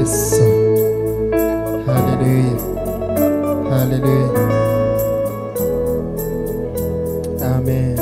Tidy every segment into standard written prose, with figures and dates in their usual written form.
Yesu. Haleluya, haleluya, amen.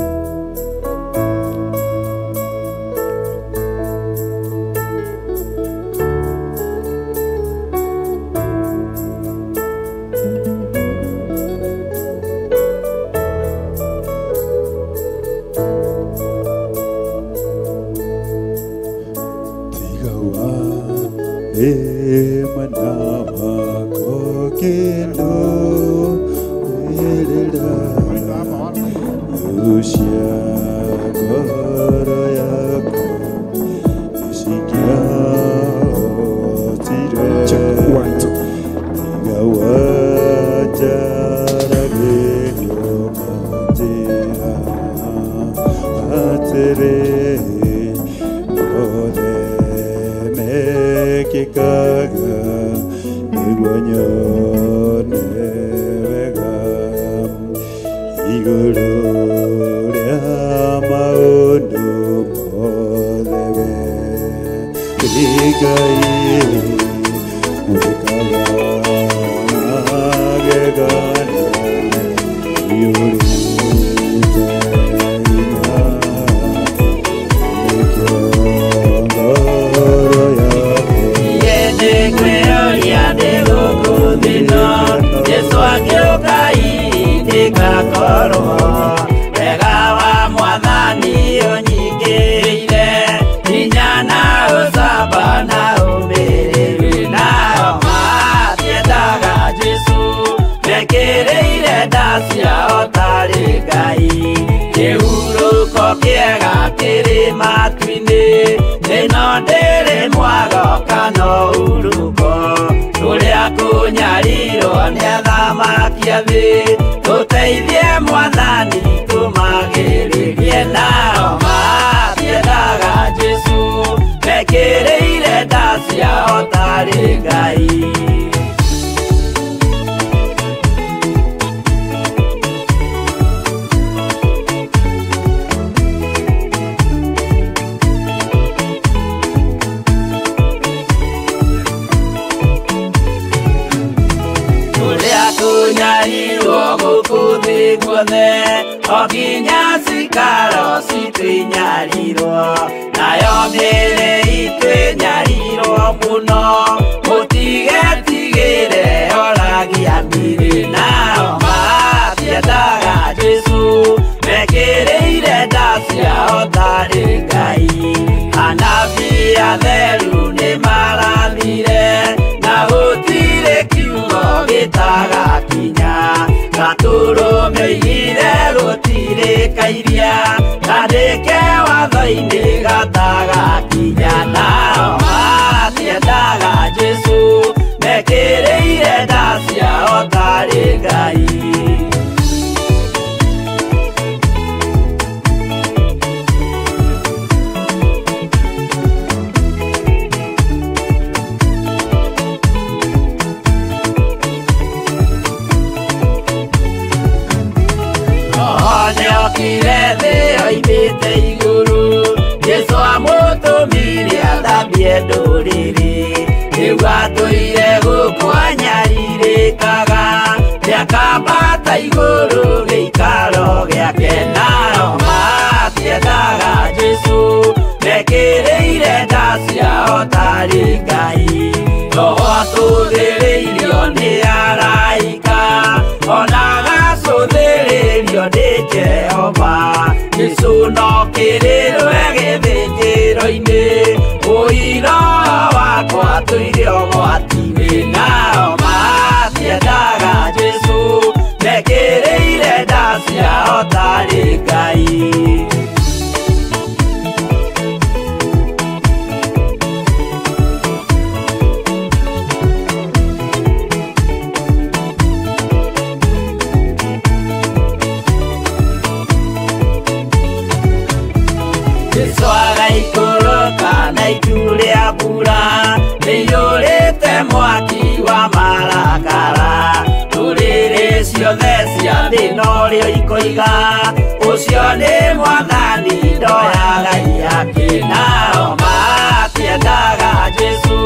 Nao matiendaga Jesu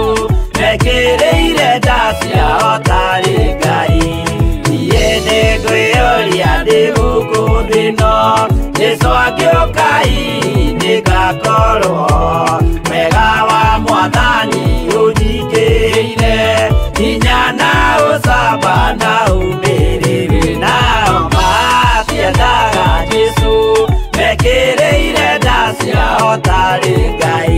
mekĩrĩire ũhoro mwega wa Mwathani ũnjingĩrĩire hinya na ũcamba na ũmĩrĩru nao matiendaga Jesũ mekĩrĩire nda ciao tarĩ Ngai.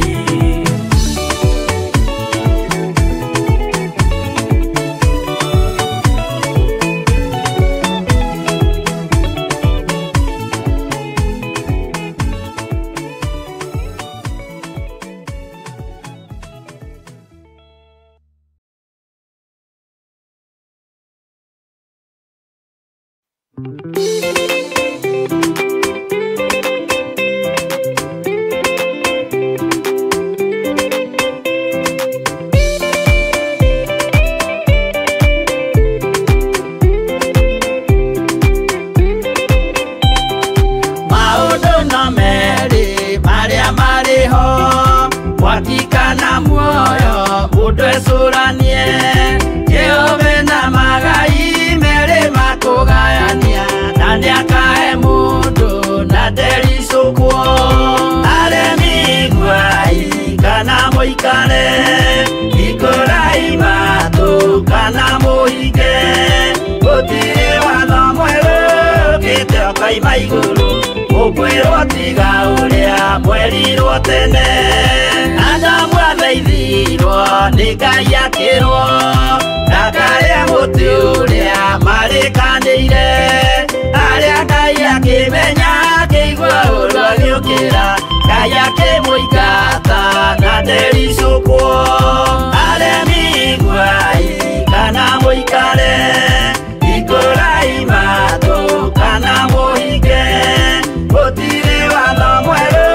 Maũndũ no merĩ marĩa marĩ ho mwatikana muoyo mũndũ ecũranie Jehova na magai merĩ makũgayania na nĩakahe mũndũ na ndericũkwo. Aremi iguai kana mũikare ikũrai matũ kana mũhinge gũtirĩ watho mwerũ ũkĩte ũkoima igũrũ mũkwĩrwo tiga ũrĩa mwerirwo tene. Adamu athaithirwo nĩ Ngai akĩrwo ndakarĩe mũtĩ ũrĩa marĩkanĩire arĩa Ngai akĩmenya akĩigua ũru agĩũkĩra Ngai akĩmũingata na ndericũkwo. Aremi iguai kana mũikare ikũrai matũ kana mũhinge gũtirĩ watho mwerũ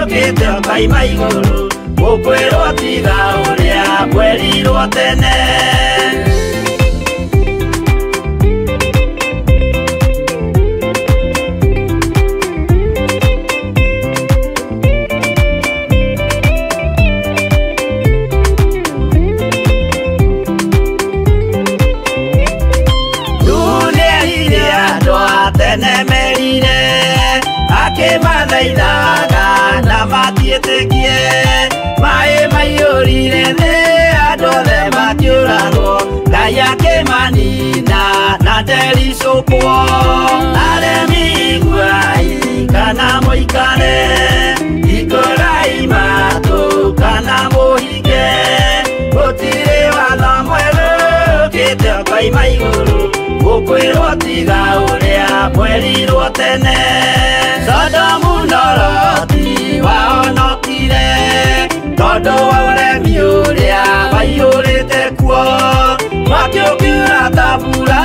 ũkĩte ũkoima igũrũ mũkwĩrwo tiga ũrĩa mwerirwo tene. Nĩerire andũ a tene merire akĩmathaithaga na matiĩtĩkie maĩ maiyũrire thĩ andũ othe makĩũragwo Ngai akĩmanina na ndericũkwo. Aremi iguai kana mũikare ikũrai matũ kana mũhinge gũtirĩ watho mwerũ ũkĩte ũkoima igũrũ mũkwĩrwo tiga ũrĩa mwerirwo tene. Sodomu na Loti wahonokire tondũ wa ũremi ũrĩa waiyũrĩte kuo mwaki ũkiura ta mbura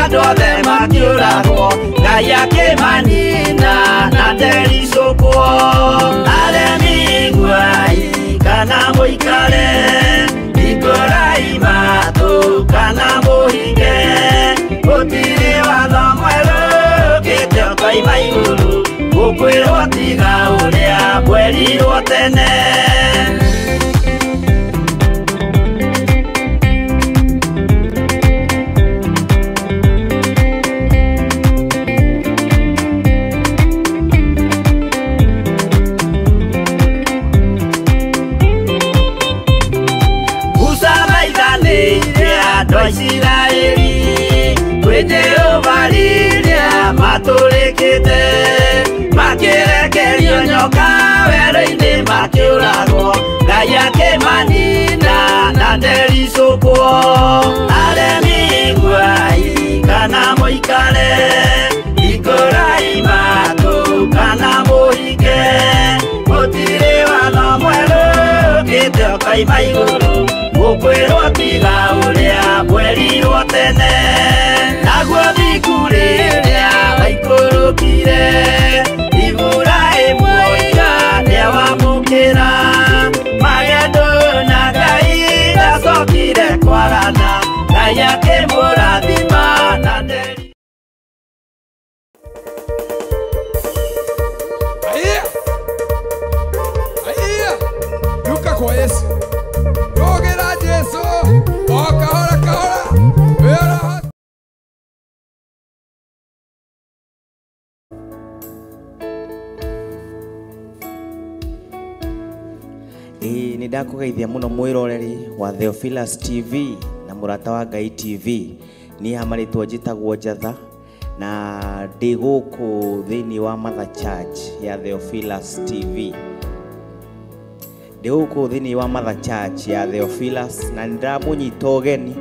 andũ othe makĩũragwo Ngai akĩmanina na ndericũkwo. Aremi iguai kana mũikare ikũrai matũ kana mũhinge gũtirĩ watho mwerũ ũkĩte ũkoima igũrũ mũkwĩrwo tiga ũrĩa mwerirwo tene. Musa thaithanĩire andũ a Isiraeli kwĩ Jehova rĩrĩa matũrĩkĩte makĩrekerio nyoka werũ-inĩ makĩũragwo Ngai akĩmanina na ndericũkwo. Aremi iguai kana mũikare ikũrai matũ kana mũhinge gũtirĩ watho mwerũ ũkĩte ũkoima igũrũ mũkwĩrwo tiga ũrĩa mwerirwo tene. Naguo thingu rĩrĩa waikũrũkire Iburahĩmu oiga nĩawamũkĩra magendo na Ngai ndacokire kwarana Ngai akĩmũrathima na nderi. Aiya! Aiya! Duka kwa Yesu. Rogera Jesu. O kahora kahora. Wera. Nindakũgeithia mũno mwĩroreri wa Theophilus TV na mũrata wa Ngai TV. Niĩ haha marĩtwa njĩtagwo Njatha na ndĩ gũkũ thĩinĩ wa Mother Church ya Theophilus TV. Ndĩ gũkũ thĩinĩ wa Mother Church ya Theophilus na nĩndamũnyita ũgeni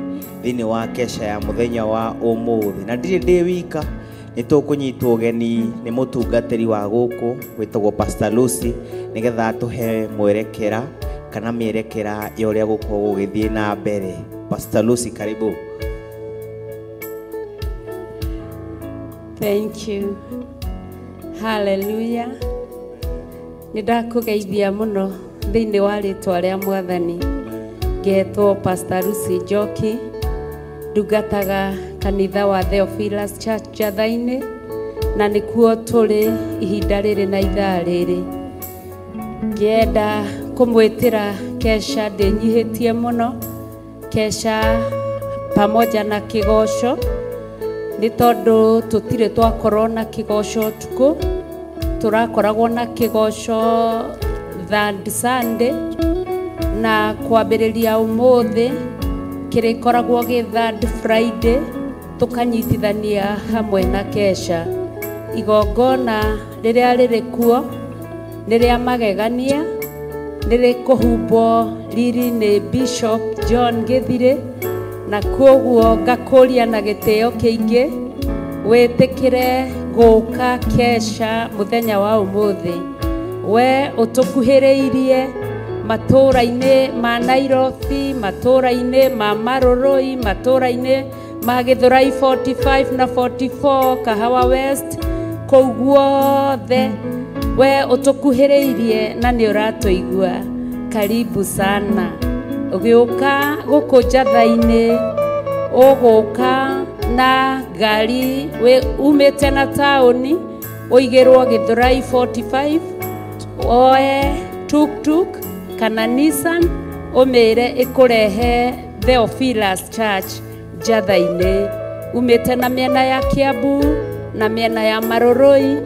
thĩinĩ wa kesha ya mũthenya wa ũmũthĩ. Na ndirĩ ndĩ wika, nĩ tũkũnyitwo ũgeni nĩ mũtungatĩri wa gũkũ wĩtagwo Pastor Lucy nĩgetha atũhe mwerekera kana mĩerekera ya ũrĩa gũkorwo gũgĩthiĩ na mbere. Pastor Lucy, karibu. Thank you. Hallelujah. Nĩndakũgeithia mũno thĩinĩ wa rĩtwa rĩa Mwathani. Ngetwo Pastor Lucy Njoki, ndungataga kanitha wa Theophilus Church Njatha-inĩ, na nĩkuo tũrĩ ihinda rĩrĩ na ithaa rĩrĩ. Ngĩenda kũmwĩtĩra kesha ndĩnyihĩtie mũno, kesha pamoja na kĩgoco, nĩ tondũ tũtirĩ twakorwo na kĩgoco ũtukũ, tũrakoragwo na kĩgoco third Sunday, na kwambĩrĩria ũmũthĩ kĩrĩkoragwo gĩ third Friday, tũkanyitithania hamwe na kesha. Igongona rĩrĩa rĩrĩ kuo nĩ rĩa magegania, nĩ rĩkũhumbwo riri nĩ Bishop John Gĩthirĩ, na kwoguo ngakũria na gĩtĩo kĩingĩ wĩtĩkĩre gũka kesha mũthenya wa ũmũthĩ. We ũtũkuhĩrĩirie matũũra-inĩ ma Nairobi, matũũra-inĩ ma Marũrũi, matũũra-inĩ ma Gĩthũrai 45 na 44, Kahawa West, kũu guothe we ũtũkuhĩrĩirie na nĩ ũratũigua. Karibu sana. Ũgĩũka gũkũ Njatha-inĩ, ũgũka na ngari umĩte na taũni, ũigĩrwo Gĩthũrai 45, oe tuk-tuk kana Nissan, ũmĩre ĩkũrehe Theophilus Church Njatha-inĩ. Umĩte na mĩena ya Kiambu na mĩena ya Marũrũi,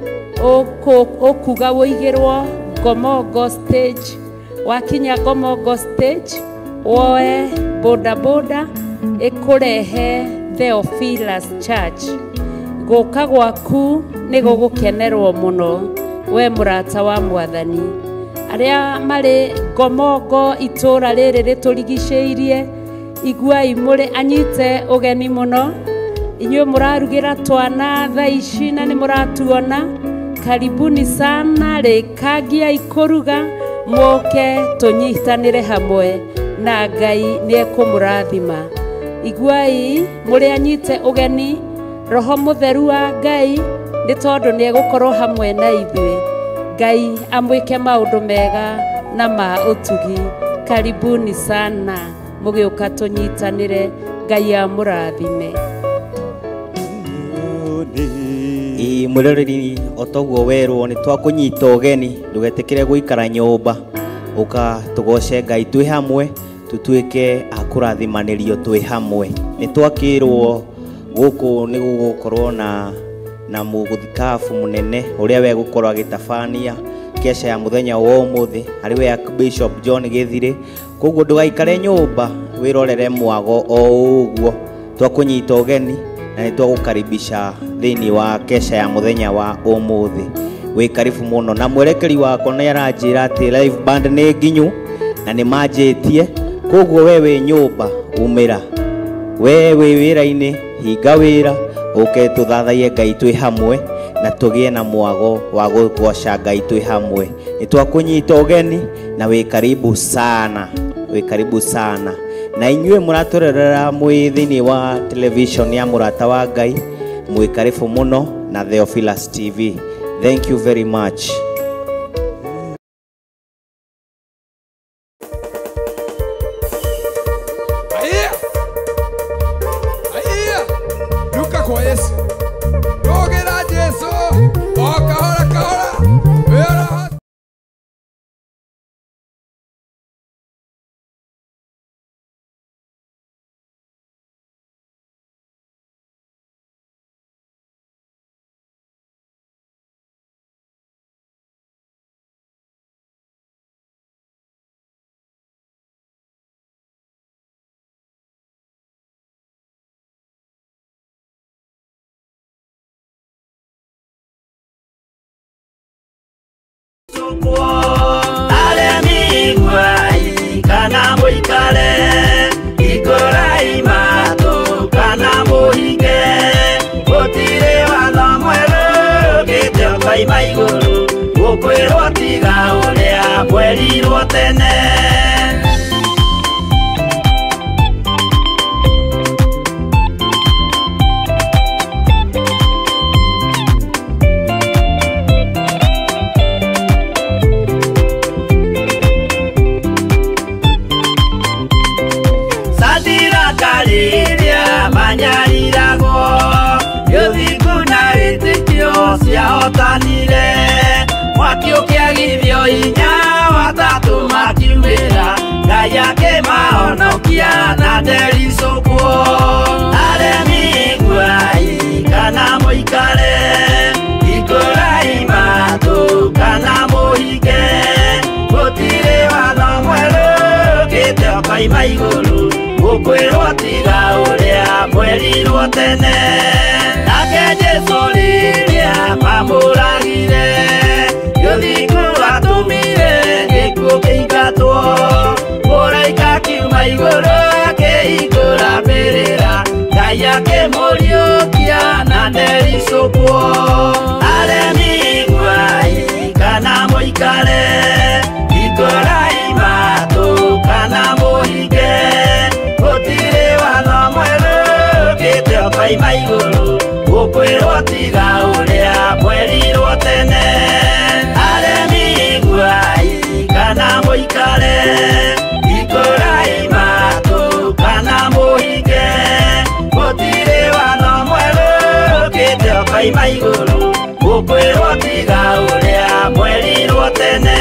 ũkuga ũigĩrwo Ngomongo stage. Wakinya Ngomongo stage, woe boda boda ĩkũrehe Theophilus Church. Gũka gwaku nĩ gũgũkenerwo mũno, we mũrata wa Mwathani. Arĩa marĩ Ngomongo itũũra rĩrĩ rĩtũrigicĩirie, iguai mũrĩ anyite ũgeni mũno. Inyuĩ mũrarugĩra twana thaa ici na nĩ mũratuona. Karibuni sana, rĩkangiai kũruga, mũke tũnyitanĩre hamwe na Ngai nĩekũmũrathima. Iguai mũrĩ anyite ũgeni, Roho Mũtheru wa Ngai nĩ tondũ nĩegũkorwo hamwe na ithuĩ. Ngai amwĩke maũndũ mega na ma ũtugi. Karibuni sana, mũgĩũka tũnyitanĩre. Ngai amũrathime. Ĩ mwĩroreri, o toguo werwo nĩ twakũnyita ũgeni, ndũgetĩkĩre gũikara nyũmba, ũka tũgoce Ngai twĩ hamwe, tũtuĩke a kũrathimanĩrio twĩ hamwe. Nĩ twakĩrwo gũkũ nĩ gũgũkorwo na mũgũthikabu mũnene ũrĩa we gũkorwo agĩtabania kesha ya mũthenya wa ũmũthĩ, harĩ we Bishop John Gĩthirĩ. Koguo ndũgaikare nyũmba wĩrorere mwago o ũguo. Twakũnyita ũgeni na nĩ twagũkaribisha thĩinĩ wa kesha ya mũthenya wa ũmũthĩ. Wĩ karibu mũno. Na mwerekeri wakwa nĩ aranjĩra atĩ live band nĩ nginyu na nĩ manjĩtie. Koguo we wĩ nyũmba umĩra, we wĩ wĩra-inĩ hinga wĩra, ũke tũthathaiye Ngai twĩ hamwe na tũgĩe na mwago wa gũgoca Ngai twĩ hamwe. Nĩ twakũnyita ũgeni na wĩ karibu sana, wĩ karibu sana. Na inyuĩ mũratũrorera mwĩ thĩinĩ wa television ya Mũrata wa Ngai, mwĩ karibu mũno na Theophilus TV. Thank you very much. Aya! Aya! Ruka kwa Yesu. Rũgĩra Jesu, o kahora kahora, wĩra ndericũkwo. Aremi iguai kana mũikare, hingũrai matũ kana mũhinge, gũtirĩ watho mwerũ ũkĩte ũkoima igũrũ, gũkwĩrwo tiga ũrĩa mwerirwo tene. Rĩrĩa manyariragwo gĩthingu na wĩtĩkio ciahotanire, mwaki ũkĩagithio hinya watatũ makiumĩra, Ngai akĩmahonokia na ndericũkwo. Aremi iguai kana mũikare, hingũrai matũ kana mũhinge, gũtirĩ watho mwerũ ũkĩte ũkoima igũrũ, gũkwĩrwo tiga ũrĩa mwerirwo tene. Nake Jesũ rĩrĩa mamũragire, gĩthingu atũmire gĩkuũ kĩingatwo, mũraika akiuma igũrũ akĩhingũra mbĩrĩra, Ngai akĩmũriũkia na ndericũkwo. Aremi iguai kana mũikare, hingũrai matũ kana mũhinge, gũtirĩ watho mwerũ ũkĩte ũkoima igũrũ, gũkwĩrwo tiga ũrĩa mwerirwo tene. Aremi iguai kana mũikare, hingũrai matũ kana mũhinge, gũtirĩ watho mwerũ ũkĩte ũkoima igũrũ, gũkwĩrwo tiga ũrĩa mwerirwo tene.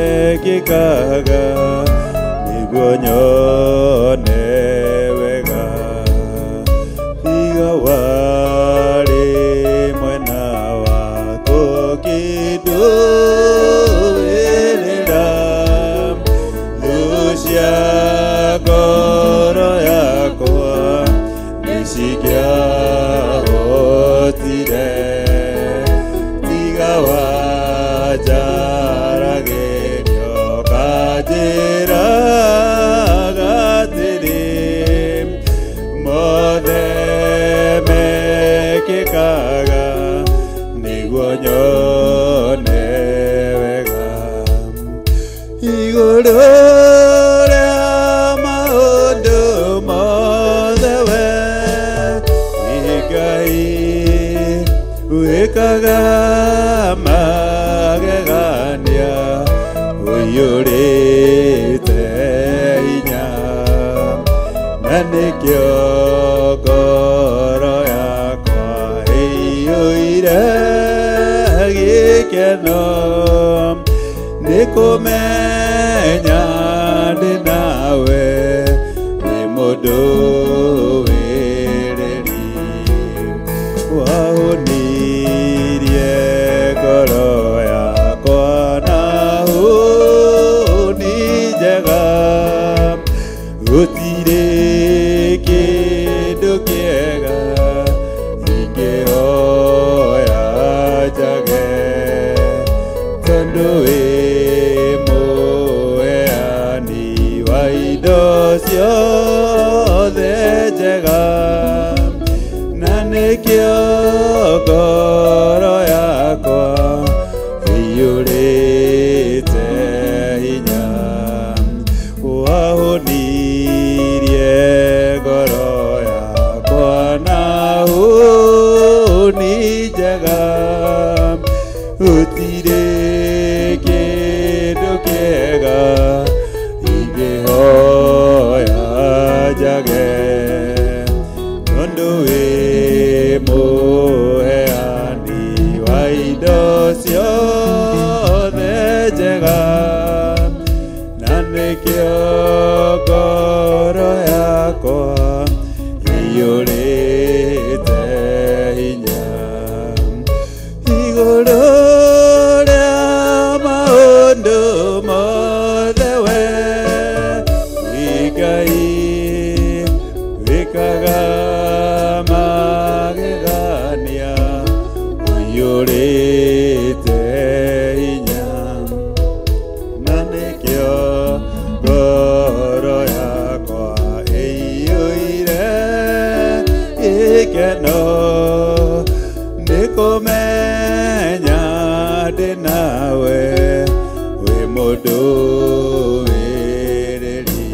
Mekikaga niguo nyone wega. Nĩguo nyone wega igũrũ rĩa maũndũ mothe we Ngai wĩkaga magegania ũiyũrĩte hinya na nĩkĩo ngoro yakwa ĩiyũire gĩkeno nĩ kũmenya ndĩ nawe wĩ mũndũ wĩrĩri wahũnirie ngoro yakwa na hũni njega gũtirĩ kĩndũ kĩega ingĩhoya njage tondũ wĩ mũheani wa indo ciothe njega na nĩkĩo ngoro yakwa ĩiyũrĩte hinya wahũnirie ngoro yakwa na hũni njega gũtirĩ kĩndũ kĩega ingĩhoya njage tondũ wĩ mũheani wa indo ciothe njega na nĩkĩo ngoro yakwa ĩiyũrĩte hinya igũrũ rĩa maũndũ mothe we Ngai wĩkaga magegania ũiyũrĩte hinya na nĩkĩo ngoro yakwa ĩiyũire gĩkeno nĩ kũmenya ndĩ nawe wĩ mũndũ wĩrĩri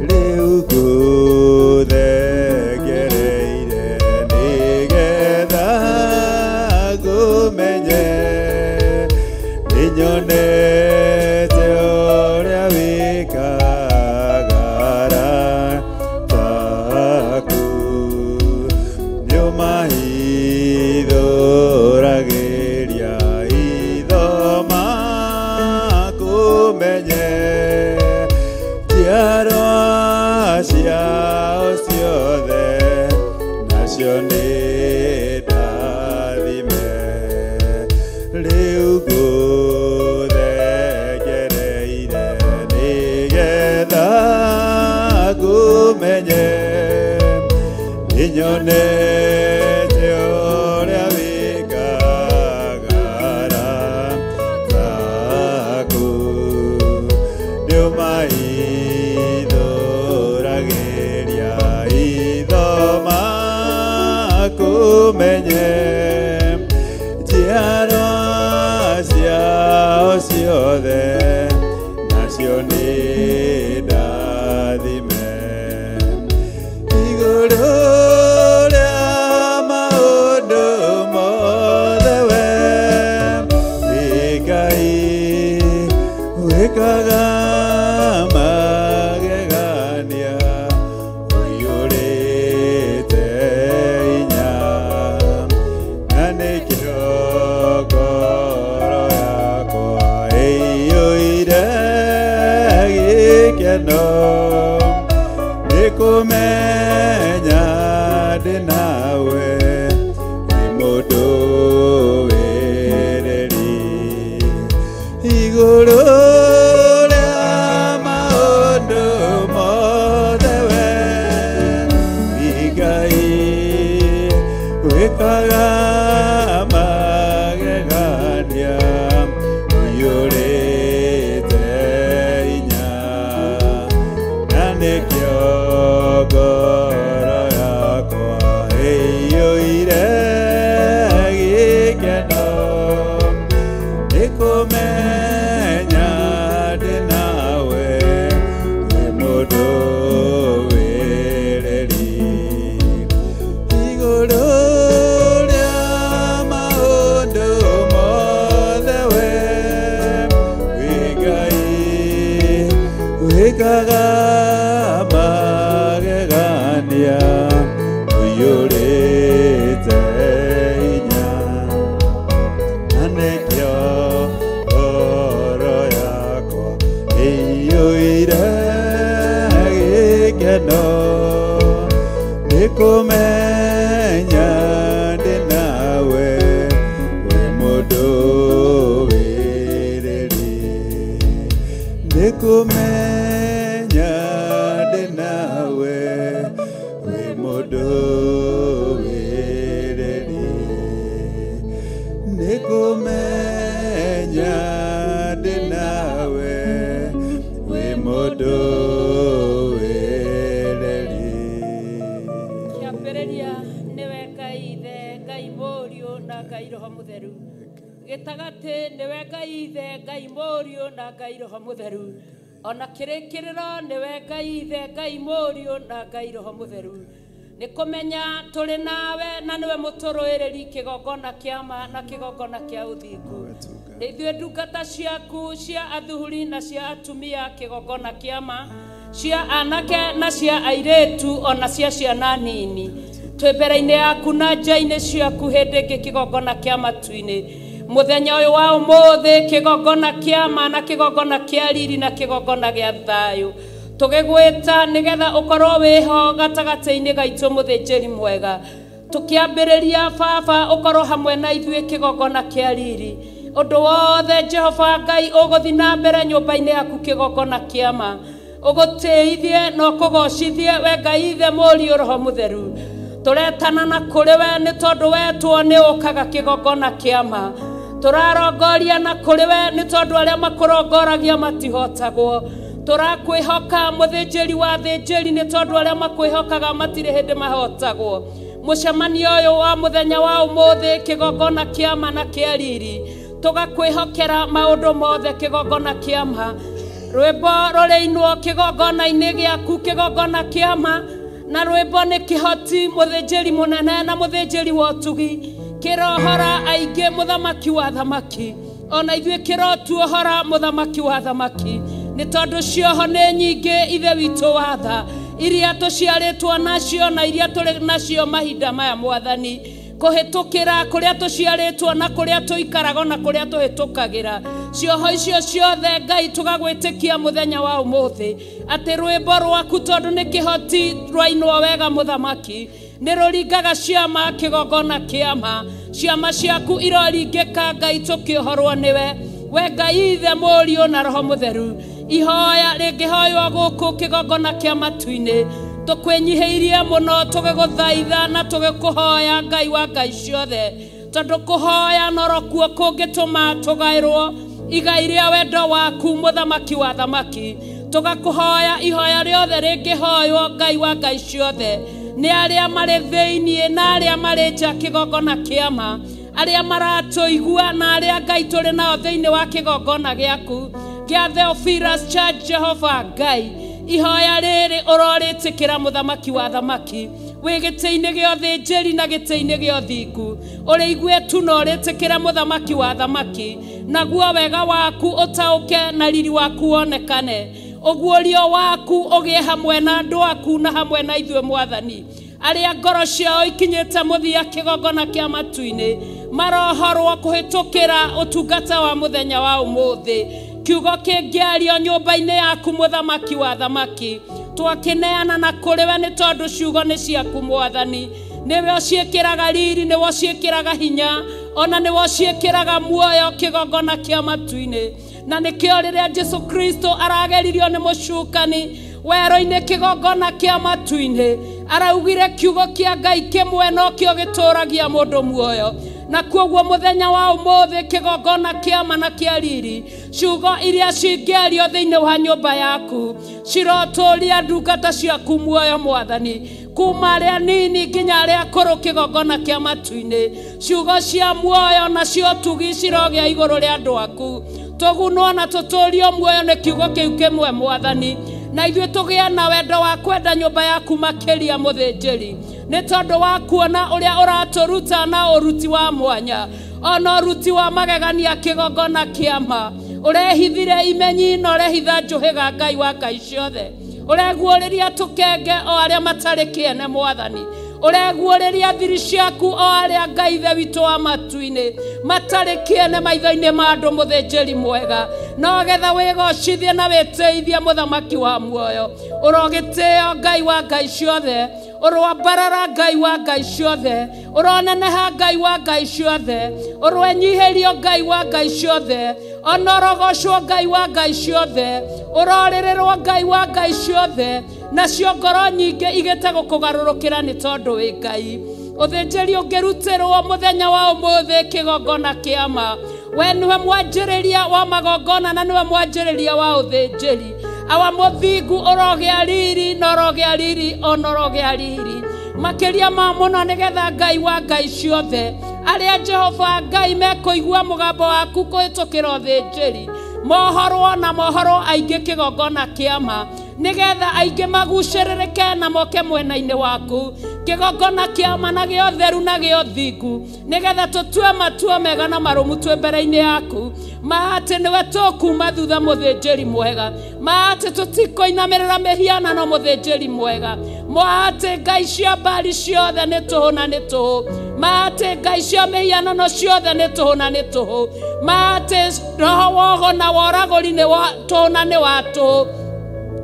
rĩu ngũthengereire nĩgetha ngũmenye nĩnyonete ũrĩa wĩkaga arata aku nĩũmahithũragĩria itho makũmenye njiarwa ciao ciothe nacio nĩ ndathime rĩu ngũthengereire nĩgetha ngũmenye nĩnyonete ũrĩa wĩkaga arata aku nĩũmahithũragĩria itho makũmenye njiarwa ciao ciothe nacio nĩ ndathime igũrũ rĩa Nĩ kũmenya ndĩ nawe wĩ mũndũ wĩreri. Kĩambĩrĩria nĩwe Ngai Ithe, Ngai Mũriũ na Ngai Roho Mũtheru. Gĩtagatĩ nĩwe Ngai Ithe, Ngai Mũriũ na Ngai Roho Mũtheru. Ona kĩrĩkĩrĩro nĩwe Ngai Ithe, Ngai Mũriũ na Ngai Roho Mũtheru. Nĩ kũmenya tũrĩ nawe na nĩwe mũtũrũĩrĩri kĩgongona kĩa ma na kĩgongona kĩa ũthingu. Nĩ ithuĩ ndungata ciaku cia athuri na cia atumia kĩgongona kĩa ma, cia anake na cia airĩtu ona cia ciana nini. Twĩ mbere-inĩ yaku na nja-inĩ ciaku hĩndĩ ĩngĩ kĩgongona kĩa matu-inĩ. Mũthenya ũyũ wa ũmũthĩ kĩgongona kĩa ma na kĩgongona kĩa riri na kĩgongona gĩa thayũ. Tũgĩgwĩta nĩgetha ũkorwo wĩho gatagatĩ-inĩ gaitũ mũthĩnjĩri mwega. Tũkĩambĩrĩria baba ũkorwo hamwe na ithuĩ kĩgongona kĩa riri. Ũndũ wothe Jehova Ngai ũgũthiĩ na mbere nyũmba-inĩ yaku kĩgongona kĩa ma. Ũgũtĩithie na ũkũgocithie we Ngai Ithe Mũriũ Roho Mũtheru. Tũretana na kũrĩ we nĩ tondũ wetwo nĩ ũkaga kĩgongona kĩa ma. Tũrarongoria na kũrĩ we nĩ tondũ arĩa makũrongoragia matihotagwo. Tũrakwĩhoka mũthĩnjĩri wa thĩnjĩri nĩ tondũ arĩa makwĩhokaga matirĩ hĩndĩ mahotagwo. Mũcemanio ũyũ wa mũthenya wa ũmũthĩ kĩgongona kĩa ma na kĩa riri. Tũgakwĩhokera maũndũ mothe kĩgongona kĩa ma. Rwĩmbo rũrĩinwo kĩgongona-inĩ gĩaku kĩgongona kĩa ma. Na rwĩmbo nĩ kĩhoti mũthĩnjĩri mũnene na mũthĩnjĩri wa ũtugi. Kĩrohora aingĩ mũthamaki wa thamaki. Ona ithuĩ kĩrotuohora mũthamaki wa thamaki. Nĩ tondũ cioho nĩ nyingĩ Ithe witũ wa tha, iria tũciarĩtwo nacio na iria tũrĩ nacio mahinda maya Mwathani. Kũhĩtũkĩra kũrĩa tũciarĩtwo na kũrĩa tũikaraga na kũrĩa tũhĩtũkagĩra. Cioho icio ciothe Ngai tũgagwĩtĩkia mũthenya wa ũmũthĩ atĩ rwĩmbo rwaku tondũ nĩ kĩhoti rwainwo wega mũthamaki nĩ rũringaga ciama kĩgongona kĩa ma. Ciama ciaku iroringĩka Ngai tũkĩohorwo nĩwe. We Ngai Ithe Mũriũ na Roho Mũtheru. Ihoya rĩngĩhoywo gũkũ kĩgongona kĩa matu-inĩ. Tũkwĩnyihĩirie mũno tũgĩgũthaitha na tũgĩkũhoya Ngai wa Ngai ciothe. Tondũ kũhoya norokuo kũngĩtũma tũgaĩrwo igai rĩa wendo waku mũthamaki wa thamaki. Tũgakũhoya ihoya rĩothe rĩngĩhoywo Ngai wa Ngai ciothe. Nĩ arĩa marĩ thĩiniĩ na arĩa marĩ nja kĩgongona kĩa ma. Arĩa maratũigua na arĩa Ngai tũrĩ nao thĩinĩ wa kĩgongona gĩaku kĩa Theophilus Church Jehova Ngai. Ihoya rĩrĩ ũrorĩtĩkĩra mũthamaki wa thamaki. Wĩ gĩtĩ-inĩ gĩa ũthĩnjĩri na gĩtĩ-inĩ gĩa ũthingu. Ũrĩigue tu na ũrĩtĩkĩre mũthamaki wa thamaki. Naguo wega waku ũtaũke na riri waku wonekane. Ũguũrio waku ũgĩe hamwe na andũ aku na hamwe na ithuĩ Mwathani. Arĩa ngoro ciao ikinyĩte mũthia kĩgongona kĩa matu-inĩ marohorwo kũhĩtũkĩra ũtungata wa mũthenya wa ũmũthĩ. Kiugo kĩngĩario nyũmba-inĩ yaku mũthamaki wa thamaki. Twakĩneana na kũrĩ we nĩ tondũ ciugo nĩ ciaku Mwathani. Nĩwe ũciĩkĩraga riri, nĩwe ũciĩkĩraga hinya, ona nĩwe ũciĩkĩraga muoyo kĩgongona kĩa matu-inĩ. Na nĩkĩo rĩrĩa Jesu Kristo arageririo nĩ mũcukani werũ-inĩ kĩgongona kĩa matu-inĩ, araugire kiugo kĩa Ngai kĩmwe nokĩo gĩtũragia mũndũ muoyo. Na kuoguo mũthenya wa ũmũthĩ kĩgongona kĩa ma na kĩa riri, ciugo iria cingĩario thĩinĩ wa nyũmba yaku cirotũria ndungata ciaku muoyo Mwathani. Kuma arĩa nini nginya arĩa akũrũ kĩgongona kĩa matu-inĩ, ciugo cia muoyo na cia ũtugi cirogĩa igũrũ rĩa andũ aku. Tũgunwo na tũtũrio muoyo nĩ kiugo kĩu kĩmwe Mwathani. Na ithuĩ tũgĩe na wendo wa kwenda nyũmba yaku makĩria mũthĩnjĩri. Nĩ tondũ wa kuona ũrĩa ũratũruta na ũruti wa mwanya ona ũruti wa magegania kĩgongona kĩa ma. Ũrehithire imenyi na ũrehitha njũhĩga Ngai wa Ngai ciothe. Ũreguũrĩria tũkenge o arĩa matarĩ kĩene Mwathani. Ũreguũrĩria thiri ciaku o arĩa Ngai Ithe witũ wa matu-inĩ matarĩ kĩene maitho-inĩ ma andũ mũthĩnjĩri mwega. No getha wĩgocithie na wĩtĩithie mũthamaki wa muoyo. Ũrogĩtĩo Ngai wa Ngai ciothe. Ũroambarara Ngai wa Ngai ciothe. Ũroneneha Ngai wa Ngai ciothe. Ũroenyihĩrio Ngai wa Ngai ciothe. Ona ũrogocwo Ngai wa Ngai ciothe. Ũrorĩrĩrwo Ngai wa Ngai ciothe. Nacio ngoro nyingĩ igĩte gũkũgarũrũkĩra nĩ tondũ wĩ Ngai. Ũthĩnjĩri ũngĩrutĩrwo mũthenya wa ũmũthĩ kĩgongona kĩama. We nĩwe mwanjĩrĩria wa magongona na nĩwe mwanjĩrĩria wa ũthĩnjĩri. Awa mũthingu ũrogĩa riri na ũrogĩa riri ona ũrogĩa riri makĩria ma mũno, nĩgetha Ngai wa Ngai ciothe arĩa Jehova Ngai mekũigua mũgambo waku kũhĩtũkĩra ũthĩnjĩri mohorwo na mohorwo aingĩ kĩgongona kĩama, nĩgetha aingĩ magucĩrĩrĩke na moke mwena-inĩ waku kĩgongona kĩama na gĩa ũtheru na gĩa ũthingu, nĩgetha tũtue matua mega na marũmu twĩ mbere-inĩ yaku, ma atĩ nĩwe tũkuma thutha mũthĩnjĩri mwega, ma atĩ tũtikũinamĩrĩra mĩhianano mũthĩnjĩri mwega, ma atĩ ngai cia mbari ciothe nĩ tũhũ na nĩ tũhũ, ma atĩ ngai cia mĩhianano ciothe nĩ tũhũ na nĩ tũhũ, ma atĩ roho wogo na woragũri nĩ wa tũhũ na nĩ wa tũhũ.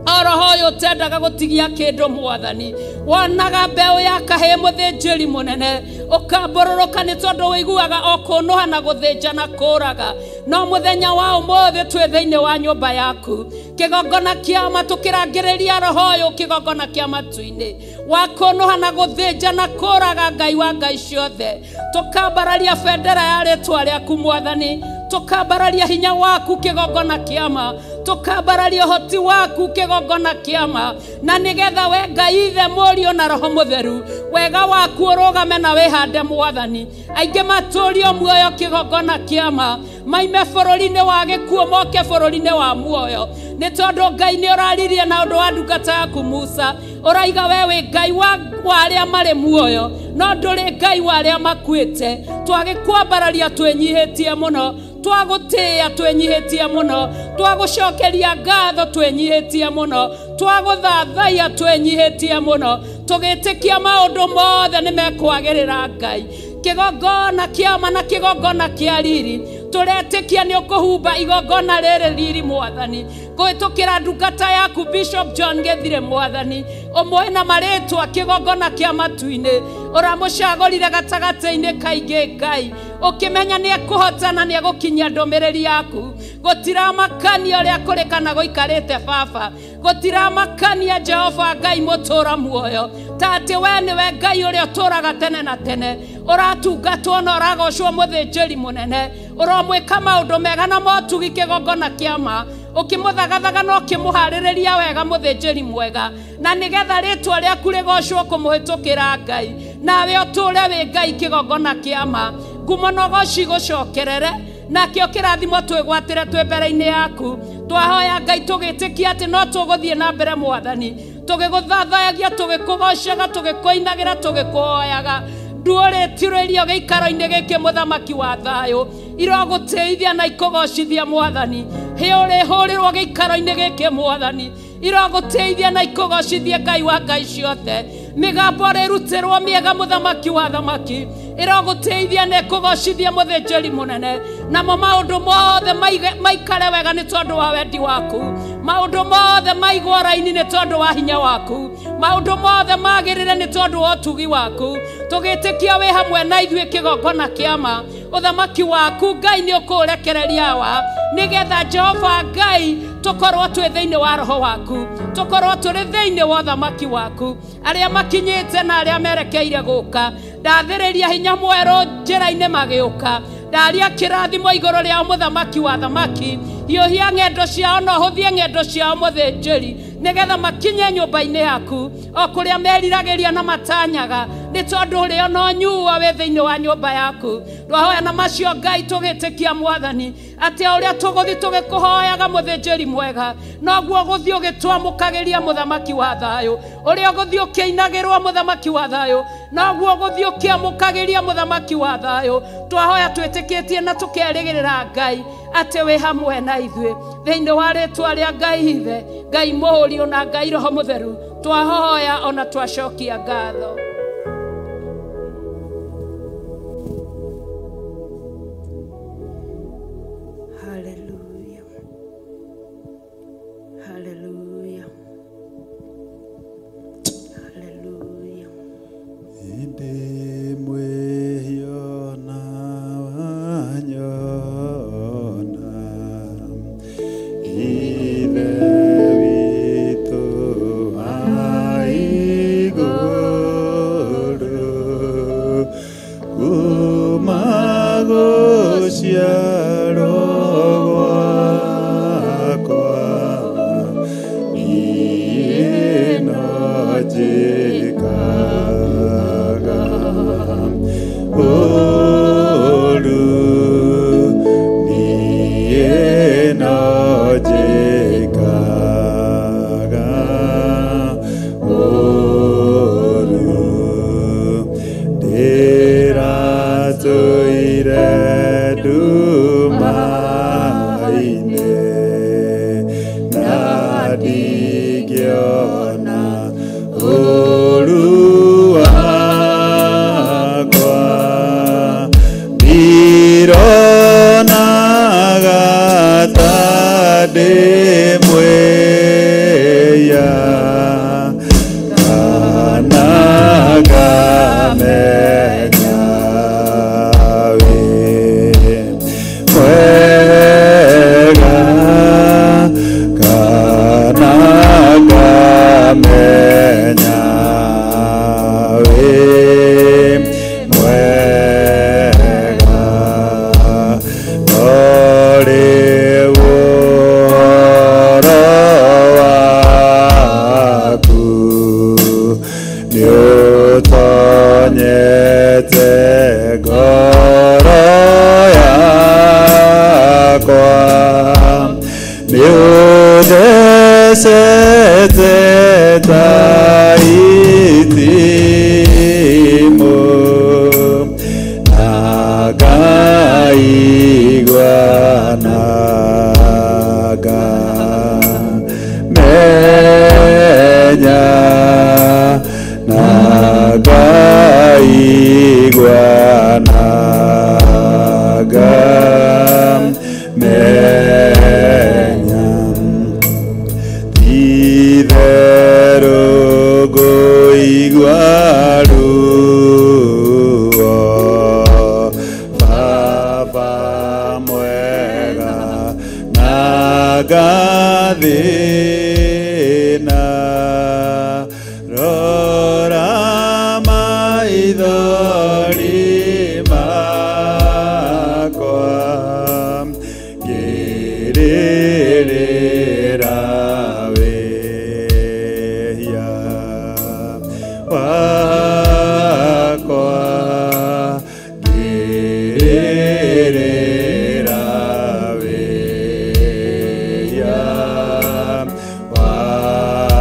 O roho ũyũ ũtendaga gũtigia kĩndũ mwathani, wonaga mbeũ ya kahĩĩ mũthĩnjĩri mũnene ũkambũrũrũka nĩ tondũ wĩiguaga o kũnũha na gũthĩnja na kũũraga. No mũthenya wa ũmũthĩ twĩ thĩinĩ wa nyũmba yaku kĩgongona kĩama tũkĩrangĩrĩria roho ũyũ kĩgongona kĩa matu-inĩ wa kũnũha na gũthĩnja na kũũraga Ngai wa Ngai ciothe, tũkambararia bendera ya rĩtwa rĩaku mwathani, tũkambararia hinya waku kĩgongona kĩama, tũkambararia ũhoti waku kĩgongona kĩama, na nĩgetha we Ngai Ithe Mũriũ na Roho Mũtheru wega waku ũrũgame na wĩhande mwathani. Aingĩ matũrio muoyo kĩgongona kĩama, maime bũrũri-inĩ wa gĩkuũ moke bũrũri-inĩ wa muoyo, nĩ tondũ Ngai nĩ ũraririe na ũndũ wa ndungata yaku Musa, ũraiga we wĩ Ngai wa arĩa marĩ muoyo no ndũrĩ Ngai wa arĩa makuĩte. Twagĩkwambararia twĩnyihĩtie mũno, twagũtĩĩa twĩnyihĩtie mũno, twagũcokeria ngatho twĩnyihĩtie mũno, twagũthathaiya twĩnyihĩtie mũno, tũgĩtĩkia maũndũ mothe nĩ mekwagĩrĩra Ngai. Kĩgongona kĩama na kĩgongona kĩa riri tũretĩkia nĩ ũkũhumba igongona rĩrĩ riri mwathani, kũhĩtũkĩra ndungata yaku Bishop John Gĩthire mwathani, ũmwe na marĩtwa kĩgongona kĩa matu-inĩ ũramũcagũrire gatagatĩ-inĩ kaingĩ Ngai, ũkĩmenya nĩ ekũhotana nĩ egũkinyia ndũmĩrĩri yaku. Gũtiramakania ũrĩa kũrĩ kana gũikarĩte baba, gũtiramakania Jehova Ngai mũtũra muoyo, ta atĩ we nĩwe Ngai ũrĩa ũtũraga tene na tene, ũratungatwo na ũragocwo mũthĩnjĩri mũnene, ũromwĩka maũndũ mega na motugi kĩgongona kĩama, ũkĩmũthagathaga na ũkĩmũharĩrĩria wega mũthĩnjĩri mwega, na nĩgetha rĩtwa rĩaku rĩgocwo kũmũhĩtũkĩra Ngai, nawe ũtũre wĩ Ngai kĩgongona kĩama. Ngumo na ũgoci gũcokerere, nakĩo kĩrathimo twĩgwatĩre twĩ mbere-inĩ yaku. Twahoya Ngai tũgĩtĩkia atĩ no tũgũthiĩ na mbere mwathani, tũgĩgũthathayagia, tũgĩkũgocaga, tũgĩkũinagĩra, tũgĩkũhoyaga. Nduũrĩtirĩrio gĩikaro-inĩ gĩkĩ mũthamaki wa thayũ, irogũtĩithia na ikũgocithia mwathani. Hĩ ũrĩhũrĩrwo gĩikaro-inĩ gĩkĩ mwathani, irogũtĩithia na ikũgocithia Ngai wa Ngai ciothe. Mĩgambo rĩrutĩrwo mĩega mũthamaki wa thamaki, irogũtĩithia na ĩkũgocithia mũthĩnjĩri mũnene. Namo maũndũ mothe maikare wega nĩ tondũ wa wendi waku, maũndũ mothe maigwo raini nĩ tondũ wa hinya waku, maũndũ mothe magĩrĩre nĩ tondũ wa ũtugi waku. Tũgĩtĩkia wĩ hamwe na ithuĩ kĩgongona kĩama, ũthamaki waku Ngai nĩ ũkũũrekereria wa, nĩgetha Jehova Ngai tũkorwo twĩ thĩinĩ wa roho waku, tũkorwo tũrĩ thĩinĩ wa ũthamaki waku. Arĩa makinyĩte na arĩa merekeire gũka, ndathĩrĩria hinya mwerũ njĩra-inĩ magĩũka, ndaria kĩrathimo igũrũ rĩao mũthamaki wa thamaki, hiũhia ng'endo ciao na ũhũthie ng'endo ciao mũthĩnjĩri, nĩgetha makinye nyũmba-inĩ yaku o kũrĩa meriragĩria na matanyaga, nĩ tondũ ũrĩo no nyua wĩ thĩinĩ wa nyũmba yaku. Twahoya na macio Ngai tũgĩtĩkia mwathani atĩ o ũrĩa tũgũthiĩ tũgĩkũhoyaga mũthĩnjĩri mwega, noguo ũgũthiĩ ũgĩtwamũkagĩria mũthamaki wa thayũ, ũrĩa ũgũthiĩ ũkĩinagĩrwo mũthamaki wa thayũ, noguo ũgũthiĩ ũkĩamũkagĩria mũthamaki wa thayũ. Twahoya twĩtĩkĩtie na tũkerĩgĩrĩra Ngai atĩ wĩ hamwe na ithuĩ thĩinĩ wa rĩtwa rĩa Ngai Ithe, Ngai Mũriũ na Ngai Roho Mũtheru. Twahoya ona twacokia ngatho. Hallelujah. Hallelujah. Hallelujah. Inde mwĩhiona wanyona, Ithe witũ wa igũrũ, Gũciarwo gwakwa niĩ no njĩkaga ũũru, niĩ no njĩkaga ũũru, ndĩratũire nduma-inĩ na ndingĩona ũũru wakwa, ndironaga ta ndĩ mwĩhia kana ngamenya wĩ mwega, kana ngamenya wĩ mwega, no rĩu ũhoro waku nĩũtonyete ngoro yakwa, nĩũthecete ta itimũ na ngaigua na ngamenya, na ngaigua na ngamenya, ti-itherũ ngũigua ruo, Baba mwega na ngathĩna, rora maithori makwa ngĩrĩrĩra wĩhia wakwa, ngĩrĩrĩra wĩhia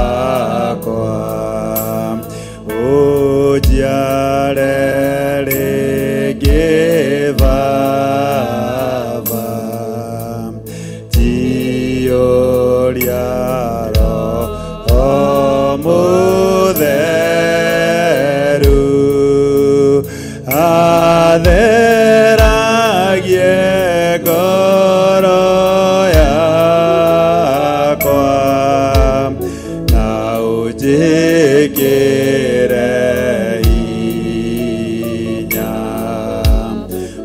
wakwa, ũnjiare rĩngĩ Baba, njiyũria Roho Mũtheru, atheragie ngoro yakwa na ũnjĩkĩre hinya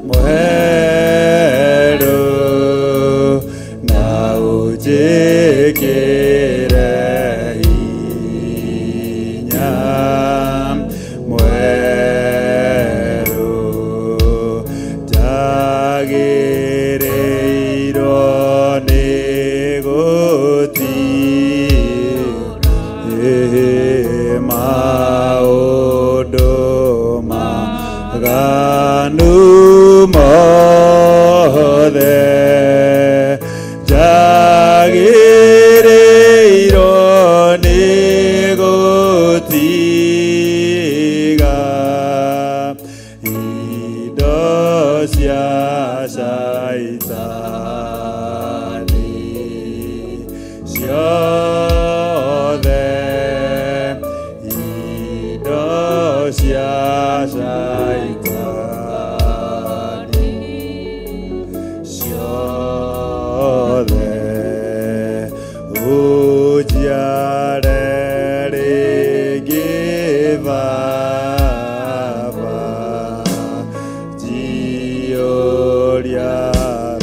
mwerũ, na ũnjĩkĩre hinya mwerũ, njagĩrĩirwo nĩ gũthiĩ maũndũ maganu mothe, njagĩrĩirwo nĩ gũtiga indo cia Shaitani ciothe, indo cia Shaitani ciothe, ũnjiare rĩngĩ Baba, njiyũria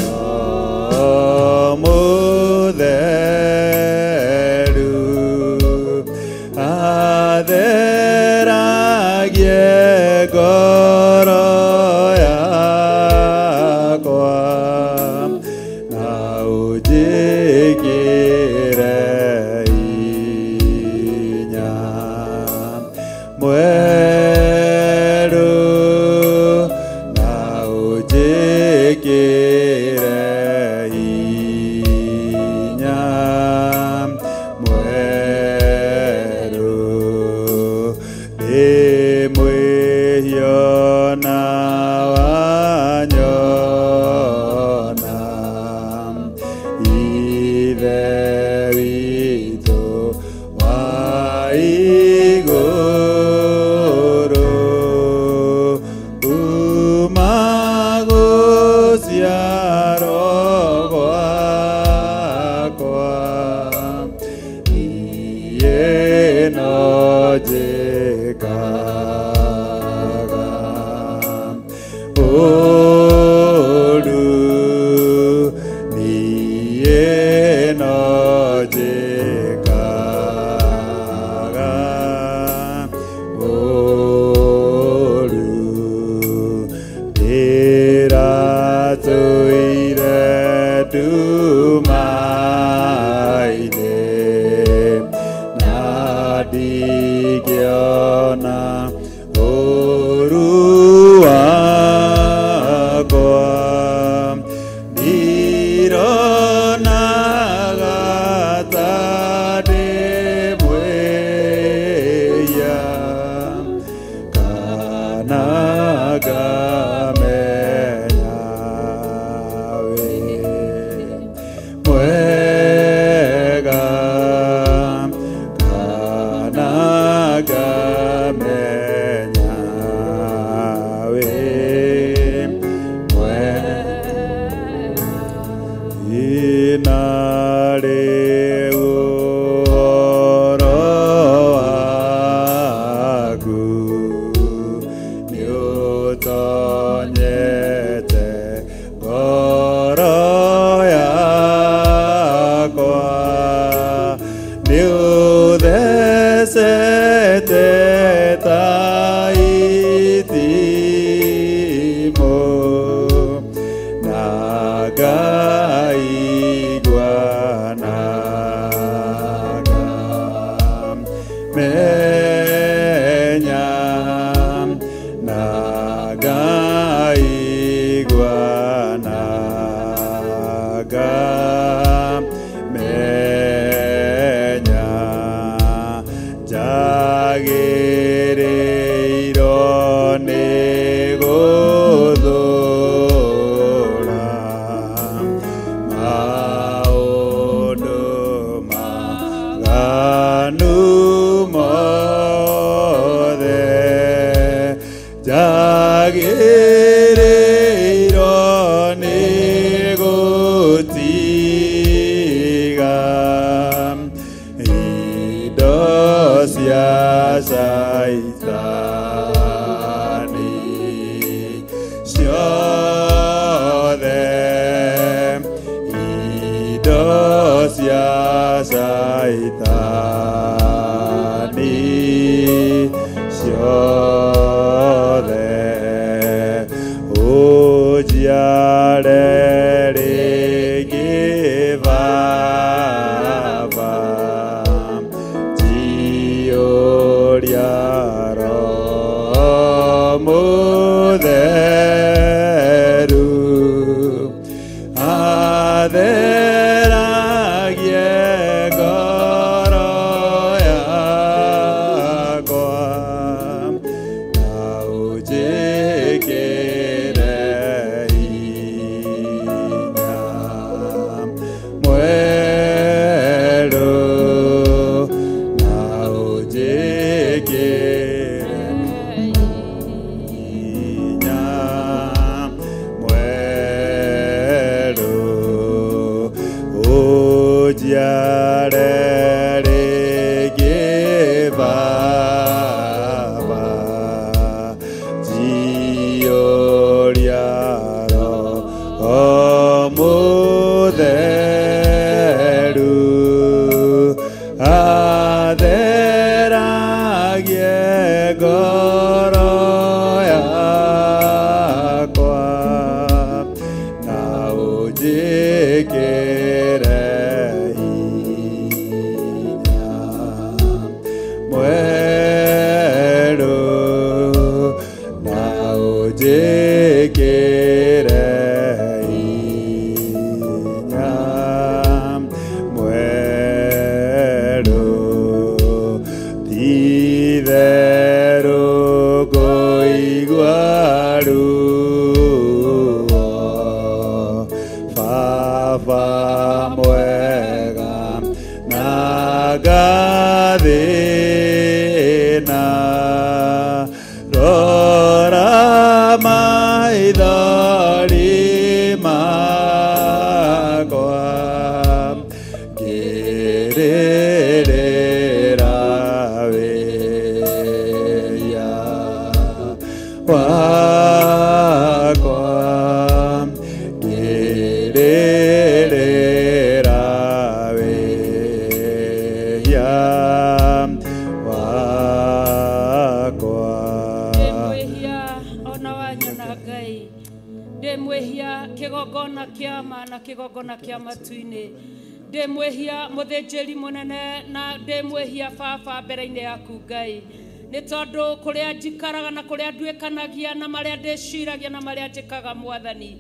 Roho Mũtheru, ũnjĩkĩre hinya mwerũ ndĩ mwĩhia na wanyona Ithe witũ wa igũrũ kuma gũciarwo gwakwa niĩ no njĩkaga ũũru niĩ no njĩkaga ũũru ndĩratũire nduma-inĩ na ndingĩona ũũru wakwa ndironaga ta ndĩ mwĩhia kana ngamenya wĩ mwega kana ngamenya wĩ mwega ina rĩu ũhoro waku nĩũtonyete ngoro yakwa nĩũthecete ta itimũ na ngaigua na ngamenya na ngaigua na ngamenya njagĩrĩirwo nĩ gũthũũra maũndũ maganu mothe njagĩrĩirwo nĩ gũtiga indo cia Shaitani ciothe indo cia Shaitani ciothe ũnjiare rĩngĩ Baba njiyũria Roho Mũtheru atheragie ngoro yakwa na ũnjĩkĩre hinya mwerũ na ũnjĩkĩre hinya mwerũ ũnjiare rĩngĩ Baba njiyũria Roho Mũtheru atheragie ngoro yakwa na ũnjĩkĩre hinya mwerũ na ũnjĩkĩre Baba mwega na ngathĩna rora maithori makwa ngĩrĩrĩra wĩya wakwa ngĩrĩrĩra wĩya wakwa. Ndĩ mwĩhia ona wanyona Ngai, ndĩ mwĩhia kĩgongona kĩa ma na kĩgongona kĩa matu-inĩ, ndĩ mwĩhia mũthĩnjĩri mũnene na ndĩ mwĩhia baba mbere-inĩ yaku Ngai, nĩ tondũ kũrĩa njikaraga na kũrĩa nduĩkanagia na marĩa ndĩciragia na marĩa njĩkaga Mwathani,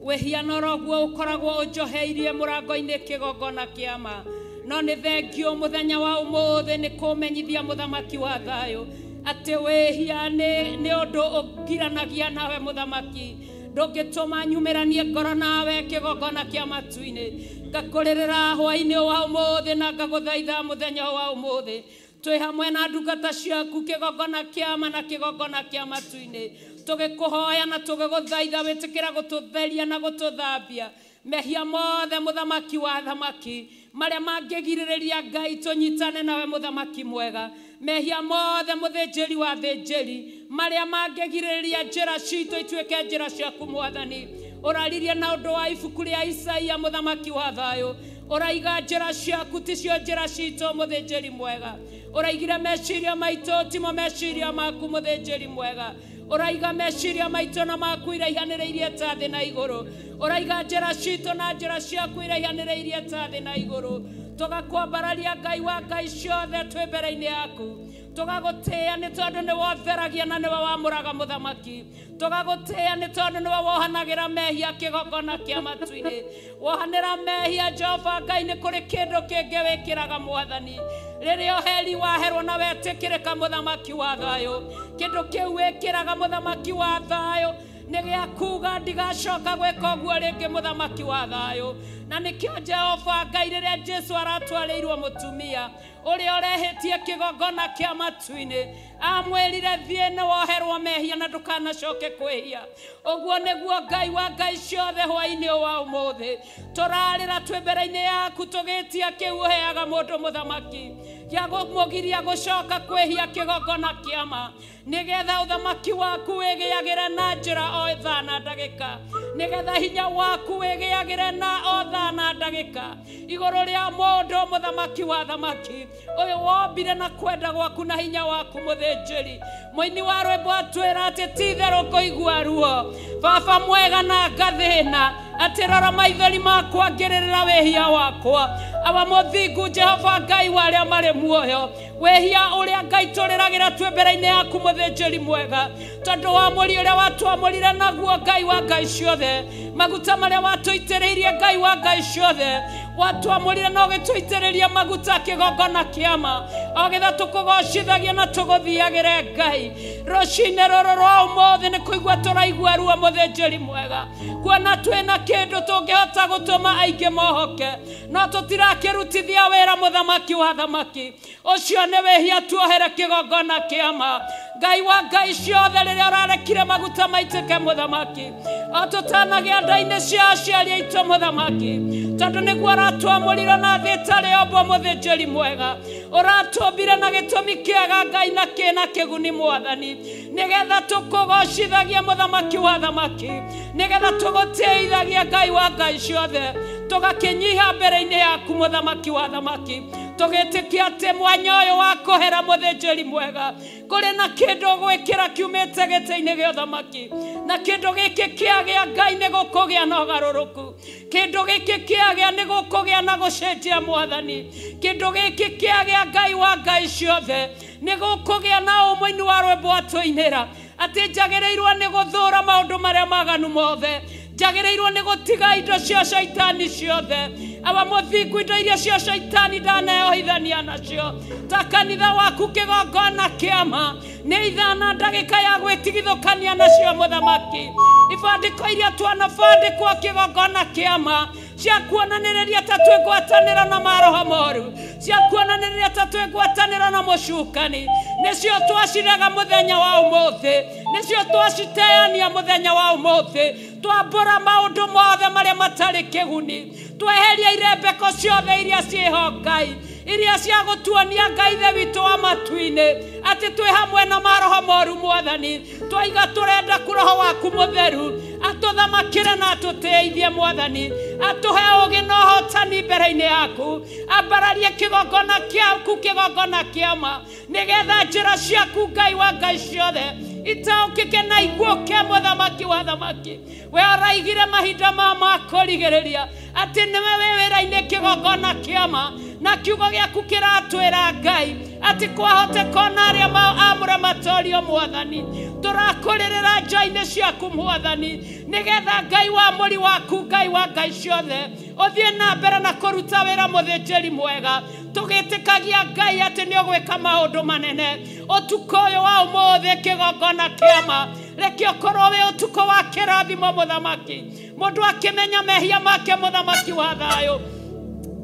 wĩhia noroguo ũkoragwo ũnjoheirie mũrango-inĩ kĩgongona kĩa ma. No nĩ thengio mũthenya wa ũmũthĩ nĩ kũmenyithia mũthamaki wa thayũ atĩ wĩhia nĩ ũndũ ũngiranagia nawe mũthamaki, ndũngĩtũma nyumĩranie ngoro nawe kĩgongona kĩa matu-inĩ. Ngakũrĩrĩra hwaĩ-inĩ wa ũmũthĩ na ngagũthaitha mũthenya wa ũmũthĩ twĩ hamwe na ndungata ciaku kĩgongona kĩa ma na kĩgongona kĩa matu-inĩ, tũgĩkũhoya na tũgĩgũthaitha wĩtĩkĩra gũtũtheria na gũtũthambia mehia mothe mũthamaki wa thamaki marĩa mangĩgirĩrĩria Ngai tũnyitane nawe mũthamaki mwega, mehia mothe mũthĩnjĩri wa thĩnjĩri marĩa mangĩgirĩrĩria njĩra citũ ituĩke njĩra ciaku Mwathani. Ũraririe na ũndũ wa ibuku rĩa Isaia mũthamaki wa thayũ, ũraiga njĩra ciaku ticio njĩra citũ mũthĩnjĩri mwega, ũraigire meciria maitũ timo meciria maku mũthĩnjĩri mwega, ũraiga meciria maitũ na maku iraihanĩrĩirie ta thĩ na igũrũ, ũraiga njĩra citũ na njĩra ciaku iraihanĩrĩirie ta thĩ na igũrũ. Tũgakwambararia Ngai wa Ngai ciothe twĩ mbere-inĩ yaku, tũgagũtĩĩa nĩ tondũ nĩwe ũtheragia na nĩwe wamũraga mũthamaki, tũgagũtĩĩa nĩ tondũ nĩwe wohanagĩra mehia kĩgongona kĩa matu-inĩ, wohanĩra mehia Jehova Ngai nĩ kũrĩ kĩndũ kĩngĩ wĩkĩraga Mwathani rĩrĩa ũheri waherwo na wetĩkĩrĩka mũthamaki wa thayũ, kĩndũ kĩu wĩkĩraga mũthamaki wa thayũ nĩ gĩa kuga ndigacoka gwĩka ũguo rĩngĩ mũthamaki wa thayũ. Na nĩkĩo Jehova Ngai rĩrĩa Jesu aratwarĩirwo mũtumia ũrĩa ũrehĩtie kĩgongona kĩa matu-inĩ, amwĩrire thiĩ nĩ woherwo mehia na ndũkanacoke kwĩhia. Ũguo nĩguo Ngai wa Ngai ciothe hwaĩ-inĩ wa ũmũthĩ tũrarĩra twĩ mbere-inĩ yaku tũgĩtia kĩu ũheaga mũndũ mũthamaki gĩa kũmũgiria gũcoka kwĩhia kĩgongona kĩa ma, nĩgetha ũthamaki waku wĩgĩagĩre na njĩra o thaa na ndagĩka, nĩgetha hinya waku wĩgĩagĩre na o thaa na ndagĩka igũrũ rĩa mũndũ mũthamaki wa thamaki ũyũ wombire na kwenda gwaku na hinya waku mũthĩnjĩri. Mũini wa rwĩmbo atwĩra atĩ ti itherũ ngũigua ruo baba mwega na ngathĩna, atĩ rora maithori makwa ngĩrĩrĩra wĩhia wakwa. Awa mũthingu Jehova Ngai wa arĩa marĩ muoyo, wĩhia ũrĩa Ngai tũrĩragĩra twĩ mbere-inĩ yaku mũthĩnjĩri mwega, tondũ wamũri ũrĩa watwamũrire naguo Ngai wa Ngai ciothe, maguta marĩa watũitĩrĩirie Ngai wa Ngai ciothe, watwamũrire na ũgĩtũitĩrĩria maguta kĩgongona kĩa ma, o getha tũkũgocithagia na tũgũthiagĩre Ngai. Rũcinĩ rũrũ rwa ũmũthĩ nĩ kũigua tũraigua ruo mũthĩnjĩri mwega, kuona twĩna kĩndũ tũngĩhota gũtũma aingĩ mohoke, no tũtirakĩrutithia wĩra mũthamaki wa thamaki ũcio nĩ wĩhia tuohere kĩgongona kĩa ma. Ngai wa Ngai ciothe rĩrĩa ũrarekire maguta maitĩke mũthamaki, o tũtanagĩa nda-inĩ cia aciari aitũ mũthamaki, tondũ nĩguo ũratwamũrire na thĩ ĩtarĩ ombwo mũthĩnjĩri mwega, ũratũmbire na gĩtũmi kĩega Ngai na kĩna kĩguni Mwathani, nĩgetha tũkũgocithagie mũthamaki wa thamaki, nĩgetha tũgũtĩithagie Ngai wa Ngai ciothe, tũgakĩnyiha mbere-inĩ yaku mũthamaki wa thamaki, tũgĩtĩkia atĩ mwanya ũyũ wa kũhera mũthĩnjĩri mwega kũrĩ na kĩndũ gwĩkĩra kiumĩte gĩtĩ-inĩ gĩa ũthamaki, na kĩndũ gĩkĩ kĩagĩa Ngai nĩ gũkũgĩa na ũgarũrũku, kĩndũ gĩkĩ kĩagĩa nĩ gũkũgĩa na gũcenjia Mwathani, kĩndũ gĩkĩ kĩagĩa Ngai wa Ngai ciothe nĩ gũkũgĩa na ũmũini wa rwĩmbo atũinĩra atĩ njagĩrĩirwo nĩ gũthũra maũndũ marĩa maganu mothe, njagĩrĩirwo nĩ gũtiga indo cia caitani ciothe. Awa mũthingu indo iria cia caitani ndaneohithania nacio ta kanitha waku kĩgongona kĩama nĩ ithana ndagĩka ya gwĩtigithũkania nacio mũthamaki, ibandĩko iria twanabandĩkwo kĩgongona kĩama Cia kuonanĩrĩria ta twĩ ngwatanĩro na maroho moru, cia kuonanĩrĩria ta twĩ ngwatanĩro na mũcukani, nĩcio twacirega mũthenya wa ũmũthĩ, nĩcio twaciteania mũthenya wa ũmũthĩ. Twambũra maũndũ mothe marĩa matarĩ kĩguni, tweheria irembeko ciothe iria ciĩho Ngai, iria cia gũtuonia Ngai Ithe witũ wa matu-inĩ atĩ twĩ hamwe na maroho moru mwathani. Twaiga tũrenda roho waku mũtheru atũthamakĩre na atũteithie mwathani, atũhe ũũgĩ na ũhotani mbere-inĩ yaku, ambararie kĩgongona kĩaku kĩgongona kĩa ma, nĩgetha njĩra ciaku Ngai wa Ngai ciothe itaũkĩke na iguũke mũthamaki wa thamaki. We ũraigire mahinda ma kũrigĩrĩria atĩ nĩwe wĩ wĩra-inĩ kĩgongona kĩa ma, na kiugo gĩaku kĩratwĩra Ngai atĩ kwahoteka ona arĩa amũre matorio mwathani. Tũrakũrĩrĩra nja-inĩ ciaku mwathani, nĩgetha Ngai wa mũri waku Ngai wa Ngai ciothe ũthiĩ na mbere na kũruta wĩra mũthĩnjĩri mwega, tũgĩtĩkagia Ngai atĩ nĩ ũgwĩka maũndũ manene ũtukũ ũyũ wa ũmũthĩ. Kĩgongona kĩa ma reke ũkorwo wĩ ũtukũ wa kĩrathimo mũthamaki, mũndũ akĩmenya mehia make mũthamaki wa thayũ,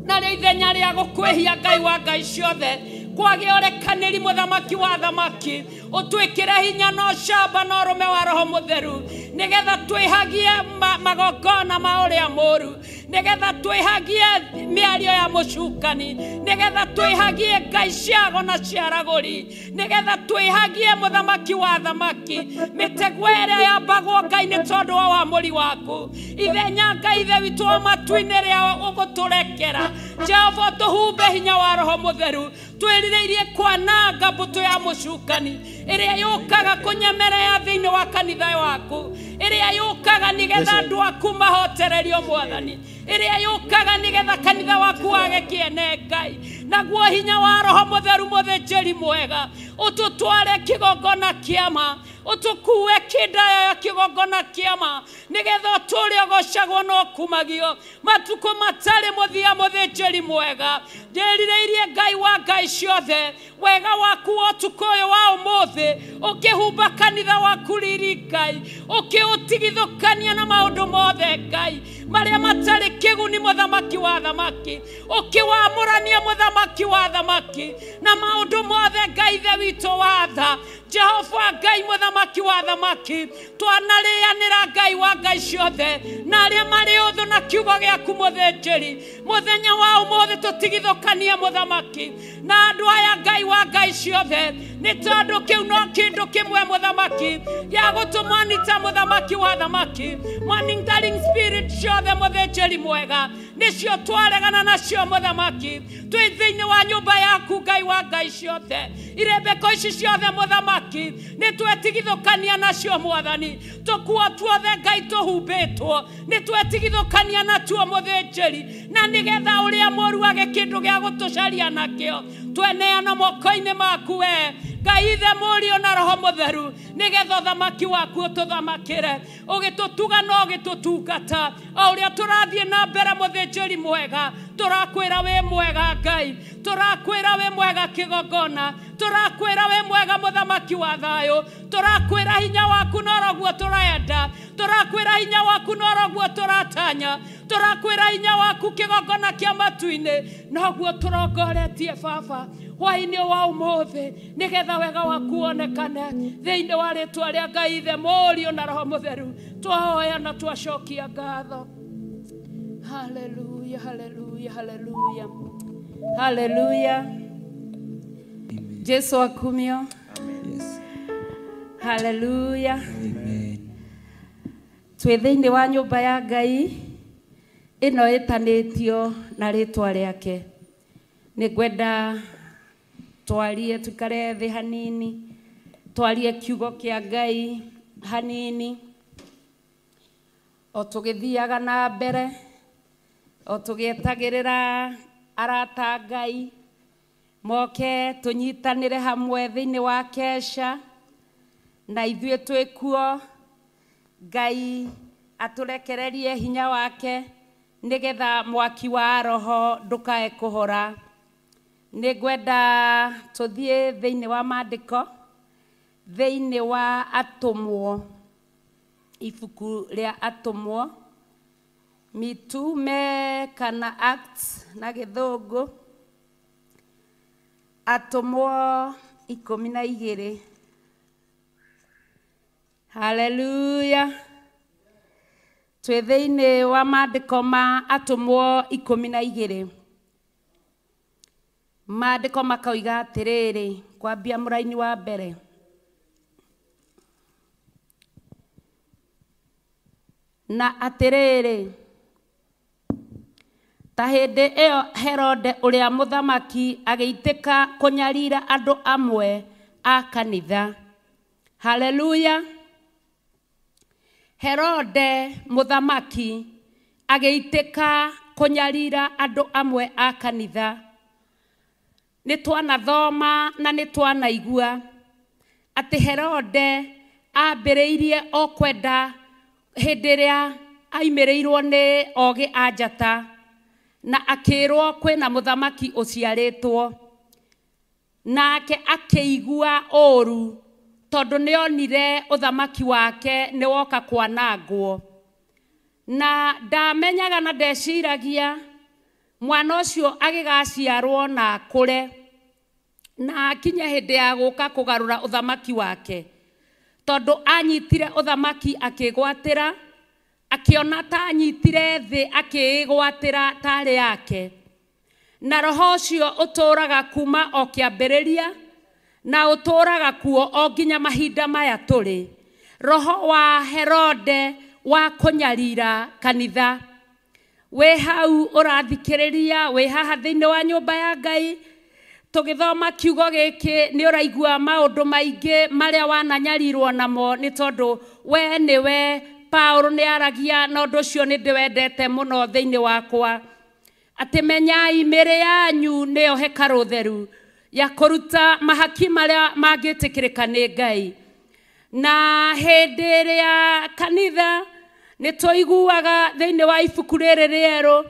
narĩo ithenya rĩa gũkwĩhia Ngai wa Ngai ciothe kwagĩa ũrekanĩri mũthamaki wa thamaki, ũtwĩkĩre hinya na ũcamba na ũrũme wa roho mũtheru, nĩgetha twĩhagie magongona ma ũrĩa mũru, nĩgetha twĩhagie mĩario ya mũcukani, nĩgetha twĩhagie ngai ciago na ciaragũri, nĩgetha twĩhagie mũthamaki wa thamaki mĩtego ĩrĩa yambagwo Ngai nĩ tondũ wa wamũri waku. Ithenya Ngai Ithe witũ wa matu-inĩ rĩa ũgũtũrekera Jehova, tũhumbe hinya wa roho mũtheru, twĩrirĩirie kwananga mbũtũ ya mũcukani ĩrĩa yũkaga kũnyemerea thĩinĩ wa kanitha waku, ĩrĩa yũkaga nĩgetha andũ aku mahotererio mwathani, ĩrĩa yũkaga nĩgetha kanitha waku wage kĩene Ngai. Naguo hinya wa roho mũtheru mũthĩnjĩri mwega ũtũtware kĩgongona kĩa ma, ũtũkue kĩndaya ya kĩgongona kĩa ma, nĩgetha ũtũũre ũgocagwo na ũkumagio matukũ matarĩ mũthia mũthĩnjĩri mwega. Ndĩrirĩirie Ngai wa Ngai ciothe wega waku ũtukũ ũyũ wa ũmũthĩ ũkĩhumba kanitha waku riri Ngai, ũkĩũtigithũkania na maũndũ mothe Ngai marĩa matarĩ kĩguni mũthamaki wa thamaki, ũkĩwamũrania mũthamaki wa thamaki na maũndũ mothe Ngai Ithe witũ wa tha. Jehova Ngai mũthamaki wa thamaki, twanarĩanĩra Ngai wa Ngai ciothe na arĩa marĩ ũthũ na kiugo gĩaku mũthĩnjĩri mũthenya wa ũmũthĩ tũtigithũkanie mũthamaki na andũ aya Ngai wa Ngai ciothe, nĩ tondũ kĩu no kĩndũ kĩmwe mũthamaki gĩa gũtũmonita mũthamaki wa thamaki. Monitoring spirit ciothe mũthĩnjĩri mwega nĩcio twaregana nacio mũthamaki, twĩ thĩinĩ wa nyũmba yaku Ngai wa Ngai ciothe. Irembeko ici ciothe mũthamaki nĩ twetigithũkania nacio mwathani, tũkuo tuothe Ngai tũhumbĩtwo nĩ twetigithũkania natuo mũthĩnjĩri, na nĩgetha ũrĩa mũru age kĩndũ gĩa gũtũcaria nakĩo tweneana moko-inĩ maku we Ngai Ithe Mũriũ na Roho Mũtheru, nĩgetha ũthamaki waku ũtũthamakĩre ũgĩtũtuga na ũgĩtũtungata o ũrĩa tũrathiĩ na mbere mũthĩnjĩri mwega. Tũrakwĩra wĩ mwega Ngai, tũrakwĩra wĩ mwega kĩgongona, tũrakwĩra wĩ mwega mũthamaki wa thayũ, tũrakwĩra hinya waku noroguo tũrenda, tũrakwĩra hinya waku noroguo tũratanya, tũrakwĩra hinya waku kĩgongona kĩa matu-inĩ noguo tũrongoretie Baba hwaĩ-inĩ wa ũmũthĩ, nĩgetha wega waku wonekane thĩinĩ wa rĩtwa rĩa Ngai Ithe Mũriũ na Roho Mũtheru. Twahoya na twacokia ngatho. Haleluya, haleluya, haleluya, haleluya. Jesu akumio. Yes. Haleluya. Amen. Twĩ thĩinĩ wa nyũmba ya Ngai ĩno ĩtanĩtio na rĩtwa rĩake. Nĩ ngwenda twarie, tuikare thĩ hanini, twarie kiugo kĩa Ngai hanini o tũgĩthiaga na mbere, o tũgĩetagĩrĩra arata a Ngai moke tũnyitanĩre hamwe thĩinĩ wa kesha, na ithuĩ twĩ kuo. Ngai atũrekererie hinya wake nĩgetha mwaki wa roho ndũkae kũhora. Nĩ ngwenda tũthiĩ thĩinĩ wa maandĩko, thĩinĩ wa Atũmwo, ibuku rĩa Atũmwo Mitume kana Acts na Gĩthũngũ, atũmwo 12. Haleluya. Twĩ thĩinĩ wa maandĩko ma atũmwo 12. Maandĩko makoiga atĩrĩrĩ, kwambia mũraini wa mbere. Na atĩrĩrĩ, ta hĩndĩ ĩyo Herode ũrĩa mũthamaki agĩitĩka kũnyarira andũ amwe a kanitha. Haleluya. Herode mũthamaki agĩitĩka kũnyarira andũ amwe a kanitha. Nĩ twanathoma na nĩ twanaigua atĩ Herode ambĩrĩirie o kwenda hĩndĩ ĩrĩa aimĩrĩirwo nĩ ogĩ a njata na akĩrwo kwĩna mũthamaki ũciarĩtwo, nake akĩigua ũru tondũ nĩonire ũthamaki wake nĩwoka kwanangwo, na ndamenyaga na ndeciragia mwana ũcio agĩgaciarwo na akũre na akinye hĩndĩ ya gũka kũgarũra ũthamaki wake, tondũ anyitire ũthamaki akĩgwatĩra, akĩona ta anyitire thĩ akĩĩgwatĩra tarĩ yake. Na roho ũcio ũtũũraga kuma o kĩambĩrĩria na ũtũũraga kuo o nginya mahinda maya tũrĩ. Roho wa Herode wa kũnyarira kanitha. Wĩ hau ũrathikĩrĩria, wĩ haha thĩinĩ wa nyũmba ya Ngai, tũgĩthoma kiugo gĩkĩ nĩ ũraigua maũndũ maingĩ marĩa wananyarirwo namo, nĩ tondũ we nĩwe Paũlũ nĩ aragia, na ũndũ ũcio nĩ ndĩwendete mũno thĩinĩ wakwa, atĩ menyai mĩĩrĩ yanyu nĩyo hekarũ theru ya kũruta mahaki marĩa mangĩtĩkĩrĩka nĩ Ngai. Na hĩndĩ ĩrĩa kanitha nĩ tũiguaga thĩinĩ wa ibuku rĩrĩ rĩerũ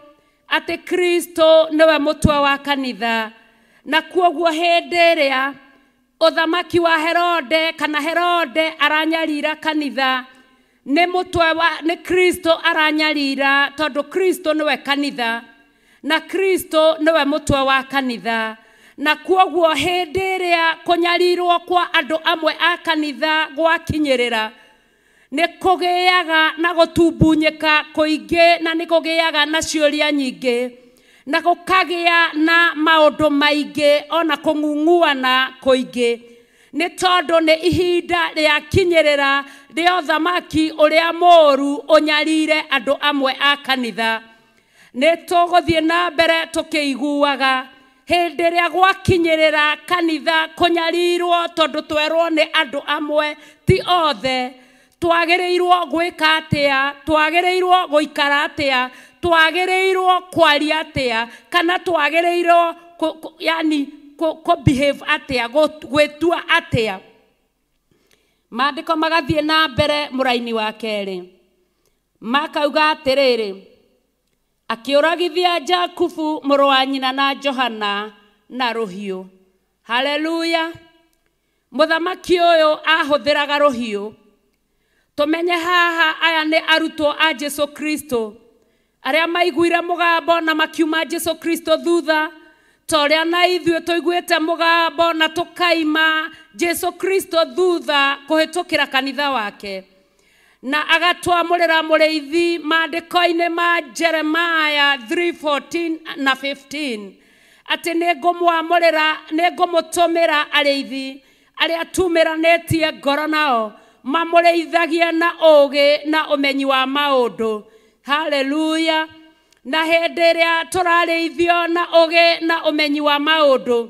atĩ Kristo nĩwe mũtwe wa kanitha, na kuoguo hĩndĩ ĩrĩa ũthamaki wa Herode kana Herode aranyarira kanitha, nĩ mũtwe wa nĩ Kristo aranyarira, tondũ Kristo nĩwe kanitha na Kristo nĩwe mũtwe wa kanitha. Na kuoguo hĩndĩ ĩrĩa kũnyarirwo kwa andũ amwe a kanitha gwakinyĩrĩra, nĩ kũgĩaga na gũtumbunyĩka kũingĩ, na nĩ kũgĩaga na ciũria nyingĩ, na gũkagĩa na maũndũ maingĩ ona kũng'ung'uana kũingĩ, nĩ tondũ nĩ ihinda rĩakinyĩrĩra rĩa ũthamaki ũrĩa mũũru ũnyarire andũ amwe a kanitha. Nĩ tũgũthiĩ na mbere tũkĩiguaga hĩndĩ ĩrĩa gwakinyĩrĩra kanitha kũnyarirwo, tondũ twerwo nĩ andũ amwe ti othe, twagĩrĩirwo gwĩka atĩa, twagĩrĩirwo gũikara atĩa, twagĩrĩirwo kwaria atĩa, kana twagĩrĩirwo yani kũ behave atĩa, gwĩtua atĩa. Maandĩko magathiĩ na mbere mũraini wa kerĩ makauga atĩrĩrĩ, akĩũragithia Jakubu mũrũ wa nyina na Johana na rũhiũ. Haleluya. Mũthamaki ũyũ ahũthĩraga rũhiũ. Tũmenye haha aya nĩ arutwo a Jesu Kristo arĩa maiguire mũgambo na makiuma Jesu Kristo thutha, ta ũrĩa na ithuĩ tũiguĩte mũgambo na tũkaima Jesu Kristo thutha kũhĩtũkĩra kanitha wake, na agatwamũrĩra mũrĩithi maandĩko-inĩ ma Jeremiah 3:14 na 15 atĩ nĩngũmwamũrĩra, nĩngũmũtũmĩra arĩithi arĩa tumĩranĩtie ngoro nao mamũrĩithagia na ũũgĩ na ũmenyi wa maũndũ. Haleluya. Na hĩndĩ ĩrĩa tũrarĩithio na ũũgĩ na ũmenyi wa maũndũ,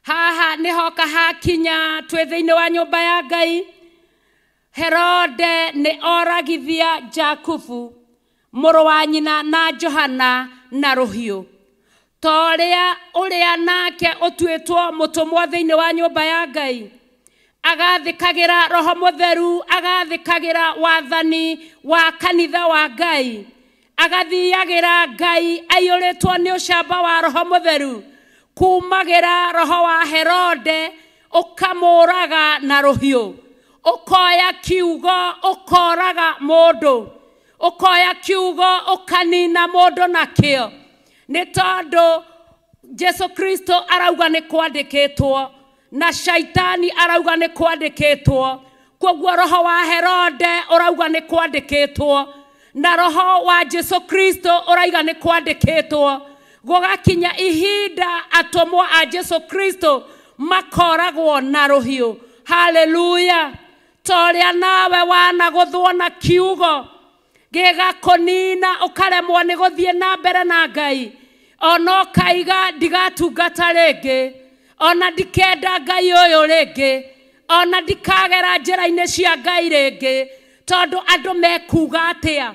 haha nĩhoka hakinya twĩ thĩinĩ wa nyũmba ya Ngai. Herode nĩ oragithia Jakubu mũrũ wa nyina na Johana na rũhiũ, ta ũrĩa ũrĩa nake ũtuĩtwo mũtũmwo thĩinĩ wa nyũmba ya Ngai, agathĩkagĩra Roho Mũtheru, agathĩkagĩra wathani wa kanitha wa Ngai, agathiagĩra Ngai aiyũrĩtwo nĩ ũcamba wa Roho Mũtheru, kumagĩra roho wa Herode ũkamũraga na rũhiũ, ũkoya kiugo ũkoraga mũndũ, Ũkoya kiugo ũkanina mũndũ nakĩo. Nĩ tondũ Jesu Kristo arauga nĩ kwandĩkĩtwo na shaitani arauga nĩ kwandĩkĩtwo. Kwoguo roho wa Herode ũrauga nĩ kwandĩkĩtwo na roho wa Jesu Kristo ũrauga nĩ kwandĩkĩtwo. Gũgakinya ihinda atũmwo a Jesu Kristo makoragwo na rũhiũ. Haleluya. Torĩa nawe wanagũthwo na kiugo gĩgakũnina ũkaremwo nĩ gũthiĩ na mbere na Ngai. Ona ũkaiga ndigatungata rĩngĩ, ona ndikenda Ngai ũyũ rĩngĩ, ona ndikagera njĩra-inĩ cia Ngai rĩngĩ, tondũ andũ mekuga atĩa?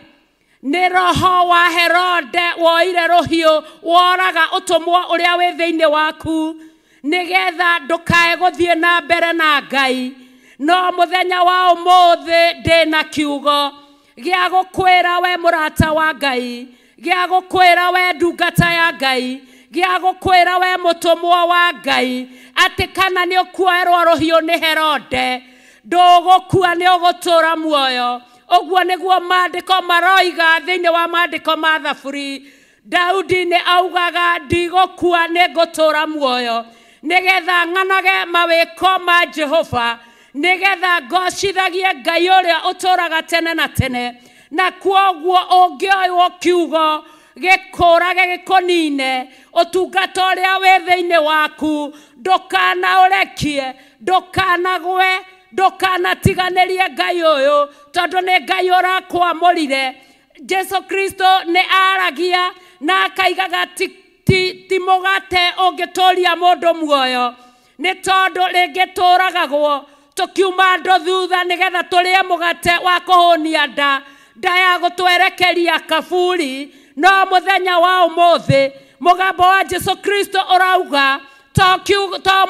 Nĩ roho wa Herode woire rũhiũ woraga ũtũmwo ũrĩa wĩ thĩinĩ waku nĩgetha ndũkae gũthiĩ na mbere na Ngai. No mũthenya wa ũmũthĩ ndĩna kiugo gĩa gũkwĩra we mũrata wa Ngai, gĩa gũkwĩra we ndungata ya Ngai, gĩa gũkwĩra we mũtũmwo wa Ngai, atĩ kana nĩ ũkuoerwo rũhiũ nĩ Herode, ndũgũkua nĩ ũgũtũũra muoyo. Ũguo nĩguo maandĩko maroiga thĩinĩ wa maandĩko ma Thaburi. Daudi nĩ augaga ndigũkua nĩ ngũtũũra muoyo, nĩgetha ng'anage mawĩko ma Jehova, nĩgetha ngocithagie Ngai ũrĩa ũtũũraga tene na tene. Na kwoguo ũngĩoywo kiugo gĩkũrage gĩkũnine ũtungata ũrĩa wĩ thĩinĩ waku, ndũkanaũrekie, ndũkanagwe, ndũkanatiganĩrie Ngai ũyũ, tondũ nĩ Ngai ũrakwamũrire. Jesu Kristo nĩ aragia na akaigaga ti mũgate ũngĩtũria mũndũ muoyo, nĩ tondũ rĩngĩ tũragagwo tũkiuma andũ thutha nĩgetha tũrĩe mũgate wa kũhũnia nda, nda ya gũtwerekeria kaburi. No mũthenya wa ũmũthĩ mũgambo wa Jesu Kristo ũrauga to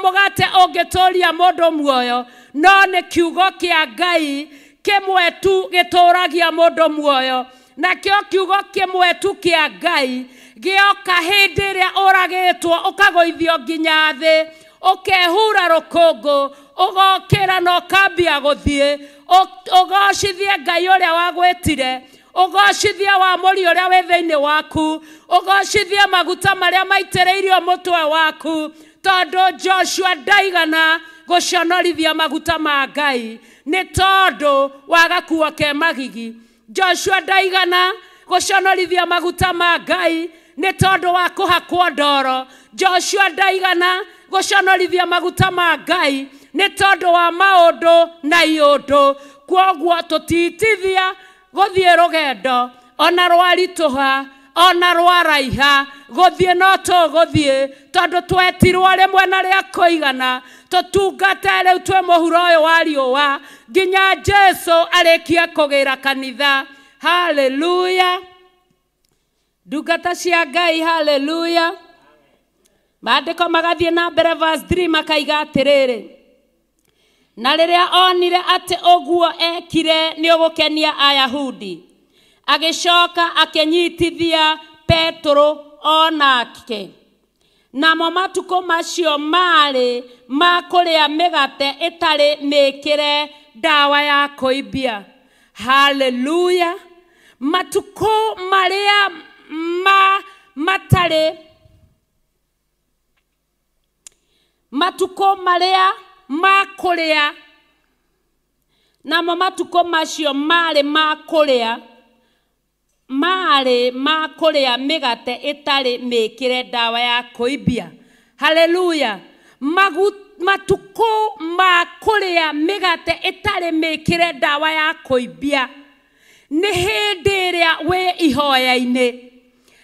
mũgate ũngĩtũria mũndũ muoyo, no nĩ kiugo kĩa Ngai kĩmwe tu gĩtũragia mũndũ muoyo. Nakĩo kiugo kĩmwe tu kĩa Ngai gĩoka hĩndĩ ĩrĩa ũragĩtwo ũkagũithio nginya thĩ, ũkehura rũkũngũ, ũgokĩra na ũkambia gũthiĩ, ũgocithie Ngai ũrĩa wagwĩtire, ũgocithie wamũri ũrĩa wĩ thĩinĩ waku, ũgocithie maguta marĩa maitĩrĩirio mũtwe waku, tondũ Joshua ndaigana gũconorithia maguta ma Ngai nĩ tondũ wa gakuo ke magigi. Joshua ndaigana gũconorithia maguta ma Ngai nĩ tondũ wa kũhakwo ndoro. Joshua ndaigana gũconorithia maguta ma Ngai nĩ tondũ wa maũndũ na iũndũ. Kwoguo tũtitithia gũthiĩ rũgendo ona rwaritũha ona rwaraiha, gũthiĩ no tũgũthiĩ, tondũ twetirwo rĩmwe na rĩa kũigana tũtungate rĩu twĩ mũhuro ũyũ wa riũa nginya Jesu arĩkie kũgĩra kanitha. Haleluya. Ndungata cia Ngai, haleluya. Maandĩko magathiĩ na mbere verse 3 makaiga atĩrĩrĩ, na rĩrĩa onire atĩ ũguo ekire nĩ ũgũkenia Ayahudi, agĩcoka akĩnyitithia Petero onake. Namo matukũ macio marĩ ma kũrĩa mĩgate ĩtarĩ mĩkĩre ndawa ya kũimbia. Haleluya. Matukũ marĩa matarĩ matukũ marĩa ma kũrĩa, namo matukũ macio marĩ ma kũrĩa, marĩ ma kũrĩa mĩgate ĩtarĩ mĩkĩre ndawa ya kũimbia. Haleluya. Matukũ ma kũrĩa mĩgate ĩtarĩ mĩkĩre ndawa ya kũimbia nĩ hĩndĩ ĩrĩa wĩ ihoya-inĩ.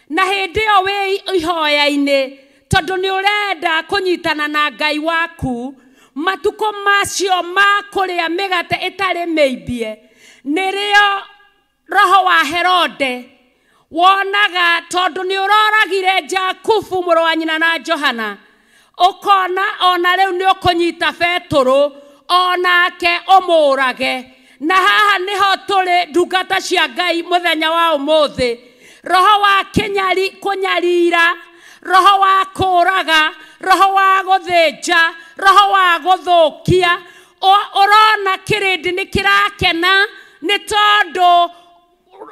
Na hĩndĩ ĩyo wĩ ihoya-inĩ, tondũ nĩ ũrenda kũnyitana na Ngai waku, matukũ macio ma kũrĩa mĩgate ĩtarĩ mĩimbie nĩrĩo roho wa Herode wonaga, tondũ nĩ ũroragire Jakubu mũrũ wa nyina na Johana, ũkona ona rĩu nĩ ũkũnyita Petero onake ũmũrage. Na haha nĩho tũrĩ ndungata cia Ngai mũthenya wa ũmũthĩ. Roho wa kĩnyari kũnyarira, roho wa kũraga, roho wa gũthĩnja, roho wa gũthũkia, ũrona kĩrĩndĩ nĩ kĩrakena nĩ tondũ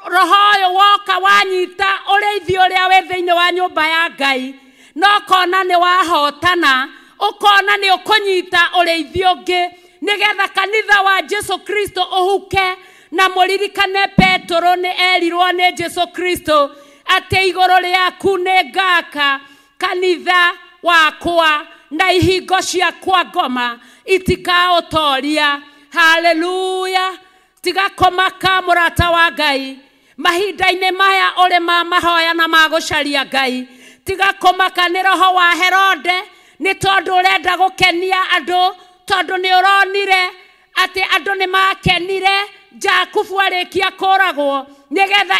Roho ũyũ woka wanyita ũrĩithi ũrĩa wĩ thĩinĩ wa nyũmba ya Ngai, no kona nĩ wahotana, ũkona nĩ ũkũnyita ũrĩithi ũngĩ nĩgetha kanitha wa Jesu Kristo ũhuke. Na mũririkane Petero nĩ erirwo nĩ Jesu Kristo atĩ igũrũ rĩaku nĩ ngaka kanitha wakwa na ihingo ciakwa ngoma itikaũtoria. Haleluya. Tiga kũmaka mũrata wa Ngai mahinda-inĩ maya ũrĩ ma mahoya na ma gũcaria Ngai. Tiga kũmaka nĩ roho wa Herode nĩ tondũ ũrenda gũkenia andũ, tondũ nĩ ũronire atĩ andũ nĩ makenire Jakubu arĩkia kũragwo nĩgetha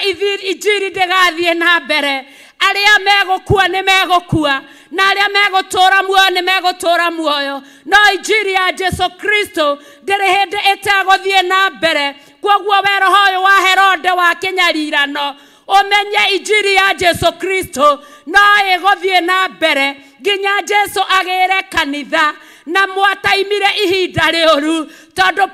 injiri ndĩgathiĩ na mbere. Arĩa megũkua nĩ megũkua na arĩa megũtũũra muoyo nĩ megũtũũra muoyo, no injiri ya Jesu Kristo ndĩrĩ hĩndĩ ĩtegũthiĩ na mbere. Kwoguo we roho ũyũ wa Herode wa kĩnyarirano, ũmenye injiri ya Jesu Kristo no ĩgũthiĩ na mbere nginya Jesu agĩre kanitha. Na mwataimire ihinda rĩũru tondũ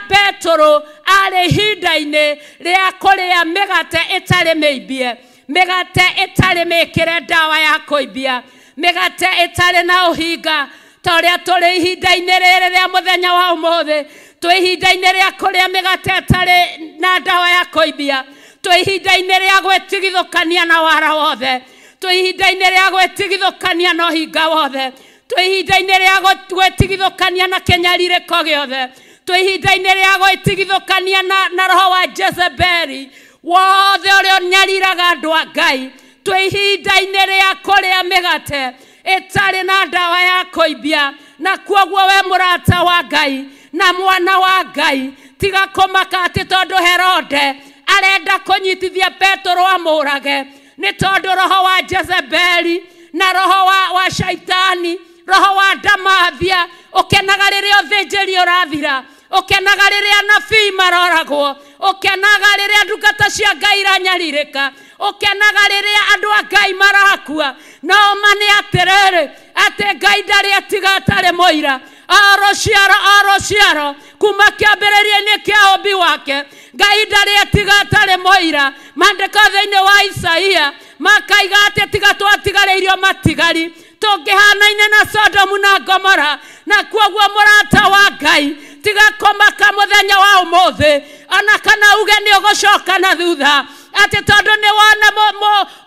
Petero arĩ ihinda-inĩ rĩa kũrĩa mĩgate ĩtarĩ mĩimbie, mĩgate ĩtarĩ mĩkĩre ndawa ya kũimbia, mĩgate ĩtarĩ na ũhinga. Ta ũrĩa tũrĩ ihinda-inĩ rĩrĩ rĩa mũthenya wa ũmũthĩ, twĩ ihinda-inĩ rĩa kũrĩa mĩgate ĩtarĩ na ndawa ya kũimbia, twĩ ihinda-inĩ rĩa gwĩtigithũkania na wara wothe, twĩ ihinda-inĩ rĩa gwĩtigithũkania na ũhinga wothe, twĩ ihinda-inĩ rĩa gwĩtigithũkania na kĩnyarirĩko gĩothe, twĩ ihinda-inĩ rĩa gwĩtigithũkania na roho wa Jezebeli wothe ũrĩa ũnyariraga andũ a Ngai. Twĩ ihinda-inĩ rĩa kũrĩa mĩgate ĩtarĩ na ndawa ya kũimbia. Na kwoguo we mũrata wa Ngai na mwana wa Ngai, tiga kũmaka atĩ tondũ Herode arenda kũnyitithia Petero amũrage, nĩ tondũ roho wa Jezebeli na roho wa shaitani, roho wa Ndamathia ũkenaga rĩrĩa ũthĩnjĩri ũrathira, ũkenaga rĩrĩa anabii maroragwo, ũkenaga rĩrĩa ndungata cia Ngai iranyarirĩka, ũkenaga rĩrĩa andũ a Ngai marakua. No ma nĩ atĩrĩrĩ, atĩ Ngai ndarĩ atiga atarĩ mũira. O rũciaro kuma kĩambĩrĩria-inĩ kĩa ũmbi wake, Ngai ndarĩ atiga atarĩ mũira. Maandĩko thĩinĩ wa Isaia makaiga atĩ tiga twatigarĩirio matigari tũngĩhanaine na Sodomu na Gomora. Na kwoguo mũrata wa Ngai, tiga kũmaka mũthenya wa ũmũthĩ, ona kana uge nĩ ũgũcoka na thutha atĩ tondũ nĩ wona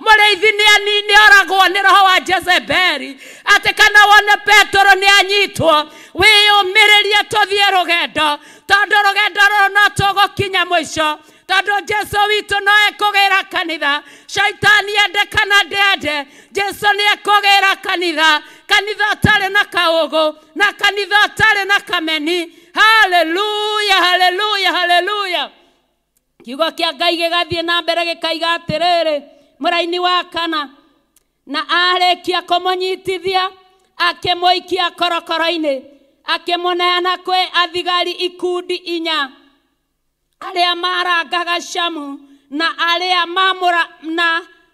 mũrĩithi nĩ oragwo nĩ roho wa Jezebeli, atĩ kana wone Petero nĩ anyitwo. Wĩyũmĩrĩrie tũthiĩ rũgendo, tondũ rũgendo rũrũ no tũgũkinya mũico, tondũ Jesu witũ no ekũgĩra kanitha. Shaitani ende kana ndende, Jesu nĩ ekũgĩra kanitha, kanitha ũtarĩ na kaũgũ na kanitha ũtarĩ na kameni. Haleluya, haleluya, haleluya. Kiugo kĩa Ngai gĩgathiĩ na mbere gĩkaiga atĩrĩrĩ, mũraini wa kana, na arĩkia kũmũnyitithia akĩmũikia korokoro-inĩ, akĩmũneana kwĩ athigari ikundi inya arĩa marangaga Shamu na arĩa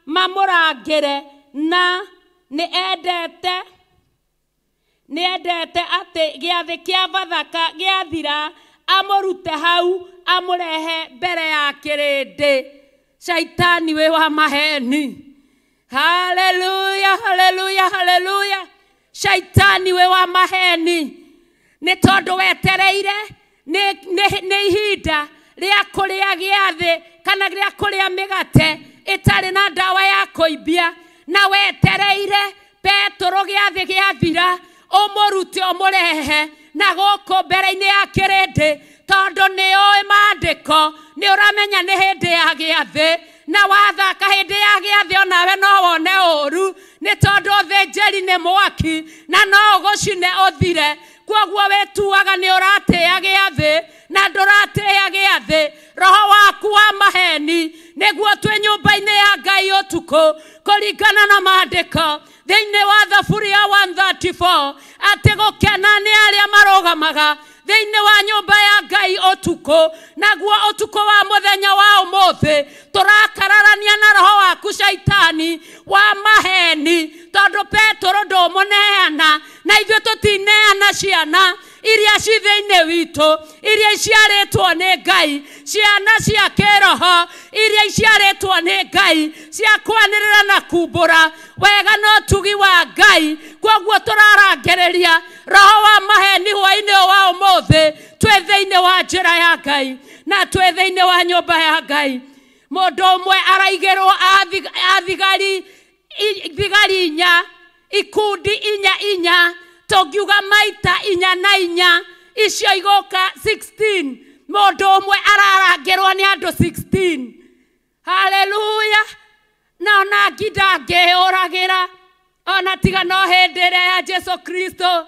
mamũrangĩre. Na nĩ endete atĩ gĩathĩ kĩa Bathaka gĩathira amũrute hau amũrehe mbere ya kĩrĩndĩ. Shaitani wĩ wa maheni. Haleluya, haleluya, haleluya. Shaitani wĩ wa maheni nĩ tondũ wetereire nĩ ihinda rĩa kũrĩa gĩathĩ kana rĩa kũrĩa mĩgate ĩtarĩ na ndawa ya kũimbia, na wetereire Petero gĩathĩ gĩathira ũmũrute ũmũrehe na gũkũ mbere-inĩ ya kĩrĩndĩ, tondũ nĩ ũĩ maandĩko, nĩ ũramenya nĩ hĩndĩ ya gĩathĩ, na wathaka hĩndĩ ya gĩathĩ onawe no wone ũru, nĩ tondũ ũthĩnjĩri nĩ mwaki na no ũgũcine ũthire. Kwoguo wĩtuaga nĩ ũratĩĩa gĩathĩ na ndũratĩĩa gĩathĩ. Roho waku wa maheni nĩguo twĩ nyũmba-inĩ ya Ngai ũtukũ kũringana na maandĩko thĩinĩ wa Thaburi ya 134 atĩ gũkena nĩ arĩa marũgamaga thĩinĩ wa nyũmba ya Ngai ũtukũ. Naguo ũtukũ wa mũthenya wa ũmũthĩ tũrakararania na roho waku shaitani wa maheni, tondũ Petero ndũmũneana na ithuĩ tũtineana ciana. iria ci thĩinĩ witũ, iria iciarĩtwo nĩ Ngai, ciana cia kĩroho iria iciarĩtwo nĩ Ngai cia kwanĩrĩra na kumbũra wega na ũtugi wa Ngai. Kwoguo tũrarangĩrĩria roho wa maheni hwaĩ-inĩ wa ũmũthĩ, twĩ thĩinĩ wa njĩra ya Ngai na twĩ thĩinĩ wa nyũmba ya Ngai. Mũndũ ũmwe araigĩrwo athigari thigari inya, ikundi inya inya, tũngiuga maita inya na inya, icio igũka 16. Mũndũ ũmwe ararangĩrwo nĩ andũ 16. Haleluya. Na ona ngi ndangĩũragĩra, ona tiga no hĩndĩ ĩrĩa ya Jesu Kristo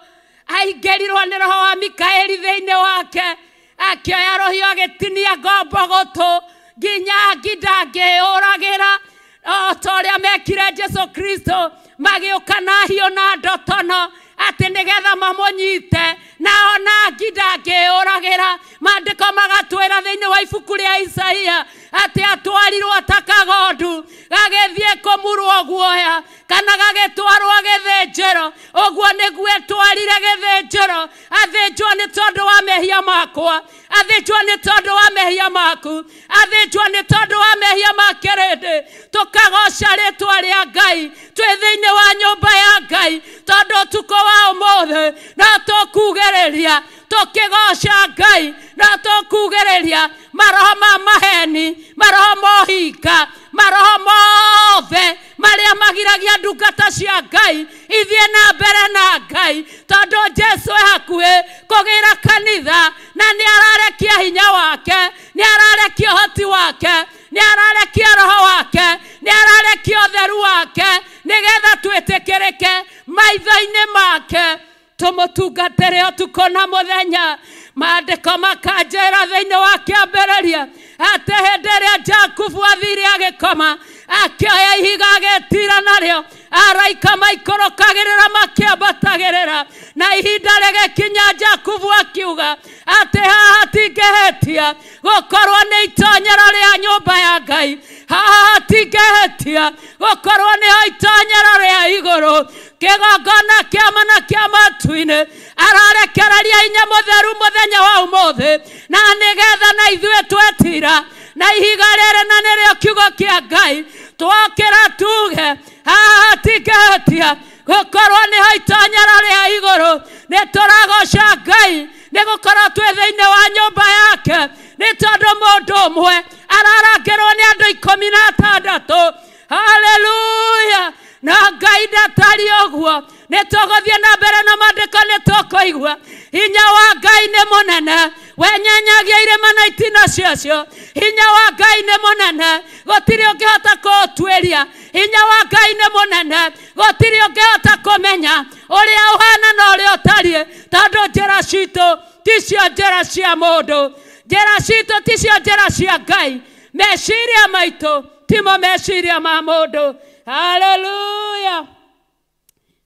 aingĩrirwo nĩ roho wa Mikaeli thĩinĩ wake, akĩoya rũhiũ agĩtinia ngombo gũtũ, nginya ngi ndangĩũragĩra. O ta ũrĩa mekire Jesu Kristo, magĩũka na hiũ na ndotono atĩ nĩgetha mamũnyite, na ona ngi ndangĩũragĩra. Maandĩko magatwĩra thĩinĩ wa ibuku rĩa Isaia atĩ atwarirwo ta kagondu gagĩthiĩ kũmurwo guoya kana gagĩtwarwo gĩthĩnjĩro. Ũguo nĩguo etwarire gĩthĩnjĩro, athĩnjwo nĩ tondũ wa mehia makwa, athĩnjwo nĩ tondũ wa mehia maku, athĩnjwo nĩ tondũ wa mehia ma kĩrĩndĩ. Tũkagoca rĩtwa rĩa Ngai twĩ thĩinĩ wa nyũmba ya Ngai, tondũ ũtukũ wa ũmũthĩ no tũkugĩrĩria tũkĩgoca Ngai, no tũkugĩrĩria maroho ma maheni, maroho ma ũhinga, maroho mothe marĩa magiragia ndungata cia Ngai ithiĩ na mbere na Ngai, tondũ Jesu e hakuhĩ kũgĩra kanitha, na nĩ ararekia hinya wake, nĩ ararekia ũhoti wake, nĩ ararekia roho wake, nĩ ararekia ũtheru wake, nĩgetha twĩtĩkĩrĩke maitho-inĩ make, tũmũtungatĩre ũtukũ na mũthenya. Maandĩko makanjĩra thĩinĩ wa kĩambĩrĩria atĩ hĩndĩ ĩrĩa Jakubu athire agĩkoma, akĩoya ihiga agĩtira narĩo, araika maikũrũkagĩrĩra makĩambatagĩrĩra, na ihinda rĩgĩkinya Jakubu akiuga atĩ haha tingĩhĩtia gũkorwo nĩ itonyero rĩa nyũmba ya Ngai, haha tingĩhĩtia gũkorwo nĩho itonyero rĩa igũrũ, kĩgongona kĩama na kĩa matu-inĩ. Ararekereria hinya mũtheru mũthenya wa ũmũthĩ, na nĩgetha na ithuĩ twetira na ihiga rĩrĩ, na nĩrĩo kiugo kĩa Ngai, twokĩra tuge haha tingĩhĩtia gũkorwo nĩho itonyero rĩa igũrũ. Nĩ tũragoca Ngai nĩ gũkorwo twĩ thĩinĩ wa nyũmba yake, nĩ tondũ mũndũ ũmwe ararangĩrwo nĩ andũ 16. Haleluya. Na Ngai ndatariĩ ũguo. Nĩ tũgũthiĩ na mbere na maandĩko, nĩ tũkũigua hinya wa Ngai nĩ mũnene, wenyenyagia irĩma na itina ciacio. Hinya wa Ngai nĩ mũnene, gũtirĩ ũngĩhota kũũtuĩria. Hinya wa Ngai nĩ mũnene, gũtirĩ ũngĩhota kũmenya ũrĩa ũhana na ũrĩa ũtariĩ, tondũ njĩra citũ ticio njĩra cia mũndũ, njĩra citũ ticio njĩra cia Ngai, meciria maitũ timo meciria ma mũndũ. Haleluya.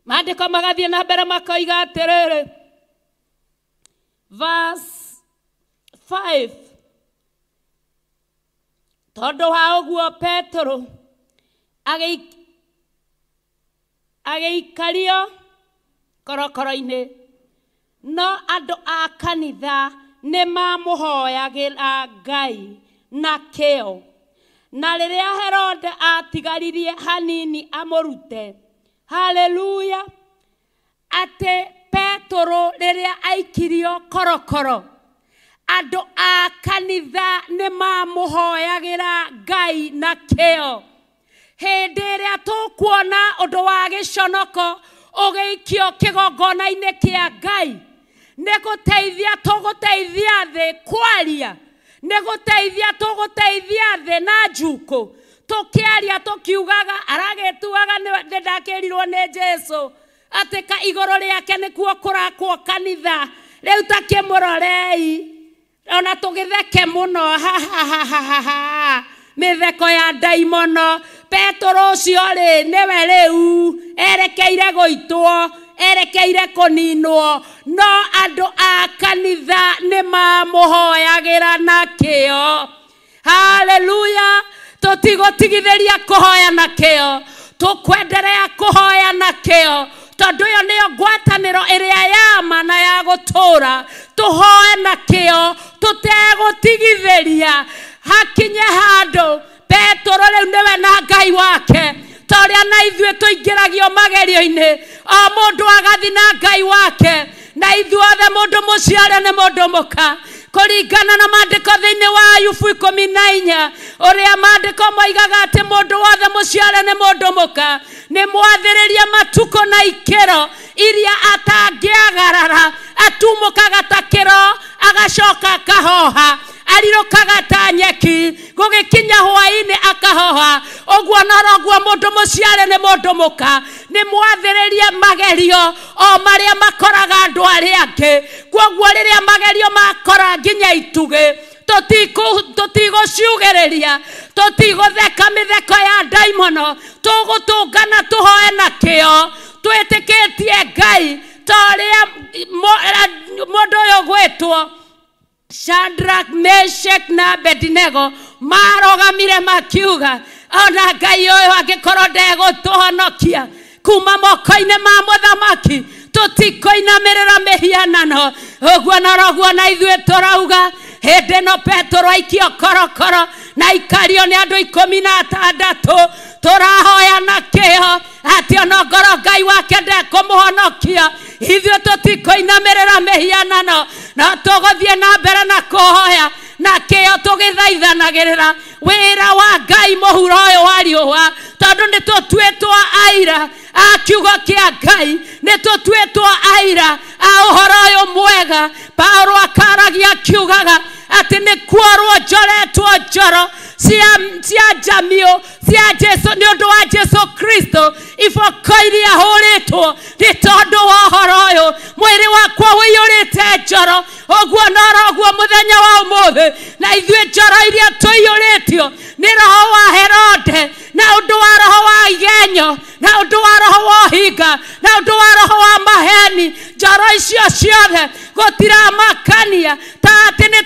Maandĩko magathiĩ na mbere makoiga atĩrĩrĩ, verse 5, tondũ wa ũguo Petero agĩikario korokoro-inĩ, no andũ a kanitha nĩ mamũhoyagĩra Ngai na kĩo. Na rĩrĩa Herode atigaririe hanini amũrute, haleluya, atĩ Petero rĩrĩa aikirio korokoro, andũ a kanitha nĩ mamũhoyagĩra Ngai na kĩo. Hĩndĩ ĩrĩa tũkuona ũndũ wa gĩconoko ũgĩikio kĩgongona-inĩ kĩa Ngai, nĩ gũteithia tũgũteithia thĩ kwaria, nĩ gũteithia tũgũteithia thĩ na njukũ, tũkĩaria tũkiugaga aragĩtuaga nĩ ndakĩrirwo nĩ Jesu atĩ ka igũrũ rĩake nĩkuo kũrakwo kanitha, rĩu ta kĩmũrorei ona tũgĩtheke mũno ha ha ha ha ha, mĩtheko ya ndaimono. Petero ũcio rĩ nĩwe rĩu erekeire gũitwo, erekeire kũninwo, no andũ a kanitha nĩ mamũhoyagĩra na kĩo. Haleluya. Tũtigũtigithĩria kũhoya na kĩo, tũkwenderea kũhoya na kĩo, Tondũ ĩyo nĩyo ngwatanĩro ĩrĩa ya ma na ya gũtũũra. Tũhoe na kĩo tũtegũtigithĩria hakinye handũ Petero rĩu nĩwe na Ngai wake. Ta ũrĩa na ithuĩ tũingĩragio magerio-inĩ, o mũndũ agathi na Ngai wake, na ithuothe mũndũ mũciare nĩ mũndũ mũka. Kũringana na maandĩko thĩinĩ wa Ayubu 14 ũrĩa maandĩko moigaga atĩ mũndũ wothe mũciare nĩ mũndũ mũka, nĩ mwathĩrĩria matukũ na ikĩro iria atangĩagarara. Atumũkaga ta kĩro agacoka akahoha, arirũkaga ta nyeki, gũgĩkinya hwaĩ-inĩ akahoha. Ũguo noroguo mũndũ mũciare nĩ mũndũ mũka. Nĩ mwathĩrĩrie magerio o marĩa makoraga andũ arĩa angĩ. Kwoguo rĩrĩa magerio makora nginya itugĩ, tũtigũciugĩrĩria, tũtigũtheka mĩtheko ya ndaimono, tũgũtũngana tũhoe na kĩo, twĩtĩkĩtie Ngai ta ũrĩa mũndũ ũyũ ũgwĩtwo Shadrach, Meshach na Abednego marogamire makiuga, ona Ngai ũyũ angĩkorwo ndegũtũhonokia kuma moko-inĩ ma mũthamaki, tũtikũinamĩrĩra mĩhianano. Ũguo noroguo na ithuĩ tũrauga hĩndĩ ĩno Petero aikio korokoro na ikario nĩ andũ 16, tũrahoya na kĩo atĩ ona ngoro Ngai wake ndekũmũhonokia, ithuĩ tũtikũinamĩrĩra mĩhianano, no tũgũthiĩ na mbere na kũhoya na kĩo tũgĩthaithanagĩrĩra wĩra wa Ngai mũhuro ũyũ wa riũa, tondũ nĩ tũtuĩtwo aira a kiugo kĩa Ngai, nĩ tũtuĩtwo aira a ũhoro ũyũ mwega. Paulo akaragia akiugaga atĩ nĩ kuorwo njoretwo njoro cia njamiũ cia Jesu nĩ ũndũ wa Jesu Kristo, iboko iria hũrĩtwo nĩ tondũ wa ũhoro ũyũ, mwĩrĩ wakwa ũiyũrĩte njoro. Ũguo noroguo mũthenya wa ũmũthĩ, na ithuĩ njoro iria tũiyũrĩtio nĩ roho wa Herode, na ũndũ wa roho wa igenyo, na ũndũ wa roho wa ũhinga, na ũndũ wa roho wa maheni, njoro icio ciothe gũtiramakania ta atĩ nĩ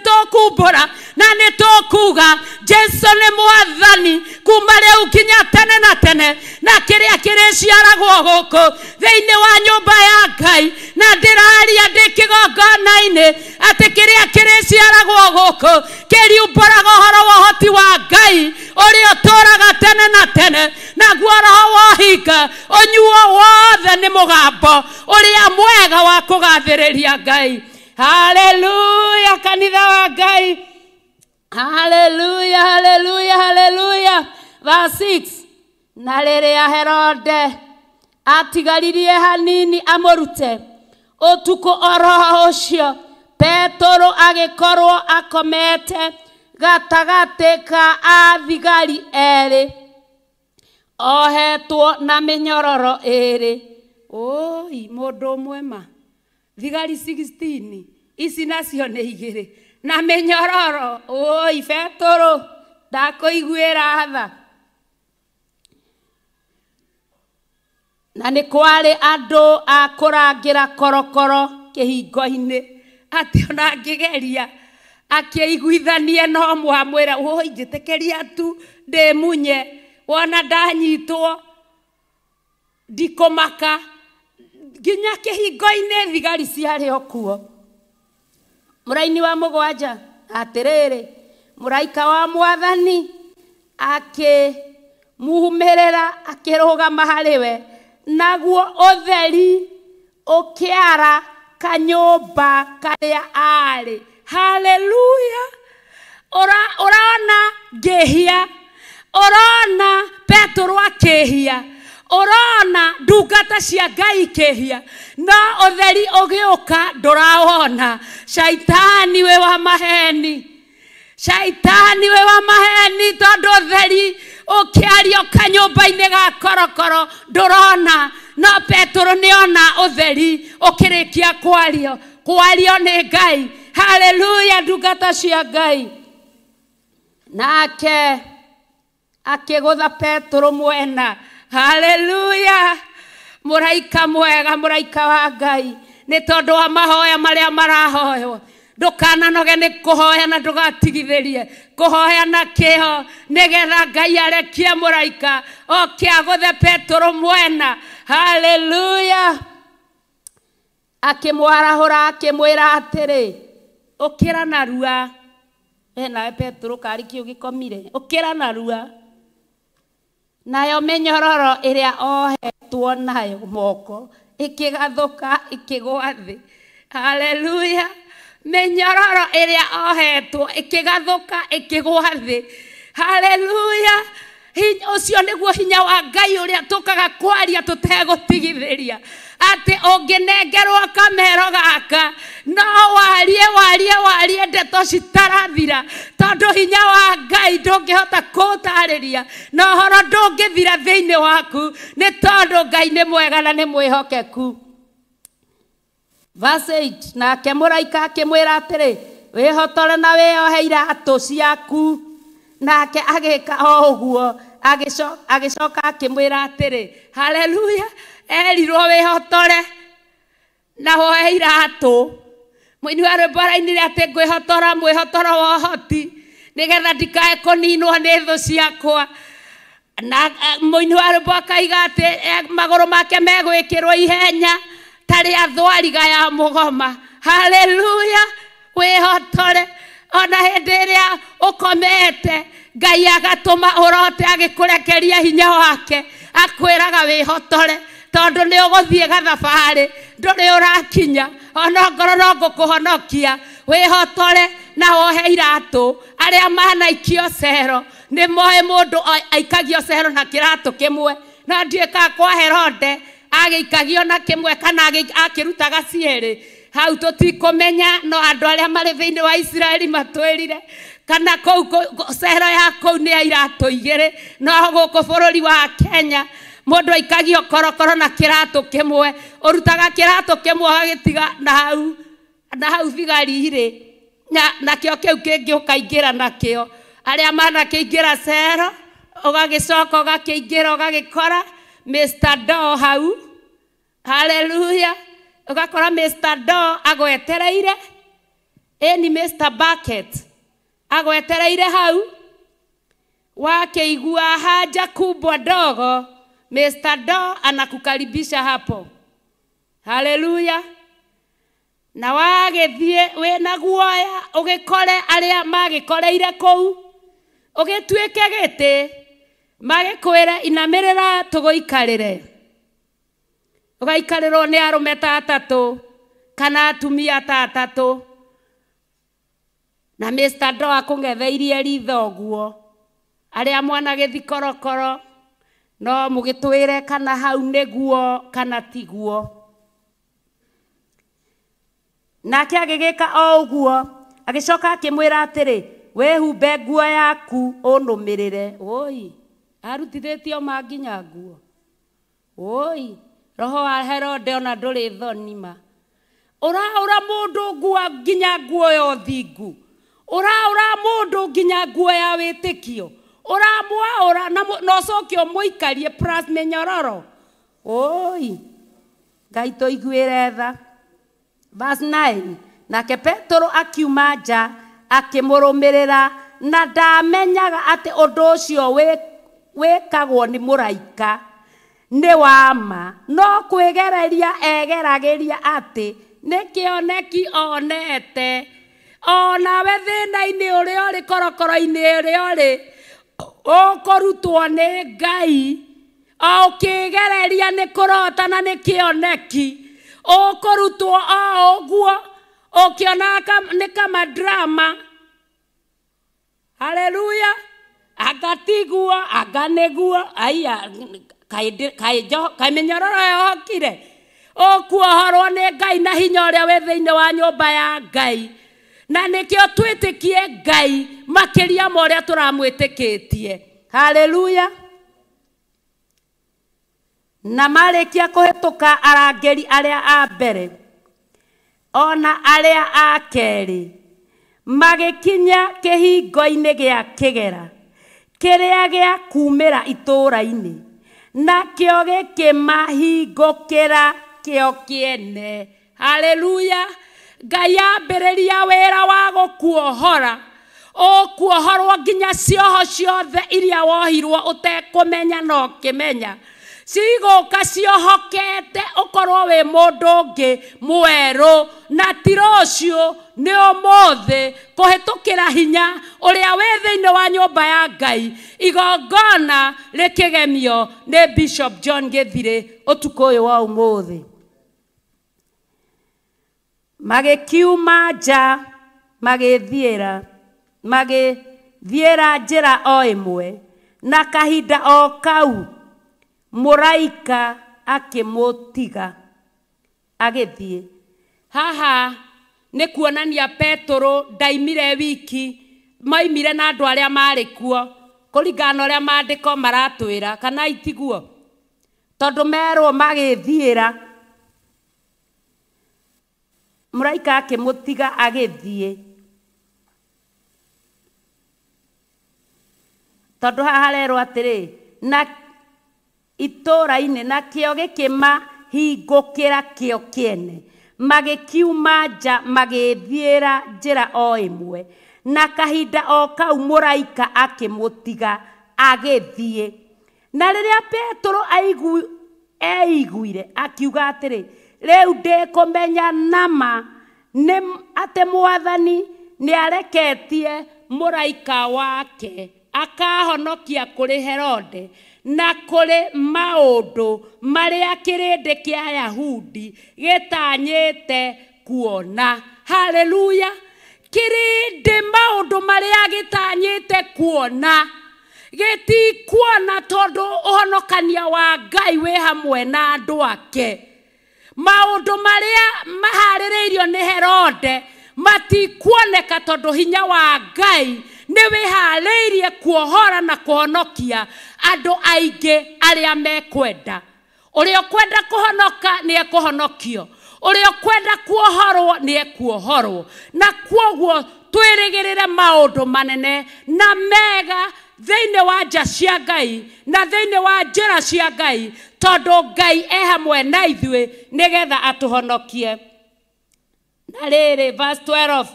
tũkumbũra na nĩ tũkuga Jesu nĩ mwathani kuma rĩu nginya tene na tene, na kĩrĩa kĩrĩciaragwo gũkũ thĩinĩ wa nyũmba ya Ngai. Na ndĩraria ndĩ kĩgongona-inĩ atĩ kĩrĩa kĩrĩciaragwo gũkũ kĩriumbũraga ũhoro wa ũhoti wa Ngai ũrĩa ũtũũraga tene na tene, naguo roho wa ũhinga ũnyuo wothe nĩ mũgambo ũrĩa mwega wa kũgathĩrĩria Ngai. Haleluya, kanitha wa Ngai. Haleluya, haleluya, haleluya. Verse 6. Na rĩrĩa Herode atigaririe hanini amũrute, ũtukũ oro ũcio Petero agĩkorwo akomete gatagatĩ ka athigari erĩ, ohetwo na mĩnyororo ĩĩrĩ. Oi, mũndũ ũmwe ma thigari 16 ici nacio nĩ igĩrĩ na mĩnyororo. Oi, Petero, ndakũiguĩra tha. Na nĩ kwarĩ andũ a kũrangĩra korokoro kĩhingo-inĩ, atĩ ona angĩgeria akĩiguithanie no mwamwĩra, oi, njĩtĩkĩria tu ndĩmunye, wona ndanyitwo ndikũmaka. Nginya kĩhingo-inĩ thigari ciarĩ o kuo. Mũraini wa 7, atĩrĩrĩ, mũraika wa mwathani akĩmuumĩrĩra akĩrũgama harĩ we, naguo ũtheri ũkĩara kanyũmba karĩa aarĩ. Haleluya. Ũrona ngĩhia, ũrona Petero akĩhia, ũrona ndungata cia Ngai ikĩhia, no ũtheri ũgĩũka ndũrawona. Shaitani we wa maheni, shaitani we wa maheni, tondũ ũtheri ũkĩario kanyũmba-inĩ ga korokoro ndũrona, no Petero nĩona ũtheri ũkĩrĩkia kwario, kwario nĩ Ngai. Haleluya, ndungata cia Ngai. Nake akĩgũtha Petero mwena. Haleluya, mũraika mwega, mũraika wa Ngai, nĩ tondũ wa mahoya marĩa marahoywo. Ndũkananoge nĩ kũhoya na ndũgatigithĩrie kũhoya na kĩho nĩgetha Ngai arekie mũraika oke agũthe Petero mwena. Haleluya. Akĩmwarahũra akĩmwĩra atĩrĩ, ũkĩra narua. We nawe Petero karĩ kĩ ũgĩkomire? Ũkĩra narua. Nayo mĩnyororo ĩrĩa ohetwo nayo moko ĩkĩgathũka ĩkĩgũa thĩ. Haleluya. Mĩnyororo ĩrĩa ohetwo ĩkĩgathũka ĩkĩgũa thĩ. Haleluya. Ũcio nĩguo hinya wa Ngai ũrĩa tũkaga kwaria tũtegũtigithĩria atĩ ũngĩnengerwo kamero gaka no warie warie warie ndeto citarathira, tondũ hinya wa Ngai ndũngĩhota kũũtarĩria na ũhoro ndũngĩthira thĩinĩ waku, nĩ tondũ Ngai nĩ mwega na nĩ mwĩhokeku. Verse 8, nake mũraika akĩmwĩra atĩrĩ, wĩhotore na wĩohe iratũ ciaku. Nake agĩka o ũguo, agĩcoka akĩmwĩra atĩrĩ, haleluya, erirwo wĩhotore na wohe iratũ. Mũini wa rwĩmbo arainire atĩ ngwĩhotora mwĩhotoro wa ũhoti nĩgetha ndikae kũninwo nĩ thũ ciakwa. Na mũini wa rwĩmbo akaiga atĩ magũrũ make megwĩkĩrwo ihenya ta rĩa thwariga ya mũgoma. Haleluya. Wĩhotore ona hĩndĩ ĩrĩa ũkomete Ngai agatũma ũrote agĩkũrekeria hinya wake, akwĩraga wĩhotore tondũ nĩ ũgũthiĩ gathabarĩ ndũrĩ ũrakinya, ona ngoro no ngũkũhonokia. Wĩhotore na wohe iratũ. Arĩa manaikio cero nĩ moĩ mũndũ aikagio cero na kĩratũ kĩmwe, no ndiũĩ kana kwa Herode agĩikagio na kĩmwe kana akĩrutaga cierĩ. Hau tũtikũmenya, no andũ arĩa marĩ thĩinĩ wa Isiraeli matwĩrire kana kũu cero ya kũu nĩ ya iratũ igĩrĩ, no gũkũ bũrũri wa Kenya mũndũ aikagio korokoro na kĩratũ kĩmwe, ũrutaga kĩratũ kĩmwe ũgagĩtiga na hau na hau thigari irĩ nakĩo kĩu kĩngĩ ũkaingĩra nakĩo. Arĩa manakĩingĩra cero ũgagĩcoka ũgakĩingĩra ũgagĩkora Mr. Doo hau. Haleluya. Ũgakora Mr. Doo agwetereire, ĩni Mr. Bucket agwetereire hau. Wakĩigua haja kubwa ndogo, Mr. Doo anakukaribisha hapo. Haleluya. Na wagĩthiĩ wĩna guoya ũgĩkore arĩa magĩkoreire kũu, ũgĩtuĩke gĩtĩ magĩkwĩre inamĩrĩra tũgũikarĩre. Ũgaikarĩrwo nĩ arũme ta atatũ kana atumia ta atatũ, na Mr. Doo akũng'etheirie ritho ũguo. Arĩa mwanagĩthi korokoro no mũgĩtwĩre kana hau nĩguo kana tiguo. Nake agĩgĩka o ũguo, agĩcoka akĩmwĩra atĩrĩ, wĩhumbe nguo yaku ũnũmĩrĩre. Oi, arutithĩtio ma nginya nguo. Oi, roho wa Herode ona ndũrĩ thoni ma. Ũraũra mũndũ nguo nginya nguo ya ũthingu, ũraũra mũndũ nginya nguo ya wĩtĩkio, ũramwaũra na ũcoke ũmũikarie plus mĩnyororo. Oi, Ngai tũiguĩre tha. Verse 9, nake Petero akiuma nja akĩmũrũmĩrĩra, na ndamenyaga atĩ ũndũ ũcio wĩkagwo nĩ mũraika nĩ wa ma, no kwĩgereria egeragĩria atĩ nĩ kĩoneki onete. Onawe thĩna-inĩ ũrĩa ũrĩ, korokoro-inĩ ũrĩa ũrĩ, ũkũrutwo nĩ Ngai. O ũkĩgereria nĩ kũrota na nĩ kĩoneki, ũkũrutwo o ũguo ũkĩonaga nĩ kama drama. Haleluya. Anga tiguo, anga nĩguo, aiya kaĩ mĩnyororo yohokire. Ũkuohorwo nĩ Ngai na hinya ũrĩa wĩ thĩinĩ wa nyũmba ya Ngai. Na nĩkĩo twĩtĩkie Ngai makĩria ma ũrĩa tũramwĩtĩkĩtie. Haleluya. Na marĩkia kũhĩtũka arangĩri arĩa a mbere ona arĩa a kerĩ, magĩkinya kĩhingo-inĩ gĩa kĩgera kĩrĩa gĩa kumĩra itũũra-inĩ, nakĩo gĩkĩmahingũkĩra kĩo kĩene. Haleluya. Ngai ambĩrĩria wĩra wa gũkuohora, ũkuohorwo nginya cioho ciothe iria wohirwo ũtekũmenya na ũkĩmenya. Cigũka ciohokete ũkorwo wĩ mũndũ ũngĩ mwerũ, na ti rũciũ nĩ ũmũthĩ, kũhĩtũkĩra hinya ũrĩa wĩ thĩinĩ wa nyũmba ya Ngai. Igongona rĩkĩgemio nĩ Bishop John Gĩthirĩ ũtukũ ũyũ wa ũmũthĩ. Magĩkiuma nja magĩthiĩra njĩra o ĩmwe, na kahinda o kau mũraika akĩmũtiga agĩthiĩ. Haha nĩ kuonania Petũrũ ndaimire wiki, maimire na andũ arĩa marĩ kuo kũringana na ũrĩa maandĩko maratwĩra, kana itiguo? Tondũ merwo magĩthiĩra, mũraika akĩmũtiga agĩthiĩ. Tondũ haha harerwo atĩrĩ, na itũũra-inĩ nakĩo gĩkĩmahingũkĩra kĩo kĩene, magĩkiuma nja magĩthiĩra njĩra o ĩmwe, na kahinda o kau mũraika akĩmũtiga agĩthiĩ. Na rĩrĩa Petũrũ eiguire akiuga atĩrĩ, rĩu ndĩkũmenya nama nĩ atĩ Mwathani nĩareketie mũraika wake akahonokia kũrĩ Herode na kũrĩ maũndũ marĩa kĩrĩndĩ kĩa Ayahudi gĩtanyĩte kuona. Haleluya! Kĩrĩndĩ maũndũ marĩa gĩtanyĩte kuona gĩtikuona, tondũ ũhonokania wa Ngai wĩ hamwe na andũ ake. Maũndũ marĩa maharĩrĩirio nĩ Herode matikuoneka, tondũ hinya wa Ngai nĩ wĩharĩirie kuohora na kũhonokia andũ aingĩ arĩa mekwenda. Ũrĩa ũkwenda kũhonoka nĩ ekũhonokio, ũrĩa ũkwenda kuohorwo nĩ ekuohorwo. Na kwoguo twĩrĩgĩrĩre maũndũ manene na mega thĩinĩ wa nja cia Ngai na thĩinĩ wa njĩra cia Ngai, tondũ Ngai e hamwe na ithuĩ nĩgetha atũhonokie. Na rĩrĩ, verse 12,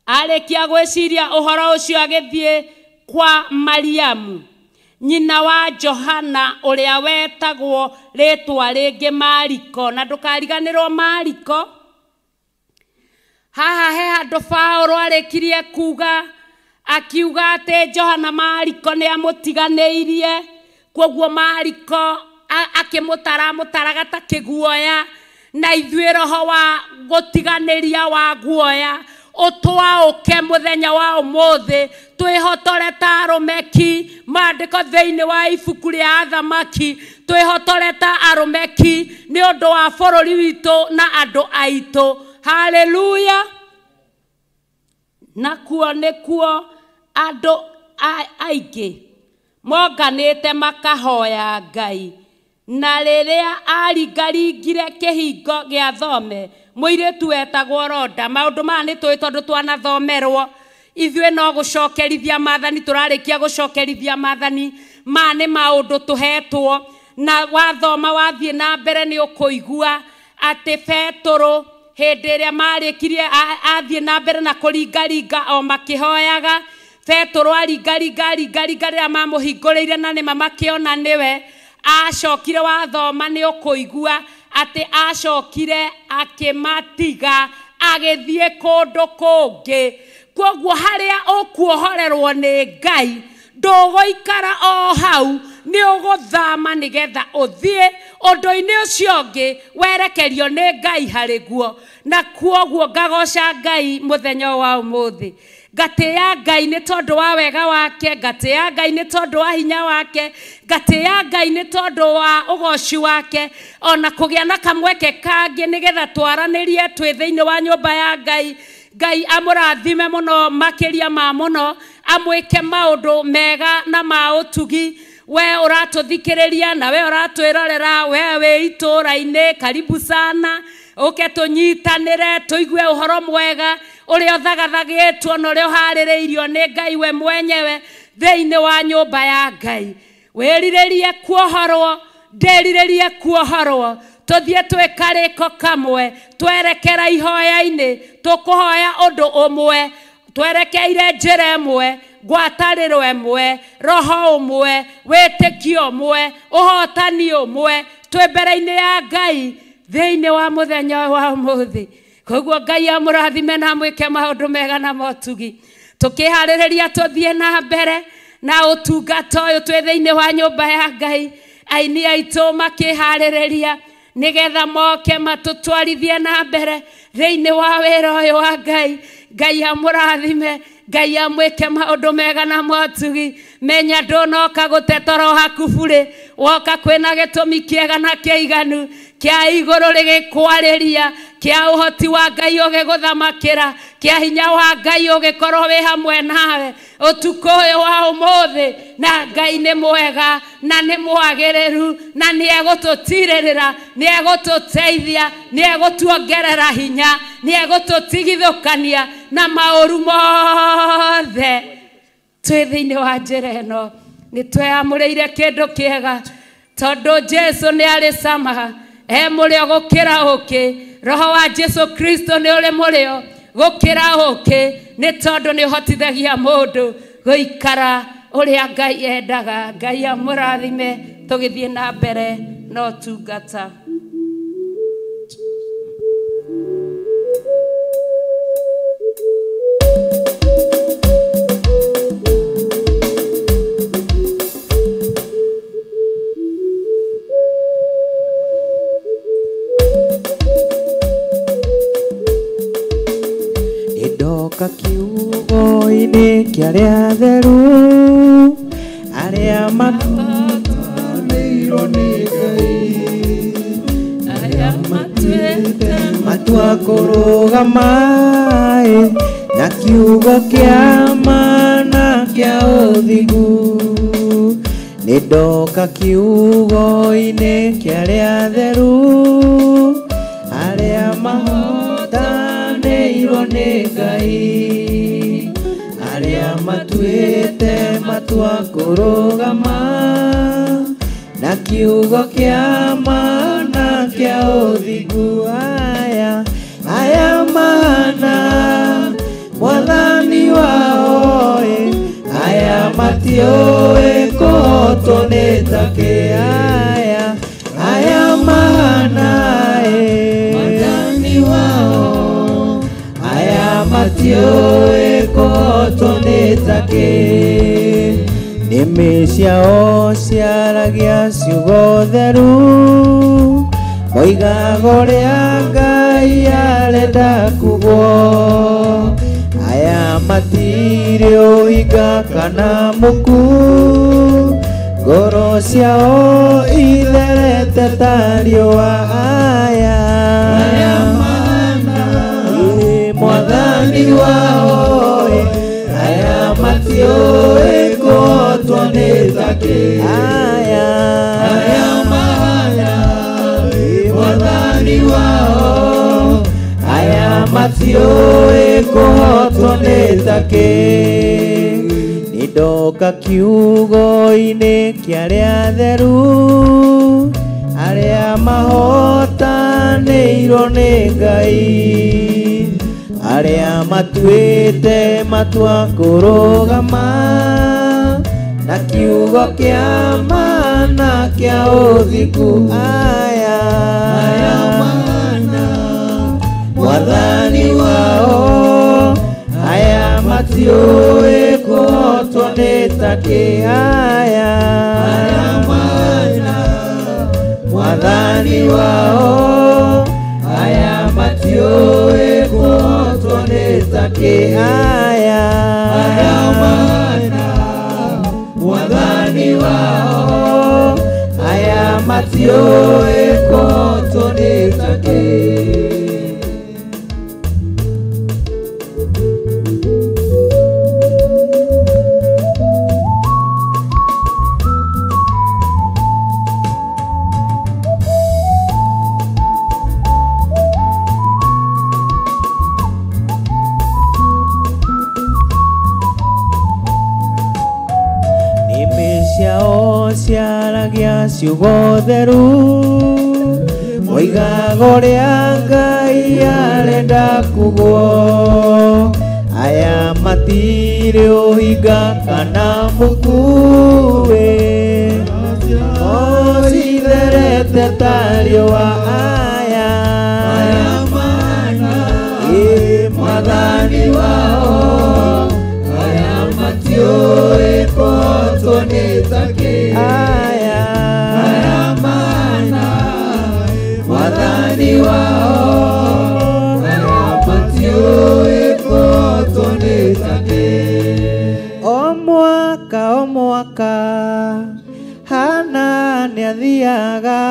arĩkia gwĩciria ũhoro ũcio agĩthiĩ kwa Mariamu nyina wa Johana ũrĩa wetagwo rĩtwa rĩngĩ Mariko. Na ndũkariganĩrwo Mariko. Haha he handũ Paũlũ arĩkirie kuga, akiuga atĩ Johana Mariko nĩ amũtiganĩirie, kwoguo Mariko akĩmũtara amũtaraga ta kĩguoya, na ithuĩ roho wa gũtiganĩria wa guoya ũtwaũke mũthenya wa ũmũthĩ, twĩhotore ta arũme ki. Maandĩko thĩinĩ wa ibuku rĩa Athamaki, twĩhotore ta arũme ki nĩ ũndũ wa bũrũri witũ na andũ aitũ. Haleluya! Nakuo nĩkuo andũ aingĩ monganĩte makahoya Ngai. Na rĩrĩa aringaringire kĩhingo gĩa thome, mũirĩtu wetagwo Roda. Maũndũ maya nĩ tũĩ tondũ twanathomerwo ithuĩ, no gũcokerithia maathani tũrarĩkia gũcokerithia maathani. Maya nĩ maũndũ tũhetwo, na wathoma wathiĩ na mbere nĩ ũkũigua atĩ Petũrũ hĩndĩ ĩrĩa marĩkirie athiĩ na mbere na kũringaringa o makĩhoyaga, Petũrũ aringaringa aringaringa rĩrĩa mamũhingũrĩire na nĩma makĩona nĩwe, acokire, wathoma nĩ ũkũigua atĩ acokire akĩmatiga agĩthiĩ kũndũ kũngĩ. Kwoguo harĩa ũkuohorerwo nĩ Ngai ndũgũikara o hau, nĩ ũgũthama nĩgetha ũthiĩ ũndũ-inĩ ũcio ũngĩ werekerio nĩ Ngai harĩ guo. Na kwoguo ngagoca Ngai mũthenya wa ũmũthĩ, ngatĩĩa Ngai nĩ tondũ wa wega wake, ngatĩĩa Ngai nĩ tondũ wa hinya wake, ngatĩĩa Ngai nĩ tondũ wa ũgoci wake, ona kũgĩa na kamweke kangĩ nĩgetha twaranĩrie twĩ thĩinĩ wa nyũmba ya Ngai. Ngai amũrathime mũno makĩria ma mũno, amwĩke maũndũ mega na ma ũtugi. We ũratũthikĩrĩria na we ũratwĩrorera, we wĩ itũũra-inĩ, karibu sana, ũke tũnyitanĩre tũigue ũhoro mwega ũrĩa ũthagathagĩtwo na ũrĩa ũharĩrĩirio nĩ Ngai we mwenyewe thĩinĩ wa nyũmba ya Ngai. Wĩrirĩrie kuohorwo, ndĩrirĩrie kuohorwo, Tũthiĩ twĩ karĩko kamwe, twerekera ihoya-inĩ, tũkũhoya ũndũ ũmwe, twerekeire njĩra ĩmwe, ngwatanĩro ĩmwe, roho ũmwe, wĩtĩkio ũmwe, ũhotani ũmwe, twĩ mbere-inĩ ya Ngai thĩinĩ wa mũthenya wa ũmũthĩ. Koguo Ngai amũrathime na amwĩke maũndũ mega na motugi. Tũkĩharĩrĩria tũthiĩ na mbere na ũtungata ũyũ twĩ thĩinĩ wa nyũmba ya Ngai, aini aitũ makĩharĩrĩria nĩgetha moke matũtwarithie na mbere thĩinĩ wa wĩra ũyũ wa Ngai. Ngai amũrathime, Ngai amwĩke maũndũ mega na motugi. Menya ndũnoka gũtetoro hakuburĩ, woka kwĩna gĩtũmi kĩega na kĩiganu kĩa igũrũ rĩgĩkwarĩria, kĩa ũhoti wa Ngai ũgĩgũthamakĩra, kĩa hinya wa Ngai ũgĩkorwo wĩ hamwe nawe ũtukũ ũyũ wa ũmũthĩ. Na Ngai nĩ mwega na nĩ mwagĩrĩru na nĩ egũtũtirĩrĩra, nĩ egũtũteithia, nĩ egũtuongerera hinya, nĩ egũtũtigithũkania na maũru mothe. Twĩ thĩinĩ wa njĩra ĩno nĩ tweyamũrĩire kĩndũ kĩega, tondũ Jesũ nĩ arĩ cama, e mũrĩo gũkĩra ũkĩ. Roho wa Jesũ Kristo nĩ ũrĩ mũrĩo gũkĩra ũkĩ, nĩ tondũ nĩ ũhotithagia mũndũ gũikara ũrĩa Ngai endaga. Ngai amũrathime tũgĩthiĩ na mbere na ũtungata. Ndoka kiugo-inĩ kĩa arĩa atheru, arĩa Matanĩirwo nĩ Ngai, arĩa matuĩte matua kũrũgama na kiugo kĩa ma na kĩa ũthingu. Nĩ ndoka kiugo-inĩ kĩa arĩa atheru, arĩa mahotanĩirwo nĩ Ngai, arĩa matuĩte matua kũrũgama na kiugo kĩa ma na kĩa ũthingu. Aya aya mana mwathani wao, aya matiũĩ kũhotwo nĩ takĩ. Aya aya mana mwathani wao, aya matiũĩ kũhotwo nĩ takĩ. Nĩmĩ ciao ciaragia ciugo theru, moigaga ũrĩa Ngai arenda kugwo. Aya matirĩ ũhinga kana mũku, ngoro ciao itherete ta riũa. Aya aya mana mwathani wao, aya matiũĩ kũhotwo nĩ takĩ. Aya aya mana mwathani wao, aya matiũĩ kũhotwo nĩ takĩ. Nĩ ndoka kiugo-inĩ kĩa arĩa atheru, arĩa mahotanĩirwo nĩ Ngai, arĩa matuĩte matua kũrũgama na kiugo kĩa ma na kĩa ũthingu. Aya aya mana mwathani wao, aya matiũĩ kũhotwo nĩ takĩ. Aya aya mana mwathani wao, aya matiũĩ kũhotwo nĩ takĩ. Aya aya mana mwathani wao, aya matiũĩ kũhotwo nĩ takĩ. Nĩmĩ ciao ciaragia ciugo theru, Oigaga ũrĩa Ngai arenda kugwo. Aya matirĩ ũhinga kana mũkuĩ, ocitherete ta riũa. Aya ĩ mwathani wao, aya matiũĩ kũhotwo nĩ takĩ. Aya mana mwathani wao, aya matiũĩ kũhotwo nĩ takĩ. O mwaka o mwaka Hana nĩathiaga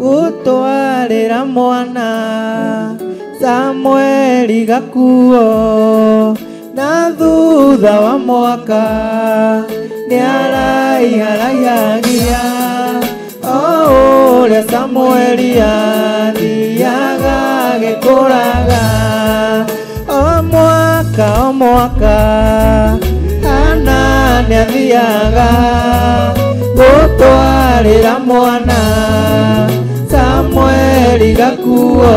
gũtwarĩra mwana Samueli gakuo, na thutha wa mwaka nĩaraiharaihagia o ũrĩa Samueli athiaga agĩkũraga. O mwaka o mwaka Hana nĩathiaga gũtwarĩra mwana Samueli gakuo,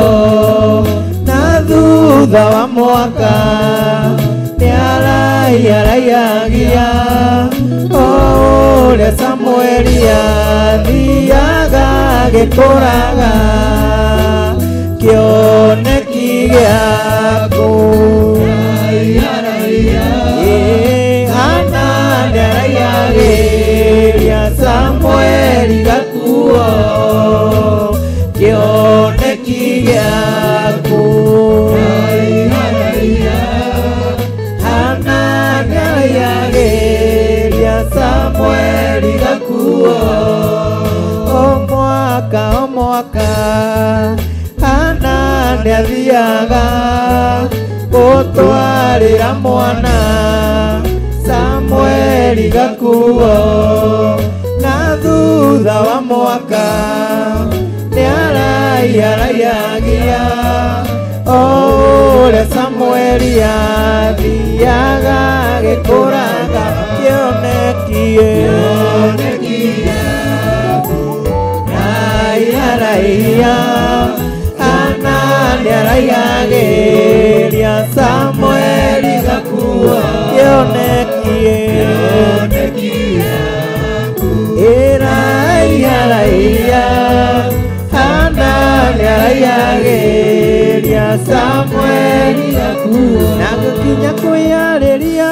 na thutha wa mwaka nĩaraiharaihagia o ũrĩa Samueli athiaga agĩkũraga. Kĩoneki gĩaku Hana nĩaraihagĩria Samueli gakuo, kĩoneki gĩaku. Hana nĩaraihagĩria Samueli gakuo. O mwaka o mwaka Hana nĩathiaga gũtwarĩra mwana Samueli gakuo, na thutha wa mwaka nĩaraiharaihagia o ũrĩa Samueli athiaga agĩkũraga. Kĩoneki raiharaihia Hana nĩaraihagĩria Samueli gakuo. Kĩoneki ĩraiharaihia Hana nĩaraihagĩria Samueli gakuo. Na gũkinya kwĩyarĩria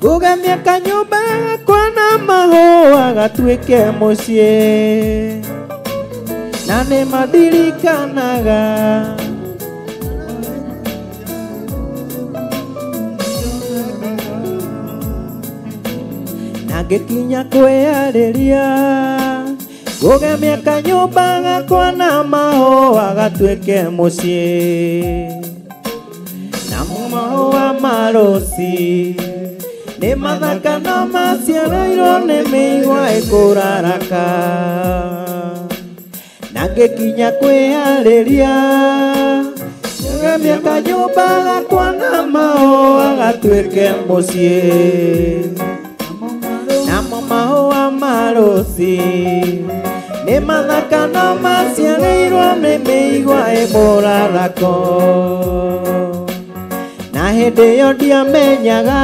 ngũgemia kanyũmba gakwa na mahũa gatuĩke mũciĩ, na nĩmandirikanaga na ngĩkinya kwĩyarĩria ngũgemia kanyũmba gakwa na mahũa gatuĩke mũciĩ, namo mahũa ma rũci nĩ mathaka no maciarĩirwo nĩ mĩigua ĩkũraraka. Na ngĩkinya kwĩyarĩria ngũgemia kanyũmba gakwa na mahũa gatuĩke mũciĩ, namo mahũa ma rũci nĩ mathaka no maciarĩirwo nĩ mĩigua ĩmũrarako. Na hĩndĩ ĩyo ndiamenyaga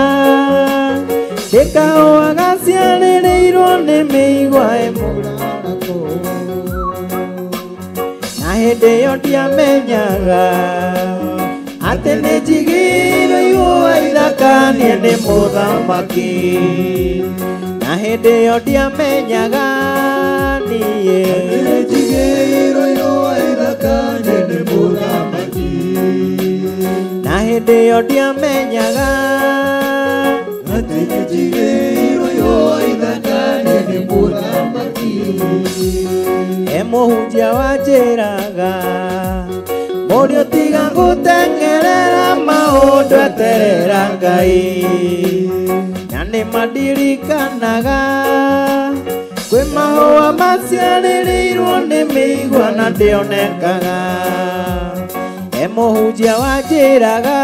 ndĩ kahũa gaciarĩrĩirwo nĩ mĩigua ĩmũrarako. Na hĩndĩ ĩyo ndiamenyaga atĩ nĩ njigĩirwo ihũa ithaka niĩ nĩ mũthamaki. Na hĩndĩ ĩyo ndiamenyaga niĩ nĩ njigĩirwo ihũa ithaka niĩ nĩ mũthamaki. Na hĩndĩ ĩyo ndiamenyaga atĩ nĩ njigĩirwo ihũa ithaka niĩ nĩ mũthamaki. E mũhunjia wanjĩraga mũriũ tiga gũteng'erera maũndũ eterera Ngai, na nĩmandirikanaga kwĩ mahũa maciarĩrĩirwo nĩ mĩigua na ndĩonekaga. E mũhunjia wanjĩraga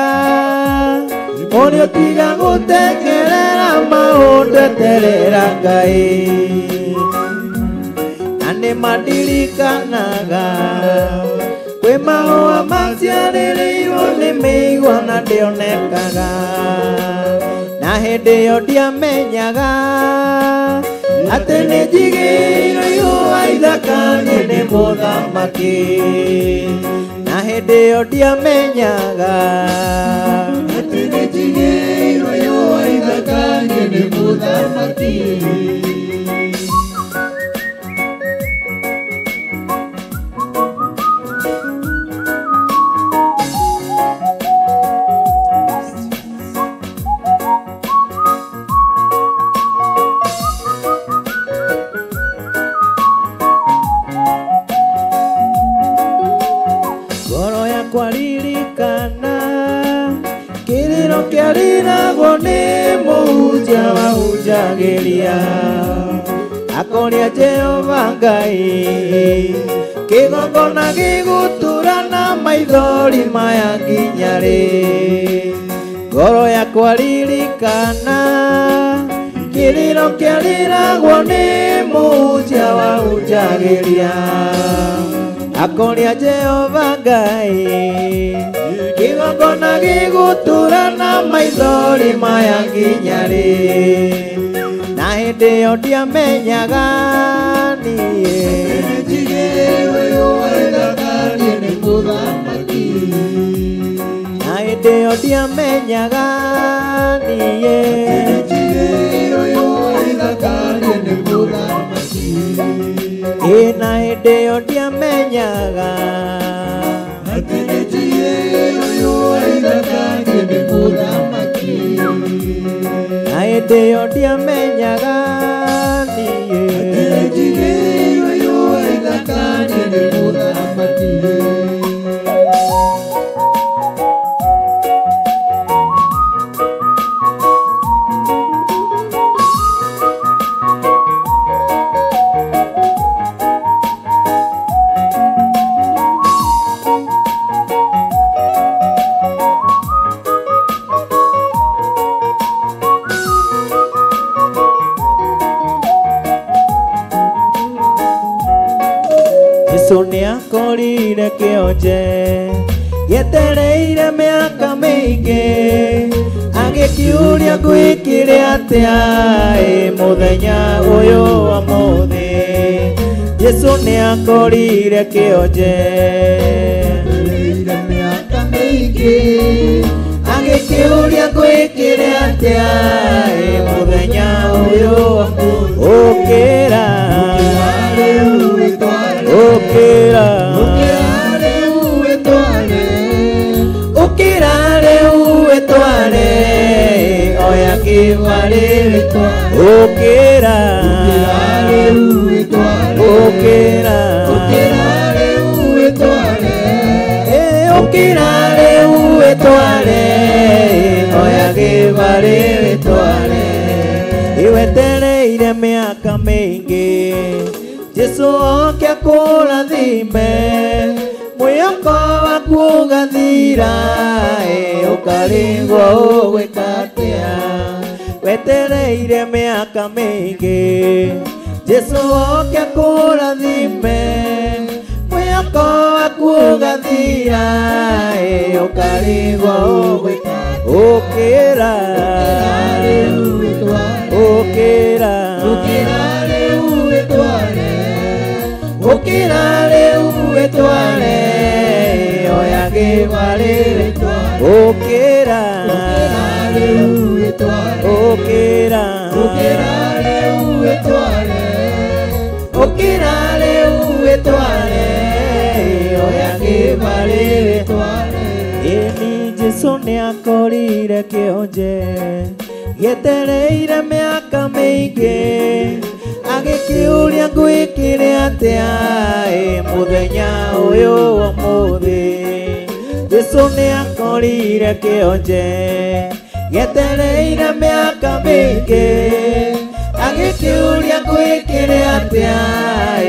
mũriũ tiga gũteng'erera maũndũ eterera Ngai, na nĩ mandirikanaga kwĩ mahũa maciarĩrĩirwo nĩ mĩigua na ndĩonekaga na hĩndĩ ĩyo ndiamenyaga atĩ nĩ njigĩirwo ihũa ithaka niĩ nĩ mũthamaki na hĩndĩ ĩyo ndiamenyaga atĩ nĩ njigĩirwo ihũa ithaka niĩ nĩ mũthamaki. Ngoro yakwa ririkana kĩrĩro kĩariragwo nĩ mũhunjia wahunjagĩria akoria Jehova Ngai kĩgongona gĩgũtura na maithori maya nginya rĩ. Ngoro yakwa ririkana kĩrĩro kĩariragwo nĩ mũhunjia wahunjagĩria akoria Jehova Ngai kĩgongona gĩgũtura na maithori maya nginya rĩ. Na hĩndĩ ĩyo ndiamenyaga niĩ Nĩ njigĩirwo ihũa ithaka niĩ nĩ mũthamaki. Na hĩndĩ ĩyo ndiamenyaga niĩ Nĩ njigĩirwo ihũa ithaka niĩ nĩ mũthamaki. Ĩ na hĩndĩ ĩyo ndiamenyaga Atĩ nĩ njigĩirwo ihũa ithaka niĩ nĩ mũthamaki. Na hĩndĩ ĩyo ndiamenyaga niĩ Atĩ nĩ njigĩirwo ihũa ithaka niĩ nĩ mũthamaki. Jesũ nĩakorire kĩonje gĩetereire mĩaka mĩingĩ agĩkĩũria ngwĩkire atĩa ĩ mũthenya ũyũ wa mũthĩ. Jesũ nĩakorire kĩonje Etereire mĩaka mĩingĩ agĩkĩũria ngwĩkire atĩa ĩ mũthenya ũyũ wa mũthĩ. Ũkĩra rĩu wĩtware ũkĩra ũkĩra rĩu wĩtware ũkĩra rĩu wĩtware oya kĩbarĩ wĩtware ũkĩra ũkĩra rĩu wĩtware ũkĩra ũkĩra rĩu wĩtware Ĩ, ũkĩra rĩu wĩtware oya kĩbarĩ wĩtware iwetereire mĩaka mĩingĩ Jesũ oke akũrathime mwĩhoko waku ũgathira ĩ ũkarigwo ũgwĩka atĩa wetereire mĩaka mĩingĩ Jesũ oke akũrathime mwĩhoko waku ũgathira ĩ ũkarigwo ũgwĩka ũkĩra rĩu wĩtware ũkĩra ũkĩra rĩu wĩtware ũkĩra rĩu wĩtware oya kĩbarĩ wĩtware ũkĩra ũkĩra rĩu wĩtware ũkĩra ũkĩra rĩu wĩtware ũkĩra rĩu wĩtware oya kĩbarĩ wĩtware Ĩni Jesũ nĩakorire kĩonje gĩetereire mĩaka mĩingĩ agĩkĩũria ngwĩkire atĩa ĩ mũthenya ũyũ wa ũmũthĩ. Jesũ nĩakorire kĩonje gĩetereire mĩaka mĩingĩ agĩkĩũria ngwĩkire atĩa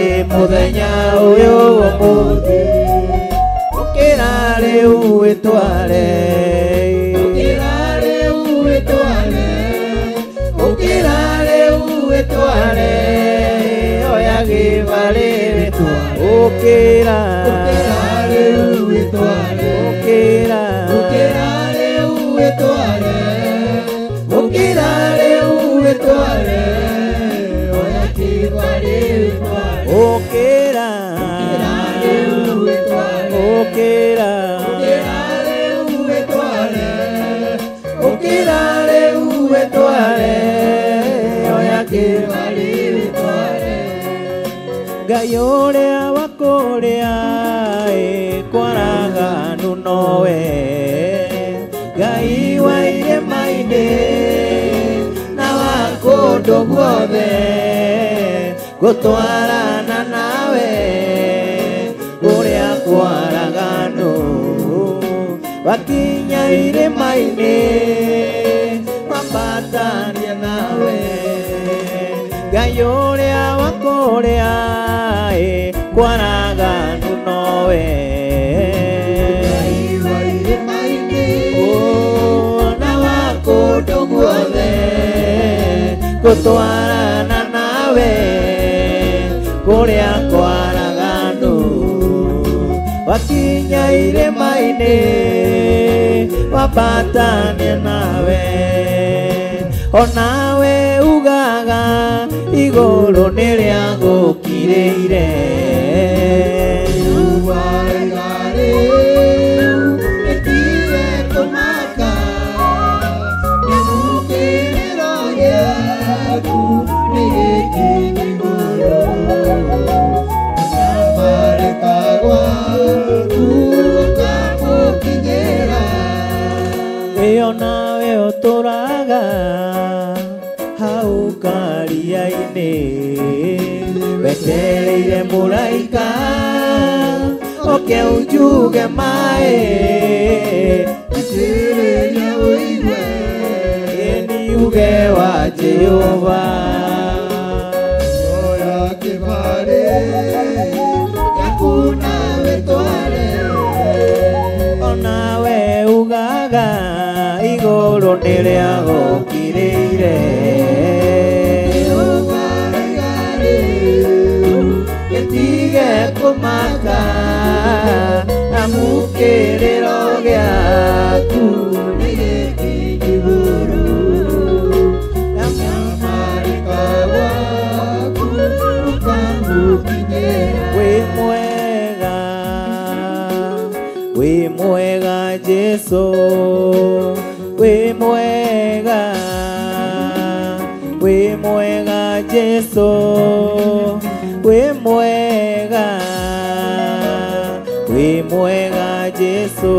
ĩ mũthenya ũyũ wa ũmũthĩ. Ũkĩra rĩu wĩtware ũkĩra rĩu wĩtware ũkĩra rĩu wĩtware oya kĩbarĩ wĩtware. Ũkĩra, Ũkĩra rĩu wĩtware. Ũkĩra, Ũkĩra rĩu wĩtware. Ũkĩra rĩu wĩtware. Oya kĩbarĩ wĩtware. Ũkĩra, Ũkĩra rĩu wĩtware. Ũkĩra, Ũkĩra rĩu wĩtware. Ũkĩra rĩu wĩtware. Oya kĩbarĩ wĩtware. Ngai ũrĩa wa kũrĩa kwaraganu nowe, Ngai wa irĩma-inĩ na wa kũndũ guothe, gũtwarana nawe kũrĩa kwaraganu, wakinya irĩma-inĩ wambatania nawe. Ngai ũrĩa wa kũrĩa kwaraganu nowe, Ngai wa irĩma-inĩ na wa kũndũ guothe, gũtwarana nawe kũrĩa kwaraganu, wakinya irĩma-inĩ wambatania nawe. Onawe ugaga igũrũ nĩ rĩa gũkirĩire. Uwaiga rĩu gĩtige kũmaka, nĩamu kĩrĩro gĩaku nĩ gĩkinyu igũrũ. Kũnyamarĩka gwaku gũkamũkinyĩra. Ĩyo nawe ũtũraga hau karia-inĩ, wetereire mũraika oke unjuge maĩ. Thikĩrĩria ũigue Ĩni uge wa Jehova. Oya kĩbarĩ gĩaku na wĩtware. Onawe ugaga igũrũ nĩ rĩa gũkirĩire. Uwaiga rĩu Gĩtige kũmaka, amu kĩrĩro gĩaku nĩ gĩkinyu igũrũ. Kũnyamarĩka gwaku gũkamũkinyĩra. Wĩ mwega, wĩ mwega Jesũ, wĩ mwega, wĩ mwega Jesũ, wĩ mwega, wĩ mwega Jesũ,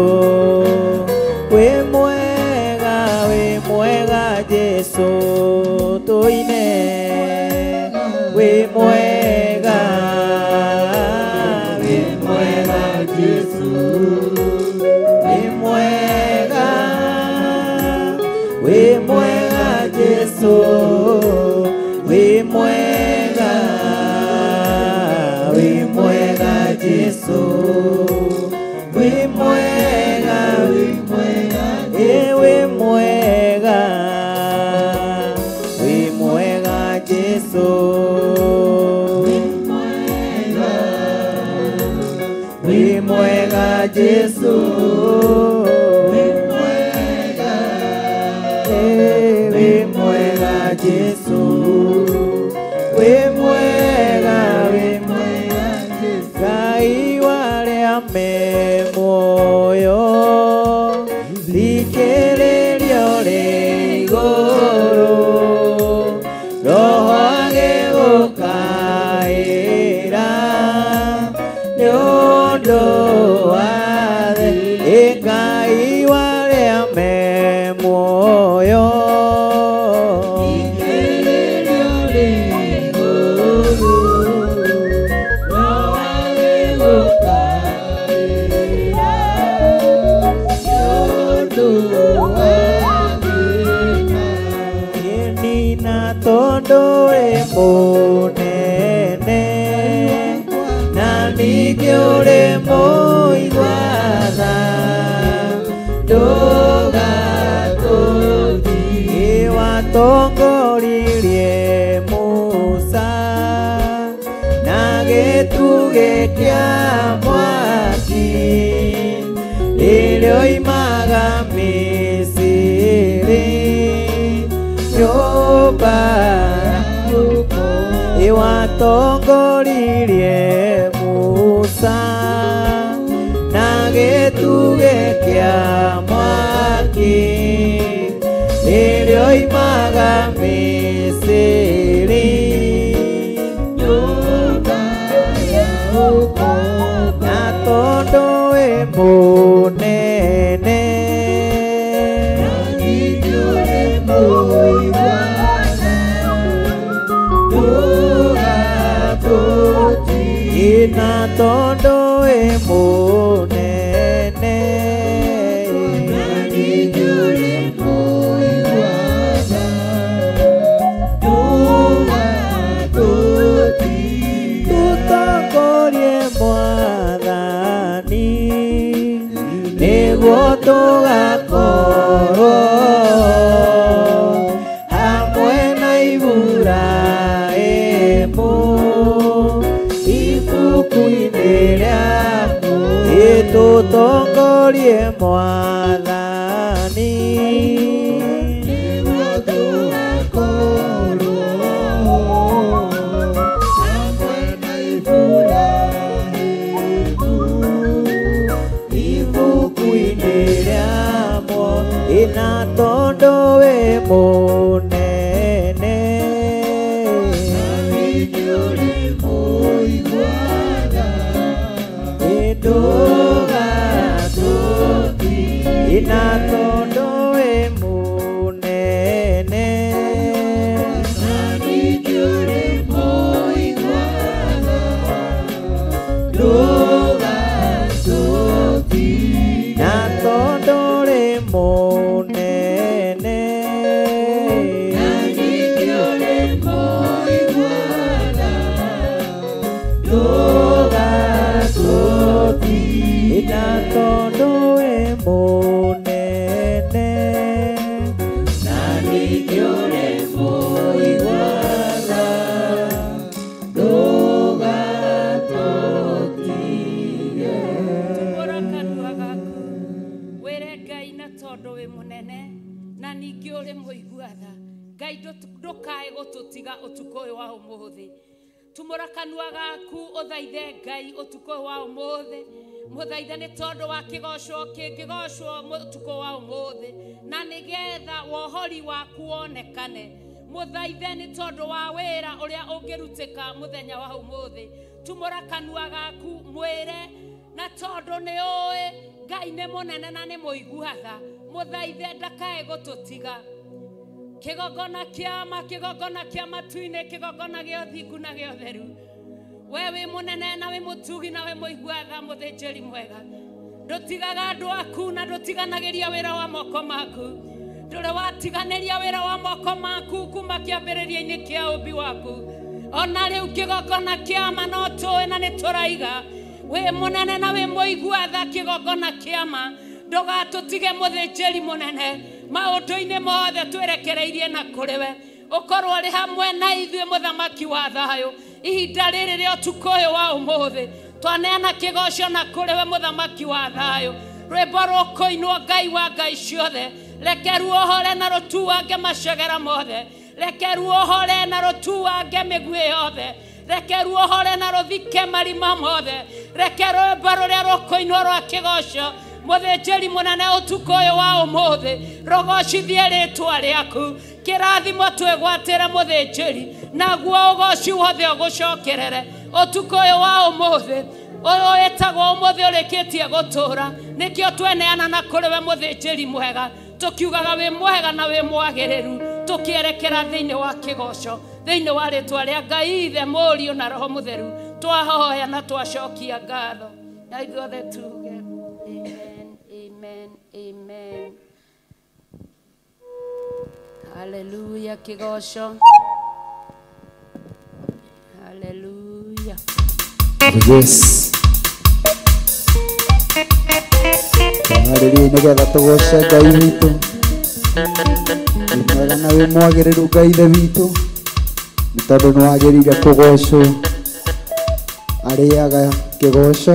wĩ mwega, wĩ mwega Jesũ, tũine wĩ mwega, wĩ mwega Jesũ, wĩ mwega, wĩ mwega Jesũ, wĩ mwega, wĩ mwega Jesũ, wĩ mwega, wĩ mwega, ĩ wĩ mwega, wĩ mwega Jesũ, wĩ mwega Jesũ, wĩ mwega, wĩ mwega Jesũ, wĩ mwega, wĩ mwega Jesũ. Ngai wa arĩa me muoyo, thikĩrĩria ũrĩ igũrũ, Roho agĩgũkaĩra nĩ ũndũ wa thĩ. Ĩ Ngai wa arĩa me muoyo, Thikĩrĩria ũrĩ igũrũ, Roho agĩgũkaĩra nĩ ũndũ wa thĩna. Nina tondũ wĩ mũnene, na ningĩ ũrĩ mũigua tha, ndũgatũtige. Watongoririe Musa na gĩtugĩ gĩtugĩ kĩa mwaki rĩrĩa oimaga Misiri nyũmba ĩwatongoririe Musa na gĩtugĩ kĩa mwaki rĩrĩa oimaga Misiri nyũmba na tondũ wĩ mũnene na tondũ wĩ mũnene tũtongorie Mwathani nĩguo tũgakorwo hamwe na Iburahĩmu ibuku-inĩ rĩaku ĩtũtongorie Mwathani nĩguo tũgakorwo hamwe na Iburahĩmu ibuku-inĩ rĩamo ĩna tondũ wĩ mũnene ĩna tondũ wĩ mũnene na tondũ rĩ mũnene na tondũ wĩ mũnene na ningĩ ũrĩ mũiguana ndũgatũtige. Tumũra kanua gaku wĩre Ngai na tondũ wĩ mũnene na ningĩ ũrĩ mũigua tha. Ngai ndũkae gũtũtiga ũtukũ ũyũ wa ũmũthĩ. Tumũra kanua gaku ũthaithe Ngai ũtukũ ũyũ wa ũmũthĩ. Mũthaithe nĩ tondũ wa kĩgoco kĩngĩgocwo ũtukũ wa ũmũthĩ na nĩgetha wohori waku wonekane. Mũthaithe nĩ tondũ wa wĩra ũrĩa ũngĩrutĩka mũthenya wa ũmũthĩ. Tumũra kanua gaku mwĩre na tondũ nĩ ũĩ Ngai nĩ mũnene na nĩ mũigua tha. Mũthaithe ndakae gũtũtiga. Kĩgongona kĩa ma, kĩgongona kĩa matu-inĩ, kĩgongona gĩa ũthingu na gĩa ũtheru. We wĩ mũnene na wĩ mũtugi na wĩ mũigua tha, mũthĩnjĩri mwega. Ndũtigaga andũ aku na ndũtiganagĩria wĩra wa moko maku. Ndũrĩ watiganĩria wĩra wa moko maku kuma kĩambĩrĩria-inĩ kĩa ũmbi waku. Ona rĩu kĩgongona kĩa ma no tũĩ na nĩ tũraiga wĩ mũnene na wĩ mũigua tha, kĩgongona kĩa ma. Ndũgatũtige mũthĩnjĩri mũnene maũndũ-inĩ mothe twerekereirie na kũrĩ we. Ũkorwo ũrĩ hamwe na ithuĩ mũthamaki wa thayũ ihinda rĩrĩ rĩa ũtukũ ũyũ wa ũmũthĩ. Twaneana kĩgoco na kũrĩ we mũthamaki wa thayũ. Rwĩmbo rũkũinwo Ngai wa Ngai ciothe, reke ruohore na rũtuange macegera mothe, reke ruohore na rũtuange mĩguĩ yothe, reke ruohore na rũthike marima mothe, reke rwĩmbo rũrĩa rũkũinwo rwa kĩgoco mũthĩnjĩri mũnene ũtukũ ũyũ wa ũmũthĩ rũgocithie rĩtwa rĩaku. Kĩrathimo twĩgwatĩre mũthĩnjĩri naguo ũgoci wothe ũgũcokerere ũtukũ ũyũ wa ũmũthĩ. Ũyũ wĩtagwo ũmũthĩ ũrĩkĩtie gũtũũra, nĩkĩo tweneana na kũrĩ we mũthĩnjĩri mwega, tũkiugaga wĩ mwega na wĩ mwagĩrĩru, tũkĩerekera thĩinĩ wa kĩgoco thĩinĩ wa rĩtwa rĩa Ngai Ithe, Mũriũ na Roho Mũtheru. Twahoya na twacokia ngatho na ithuothe tuge amen, amen, amen. Hallelujah, kĩgoco. Hallelujah. Yes. Hallelujah, nĩgetha tũgoce Ngai witũ. Wĩ mwega na wĩ mwagĩrĩru Ngai Ithe witũ, nĩ tondũ nĩ wagĩrĩire kũgocwo. Arĩaga kĩgoco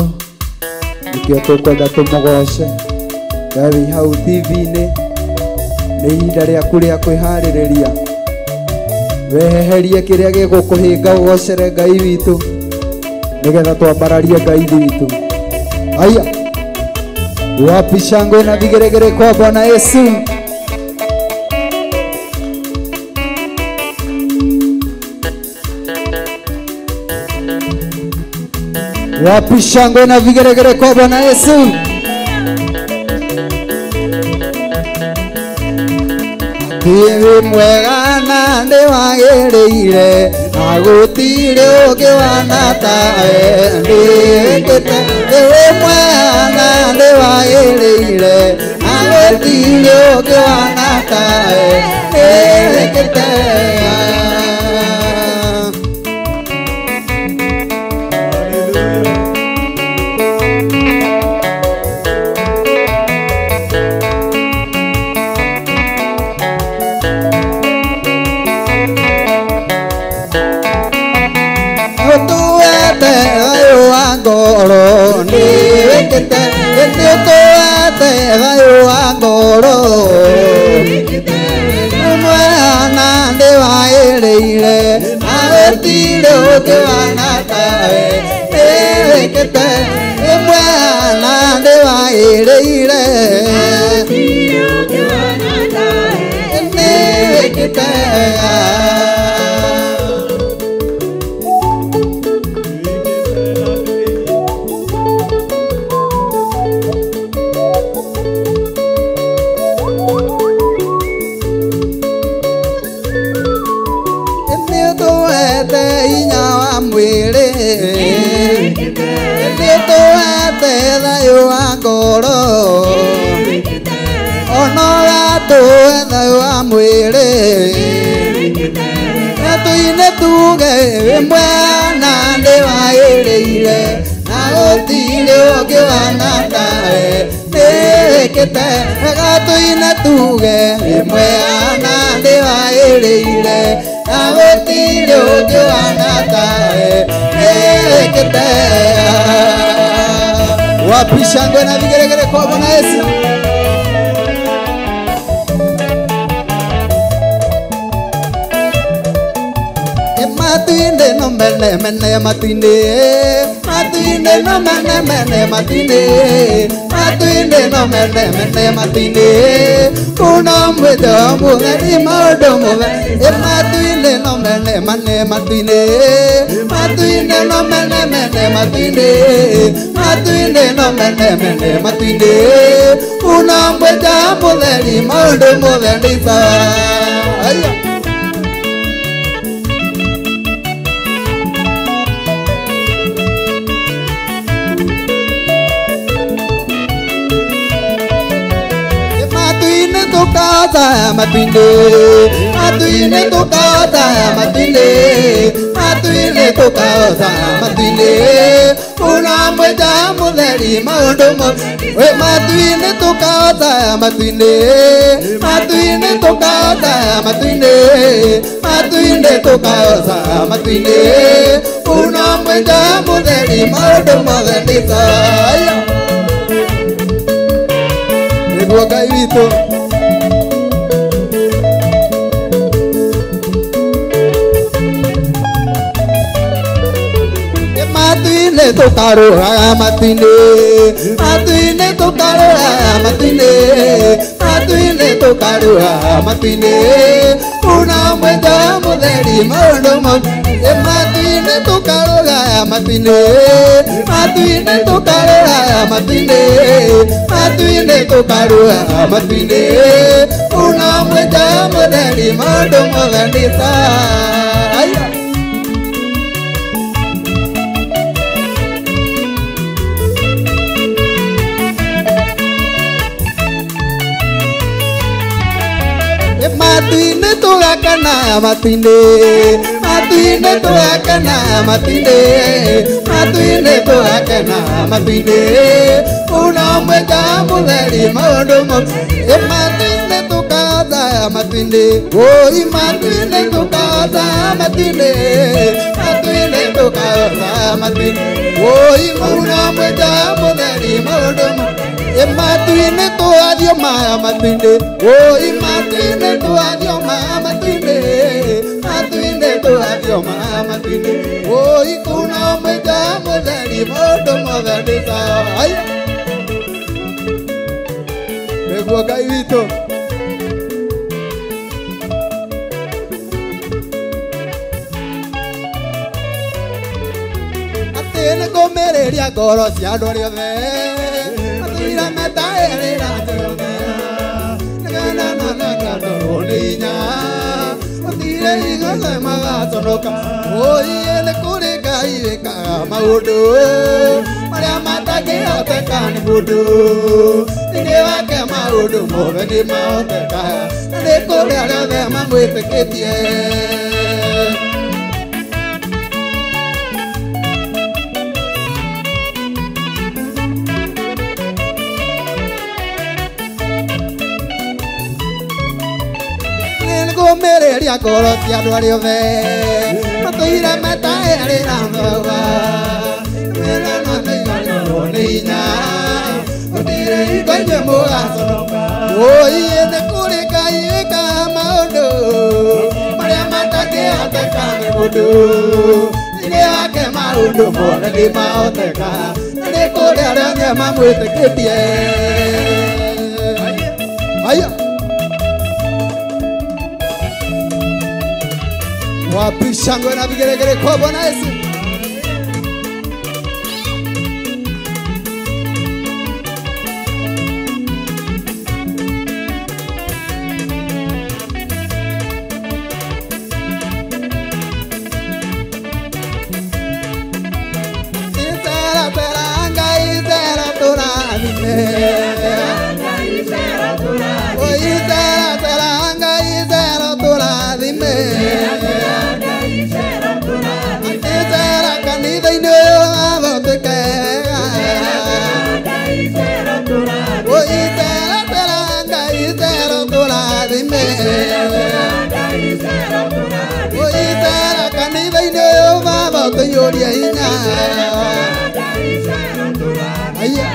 nĩkĩo tũkwenda tũmũgoce. We wĩ hau TV-inĩ, nĩ ihinda rĩaku rĩa kwĩharĩrĩria. Weherie kĩrĩa gĩgũkũhĩnga ũgocere Ngai witũ nĩgetha twambararie Ngai witũ. Aya, wapi shangwe na vigeregere kwa Bwana Yesu? Wapi shangwe na vigeregere kwa Bwana Yesu? Ndiwe mwega na ndiwagĩrĩire na gũtirĩ ũngĩ wanatawe. Ndiwĩkĩte ndiwe mwega na ndiwagĩrĩire na gũtirĩ ũngĩ wanatawe. Ndiwĩkĩte. Wapi shangwe na vigeregere kwa Bwana Yesu? Matinde no mene mene matinde, matinde no mene mene matinde, matinde no mene mene matinde. Kuna mweda mweda mado mweda. Matinde no mene mene matinde, matinde no mene mene matinde, matinde no mene mene matinde. Kuna mweda mweda mado mweda sa. Aya. Matinde, matinde tokata, matinde, matinde tokata, matinde. Una mweda mutheri maundu mo. We matinde tokata, matinde, matinde tokata, matinde, matinde tokata, matinde. Una mweda mutheri maundu mothe saya. Niguo Ngai witũ. Matinde tokaroa matinde, matinde tokaroa matinde, matinde tokaroa matinde. Una mwenda mutheri maundu mo. Matinde tokaroa matinde, matinde tokaroa matinde, matinde tokaroa matinde. Una mwenda mutheri maundu mothe sa. Matinde tugakana matinde, matinde tugakana matinde, matinde tugakana matinde. Una mwenda mutheri maundu mo. Matinde tukatha matinde, oi matinde tukatha matinde, matinde tukatha matinde. Oi mauna mwenda mutheri maundu matu-inĩ twathio maya matu-inĩ oi matu-inĩ twathio maya matu-inĩ matu-inĩ twathio maya matu-inĩ oi kuna mwenda mutheri maundu mothe nĩ sawa. Aya nĩguo Ngai witũ. Nĩkũmĩrĩria ngoro cia andũ arĩa othe matũire metaĩrĩra Jehova nĩgetha nanangandorwo nĩ hinya matirĩ igothe magaconoka. Oi nĩ kũrĩ Ngai wĩkaga maũndũ marĩa matangĩhoteka nĩ mũndũ thĩinĩ wake maũndũ mothe nĩ mahotekaga na nĩ kũrĩ arĩa othe mamwĩtĩkĩtie. Nĩngũmĩrĩria ngoro cia andũ arĩa othe matũire metaĩrĩra Jehova nĩgetha nĩ hinya gũtirĩ hingo inyuĩ mũgaconoka. Oi nĩ kũrĩ Ngai wĩkaga maũndũ marĩa matangĩhoteka nĩ mũndũ thĩinĩ wake maũndũ mothe nĩ mahotekaga na nĩ kũrĩ arĩa othe mamwĩtĩkĩtie. Aya wapi shangwe na vigelegele kwa Bwana Yesu. Izera teranga izera turadime izera teranga izera turadime izera kanitha-inĩ ũyũ wathondekega izera teranga izera tũrathime izera kanitha-inĩ ũyũ baba ũtũiyũrie hinya. Aya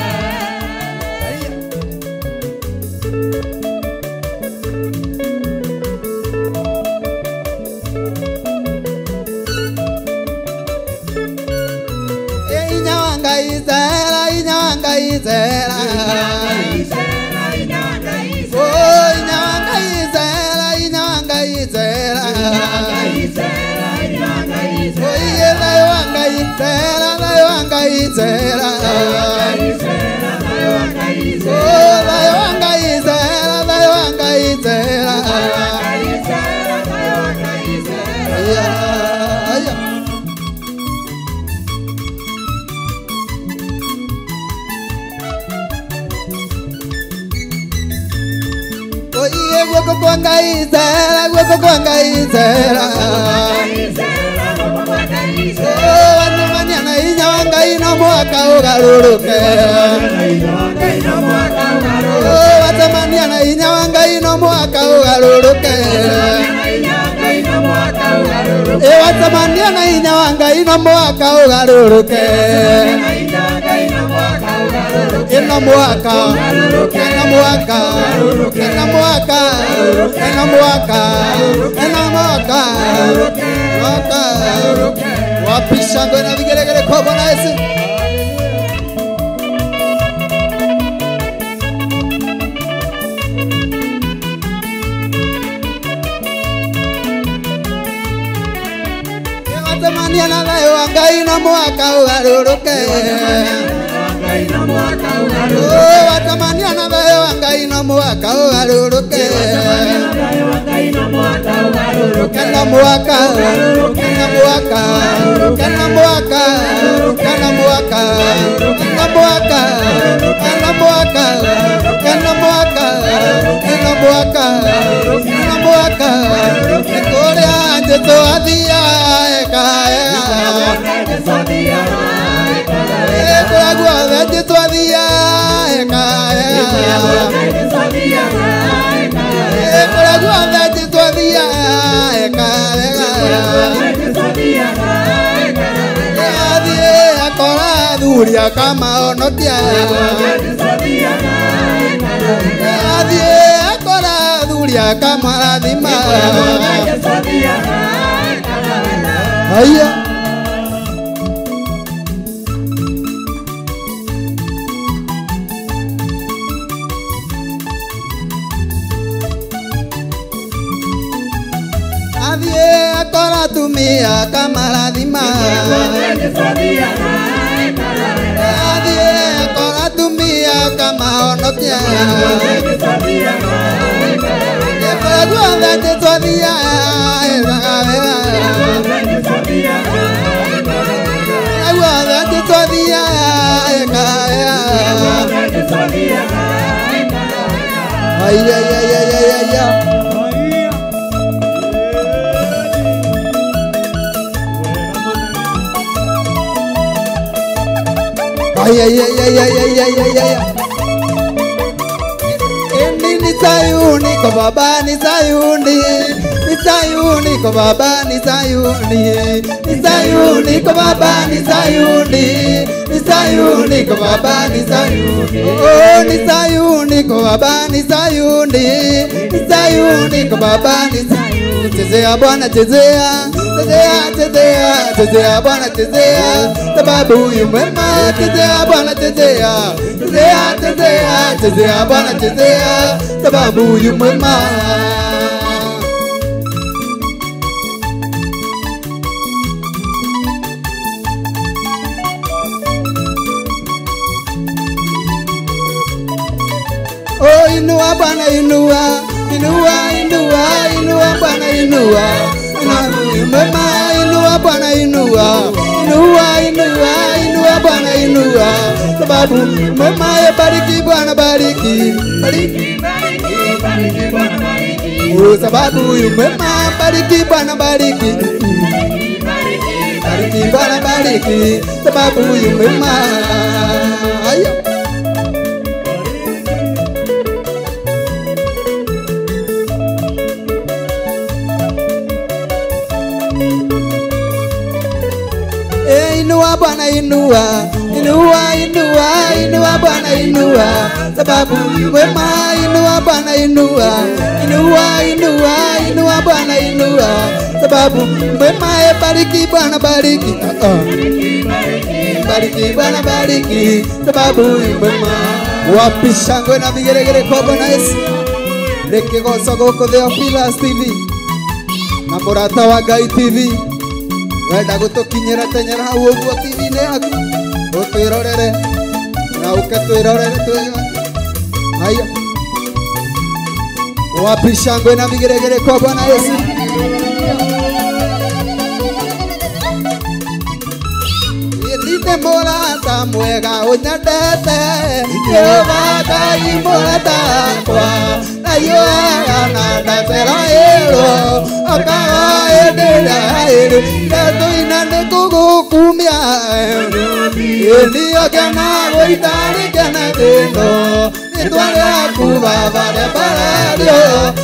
izera inyanga izera oh inyanga izera inyanga izera oh inyanga izera inyanga izera oh inyanga izera inyanga izera. Aya guoko kwa Ngai izera guoko kwa Ngai izera wacemania na hinya wa Ngai no mũhaka ũgarũrũke wacemania na hinya wa Ngai no mũhaka ũgarũrũke wacemania na hinya wa Ngai no mũhaka ũgarũrũke ĩno mwaka ĩno mwaka ĩno mwaka ĩno mwaka ĩno mwaka mwaka. Wapi shangwe na vigelegele kwa Bwana Yesu. Wacemania na thayũ wa Ngai no mũhaka ũgarũrũke wacemania na thayũ wa Ngai no mũhaka ũgarũrũke kana mwaka kana mwaka kana mwaka kana mwaka kana mwaka kana mwaka kana mwaka kana mwaka kana mwaka nĩ kũrĩa Jesũ athiaga ekaega kũrĩa guothe Jesũ athiaga ekaega kũrĩa guothe Jesũ athiaga ekaega athiĩ akora athuri akamahonokia. Athiĩ akora athuri akamarathima. Haya. Athiĩ akora atumia akamarathima. Athiĩ akora atumia akamahonokia. Kũrĩa guothe Jesũ athiaga ekaga wega. Kũrĩa guothe Jesũ athiaga ekaga wega. Haya, ya, ya, ya, ya, ya. Ay, ay, ay, ay, ay, ay, ay, ay, ay. Endi ni Sayuni kwa baba ni Sayuni, ni Sayuni kwa baba ni Sayuni, ni Sayuni kwa baba ni Sayuni, ni Sayuni kwa baba ni Sayuni. Oh, ni Sayuni kwa baba ni Sayuni, ni Sayuni kwa baba ni Sayuni. Chezea Bwana chezea, chezea, chezea, chezea Bwana chezea, sababu yu mwema. Chezea Bwana chezea, chezea, chezea, chezea Bwana chezea, sababu yu mwema. Oh, inua Bwana inua, inua, inua, inua Bwana inua. Mwema inua Bwana inua, inua, inua, inua Bwana inua, sababu mwema. Bariki Bwana bariki, bariki, bariki, bariki Bwana bariki. Oh, sababu yu mwema. Bariki Bwana bariki, bariki, bariki Bwana bariki, sababu yu mwema. Ayo. Inua Bwana inua, inua, inua, inua Bwana inua, sababu mwema. Inua Bwana inua, inua, inua, inua Bwana inua, sababu mwema. Bariki Bwana bariki, bariki Bwana bariki, sababu mwema. Wapi shangwe na vigeregere kwa Bwana Yesu. Reke goco gũkũ Theophilus TV na Mũrata wa Ngai TV. Wenda gũtũkinyĩra tenyera hau ũguo TV-inĩ yaku ũtwĩrorere na ũke twĩrorere twĩ. Haya. Wapi shangwe na vigeregere kwa Bwana Yesu. Nĩ mũrata mwega ũnyendete, Jehova Ngai mũrata wakwa, ndaiyũaga na ndaceragĩrwo, okaga hĩndĩ ĩrĩa ĩrĩ ndetũina nĩ kũgũkumia. Ĩndio ngena gũitarĩ ngena thĩno, rĩtwa rĩaku Baba rĩambarario,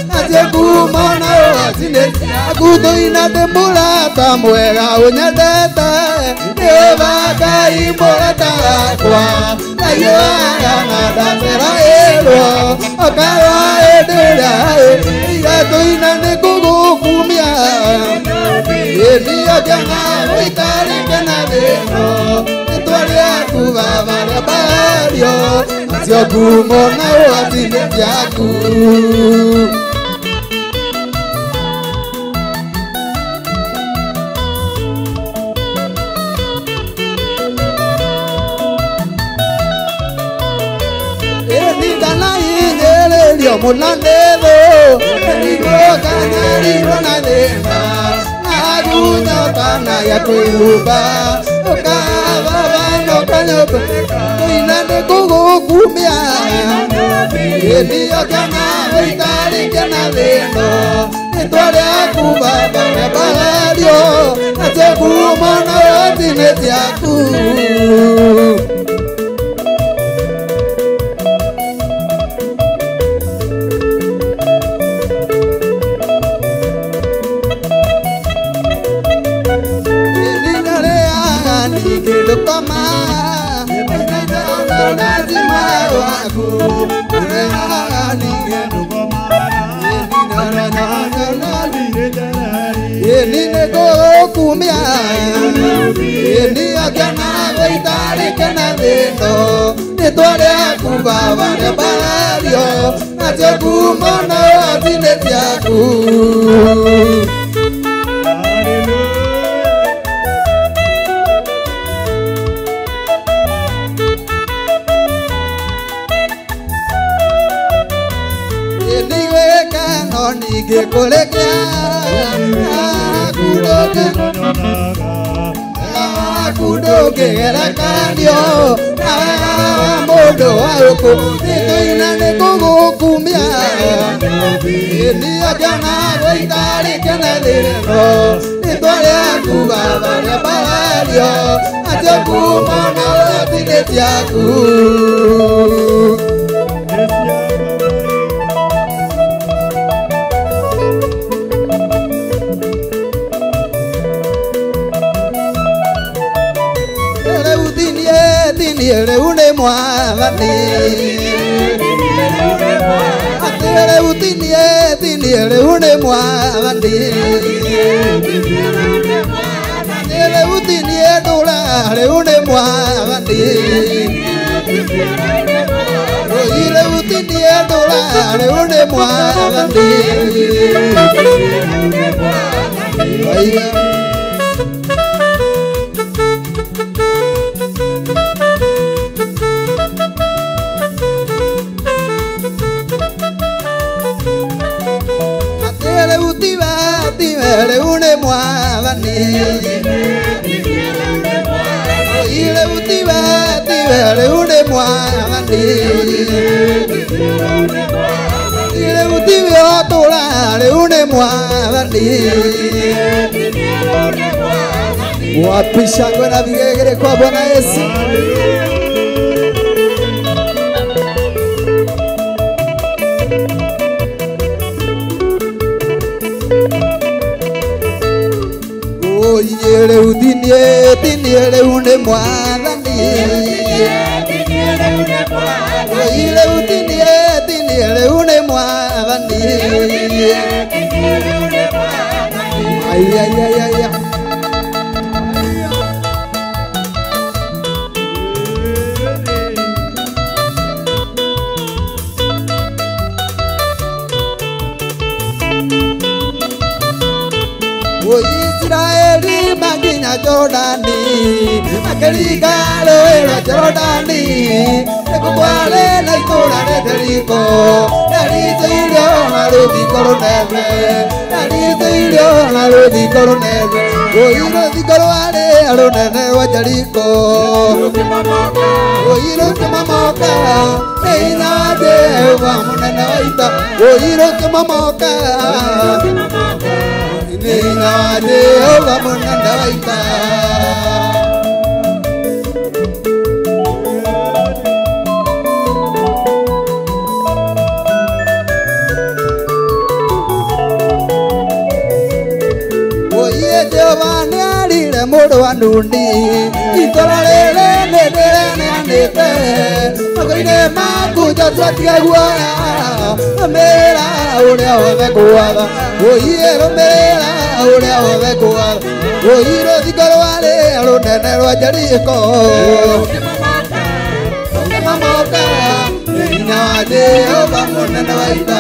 nacio ngumo na ũhoti nĩ ciaku. Tũina ndĩ mũrata mwega ũnyendete, Jehova Ngai mũrata wakwa, ndaiyũaga na ndaceragĩrwo, okaga hĩndĩ ĩrĩa ĩrĩ ndetũina nĩ kũgũkumia. Ĩndio ngena gũitarĩ ngena thĩno, rĩtwa rĩaku Baba rĩambarario, nacio ngumo na ũhoti nĩ ciaku. Mũnanĩthũ nĩngũkanyarirwo na thĩna, nagunyota ya kwĩhumba, ũkababa nokanyũmba, tũina nĩ kũgũkumia. Ĩndio ngena gũitarĩ ngena thĩno, rĩtwa rĩaku Baba rĩambarario, nacio ngumo na ũhoti nĩ ciaku. Wapi shangwe na vigelegele kwa Bwana Yesu. Oye utinie tinie une mwathani. Oye utinie tinie une mwathani. Ay ay ay ay. Israeli maginya Jordani, makeriga rũĩ rwa Jordani, nĩkũkware na itũũra rĩa Jeriko, rĩaricĩirio na rũthingo rũnene, rĩaricĩirio na rũthingo rũnene, rũi rũthingo rwarĩ rũnene rwa Jeriko, rũi rũkĩmomoka nĩ hinya wa Jehova mũnene wa ita, rũi rũkĩmomoka nĩ hinya wa Jehova mũnene wa ita. Oye Jehova nĩarire mũrũ wa Nuni, itũũra rĩrĩ nĩndĩrĩneanĩte moko-inĩ maku Joshua tiga guoya, rũmĩrĩra ũrĩa wothe ngwatha, oye rũmĩrĩra ũrĩa wothe ngwatha, oye rũthingo rwarĩ rũnene rwa Jeriko, rũkĩmomoka nĩ hinya wa Jehova mũnene wa ita.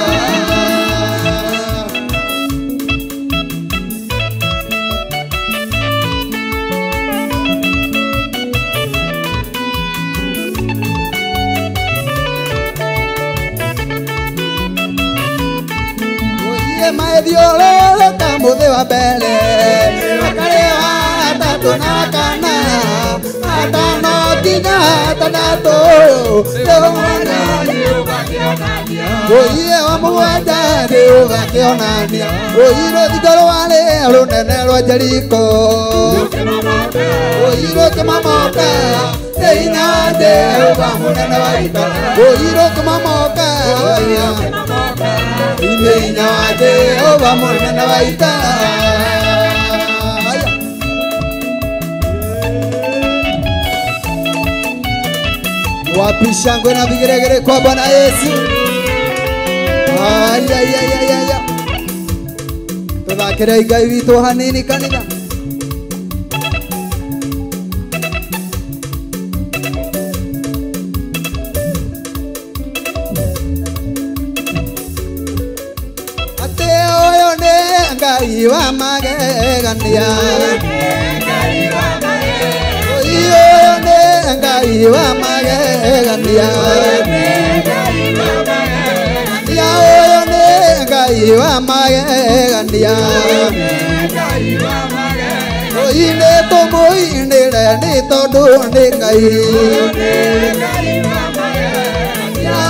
Maethiũrũrũka mũthĩ wa mbere, wakerĩ wa gatatũ na wa kana, atano nginya atandatũ, oye wa mũgwanja Jehova akĩonania, oye rũthingo rwarĩ rũnene rwa Jeriko, oye rũkĩmomoka nĩ hinya wa Jehova mũnene wa ita, oye rũkĩmomoka nĩ hinya wa Jehova mũnene wa ita. Wapi shangwe na vigeregere kwa Bwana Yesu. Ay ay ay ay ay. Tuthakire Ngai witũ hanini kanitha. Ate ũyũ nĩ Ngai wa magegania. Ũyũ nĩ Ngai wa magegania. Ũyũ nĩ Ngai wa magegania. Nĩ tũmũinĩre nĩ tondũ nĩ Ngai.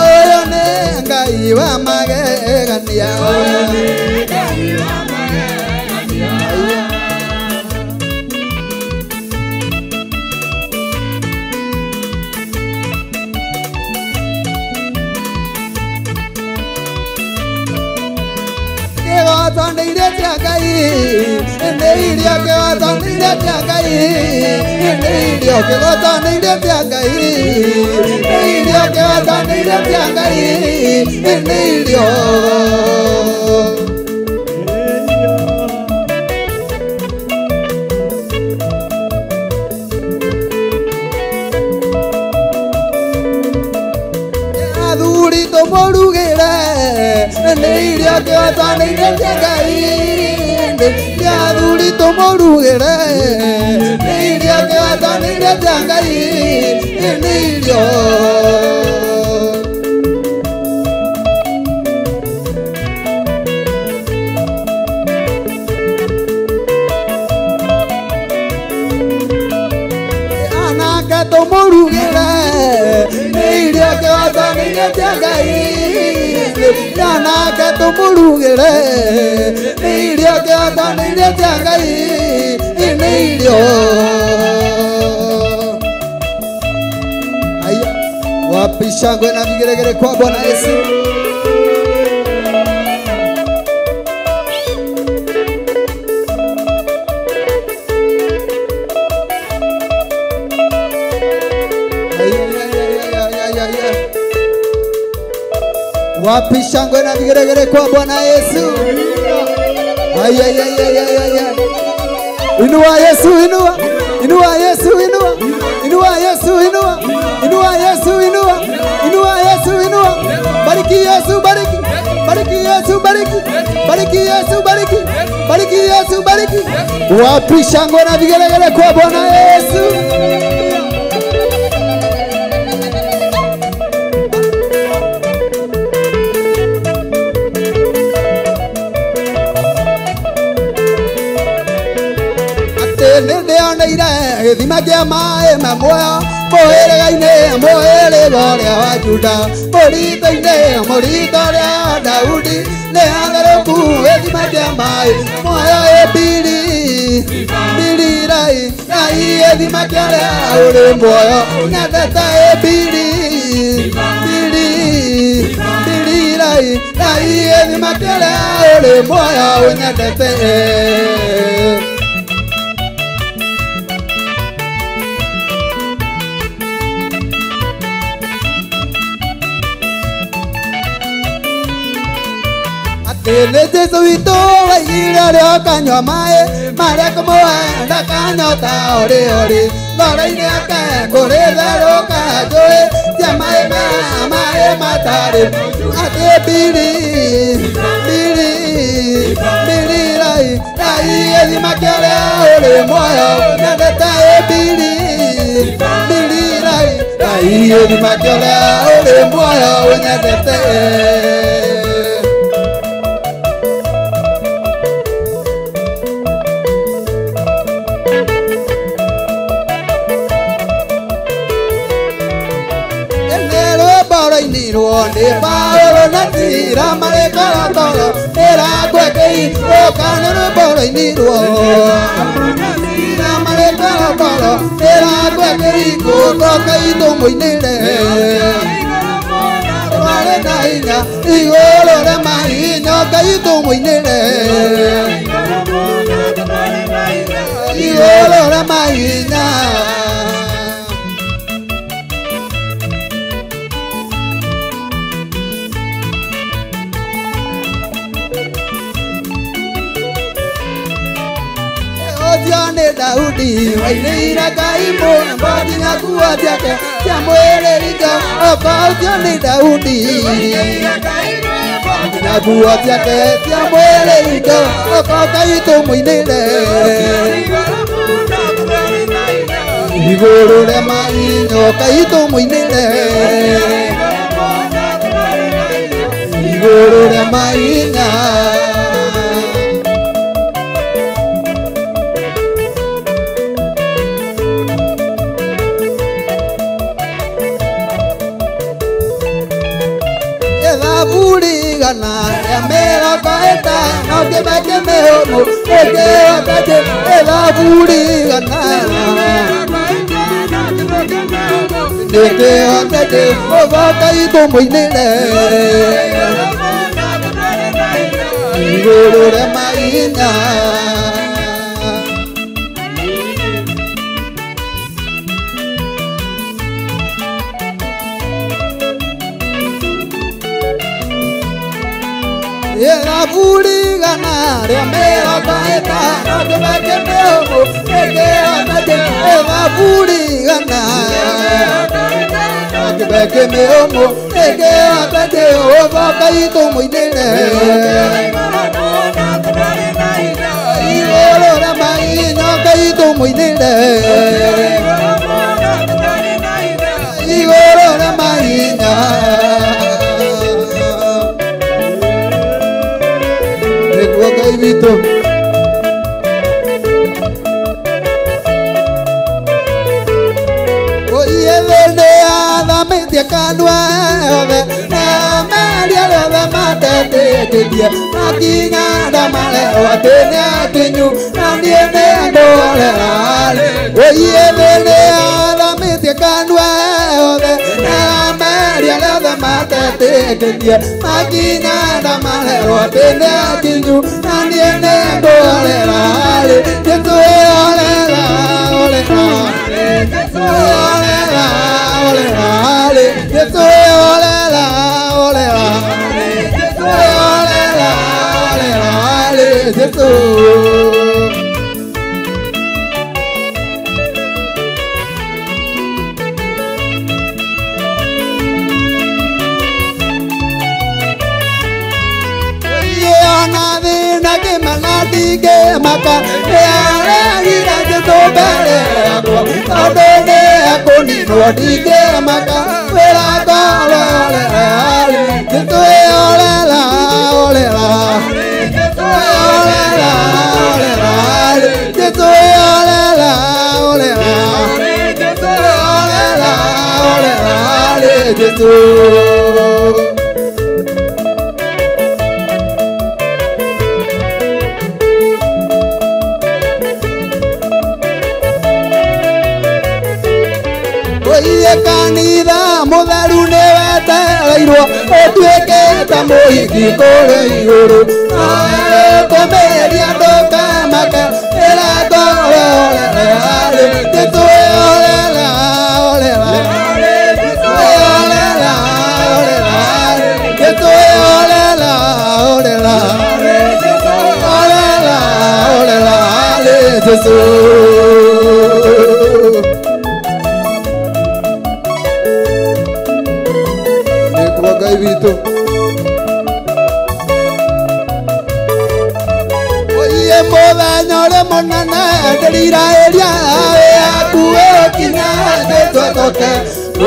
Ũyũ nĩ Ngai wa magegania. Wapi shangwe na vigeregere kwa Bwana Yesu. Wapi shangwe na vigeregere kwa Bwana Yesu. Ay ay ay ay ay ay. Inua Yesu, inua. Inua Yesu, inua. Inua Yesu, inua. Inua Yesu, inua. Inua Yesu, inua. Bariki Yesu, bariki. Bariki Yesu, bariki. Bariki Yesu, bariki. Bariki Yesu, bariki. Wapi shangwe na vigelegele kwa Bwana Yesu. Gĩthima kĩa maĩ ma muoyo mũhĩrĩga-inĩ mũhĩrĩga ũrĩa wa Juda mũritũ-inĩ mũritũ ũrĩa wa Daudi nĩ atherũku gĩthima kĩa maĩ muoyo ĩ mbiri mbiri rai rai gĩthima kĩa ũrĩa ũrĩ muoyo nyendete ĩ mbiri mbiri mbiri rai rai gĩthima kĩa ũrĩa ũrĩ muoyo ũnyendete. Jesu witũ waigire ũrĩa ũkanyua maĩ marĩa kũmũhe ndakanyota ũrĩ ũrĩ ngoro-inĩ yake kũrĩ therũka njũĩ cia maĩ ma maĩ matarĩ atĩ mbiri mbiri mbiri rai rai gĩthima kĩa ũrĩa ũrĩ muoyo nyendete ĩ mbiri mbiri rai rai gĩthima kĩa ũrĩa ũrĩ muoyo ũnyendete. Nĩ Paũlũ na Sila marĩ korokoro ĩrakwekei ũka nĩ rwĩmbo rũinirwo na marĩ korokoro ĩrakwekei gũcoka itũmũinĩre twarĩ na hinya igũrũ rĩa mahinya ũka itũmũinĩre igũrũ rĩa mahinya. Daudi wainĩire Ngai mũrembo nginya nguo ciake cia mwĩrĩ ringa oka ũcio nĩ Daudi nginya nguo ciake cia mwĩrĩ ringa oka Ngai tũmũinĩre igũrũ rĩa mainyo Ngai tũmũinĩre igũrũ rĩa mainya. Thaburi igana rĩa mĩrongo ĩtano kĩmeke mĩhũmũ ĩkĩhotetie thaburi igana nĩkĩhotetie ũgoka itũmũinĩre igũrũ rĩa mainya. Thaburi igana rĩa mĩrongo ĩtano kĩmeke mĩhũmũ ĩkĩhotetie thaburi igana kĩmeke mĩhũmũ ĩkĩhotetie ũgoka itũmũinĩre igũrũ rĩa mainyo Ngai tũmũinĩre igũrũ rĩa mainya. Nĩguo Ngai witũ. Oiye thĩ athamĩtie kanua yothe na meria rĩothe matetĩkĩtie makinya ndamarerwo atĩ nĩ akinyu na niĩ nĩ ngũrera. Oiye thĩ athamĩtie kanua yothe na meria rĩothe matetĩkĩtie makinya ndamarerwo atĩ nĩ akinyu na niĩ nĩ ngũrera. Jesũ orera orera orera orera Jesũ orera orera orera orera Jesũ. Ona thĩna kĩmana ndingĩmaka nĩaregire Jesũ mbere yakwa tondũ nĩ ekũninwo ndingĩmaka wĩra ngoro orera Jesũ orera orera orera orera Jesũ orera orera orera orera Jesũ. Oiye kanitha mũtheru nĩ wetereirwo ũtuĩke ta mũhiki kũrĩ igũrũ kũmĩria ndũkamake ĩra ngoro orera Jesũ orera orera orera orera Jesũ orera orera orera orera Jesũ. Ngai witũ. Oiye mũthenya ũrĩa mũnene ndĩrirahĩria yaku ĩkinya nĩtũcoke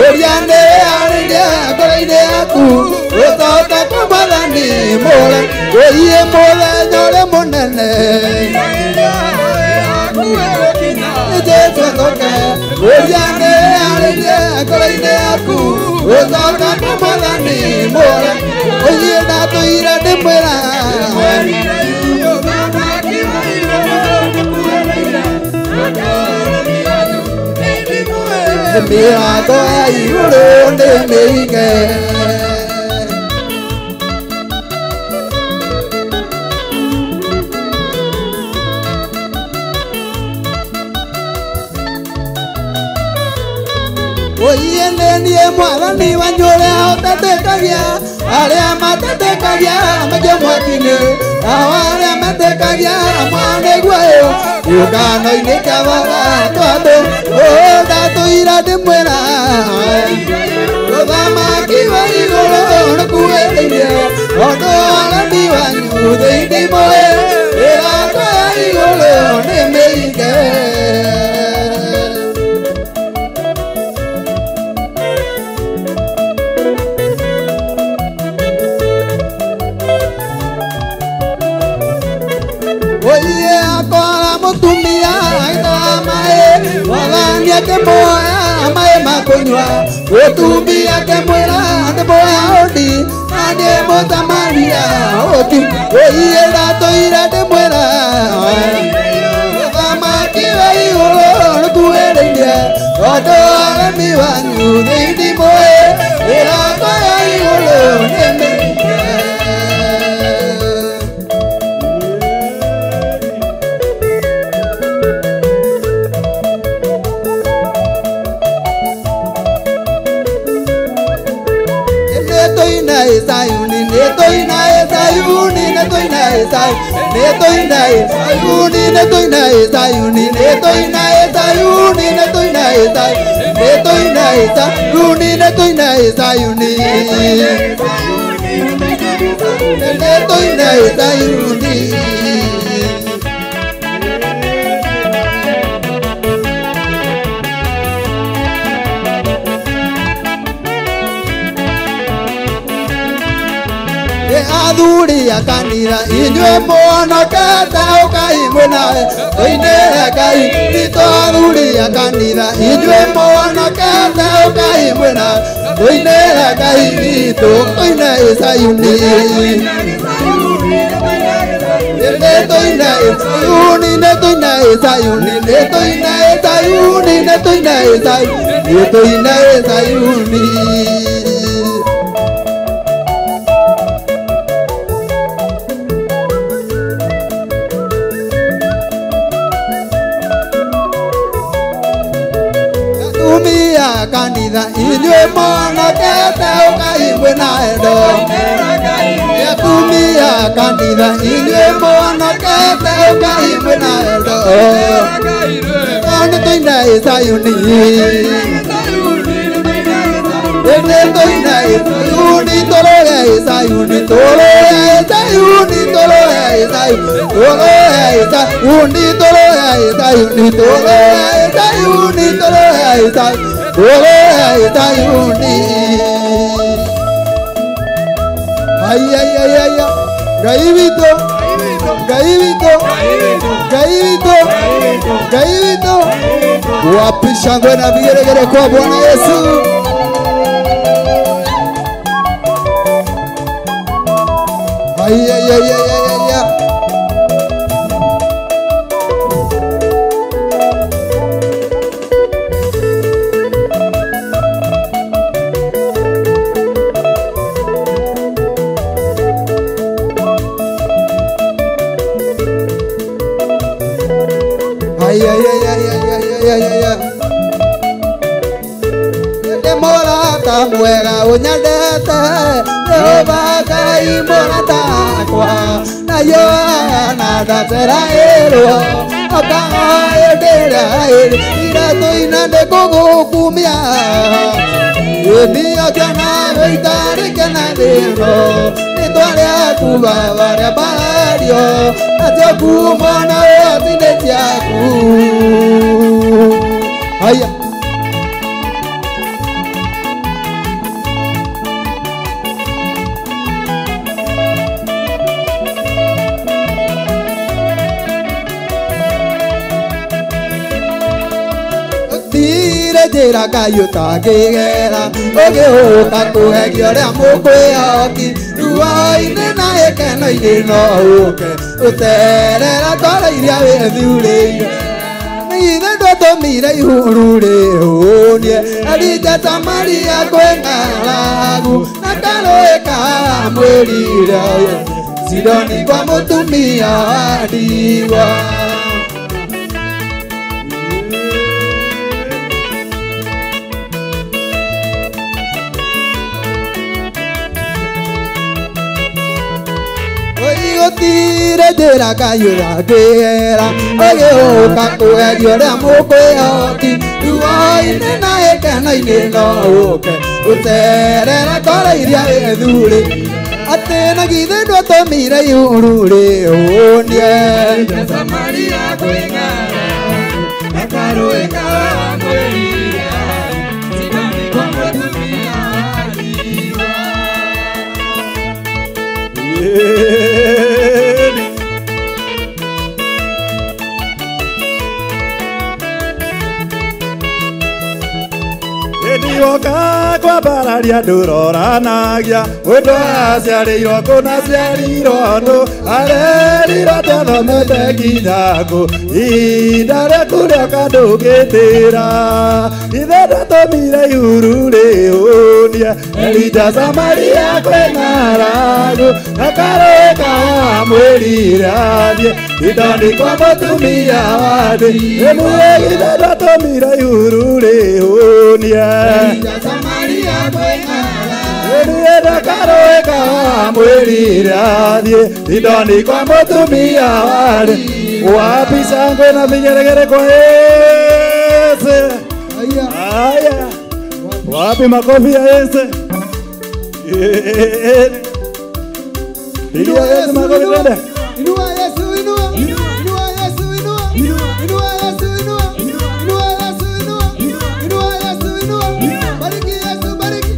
ũria nĩarĩrie ngoro-inĩ yaku ũcoke kwa Mwathani mũre. Oiye mũthenya ũrĩa mũnene nĩtũcoke ũria nĩarĩrie ngoro-inĩ yaku ũcoke kwa Mwathani mũre. Oiye ndatũire ndĩmwĩra mĩrango ya igũrũ nĩ mĩige. Oiye niĩ mwathani wanyu ũrĩa ũtetekagia arĩa matetekagia maikio mwaki-inĩ nao arĩa metĩkagia mwanĩguo ĩyo kĩũngano-inĩ kĩa baba twatũ ndatũira ndĩmwĩra ũthamaki wa igũrũ nĩkuhĩrĩirie tondũ aremi wanyu thĩinĩ mũĩ mĩrango ya igũrũ nĩ mĩhinge. Oiye akora mũtumia agĩtaha maĩ mwathani akĩmuoya maĩ ma kũnyua mũtumia akĩmwĩra nĩ Mũyahudi na nĩ Mũsamaria ũki oiye ndatũire ndĩmwĩra ũthamaki wa igũrũ nĩkuhĩrĩirie tondũ aremi wanyu thĩinĩ mũĩ mĩrango ya igũrũ nĩ mĩhinge. Sayuni netoina sayuni netoina sayuni netoina sayuni netoina sayuni netoina sayuni netoina sayuni netoina sayuni netoina sayuni netoina sayuni. Athuri a kanitha inyuĩ mũhonokete ũkai mwĩnawe tũinĩre Ngai witũ. Athuri a kanitha inyuĩ mũhonokete ũkai mwĩnawe tũinĩre Ngai witũ tũine Zayuni nĩ tũine Zayuni nĩ tũine Zayuni nĩ tũine Zayuni nĩ tũine Zayuni nĩ tũine Zayuni. Kanitha inyuĩ mũhonokete ũkai mwĩna endo atumia kanitha inyuĩ mũhonokete ũkai mwĩna endo nĩ tũine Zayuni nĩ tũine Zayuni tũrũe Zayuni tũrũe Zayuni tũrũe Zayuni tũrũe Zayuni tũrũe Zayuni tũrũe Zayuni tũrũe Zayuni tũrũe Zayuni. Ai ai ai ai Ngai witũ Ngai witũ Ngai witũ Ngai witũ. Wapi shangwe na vigelegele kwa Bwana Yesu. Ai ai ai ai ai ai. Ai ai ai ai ai ai ai ai. Nĩ mũrata mwega ũnyendete Jehova Ngai mũrata wakwa na Yohana ndacereirwo okaga hĩndĩ ĩrĩa ĩrĩ iratũina ndĩkũgũkumia ĩndio kĩona gũitarĩke na thĩno rĩtwa rĩaku Baba rĩambarario nacio ngumo na ũhoti nĩ ciaku. Haya. Njĩra Ngai ũtangĩgera ũgĩũka kũgegia ũrĩa mũkwĩhoki ruo-inĩ na gĩkeno-inĩ no ũke ũterera ngoro iria wĩthurĩire ithe ndwatũmire ihuru rĩhũnie Elija Samaria kwĩ ng'aragu na karũĩ ka mwĩrire Sidoni kwa mũtumia wa ndigwa. Gũtirĩ njĩra Ngai ũrangĩra ũgĩũka kũgeria ũrĩa mũkwĩhoti ruo-inĩ na gĩkeno-inĩ no ũke gũcerera ngoro iria ĩthurĩ atĩ na githĩ ndwatũmire ihuru rĩhũnie Samaria kwĩng'ara na karũĩ ka mwĩrira Sidoni kwa mũtumia wa ndigwa. Ndioka kwambararia ndũroranagia mũndũ aciarĩirwo kũna aciarirwo nũ arerirwo atĩathomete nginya kũ ihinda rĩaku rĩoka ndũngĩtĩra ithe ndatũmire ihuru rĩhũnie Elija Samaria kwĩ ng'aragu na karũĩ ka mwĩrire athiĩ Sidoni kwa mũtumia wa ndigwa ĩmwe ithe ndatũmire ihuru rĩhũnie Samaria kwĩ Ĩrĩa karũĩ ka mwĩrire athiĩ Sidoni kwa mũtumia wa ndigwa. Wapi shangwe na vigelegele kwa Yesu? Haya, wapi makofi ya Yesu? Pigia Yesu makofi twende. Inua Yesu, inua. Inua Yesu, inua. Inua Yesu, inua. Inua Yesu, inua. Inua Yesu, inua. Bariki Yesu, bariki.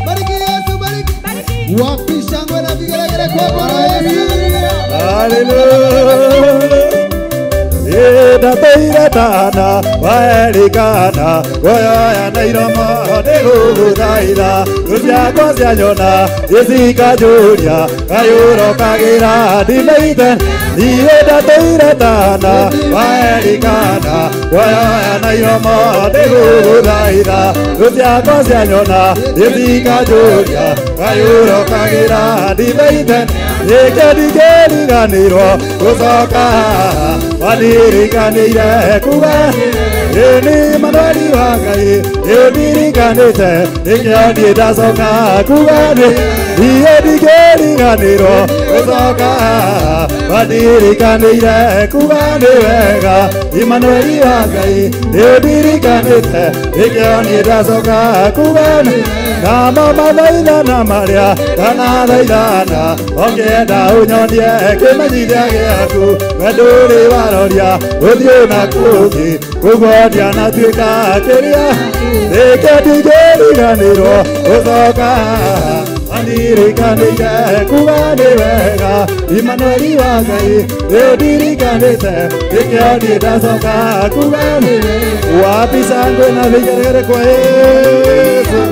Bariki Yesu, bariki. Wapi shangwe na vigelegele kwa Bwana Yesu? Hallelujah. Ndatũire tana waerikana guoyoya na iromo nĩgũgũthaitha thũ ciakwa cianyona icikanjũria kayũrokagĩra ndimĩite niĩ ndatũire tana waerikana guoyoya na iromo nĩgũgũthaitha thũ ciakwa cianyona icikanjũria kayũrokagĩra ndimĩite nĩkĩo ndingĩriganĩrwo gũcoka wanirikanĩire kuga ĩni Manueli wa Ngai nĩũndirikanĩte nĩkĩo niĩ ndacoka kuga nĩ niĩ ndingĩriganĩrwo gũcoka wanirikanĩire kuga nĩ wega Imanueli wa Ngai nĩũndirikanĩte nĩkĩo niĩ ndacoka kuga nĩ namo mathaithana marĩa ndanathaithana ũngĩenda ũnyonie kĩmenyithia gĩaku we ndũrĩ waroria ũthiũ na kũngĩ ũguo ndianatuĩka kĩrĩa nĩkĩo ndingĩriganĩrwo gũcoka wanirikanĩire kuga nĩ wega Imanueli wa Ngai nĩũndirikanĩte nĩkĩo niĩ ndacoka kuga nĩ wapi shangwe na vigeregere kwa Yesu.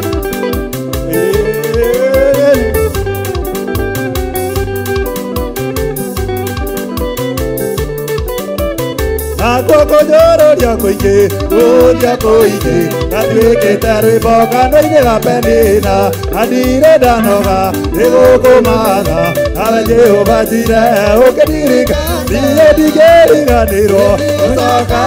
Nakuo kũnyũrũrio kũingĩ gũthia kũingĩ natuĩkĩte rwĩmbo kanua-inĩ ga Penina na ndirĩ ndanoga nĩ gũkũmatha nawe Jehova njire ũkĩndirika niĩ ndingĩriganĩrwo gũcoka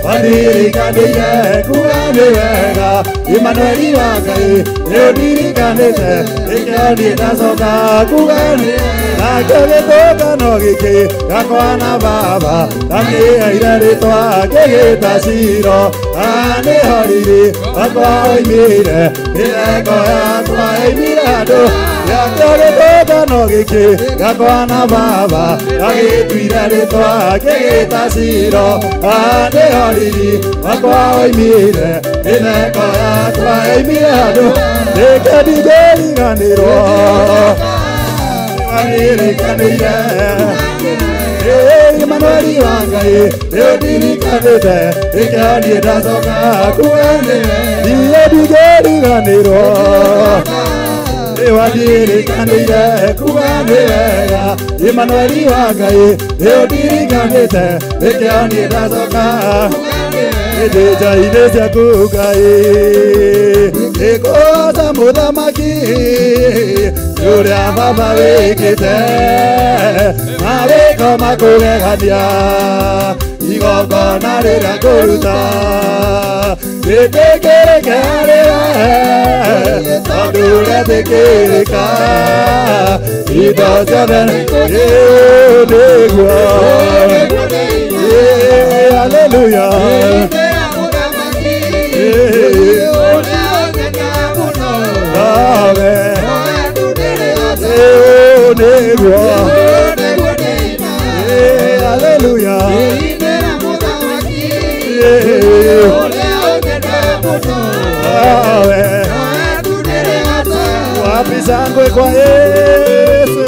wanirikanĩire kuga nĩ wega Imanueli wa Ngai nĩũndirikanĩte nĩkĩo niĩ ndacoka kuga nĩ nakĩo gĩtũngano gĩkĩ gakwa na baba ndakĩheire rĩtwa ngĩgĩta Ciro nĩho riri wakwa oimire mĩtheko yakwa yoimire andũ nakĩo gĩtũngano gĩkĩ gakwa na baba ndagĩtuire rĩtwa ngĩgĩta Ciro nĩho riri wakwa oimire mĩtheko yakwa yoimire andũ nĩkĩo ndingĩriganĩrwo wanirikanĩire Imanueli wa Ngai nĩũndirikanĩte nĩkĩo niĩ ndacoka kuga nĩ niĩ ndingĩriganĩrwo nĩwandirikanĩire kuga nĩ wega Imanueli wa Ngai nĩũndirikanĩte nĩkĩo niĩ ndacoka nja-inĩ ciaku Ngai nĩngũgoca mũthamaki ũrĩa baba wĩkĩte mawĩko makũgegania igongona rĩrĩa ngũruta rĩtĩkĩrĩke harĩ we Tondũ ũretĩkĩrĩka indo ciothe nĩguo. Hallelujah. Hallelujah. Wapi shangwe kwa Yesu.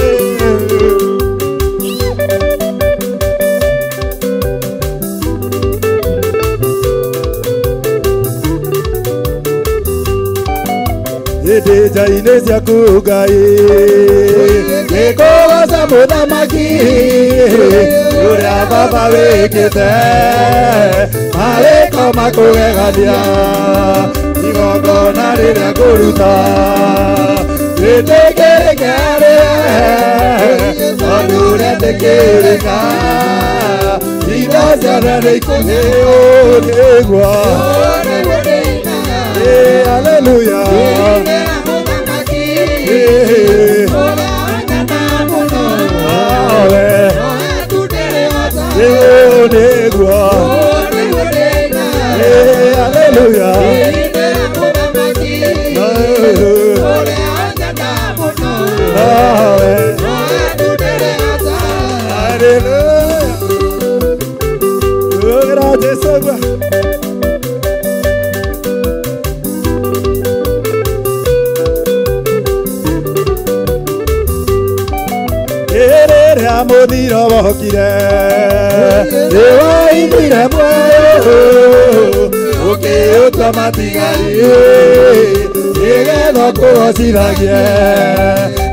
Hĩndĩ nja-inĩ ciaku Ngai nĩkũgoca mũthamaki ũrĩa baba wĩkĩte marĩko makũgegania igongona rĩrĩa ngũruta rĩtĩkĩrĩke harĩwe tondũ ũretĩkĩrĩka indo ciothe nĩikũheo nĩguo. Hallelujah. Hallelujah. Mũthiro wokire nĩwaiguire muoyo ũkĩũtua matigari nĩgetha ũkũgocithagie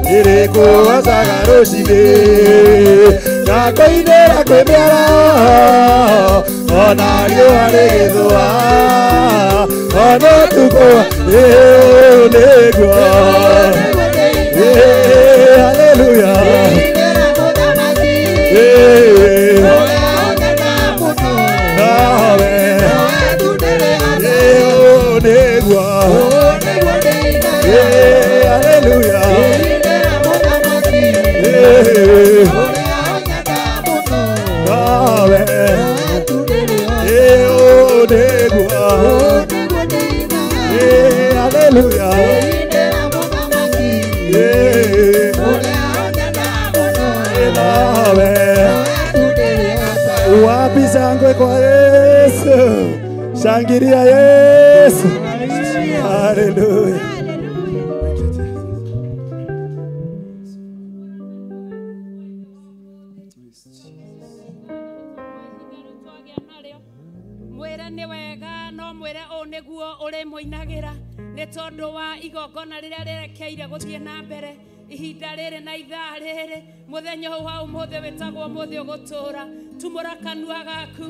nĩrĩkũgocaga rũcinĩ ngakũinĩra kwĩ mĩara ona riũa rĩgĩthũa ona ũtukũ nĩguo. Hallelujah. Wapi shangwe kwa Yesu. Shangilia Yesu. Hallelujah. Mwĩre nĩ wega no mwĩre ũũ nĩguo ũrĩmũinagĩra nĩ tondũ wa igongona rĩrĩa rĩrekeire gũthiĩ na mbere ihinda rĩrĩ na ithaa rĩrĩ mũthenya ũyũ wa ũmũthĩ wĩtagwo ũmũthĩ ũgũtũũra tumũra kanua gaku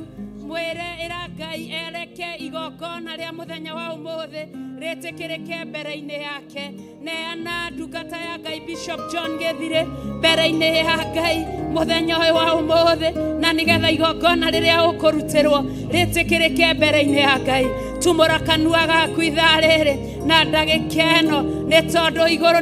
mwĩre ĩra Ngai ereke igongona rĩa mũthenya wa ũmũthĩ rĩtĩkĩrĩke mbere-inĩ yake. Neana ndungata ya Ngai Bishop John Gĩthirĩ mbere-inĩ ya Ngai mũthenya ũyũ wa ũmũthĩ na nĩgetha igongona rĩrĩa ũkũrutĩrwo rĩtĩkĩrĩke mbere-inĩ ya Ngai. Tumũra kanua gaku ithaa rĩrĩ na ndagĩka ĩno nĩ tondũ igũrũ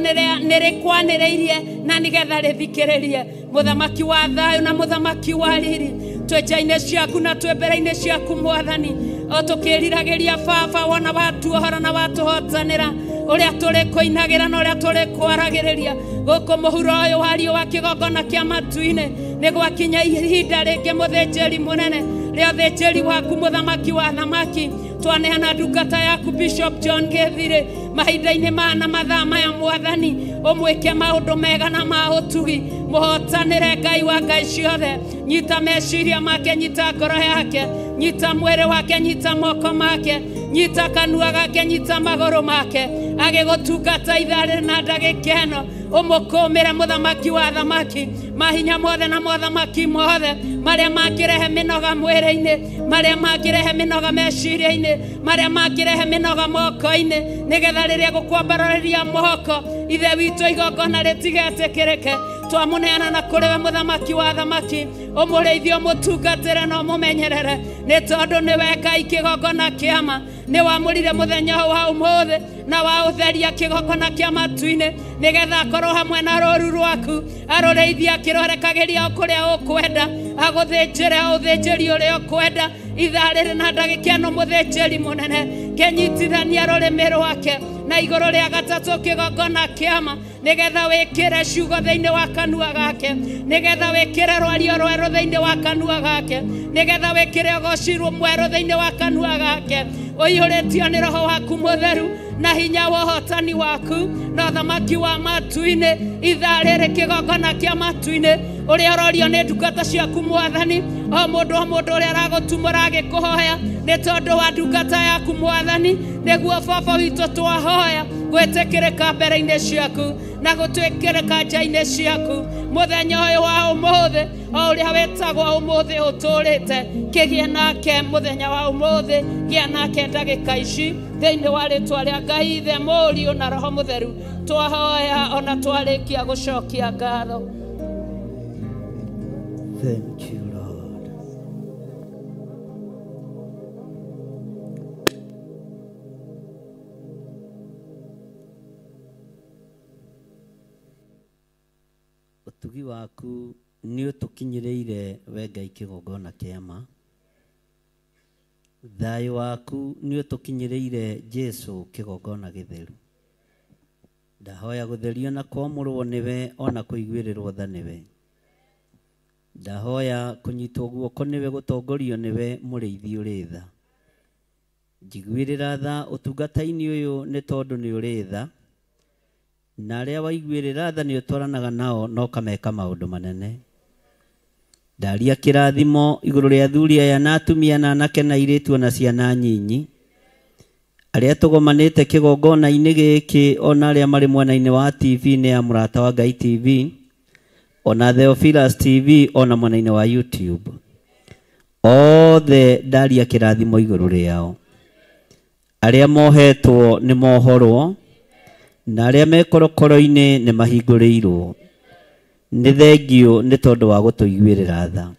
nĩrĩkwanĩrĩirie na nĩgetha rĩthikĩrĩrie mũthamaki wa thayũ na mũthamaki wa riri twĩ nja-inĩ ciaku na twĩ mbere-inĩ ciaku mwathani o tũkĩriragĩria baba wona watuohora na watũhotanĩra ũrĩa tũrĩkũinagĩra na ũrĩa tũrĩkwaragĩrĩria gũkũ mũhuro ũyũ wa riũa kĩgongona kĩa matu-inĩ nĩ gwakinya ihinda rĩngĩ mũthĩnjĩri mũnene rĩa ũthĩnjĩri waku mũthamaki wa thamaki twaneana ndungata yaku Bishop John Gĩthirĩ mahinda-inĩ maya na mathaa maya mwathani ũmwĩke maũndũ mega na ma ũtugi mũhotanĩre Ngai wa Ngai ciothe nyita meciria make nyita ngoro yake nyita mwĩrĩ wake nyita moko make nyita kanua gake nyita magũrũ make agĩgũtungata ithaa rĩrĩ na ndagĩka ĩno ũmũkũmĩre mũthamaki wa thamaki mahinya mothe na mothamaki mothe marĩa mangĩrehe mĩnoga mwĩrĩ-inĩ marĩa mangĩrehe mĩnoga meciria-inĩ marĩa mangĩrehe mĩnoga moko-inĩ nĩgetha rĩrĩa gũkwambararĩria moko ithe witũ igongona rĩtigetĩkĩrĩke twamũneana na kũrĩ we mũthamaki wa thamaki ũmũrĩithie ũmũtungatĩre na ũmũmenyerere nĩ tondũ nĩwe Ngai kĩgongona kĩama Nĩ wamũrire mũthenya wa ũmũthĩ na wa ũtheria kĩgongona kĩa matu-inĩ nĩgetha akorwo hamwe na rũru rwaku arũrĩithia akĩrũrekagĩria o kũrĩa ũkwenda agũthĩnjĩre ũthĩnjĩri ũrĩa ũkwenda ithaa rĩrĩ na ndagĩka ĩno mũthĩnjĩri mũnene kĩnyitithania rũrĩmĩ rwake na igũrũ rĩa gatatũ kĩgongona kĩama nĩgetha wĩkĩre ciugo thĩinĩ wa kanua gake nĩgetha wĩkĩre rwario rwerũ thĩinĩ wa kanua gake nĩgetha wĩkĩre ũgoci mwerũ thĩinĩ wa kanua gake ũiyũrĩtio nĩ roho waku mũtheru na hinya wa ũhotani waku na ũthamaki wa matu-inĩ ithaa rĩrĩ kĩgongona kĩa matu-inĩ ũrĩa ũrorio nĩ ndungata ciaku mwathani o mũndũ ũrĩa aragũtumũra agĩkũhoya nĩ tondũ wa ndungata yaku mwathani nĩguo baba witũ twahoya gwĩtĩkĩrĩka mbere-inĩ ciaku na gũtwĩkĩrĩka nja-inĩ ciaku mũthenya ũyũ wa ũmũthĩ o ũrĩa wĩtagwo ũmũthĩ ũtũrĩte kĩgĩe nake mũthenya wa ũmũthĩ gĩa nake ndagĩka ici thĩinĩ wa rĩtwa rĩa Ngai Ithe Mũriũ na Roho Mũtheru twahoya ona twarĩkia gũcokia ngatho. Thank you, Lord. Ũtugi waku nĩ ũtũkinyĩrĩire we Ngai kĩgongona kĩama. Thayũ waku nĩ ũtũkinyĩrĩire Jesu kĩgongona gĩtheru. Ndahoya gũtherio na kwamũrwo nĩwe ona kũiguĩrĩrwo tha nĩwe. Ndahoya kũnyitwo guoko nĩwe gũtongorio nĩwe mũrĩithi ũrĩ tha. Njiguĩrĩra tha ũtungata-inĩ ũyũ nĩ tondũ nĩ ũrĩ tha. Na arĩa waiguĩrĩra tha nĩ ũtwaranaga nao na ũkameka maũndũ manene. Ndaria kĩrathimo igũrũ rĩa athuri aya na atumia na anake na airĩtu ona ciana nyinyi arĩa tũgomanĩte kĩgongona-inĩ gĩkĩ ona arĩa marĩ mwena-inĩ wa TV-inĩ ya Mũrata wa Ngai TV ona Theophilus TV ona mwena-inĩ wa YouTube othe ndaria kĩrathimo igũrũ rĩao. Arĩa mohetwo nĩ mohorwo na arĩa me korokoro-inĩ nĩ mahingũrĩirwo. Nĩ thengio nĩ tondũ wa gũtũiguĩrĩra tha.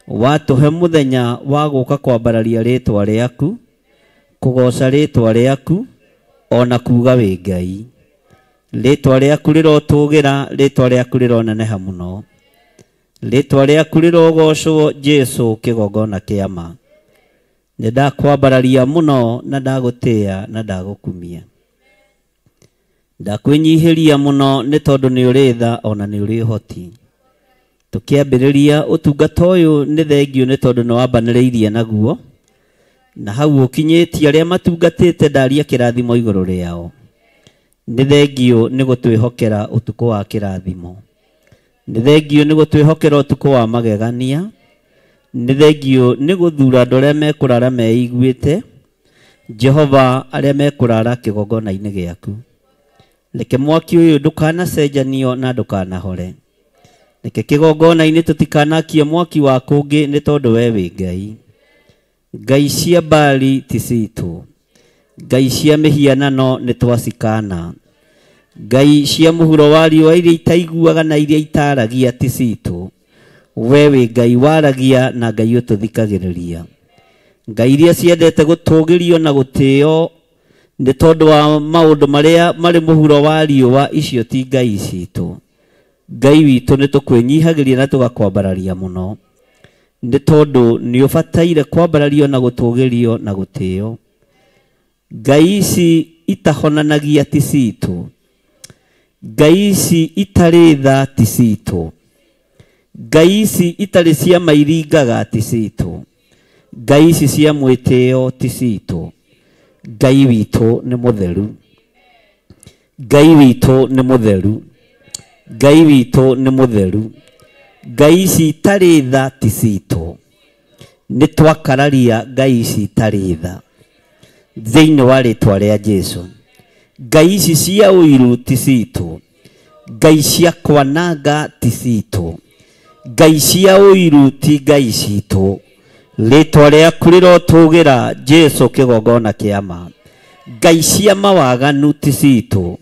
Watũhe mũthenya wa gũka kwambararia rĩtwa rĩaku, kũgoca rĩtwa rĩaku ona kuga wĩ Ngai. Rĩtwa rĩaku rĩrotũgĩra, rĩtwa rĩaku rĩroneneha mũno. Rĩtwa rĩaku rĩrogocwo Jesu kĩgongona kĩama. Nĩ ndakwambararia mũno na ndagũtĩĩa na ndagũkumia. Ndakwĩnyihĩria mũno nĩ tondũ nĩ ũrĩ tha ona nĩ ũrĩ ũhoti. Tũkĩambĩrĩria ũtungata ũyũ nĩ thengio nĩ tondũ nĩ wambanĩrĩirie naguo na hau ũkinyĩtie arĩa matungatĩte ndaria kĩrathimo igũrũ rĩao. Nĩ thengio nĩ gũtwĩhokera ũtukũ wa kĩrathimo. Nĩ thengio nĩ gũtwĩhokera ũtukũ wa magegania. Nĩ thengio nĩ gũthura andũ arĩa mekũrara meiguĩte Jehova arĩa mekũrara kĩgongona-inĩ gĩaku. Reke mwaki ũyũ ndũkanacenjanio na ndũkanahore. Reke kĩgongona-inĩ tũtikanakie mwaki wa kũngĩ nĩ tondũ we wĩ Ngai. Ngai cia Baali ti citũ. Ngai cia mĩhianano nĩ twacikana. Ngai cia mũhuro wa riũa iria itaiguaga na iria itaragia ti citũ. We wĩ Ngai waragia na Ngai ũtũthikagĩrĩria. Ngai iria ciendete gũtũgĩrio na gũtĩo nĩ tondũ wa maũndũ marĩa marĩ mũhuro wa riũa icio ti Ngai citũ. Ngai witũ nĩ tũkwĩnyihagĩria na tũgakwambararia mũno nĩ tondũ nĩ ũbataire kwambarario na gũtũgĩrio na gũtĩo. Ngai ici itahonanagia ti citũ. Ngai ici itarĩ tha ti citũ. Ngai ici itarĩ ciama iringaga ti citũ. Ngai ici cia mwĩtĩo ti citũ. Ngai witũ nĩ mũtheru. Ngai witũ nĩ mũtheru. Ngai witũ nĩ mũtheru. Ngai ici itarĩ tha ti citũ. Nĩ twakararia Ngai ici itarĩ tha thĩinĩ wa rĩtwa rĩa Jesu. Ngai ici cia ũiru ti citũ. Ngai cia kwananga ti citũ. Ngai cia ũiru ti Ngai citũ. Rĩtwa rĩaku rĩrotũgĩra Jesu kĩgongona kĩama. Ngai cia mawaganu ti citũ.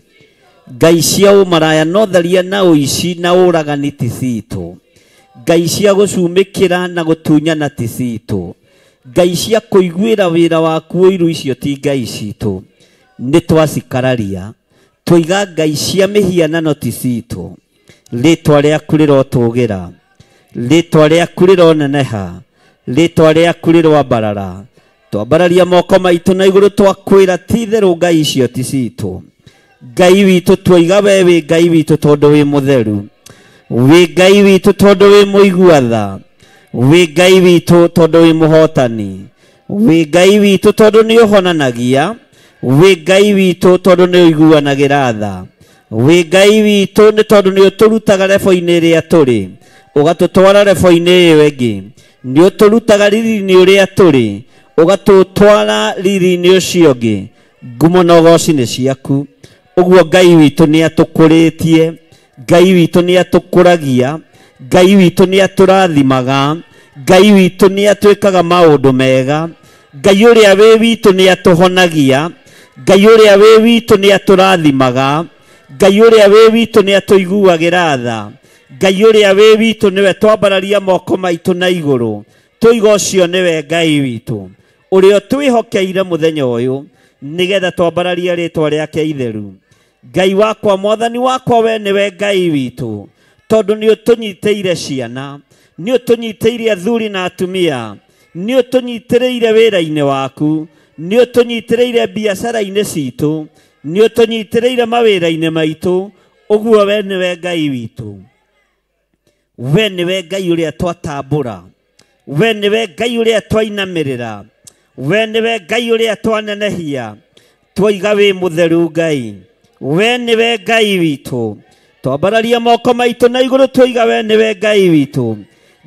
Ngai cia ũmaraya no tharia na ũici na ũragani ti citũ. Ngai cia gũcumĩkĩra na gũtunyana ti citũ. Ngai cia kũiguĩra wĩra waku ũiru icio ti ngai citũ. Nĩ twacikararia. Tũiga ngai cia mĩhianano ti citũ. Rĩtwa rĩaku rĩrotũgĩra. Rĩtwa rĩaku rĩroneneha. Rĩtwa rĩaku rĩroambarara. Twambararia moko maitũ na igũrũ twakwĩra ti itherũ ngai icio ti citũ. Ngai witũ twaiga we wĩ Ngai witũ tondũ wĩ mũtheru. Wĩ Ngai witũ tondũ wĩ mũigua tha. Wĩ Ngai witũ tondũ wĩ mũhotani. Wĩ Ngai witũ tondũ nĩ ũhonanagia. Wĩ Ngai witũ tondũ nĩ ũiguanagĩra tha. Wĩ Ngai witũ nĩ tondũ nĩ ũtũrutaga rebo-inĩ ĩrĩa tũrĩ, ũgatũtwara rebo-inĩ ĩyo ĩngĩ. Nĩ ũtũrutaga riri-inĩ ũrĩa tũrĩ, ũgatũtwara riri-inĩ ũcio ũngĩ. Ngumo na ũgoci nĩ ciaku. Ũguo Ngai witũ nĩ atũkũrĩtie. Ngai witũ nĩ atũkũragia. Ngai witũ nĩ atũrathimaga. Ngai witũ nĩ atwĩkaga maũndũ mega. Ngai ũrĩa wĩ witũ nĩ atũhonagia. Ngai ũrĩa wĩ witũ nĩ atũrathimaga. Ngai ũrĩa wĩ witũ nĩ atũiguagĩra tha. Ngai ũrĩa wĩ witũ nĩwe twambararia moko maitũ na igũrũ. Tũiga ũcio nĩwe Ngai witũ ũrĩa twĩhokeire mũthenya ũyũ nĩgetha twambararie rĩtwa rĩake itheru. Ngai wakwa, mwathani wakwa, we nĩwe Ngai witũ tondũ nĩ ũtũnyitĩire ciana, nĩ ũtũnyitĩire athuri na atumia, nĩ ũtũnyitĩrĩire wĩra-inĩ waku, nĩ ũtũnyitĩrĩire biacara-inĩ citũ, nĩ ũtũnyitĩrĩire mawĩra-inĩ maitũ. Ũguo we nĩwe Ngai witũ. We nĩwe Ngai ũrĩa twatambũra. We nĩwe Ngai ũrĩa twainamĩrĩra. We nĩwe Ngai ũrĩa twanenehia. Twaiga wĩ mũtheru Ngai. We nĩwe Ngai witũ. Twambararia moko maitũ na igũrũ twaiga we nĩwe Ngai witũ.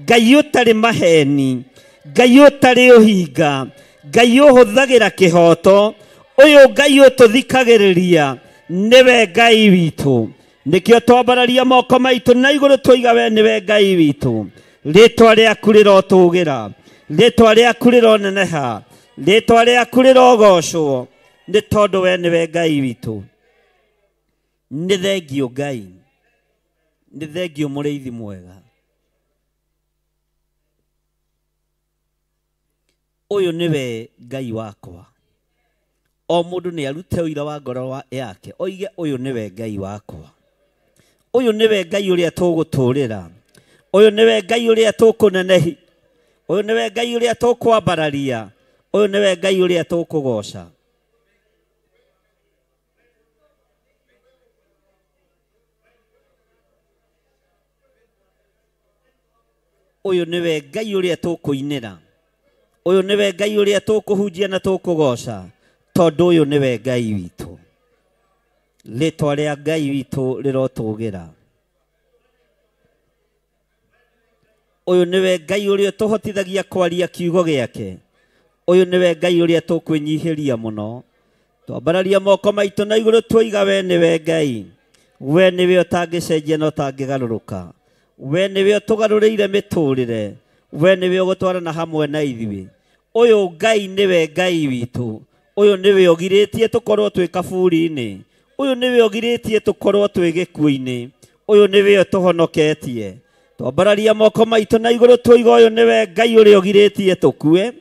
Ngai ũtarĩ maheni, Ngai ũtarĩ ũhinga, Ngai ũhũthagĩra kĩhoto, ũyũ Ngai ũtũthikagĩrĩria nĩwe Ngai witũ. Nĩkĩo twambararia moko maitũ na igũrũ twaiga we nĩwe Ngai witũ. Rĩtwa rĩaku rĩrotũgĩra. Rĩtwa rĩaku rĩroneneha. Rĩtwa rĩaku rĩrogocwo nĩ tondũ we nĩwe Ngai witũ. Nĩ thengio Ngai. Nĩ thengio mũrĩithi mwega. Ũyũ nĩwe Ngai wakwa. O mũndũ nĩ arute ũira wa ngoro yake oige ũyũ nĩwe Ngai wakwa. Ũyũ nĩwe Ngai ũrĩa tũgũtũrĩra. Ũyũ nĩwe Ngai ũrĩa tũkũnenehi. Ũyũ nĩwe Ngai ũrĩa tũkwambararia. Ũyũ nĩwe Ngai ũrĩa tũkũgoca. Ũyũ nĩwe Ngai ũrĩa tũkũinĩra. Ũyũ nĩwe Ngai ũrĩa tũkũhunjia na tũkũgoca tondũ ũyũ nĩwe Ngai witũ. Rĩtwa rĩa Ngai witũ rĩrotũgĩra. Ũyũ nĩwe Ngai ũrĩa tũhotithagia kwaria kiugo gĩake. Ũyũ nĩwe Ngai ũrĩa tũkwĩnyihĩria mũno. Twambararia moko maitũ na igũrũ twaiga we nĩwe Ngai. We nĩwe ũtangĩcenjia na ũtangĩgarũrũka. We nĩwe ũtũgarũrĩire mĩtũrĩre. We nĩwe ũgũtwarana hamwe na ithuĩ. Ũyũ Ngai nĩwe Ngai witũ. Ũyũ nĩwe ũgirĩtie tũkorwo twĩ kaburi-inĩ. Ũyũ nĩwe ũgirĩtie tũkorwo twĩ gĩkuũ-inĩ. Ũyũ nĩwe ũtũhonoketie. Twambararia moko maitũ na igũrũ twaiga ũyũ nĩwe Ngai ũrĩa ũgirĩtie tũkue.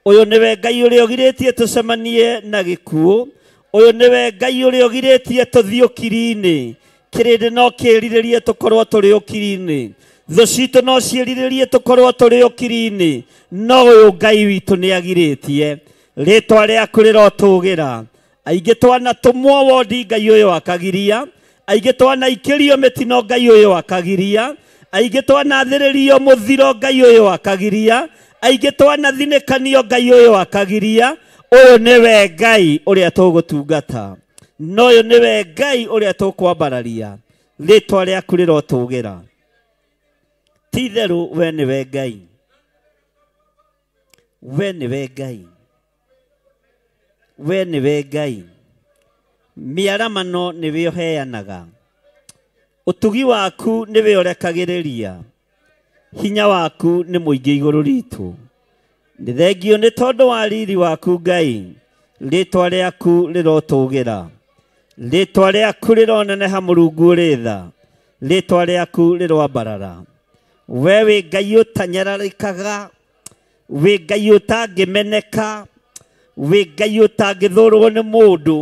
Ũyũ nĩwe Ngai ũrĩa ũgirĩtie tũcemanie na gĩkuũ. Ũyũ nĩwe Ngai ũrĩa ũgirĩtie tũthiĩ ũkiri-inĩ. Kĩrĩndĩ no kĩrirĩrie tũkorwo tũrĩ ũkiri-inĩ. Thũ citũ no ciĩrirĩrie tũkorwo tũrĩ ũkiri-inĩ. No ũyũ Ngai witũ nĩ agirĩtie. Rĩtwa rĩaku rĩrotũgĩra. Aingĩ twanatũmwo wondi Ngai ũyũ akagiria. Aingĩ twanaikĩrio mĩtino Ngai ũyũ akagiria. Aingĩ twanathĩrĩrio mũthiro Ngai ũyũ akagiria. Aingĩ twanathinĩkanio Ngai ũyũ akagiria. Ũyũ nĩwe Ngai ũrĩa tũgũtungata. No ũyũ nĩwe Ngai ũrĩa tũkwambararia. Rĩtwa rĩaku rĩrotũgĩra. Ti itherũ we nĩwe Ngai. We nĩwe Ngai. We nĩwe Ngai. Mĩaramano nĩwe ũheanaga. Ũtugi waku nĩwe ũrekagĩrĩria. Hinya waku nĩ mũingĩ igũrũ ritũ. Nĩ thengio nĩ tondũ wa riri waku Ngai. Rĩtwa rĩaku rĩrotũgĩra. Rĩtwa rĩaku rĩroneneha Mũrungu ũrĩ tha. Rĩtwa rĩaku rĩroambarara. We wĩ Ngai ũtanyararĩkaga. Wĩ Ngai ũtangĩmeneka, wĩ Ngai ũtangĩthũrwo nĩ mũndũ.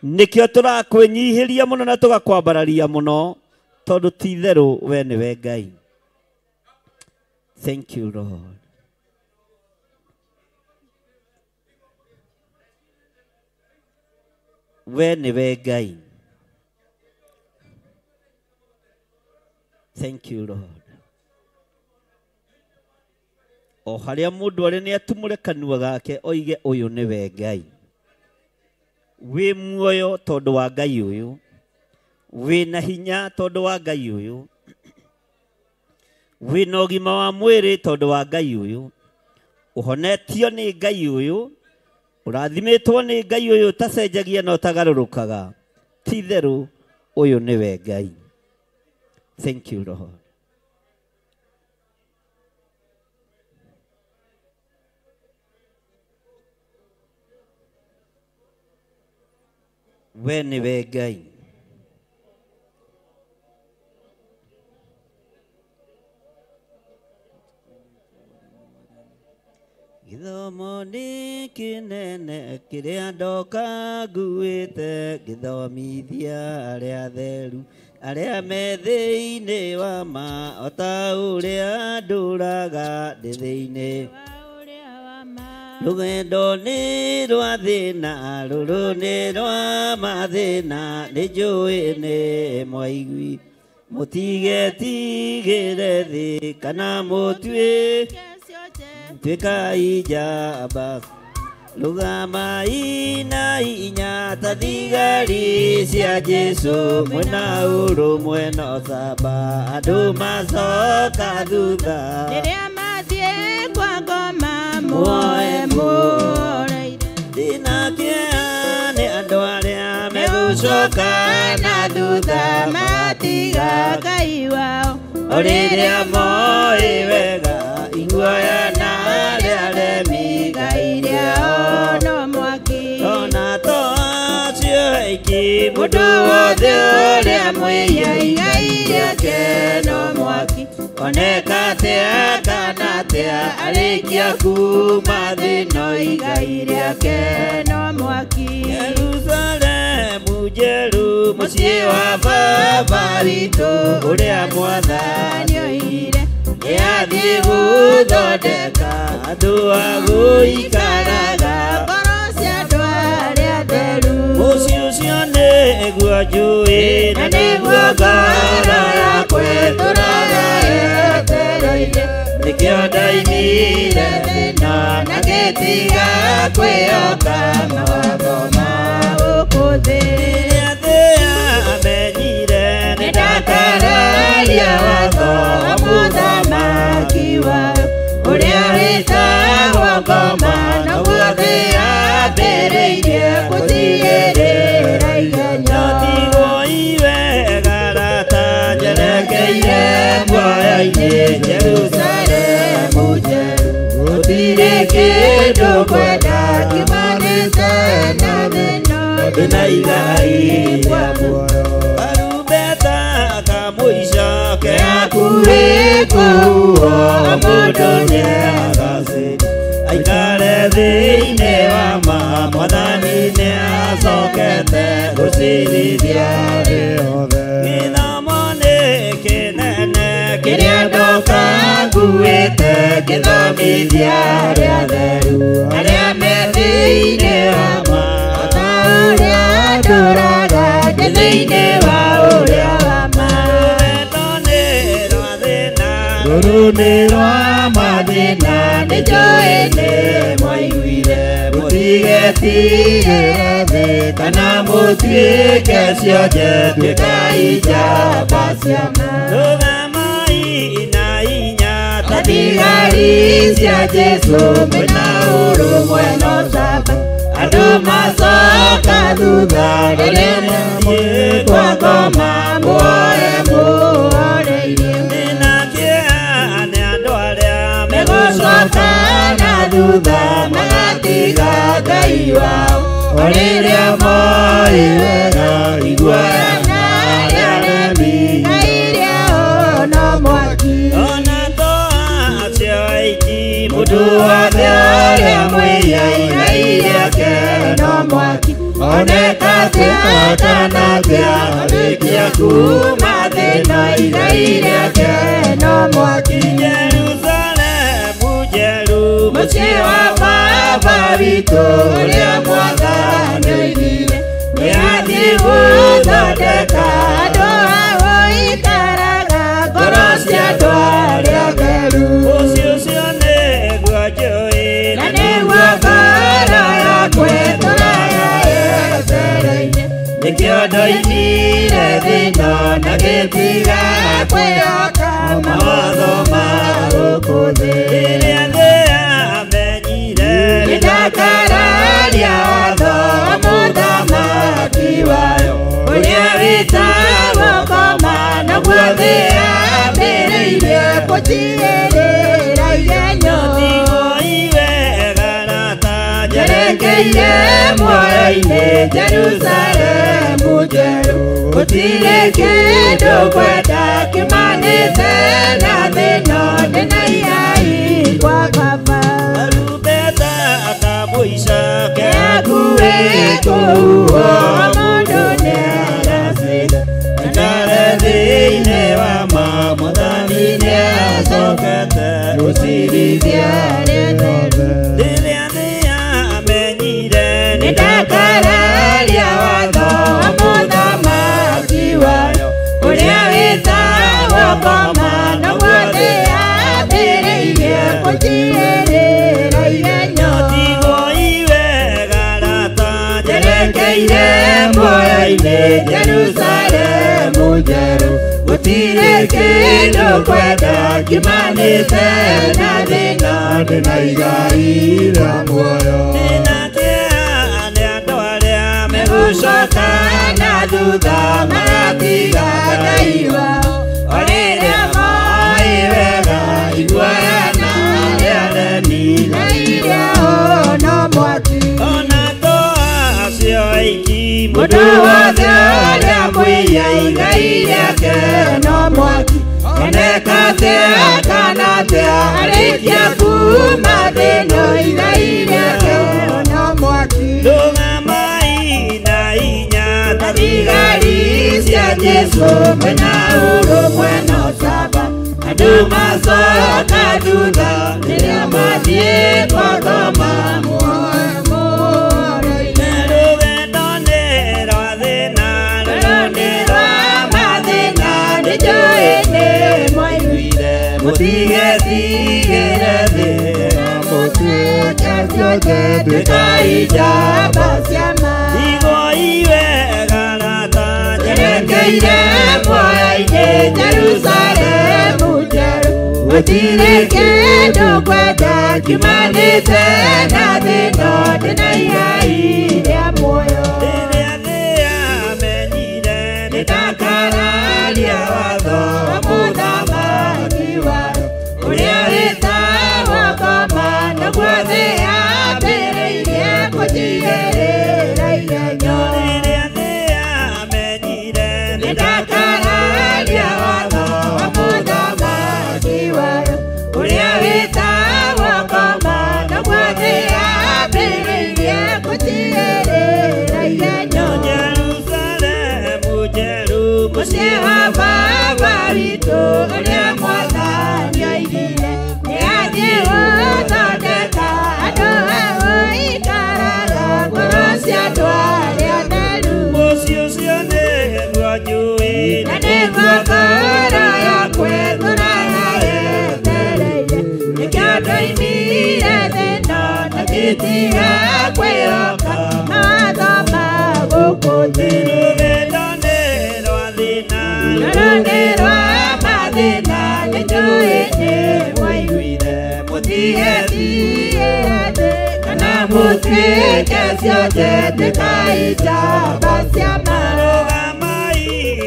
Nĩkĩo tũrakwĩnyihĩria mũno na tũgakwambararia mũno, tondũ ti itherũ we nĩwe Ngai. Thank you, Lord. We nĩwe Ngai. Thank you, Lord. O harĩa mũndũ arĩ nĩ atumũre kanua gake oige ũyũ nĩwe Ngai. Wĩ muoyo tondũ wa Ngai ũyũ, wĩ na hinya tondũ wa Ngai ũyũ, wĩ na ũgima wa mwĩrĩ tondũ wa Ngai ũyũ, ũhonetio nĩ Ngai ũyũ, ũrathimĩtwo nĩ Ngai ũyũ ũtacenjagia na ũtagarũrũkaga. Ti itherũ ũyũ nĩwe Ngai. Thank you, Lord. We nĩwe Ngai. Gĩthomo nĩ kĩnene kĩrĩa ndoka nguĩte, ngĩthomithia arĩa atheru arĩa me thĩinĩ wa ma, o ta ũrĩa ndũraga ndĩ thĩinĩ. Rũgendo nĩ rwa thĩna, rũrũ nĩ rwa mathĩna, nĩ njũĩ nĩ mwaigui. Mũtigetigĩre thĩ kana mũtuĩke tuĩkai njamba. Rũgamai na hinya ta thigari cia Jesũ, mwĩna ũrũmwe na ũcamba, andũ macoka thutha. Rĩrĩa mathiĩ kwa ngoma muoe mũreire. Ndĩna kĩeha nĩ andũ arĩa megũcoka na thutha matiga Ngai wao. O rĩrĩa moĩ wega iguoya na arĩa aremi Ngai rĩao no mwaki. Ona to acio aingĩ Mũndũ wothe ũrĩa mwĩhia igai rĩake no mwaki. Oneka atĩa kana atĩa arĩkia kuma thĩ no igai rĩake no mwaki. Jerusalemu njerũ mũciĩ wa Baba witũ ũrĩa Mwathani oigire nĩathiĩ gũthondeka andũ a gũikaraga. Ngoro cia andũ arĩa atheru. Mũciĩ ũcio nĩguo njũĩ na nĩguo ngoro yakwa ĩtũraga yetereire. Nĩkĩo ndaimire thĩna na ngĩtiga kwĩhoka mawatho ma gũkũ thĩ. Rĩrĩa thĩ yamenyire nĩndakararia watho wa mũthamaki wayo ũrĩa wĩtagwo ngoma, noguo thĩ yambĩrĩirie gũtigĩrĩra igenyo. Ndatigwo iwega rata njerekeire muoyo-inĩ Jerusalemu njerũ. Gũtirĩ kĩndũ ngwenda kiumanĩte na thĩna, ndĩna igai rĩa muoyo. Karumbeta ka mũico ke hakuhĩ kũhuhwo, mũndũ nĩagacĩra aikare thĩinĩ wa ma. Mwathani nĩacokete gũcirithia thĩ yothe. Gĩthomo nĩ kĩnene kĩrĩa ndoka nguĩte, ngĩthomithia arĩa atheru arĩa me thĩinĩ wa ma, o ta ũrĩa ndũraga ndĩ thĩinĩ wa ũrĩa wa ma. Rũgendo nĩ rwa thĩna, Rũrũ nĩ rwa mathĩna, nĩ njũĩ nĩ mwaiguire. Mũtigetigĩre thĩ kana mũtuĩke cionje, tuĩkai njamba cia ma. Rũgamai na hinya ta thigari cia Jesũ, mwĩna ũrũmwe na ũcamba, andũ macoka thutha rĩrĩa mathiĩ kwa ngoma muoe mũhoreirie. Ndĩna kĩeha nĩ andũ arĩa Megũcoka na thutha magatiga Ngai wao, o rĩrĩa moĩ wega iguoya na arĩa aremi Ngai rĩao no mwaki. Ona to acio aingĩ mũndũ wothe Oneka atĩa kana atĩa arĩkia kuma thĩna igai rĩake no mwaki. Jerusalemu njerũ Mũciĩ wa baba witũ ũrĩa mwathani oigire nĩathiĩ gũthondeka andũ a gũikaraga ngoro cia andũ arĩa atheru. Mũciĩ ũcio nĩguo njũĩ Na nĩguo ngoro yakwa ĩtũũraga yetereire. Nĩkĩo ndoimire thĩna na ngĩtiga kwĩhoka mawatho ma gũkũ thĩ. Rĩrĩa thĩ yamenyire Nĩndakararia watho wa mũthamaki wayo ũrĩa wĩtagwo ngoma, naguo thĩ yambĩrĩirie kũnjigĩrĩra igenyo. Tigoi wega rata Njerekeire muoyo-inĩ Jerusalemu njerũ, gũtirĩ kĩndũ ngwenda kiumanĩte na thĩna, ndĩna ihai kwa baba. Karumbeta kamũico Gĩakuĩ kũhuhwo, mũndũ nĩagacĩra. Aikare thĩinĩ wa ma mwathani nĩacokete Gũcirithia arĩa atheru. Rĩrĩa thĩ yamenyire Nĩndakararia watho wa mũthamaki wayo ũrĩa wĩtagwo ngoma, naguo thĩ yambĩrĩirie kũnjigĩrĩra igenyo. Tigoi wega rata Njerekeire muoyo-inĩ Jerusalemu njerũ, gũtirĩ kĩndũ ngwenda kiumanĩte na thĩna, Ndĩna igai rĩa muoyo. Ndĩna kĩeha nĩ andũ arĩa megũcoka na thutha magatiga Ngai wao, o rĩrĩa moĩ wega iguoya na arĩa aremi. Ngai rĩao no mwaki. Ona to acio aiki Mũndũ wothe ũrĩa mwĩia igai rĩake no mwaki. Oneka atĩa kana atĩa arĩkia kuma thĩna igai rĩake no mwaki. Ndũgamai na hinya ta Thigari cia Jesũ mwena ũrũmwe na ũcamba, andũ macoka thutha rĩrĩa mathiĩ kwa ngoma. Muoyo-inĩ Rũgendo nĩ rwa thĩna Rũrũ nĩ rwa mathĩna, nĩnjũĩ nĩ mwaiguire, mũtigetigĩre thĩ na mũtuĩke ciothe, tuĩkai njamba cia ma. Tigoi wega rata Njerekeire muoyo-inĩ Jerusalemu njerũ, gũtirĩ kĩndũ ngwenda kiumanĩte na thĩna, ndĩna ihai rĩa muoyo. Rĩrĩa thĩ yamenyire Nĩndakararia watho wa mũthamaki wayo ũrĩa wĩtagwo ngoma, naguo thĩ yambĩrĩirie kũnjigĩrĩra igenyo. Rĩrĩa thĩ yamenyire Nĩndakararia watho wa mũthamaki wayo ũrĩa wĩtagwo ngoma, naguo thĩ yambĩrĩirie kũnjigĩrĩra igenyo. Jerusalemu njerũ Mũciĩ wa baba witũ ũrĩa mwathani oigire nĩathiĩ gũthondeka andũ a gũikaraga ngoro cia andũ arĩa atheru. Mũciĩ ũcio nĩguo njũĩ Na nĩguo ngoro yakwa ĩtũũraga yetereire, nĩkĩo ndoimire thĩna na ngĩtiga kwĩhoka mawatho ma gũkũ thĩ. Rũgendo nĩ rwa thĩna Rũrũ nĩ rwa mathĩna, nĩnjũĩ nĩ mwaiguire, mũtigetigĩre thĩ kana mũtuĩke ciothe, tuĩkai njamba cia ma. Rũgamai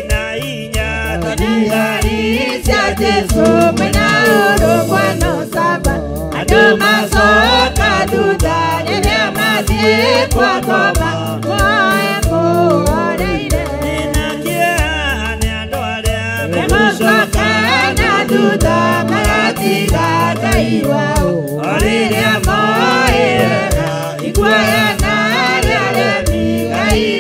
na hinya ta Thigari cia Jesũ mwena ũrũmwe na ũcamba, andũ macoka thutha rĩrĩa mathiĩ kwa ngoma. Muoe muoreire Ndĩna kĩeha nĩ andũ arĩa megũcoka na thutha magatiga Ngai wao, o rĩrĩa moĩ wega iguoya na arĩa aremi. Ngai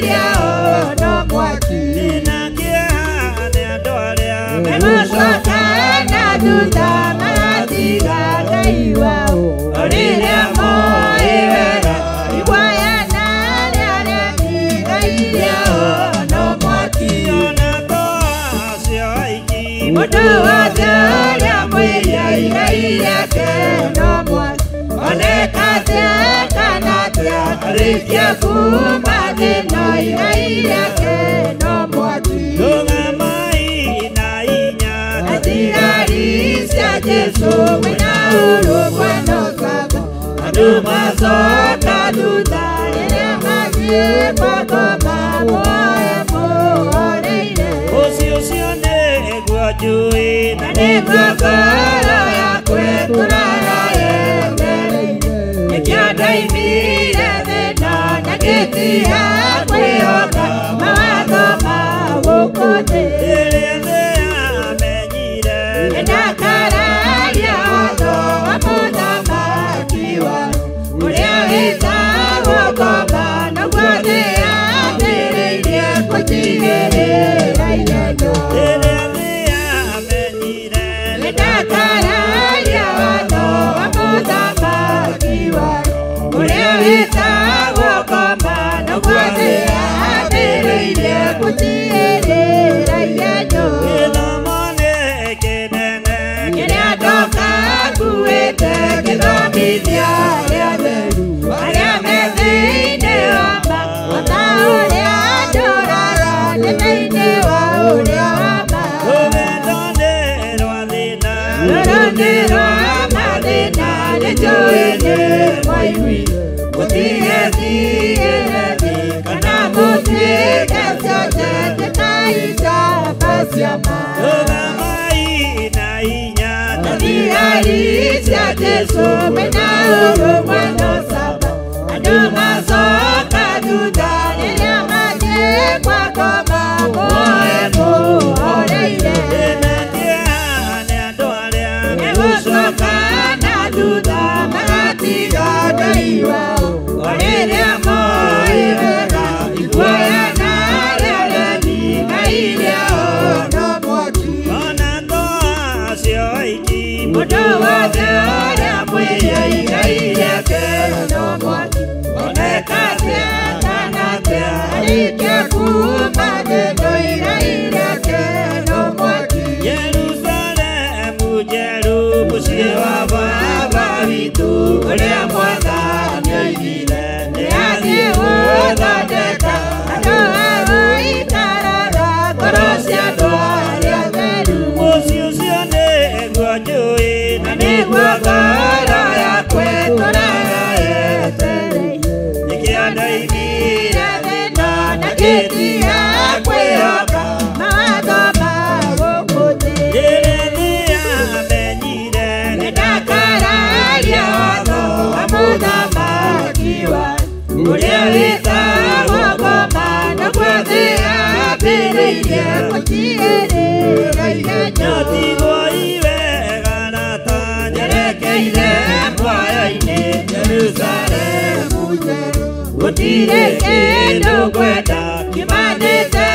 Mũndũ wothe ũrĩa mwĩhia igai rĩake no mwaki. Oneka atĩa kana atĩa arĩkia kuuma thĩna igai rĩake no mwaki. Rũgamai na hinya Na thigari cia Jesũ mwĩna ũrũmwe na ũcamba. Andũ macoka thutha rĩrĩa mathiĩ kwa ngoma muoe muoreire. Ũcio ũcio nĩguo njũĩ Na nĩguo ngoro yakwa ĩtũraga yetereire. Nĩkĩo ndoimire thĩna na ngĩtiga kwĩhoka mawatho ma gũkũ thĩ. Rĩrĩa amenyire Nĩndakararia watho wa mũthamaki wa ũrĩa wĩtagwo ngoma, naguo thĩ yambĩrĩirie kũnjigĩrĩra igenyo. Rĩrĩa amenyire Nĩndakararia watho wa mũthamaki wa ũrĩa wĩtagwo ngoma, naguo thĩ yambĩrĩirie kũnjigĩrĩra igenyo. Gĩthomo nĩ kĩnene Kĩrĩa ndoka nguĩte gĩthomithia arĩa atheru arĩa me thĩinĩ wa ma o ta ũrĩa ndũraga ndĩ thĩinĩ wa ũrĩa wa ma. Rũgendo nĩ rwa thĩna Rũrũ nĩ rwa mathĩna nĩnjũĩ nĩ mwaiguire mũtigetigĩre thĩ kana mũtuĩke cionje tuĩkai njamba cia ma. Rũgamai na hinya Thigari cia Jesũ mena ũrũmwe na ũcamba. Andũ macoka thutha rĩrĩa mathiĩ kwa ngoma muoe muoreire. Ndĩna kĩeha nĩ andũ arĩa Nĩgũcoka na thutha magatiga Ngai wao o rĩrĩa moĩ wega iguoya na arĩa aremi Ngai rĩao no mwaki. Ona to acio aiki Mũndũ wothe ũrĩa mwĩhia igai rĩake no mwaki. Oneka atĩa kana atĩa arĩkia kuuma thĩno igai rĩake no mwaki. Yerusalemu njerũ mũciĩ wa baba witũ Ũrĩa mwathani oigire nĩathiĩ gũthondeka andũ a gũikaraga ngoro cia andũ arĩa atheru. Mũciĩ ũcio nĩguo njũĩ Na nĩguo ngoro yakwa ĩtũraga yetereire. Nĩkĩo ndoimire Ndoimire thĩna na ngĩtiga kwĩhoka mawatho ma gũkũ thĩ. Rĩrĩa amenyire Nĩndakararia watho wa mũthamaki wa ũrĩa wĩtagwo ngoma, naguo thĩ yambĩrĩirie kũnjigĩrĩra igenyo. Nyatigwo iwega na ta Nyerekeire muoyo-inĩ Jerusalemu njerũ. Gũtirĩ kĩndũ ngwenda kiumanĩte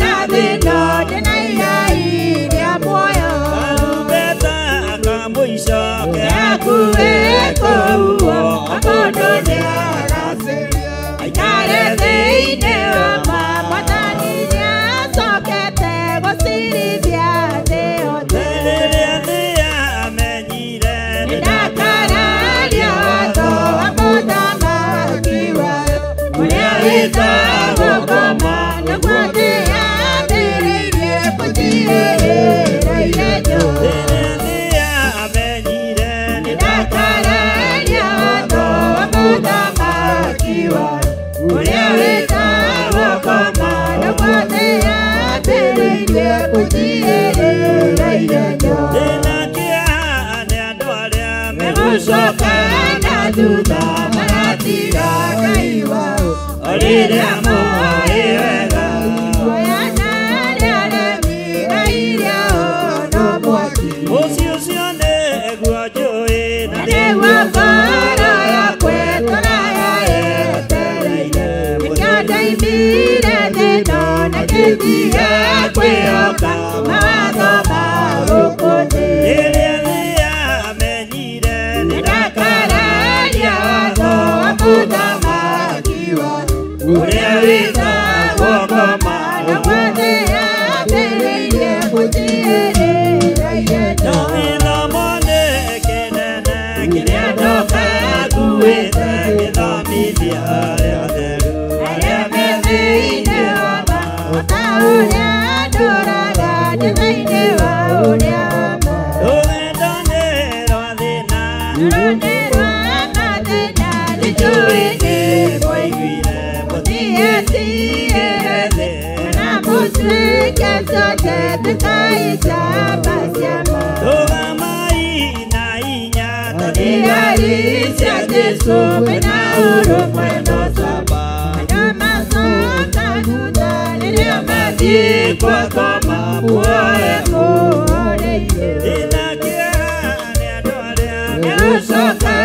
na thĩna, ndĩna igai rĩa muoyo. Karumbeta ka mũico Gĩakuĩ kũhuhwo, o mũndũ nĩagacĩria. Aikare thĩinĩ wa ma, Mwathani nĩacokete gũcirithia thĩ yothe. Rĩrĩa amenyire Nĩndakararia watho wa mũthamaki wayo, ũrĩa wĩtagwo ngoma, naguo thĩ yambĩrĩirie kũnjigĩrĩra igenyo. Rĩrĩa amenyire Nĩndakararia watho wa mũthamaki wayo, ũrĩa wĩtagwo ngoma, naguo thĩ yambĩrĩirie kũnjigĩrĩra igenyo. Ndĩna kĩeha nĩ andũ arĩa Megũcoka na thutha magatiga Ngai wao o rĩrĩa moĩ wega. Iguoya na arĩa aremi Ngai rĩao no mwaki. Mũciĩ ũcio nĩguo njũĩ Na nĩguo ngoro yakwa ĩtũraga yetereire. Nĩkĩo ndoimire thĩna na ngĩtiga kwĩhoka mawatho ma gũkũ thĩ. Rĩrĩa amenyire Nĩndakararia watho wa mũthamaki wa ũrĩa wĩtagwo ngoma, naguo thĩ yambĩrĩirie kũnjigĩrĩra ũrĩa ndũraga ndĩ thĩinĩ wa ũrĩa ma. Rũgendo nĩ rwa thĩna, Rũrũ rwa mathĩna, nĩnjũĩ nĩ mwaiguire mũtiatigire thĩ, kana mũtuĩke ciothe tuĩkai njamba cia ma. Rũgamai na hinya ta Thigari cia Jesũ mena ũrũmwe na ũcamba, andũ macoka thutha rĩrĩa mathiĩ kwa ngoma, muoe mũhoreire. Ndĩna kĩeha nĩ andũ arĩa Nĩgũcoka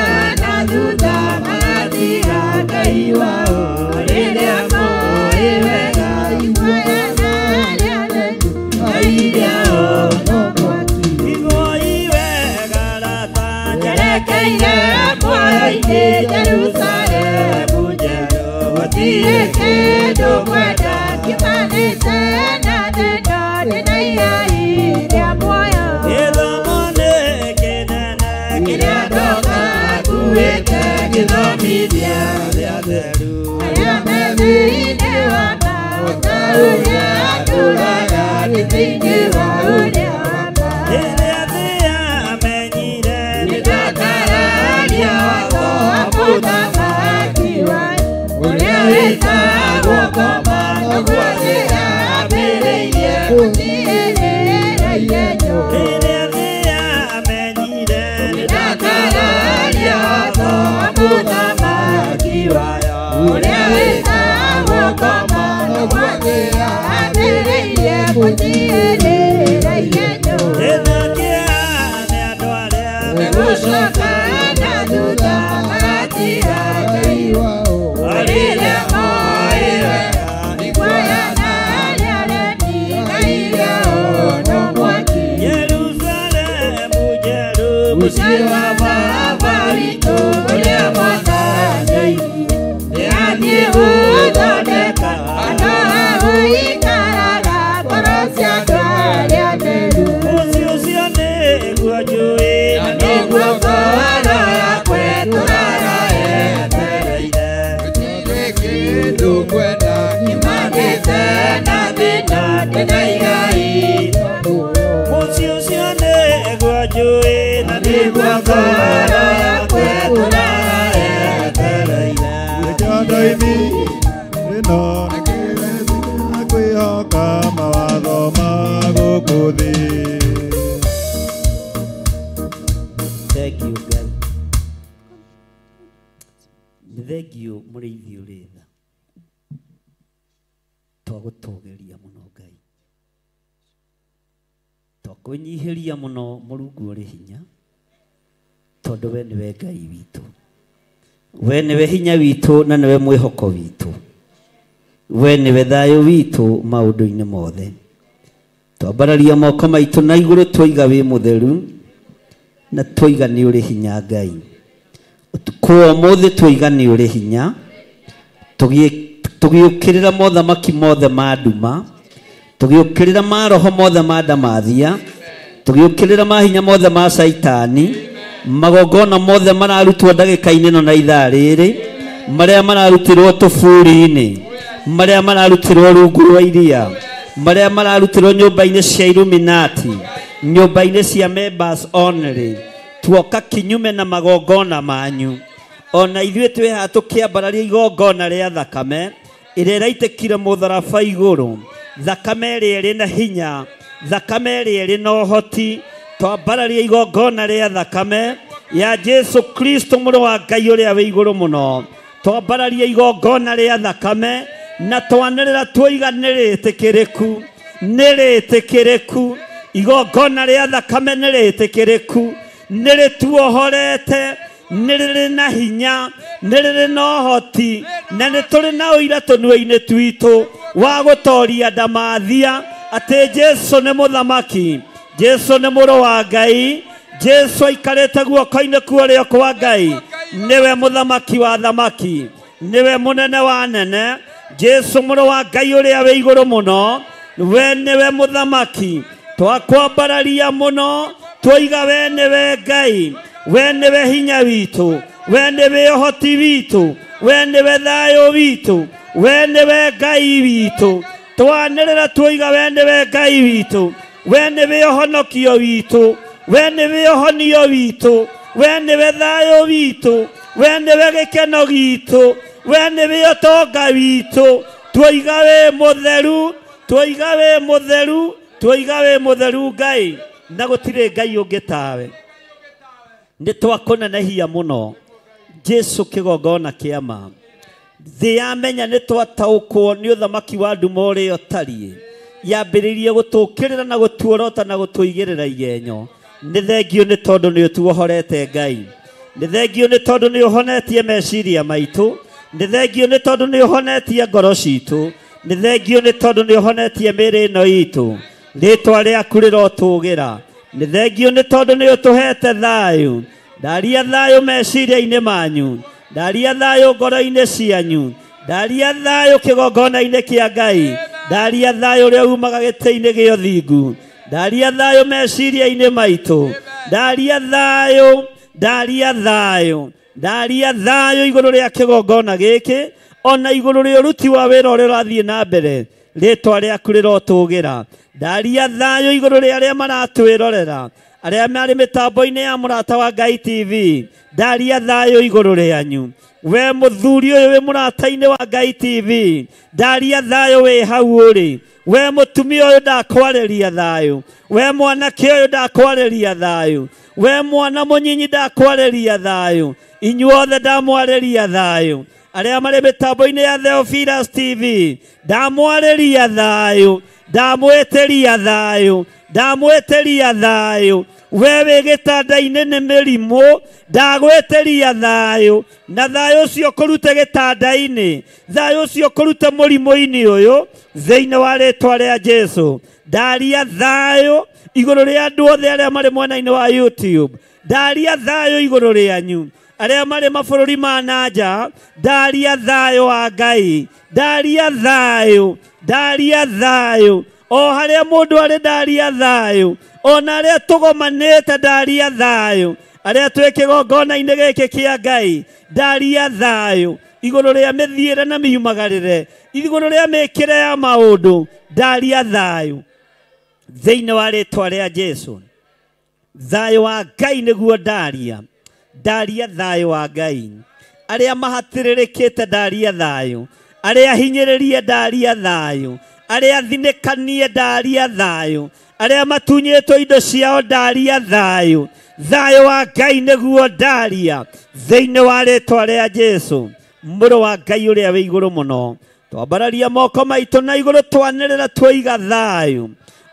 na thutha magatiga Ngai wao, rĩrĩa moĩ wega iguoya na arĩa aremi, Ngai rĩao no mwaki. Iguai wega arata, Njerekeire muoyo-inĩ Jerusalemu njerũ, gũtirĩ kĩndũ ngwenda kiumanĩte na thĩna, ndĩna ihai rĩa muoyo. Gĩthomo nĩ kĩnene Kĩrĩa ndoka nguĩte gĩthomithia arĩa atheru. Arĩa me thĩinĩ wa ma, ta ũrĩa ndũraga ndĩ thĩinĩ wa ũrĩa wa ma. Rĩrĩa thĩ yamenyire Nĩndakararia watho wa mũthamaki wanyu, ũrĩa wĩtagwo ngoma, noguo thĩ yambĩrĩirie gũtigĩrĩra igenyo. Rĩrĩa thĩ yamenyire Nĩndakararia watho wa mũthamaki wanyu, ũrĩa wĩtagwo ngoma, noguo thĩ yambĩrĩirie gũtigĩrĩra igenyo. Ndĩna kĩeha nĩ andũ arĩa Nĩgũcoka na thutha magatiga Ngai wao, rĩrĩa moĩ wega iguoya na arĩa aremi, Ngai rĩao no mwaki. Jerusalemu njerũ Mũciĩ wa Baba witũ ũrĩa Mwathani oigire, nĩathiĩ gũthondeka handũ ha gũikaraga ngoro cia andũ arĩa atheru. Mũciĩ ũcio nĩguo njũĩ Na nĩguo ngoro yakwa ĩtũũraga yetereire. Gũtirĩ kĩndũ ngwenda Nyimanĩte na thĩna, ndĩna igai rĩa muoyo. Mũciĩ ũcio nĩguo njũĩ na Nĩguo ngoro yakwa ĩtũũraga yetereire. Nĩkĩo ndoimi ĩno kwĩhoka mawatho ma gũkũ thĩ. Thank you Ngai. Nĩ thengiũ mũrĩithi ũrĩ tha. Twagũtũgĩria mũno Ngai. Twakwĩnyihĩria mũno Mũrungu ũrĩ hinya, tondũ we nĩwe Ngai witũ. We nĩwe hinya witũ na nĩwe mwĩhoko witũ. We nĩwe thayũ witũ maũndũ-inĩ mothe. Twambararia moko maitũ na igũrũ twaiga wĩ mũtheru na twaiga nĩ ũrĩ hinya Ngai. Ũtukũ wa ũmũthĩ twaiga nĩ ũrĩ hinya, tũgĩũkĩrĩra mothamaki mothe ma nduma, tũgĩũkĩrĩra maroho mothe ma ndamathia, tũgĩũkĩrĩra mahinya mothe ma caitani, magongona mothe mararutwo ndagĩka-inĩ ĩno na ithaa rĩrĩ, marĩa mararutĩrwo tũburi-inĩ, marĩa mararutĩrwo rungu rwa iria, marĩa mararutĩrwo nyũmba-inĩ cia Illuminati, nyũmba-inĩ cia members only, tuoka kinyume na magongona manyu. Ona ithuĩ twĩ haha tũkĩambararia igongona rĩa thakame ĩrĩa ĩraitĩkire mũtharaba igũrũ, thakame ĩrĩa ĩrĩ na hinya, thakame ĩrĩa ĩrĩ na ũhoti. Twambararia igongona rĩa thakame ya Jesu Kristo mũrũ wa Ngai ũrĩa wĩ igũrũ mũno. Twambararia igongona rĩa thakame na twanĩrĩra twoiga nĩ rĩtĩkĩrĩku, nĩ rĩtĩkĩrĩku. Igongona rĩa thakame nĩ rĩtĩkĩrĩku, nĩ rĩtuohorete, nĩ rĩrĩ na hinya, nĩ rĩrĩ na ũhoti, na nĩ tũrĩ na ũira tũnua-inĩ twitũ wa gũtoria ndamathia atĩ Jesu nĩ mũthamaki, Jesu nĩ mũrũ wa Ngai, Jesu aikarĩte guoko-inĩ kwa ũrĩo kwa Ngai, nĩwe mũthamaki wa thamaki, nĩwe mũnene wa anene, Jesu mũrũ wa Ngai ũrĩa wĩ igũrũ mũno, we nĩwe mũthamaki. Twakwambararia mũno, twoiga we nĩwe Ngai, we nĩwe hinya witũ, we nĩwe ũhoti witũ, we nĩwe thayũ witũ, we nĩwe Ngai witũ. Twanĩrĩra tuoiga we nĩwe Ngai witũ, we nĩwe ũhonokio witũ, we nĩwe ũhonio witũ, we nĩwe thayũ witũ, we nĩwe gĩkeno gitũ, we nĩwe ũtonga witũ. Tuoiga wĩ mũtheru, tuoiga wĩ mũtheru, tuoiga wĩ mũtheru Ngai, na gũtirĩ Ngai ũngĩ tawe. Nĩ twakũnenehia mũno Jesu kĩgongona kĩa ma. Thĩ yamenya nĩ twataũkwo nĩ ũthamaki wa nduma ũrĩa ũtariĩ, yambĩrĩirie gũtũũkĩrĩra na gũtuorota na gũtũigĩrĩra igenyo. Nĩ thengio nĩ tondũ nĩ ũtuohorete Ngai, nĩ thengio nĩ tondũ nĩ ũhonetie meciria maitũ, nĩ thengio nĩ tondũ nĩ ũhonetie ngoro citũ, nĩ thengio nĩ tondũ nĩ ũhonetie mĩĩrĩ ĩno itũ. Rĩtwa rĩaku rĩrotũgĩra. Nĩ thengio nĩ tondũ nĩ ũtũhete thayũ. Ndaria thayũ meciria-inĩ manyu, ndaria thayũ ngoro-inĩ cianyu, ndaria thayũ kĩgongona-inĩ kĩa Ngai, ndaria thayũ ũrĩa umaga gĩtĩ-inĩ gĩa ũthingu, ndaria thayũ meciria-inĩ maitũ, ndaria thayũ, ndaria thayũ, ndaria thayũ igũrũ rĩa kĩgongona gĩkĩ ona igũrũ rĩa ũruti wa wĩra ũrĩa ũrathiĩ na mbere. Rĩtwa rĩaku rĩrotũgĩra. Ndaria thayũ igũrũ rĩa arĩa maratwĩrorera, arĩa marĩ mĩtambo-inĩ ya Mũrata wa Ngai TV, ndaria thayũ igũrũ rĩanyu. We mũthuri ũyũ wĩ mũrata-inĩ wa Ngai TV, ndaria thayũ wĩ hau ũrĩ. We mũtumia ũyũ ndakwarĩria thayũ, we mwanake ũyũ ndakwarĩria thayũ, we mwana mũnyinyi ndakwarĩria thayũ, inyuothe ndamwarĩria thayũ. Arĩa marĩ mĩtambo-inĩ ya Theophilus TV, ndamwarĩria thayũ, ndamwĩtĩria thayũ, ndamwĩtĩria thayũ. We wĩ gĩtanda-inĩ nĩ mĩrimũ, ndagwĩtĩria thayũ, na thayũ ũcio kũrute gĩtanda-inĩ, thayũ ũcio kũrute mũrimũ-inĩ ũyũ thĩinĩ wa rĩtwa rĩa Jesu. Ndaria thayũ igũrũ rĩa andũ othe arĩa marĩ mwena-inĩ wa YouTube, ndaria thayũ igũrũ rĩanyu. Arĩa marĩ mabũrũri ma na nja, ndaria thayũ wa Ngai, ndaria thayũ, ndaria thayũ. O harĩa mũndũ arĩ ndaria thayũ, ona arĩa tũgomanĩte ndaria thayũ, arĩa twĩ kĩgongona-inĩ gĩkĩ kĩa Ngai ndaria thayũ igũrũ rĩa mĩthiĩre na miumagarĩre, igũrũ rĩa mĩkĩre ya maũndũ, ndaria thayũ thĩinĩ wa rĩtwa rĩa Jesu. Thayũ wa Ngai nĩguo ndaria, ndaria thayũ wa Ngai. Arĩa mahatĩrĩrĩkĩte ndaria thayũ, arĩa hinyĩrĩrie ndaria thayũ, arĩa thinĩkanie ndaria thayũ, arĩa matunyĩtwo indo ciao ndaria thayũ. Thayũ wa Ngai nĩguo ndaria thĩinĩ wa rĩtwa rĩa Jesu, mũrũ wa Ngai ũrĩa wĩ igũrũ mũno. Twambararia moko maitũ na igũrũ, twanĩrĩra twoiga thayũ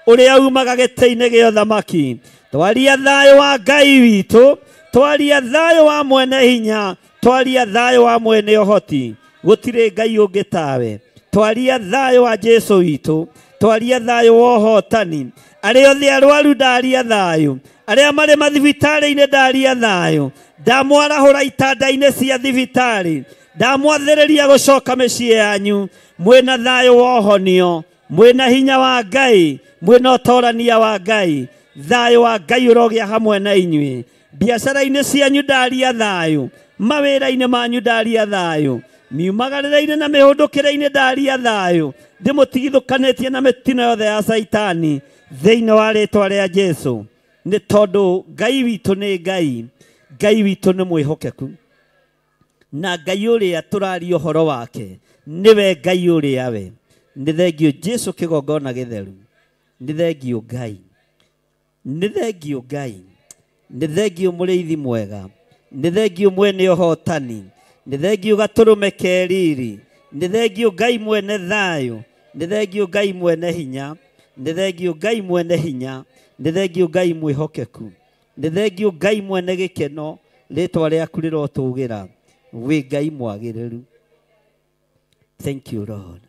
ũrĩa umaga gĩtĩ-inĩ gĩa ũthamaki. Twaria thayũ wa Ngai witũ, twaria thayũ wa mwene hinya, twaria thayũ wa mwene ũhoti, gũtirĩ Ngai ũngĩ tawe. Twaria thayũ wa Jesu witũ, twaria thayũ wa ũhotani. Arĩa othe arwaru ndaria thayũ, arĩa marĩ mathibitarĩ-inĩ ndaria thayũ, ndamwarahũra itanda-inĩ cia thibitarĩ, ndamwathĩrĩria gũcoka mĩciĩ yanyu mwĩna thayũ wa ũhonio, mwĩna hinya wa Ngai, mwĩna ũtorania wa Ngai. Thayũ wa Ngai ũrogĩa hamwe na inyuĩ. Biacara-inĩ cianyu ndaria thayũ, mawĩra-inĩ manyu ndaria thayũ, miumagarĩre-inĩ na mĩhũndũkĩre-inĩ ndaria thayũ, ndĩmũtigithũkanĩtie na mĩtino yothe ya Caitani thĩinĩ wa rĩtwa rĩa Jesu. Nĩ tondũ Ngai witũ nĩ Ngai, Ngai witũ nĩ mwĩhokeku, na Ngai ũrĩa tũraria ũhoro wake nĩwe Ngai ũrĩa we. Nĩ thengio Jesu kĩgongona gĩtheru, nĩ thengio Ngai, nĩ thengio Ngai, nĩ thengio mũrĩithi mwega, nĩ thengio mwene ũhotani, nĩ thengio gatũrũme ke riri, nĩ thengio Ngai mwene thayũ, nĩ thengio Ngai mwene hinya, nĩ thengio Ngai mwene hinya, nĩ thengio Ngai mwĩhokeku, nĩ thengio Ngai mwene gĩkeno. Rĩtwa rĩaku rĩrotũgĩra, wĩ Ngai mwagĩrĩru. Thank you Lord.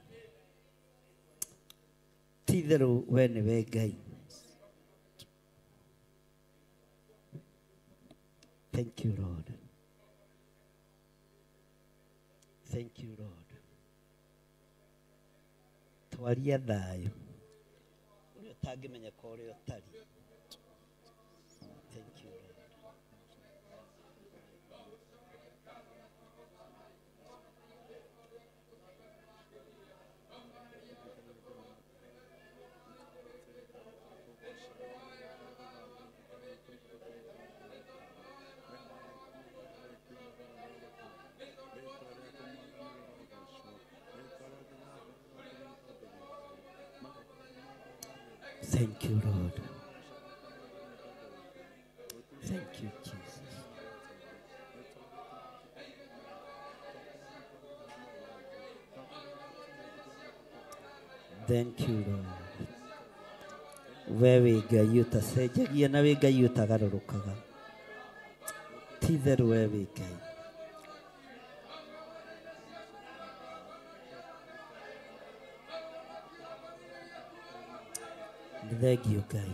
Ti itherũ we nĩwe Ngai. Thank you Lord. Thank you Lord. Twaria thayũ ũrĩa ũtangĩmenyeka ũrĩa ũtariĩ. Thank you Lord. Thank you, Lord. Thank you, Jesus. Thank you, Lord. We wĩ Ngai ũtacenjagia na wĩ Ngai ũtagarũrũkaga. Ti itherũ we wĩ Ngai. Nĩ thengiũ Ngai.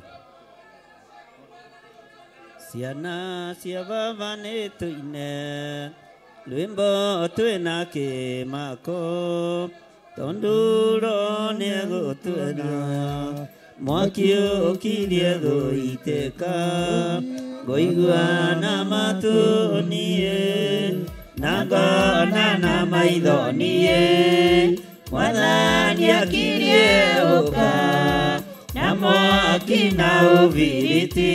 Ciana cia baba nĩ tũine rwĩmbo twĩna kĩmako tondũ Roho nĩegũtuona mwaki ũkirie gũitĩka ngũigua na matũ niĩ na ngona na maitho niĩ Mwathani akirie gũka na mwaki na ũbiriti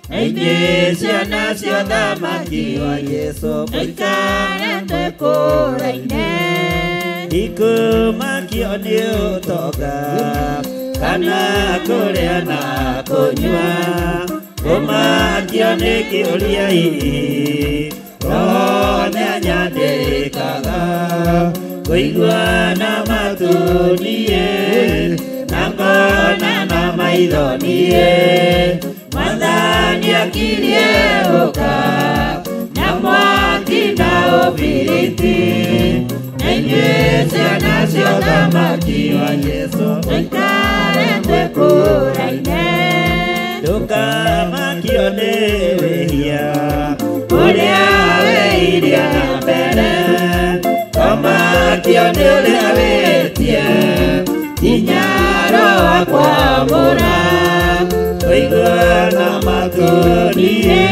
na inyuĩ ciana cia ũthamaki wa Jesũ Tũikare twĩkũraine Ndikũmakio nĩ ũtonga kana kũrĩa na kũnyua ngũmakio nĩ kĩũria hihi Roho nĩanyandĩkaga kũigua na matũ niĩ na ngona na maitho niĩ Mwathani akirie gũka na mwaki na ũbiriti na inyuĩ ciana cia ũthamaki wa Jesũ Tũikare twĩkũraine Ndũkamakio nĩ wĩhia ũrĩa wĩirie na mbere Ũmakio nĩ ũrĩa wĩtie nginya Roho akwamũra kũigua na matũ niĩ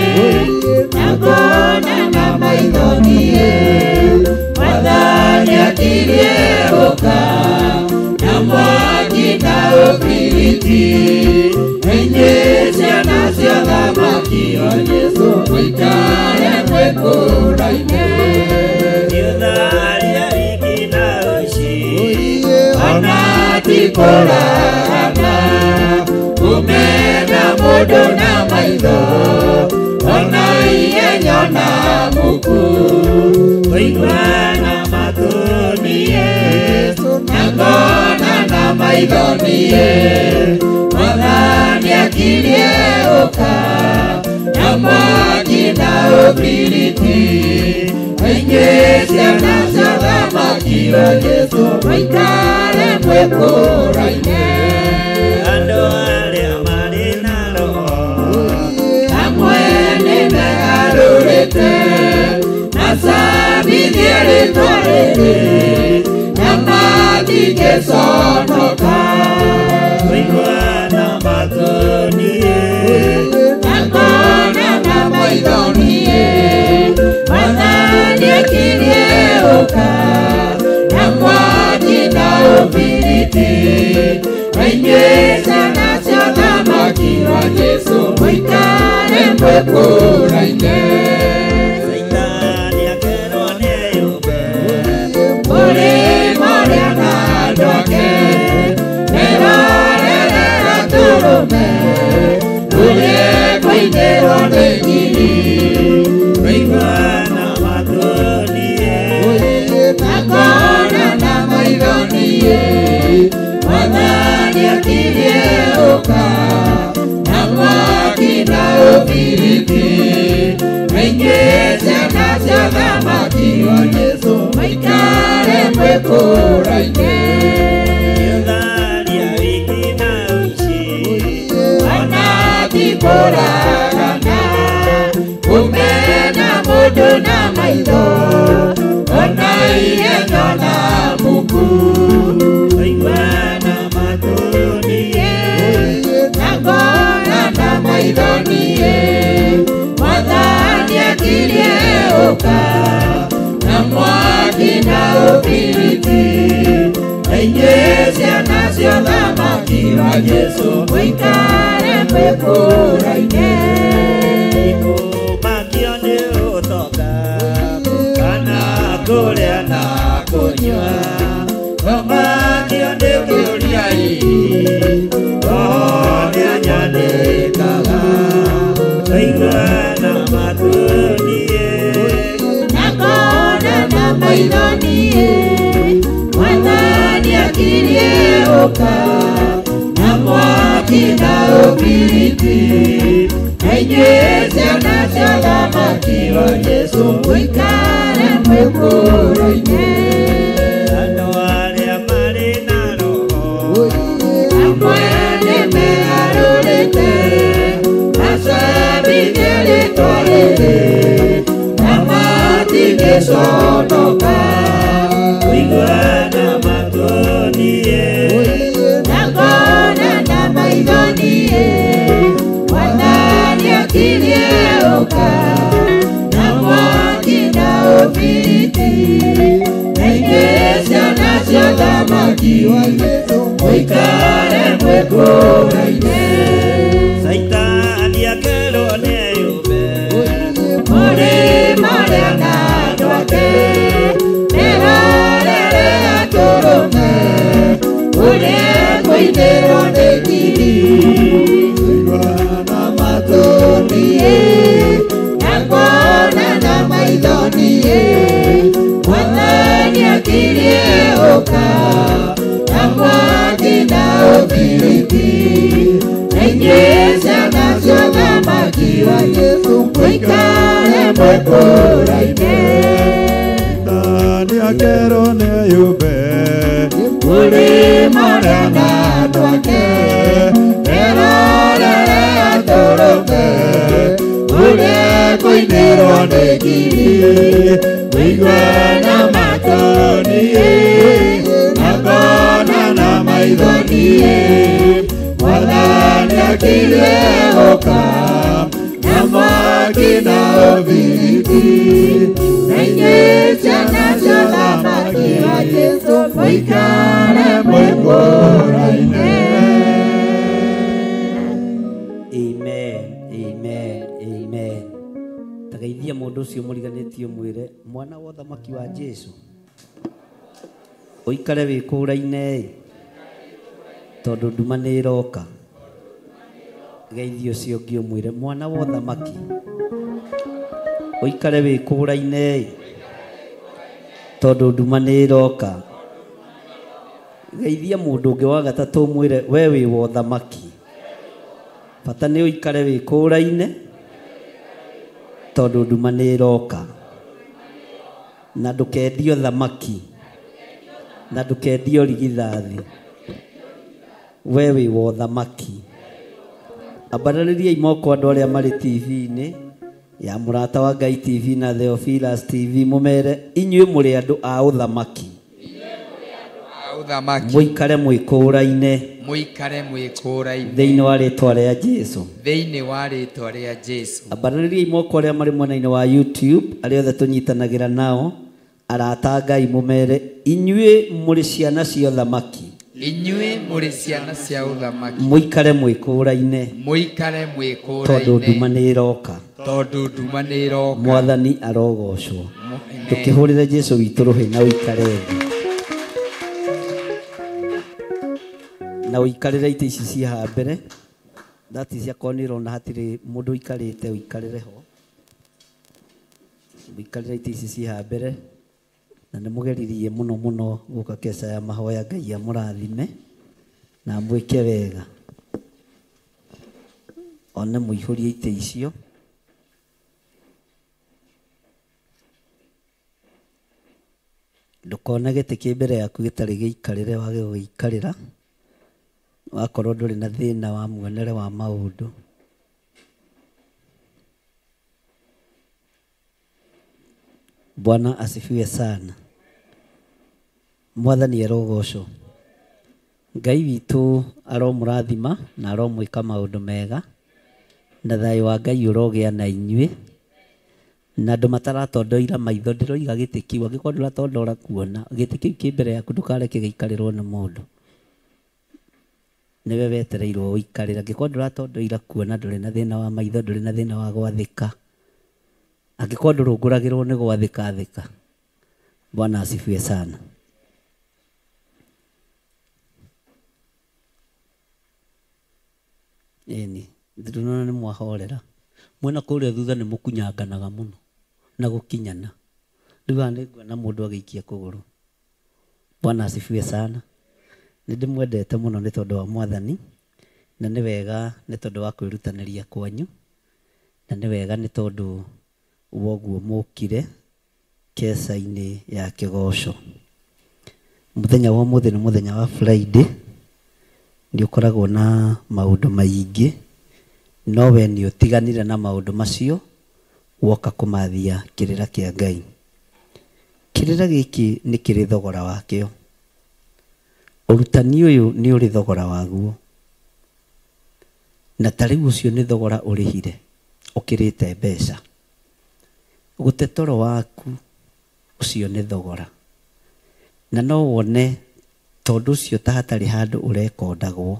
na ngona na maitho niĩ Mwathani akirie gũka na mwaki na ũbiriti na inyuĩ ciana cia ũthamaki wa Jesũ mũikare mwĩkũraine Nĩũtharia wiki na ũici ona ti kũragana kũmena mũndũ na maitho ona ihenyo na muku kũigua na matũ niĩ na ngona na maitho niĩ Mwathani akirie gũka na mwaki na ũbiriti na inyuĩ ciana cia ũthamaki wa Jesũ mũikare mwĩkũraine Andũ arĩa marĩ na Roho amwe nĩmegarũrĩte macabithie rĩtwa rĩrĩ na matingĩconoka kũigua na matũ niĩ na ngona na maitho niĩ Mwathani akirie gũka na mwaki na ũbiriti na inyuĩ ciana cia ũthamaki wa Jesũ mũikare mwĩkũraine Caitani akerwo nĩeyũmbe mũrĩmo ũrĩa na andũ ake merorere atũrũme ũrĩa kũinĩrwo nĩ ngiri kũigua na matũ niĩ na ngona na maitho niĩ Mwathani akirie gũka na mwaki na ũbiriti na inyuĩ ciana cia ũthamaki wa Jesũ mũikare mwĩkũraine Nĩũtharia wiki na ũici ona ti kũragana kũmena mũndũ na maitho ona ihenyo na muku kũigua na matũ niĩ na ngona na maitho niĩ Mwathani akirie gũka na mwaki na ũbiriti na inyuĩ ciana cia ũthamaki wa Jesũ mũikare mwĩkũraine Ndikũmakio nĩ ũtonga kana kũrĩa na kũnyua Ngũmakio nĩ kĩũria hihi Roho ũbiriti na inyuĩ ciana cia ũthamaki wa Jesũ mũikare mwĩkũraine. Andũ arĩa marĩ na roho amwe nĩmegarũrĩte macabithie rĩtwa rĩrĩ na matingĩconoka. Kũigua na matũ niĩ na kuona na maitho niĩ Mwathani akirie ũka na mwaki na ũbiriti na inyuĩ ciana cia ũthamaki wa Jesũ mũikare mwĩkũraine. Caitani akerwo nĩeyũmbe Mũrĩmo ũrĩa na andũ ake merorere atũrũme ũrĩa kũinĩrwo nĩ ngiri. Kũigua na matũ niĩ na kuona na maitho niĩ Mwathani akirie ũka na mwaki na ũbiriti na inyuĩ ciana cia ũthamaki wa Jesũ mũikare mwĩkũraine. Caitani akerwo nĩeyũmbe Mũrĩmo ũrĩa na andũ ake merorere atũrũme ũrĩa kũinĩrwo nĩ ngiri. Kũigua na matũ niĩ na kuona na maitho niĩ Mwathani akirie ũka na mwaki na ũbiriti na inyuĩ ciana cia ũthamaki wa Jesũ mũikare mwĩkũraine. Amen, amen, amen. Tageithia mũndũ ũcio mũriganĩtie mwĩre mwana wa ũthamaki wa Jesũ ũikare wĩkũraine tondũ nduma nĩ ĩroka. Geithia ũcio ũngĩ ũmwĩre mwana wa ũthamaki ũikare wĩkũraine tondũ nduma nĩ ĩroka. Geithia mũndũ ũngĩ wa gatatũ ũmwĩre we wĩ wa ũthamaki bata nĩ ũikare wĩkũraine tondũ nduma nĩ ĩroka. Na ndũkendio thamaki na ndũkendio rigithathi we wĩ wa ũthamaki. Ambararĩriai moko andũ arĩa marĩ TV-inĩ ya Mũrata wa Ngai TV na Theophilus TV mũmere inyuĩ mũrĩ andũ a ũthamaki mũikare mwĩkũraine mũikare mwĩkũraine thĩinĩ wa rĩtwa rĩa Jesũ thĩinĩ wa rĩtwa rĩa Jesũ. Ambararĩriai moko arĩa marĩ mwena-inĩ wa YouTube arĩa othe tũnyitanagĩra nao arata a Ngai mũmere inyuĩ mũrĩ ciana cia ũthamaki inyuĩ mũrĩ ciana cia ũthamaki mũikare mwĩkũraine mũikare mwĩkũraine tondũ nduma nĩ ĩroka tondũ nduma nĩ ĩroka. Mwathani arogocwo. Tũkĩhũrĩre Jesũ witũ rũhĩ na ũikare thĩ na ũikarĩre itĩ ici ciĩ haha mbere thati ciakorwo nĩ ũrona hatirĩ mũndũ ũikarĩte ũikarĩre ho ũikarĩre itĩ ici ciĩ haha mbere na nĩ mũgeririe mũno mũno gũka keca ya mahoya. Ngai amũrathime na amwĩke wega one mũihũrie itĩ icio. Ndũkone gĩtĩ kĩ mbere yaku gĩtarĩ gĩikarĩre wage gũgĩikarĩra wakorwo ndũrĩ na thĩna wa muonere wa maũndũ. Bwana asifiwe sana. Mwathani arogocwo. Ngai witũ aromũrathima na aromwĩka maũndũ mega na thayũ wa Ngai ũrogĩa na inyuĩ. Na andũ mataratondoira maitho ndĩroiga gĩtĩ kĩu angĩkorwo ndũratondora kuona gĩtĩ kĩu kĩ mbere yaku ndũkareke gĩikarĩrwo nĩ mũndũ nĩwe wetereirwo ũikarĩre. Angĩkorwo ndũratondoira kuona ndũrĩ na thĩna wa maitho ndũrĩ na thĩna wa gwathĩka angĩkorwo ndũrũngũragĩrwo nĩ gwathĩka thĩka. Bwana asifiwe sana. Ĩni ndĩrona nĩ mwahorera mwena kũrĩa thutha nĩ mũkunyanganaga mũno na gũkinyana rĩu haha nĩnguona mũndũ agĩikia kũgũrũ. Bwana asifiwe sana. Nĩ ndĩmwendete mũno nĩ tondũ wa Mwathani Na nĩ wega nĩ tondũ wa kwĩrutanĩria kwanyu, na nĩ wega nĩ tondũ woguo mũkire keca-inĩ ya kĩgoco. Mũthenya wa ũmũthĩ nĩ mũthenya wa Friday, nĩ ũkoragwo na maũndũ maingĩ, no we nĩ ũtiganire na maũndũ macio woka kũmathia kĩrĩra kĩa Ngai. Kĩrĩra gĩkĩ nĩ kĩrĩ thogora wakĩo. Ũrutani ũyũ nĩ ũrĩ thogora waguo. Na ta rĩu ũcio nĩ thogora ũrĩhire ũkĩrĩte mbeca. Gũte toro waku ũcio nĩ thogora. Na no wone tondũ ũcio ta hatarĩ handũ ũrekondagwo.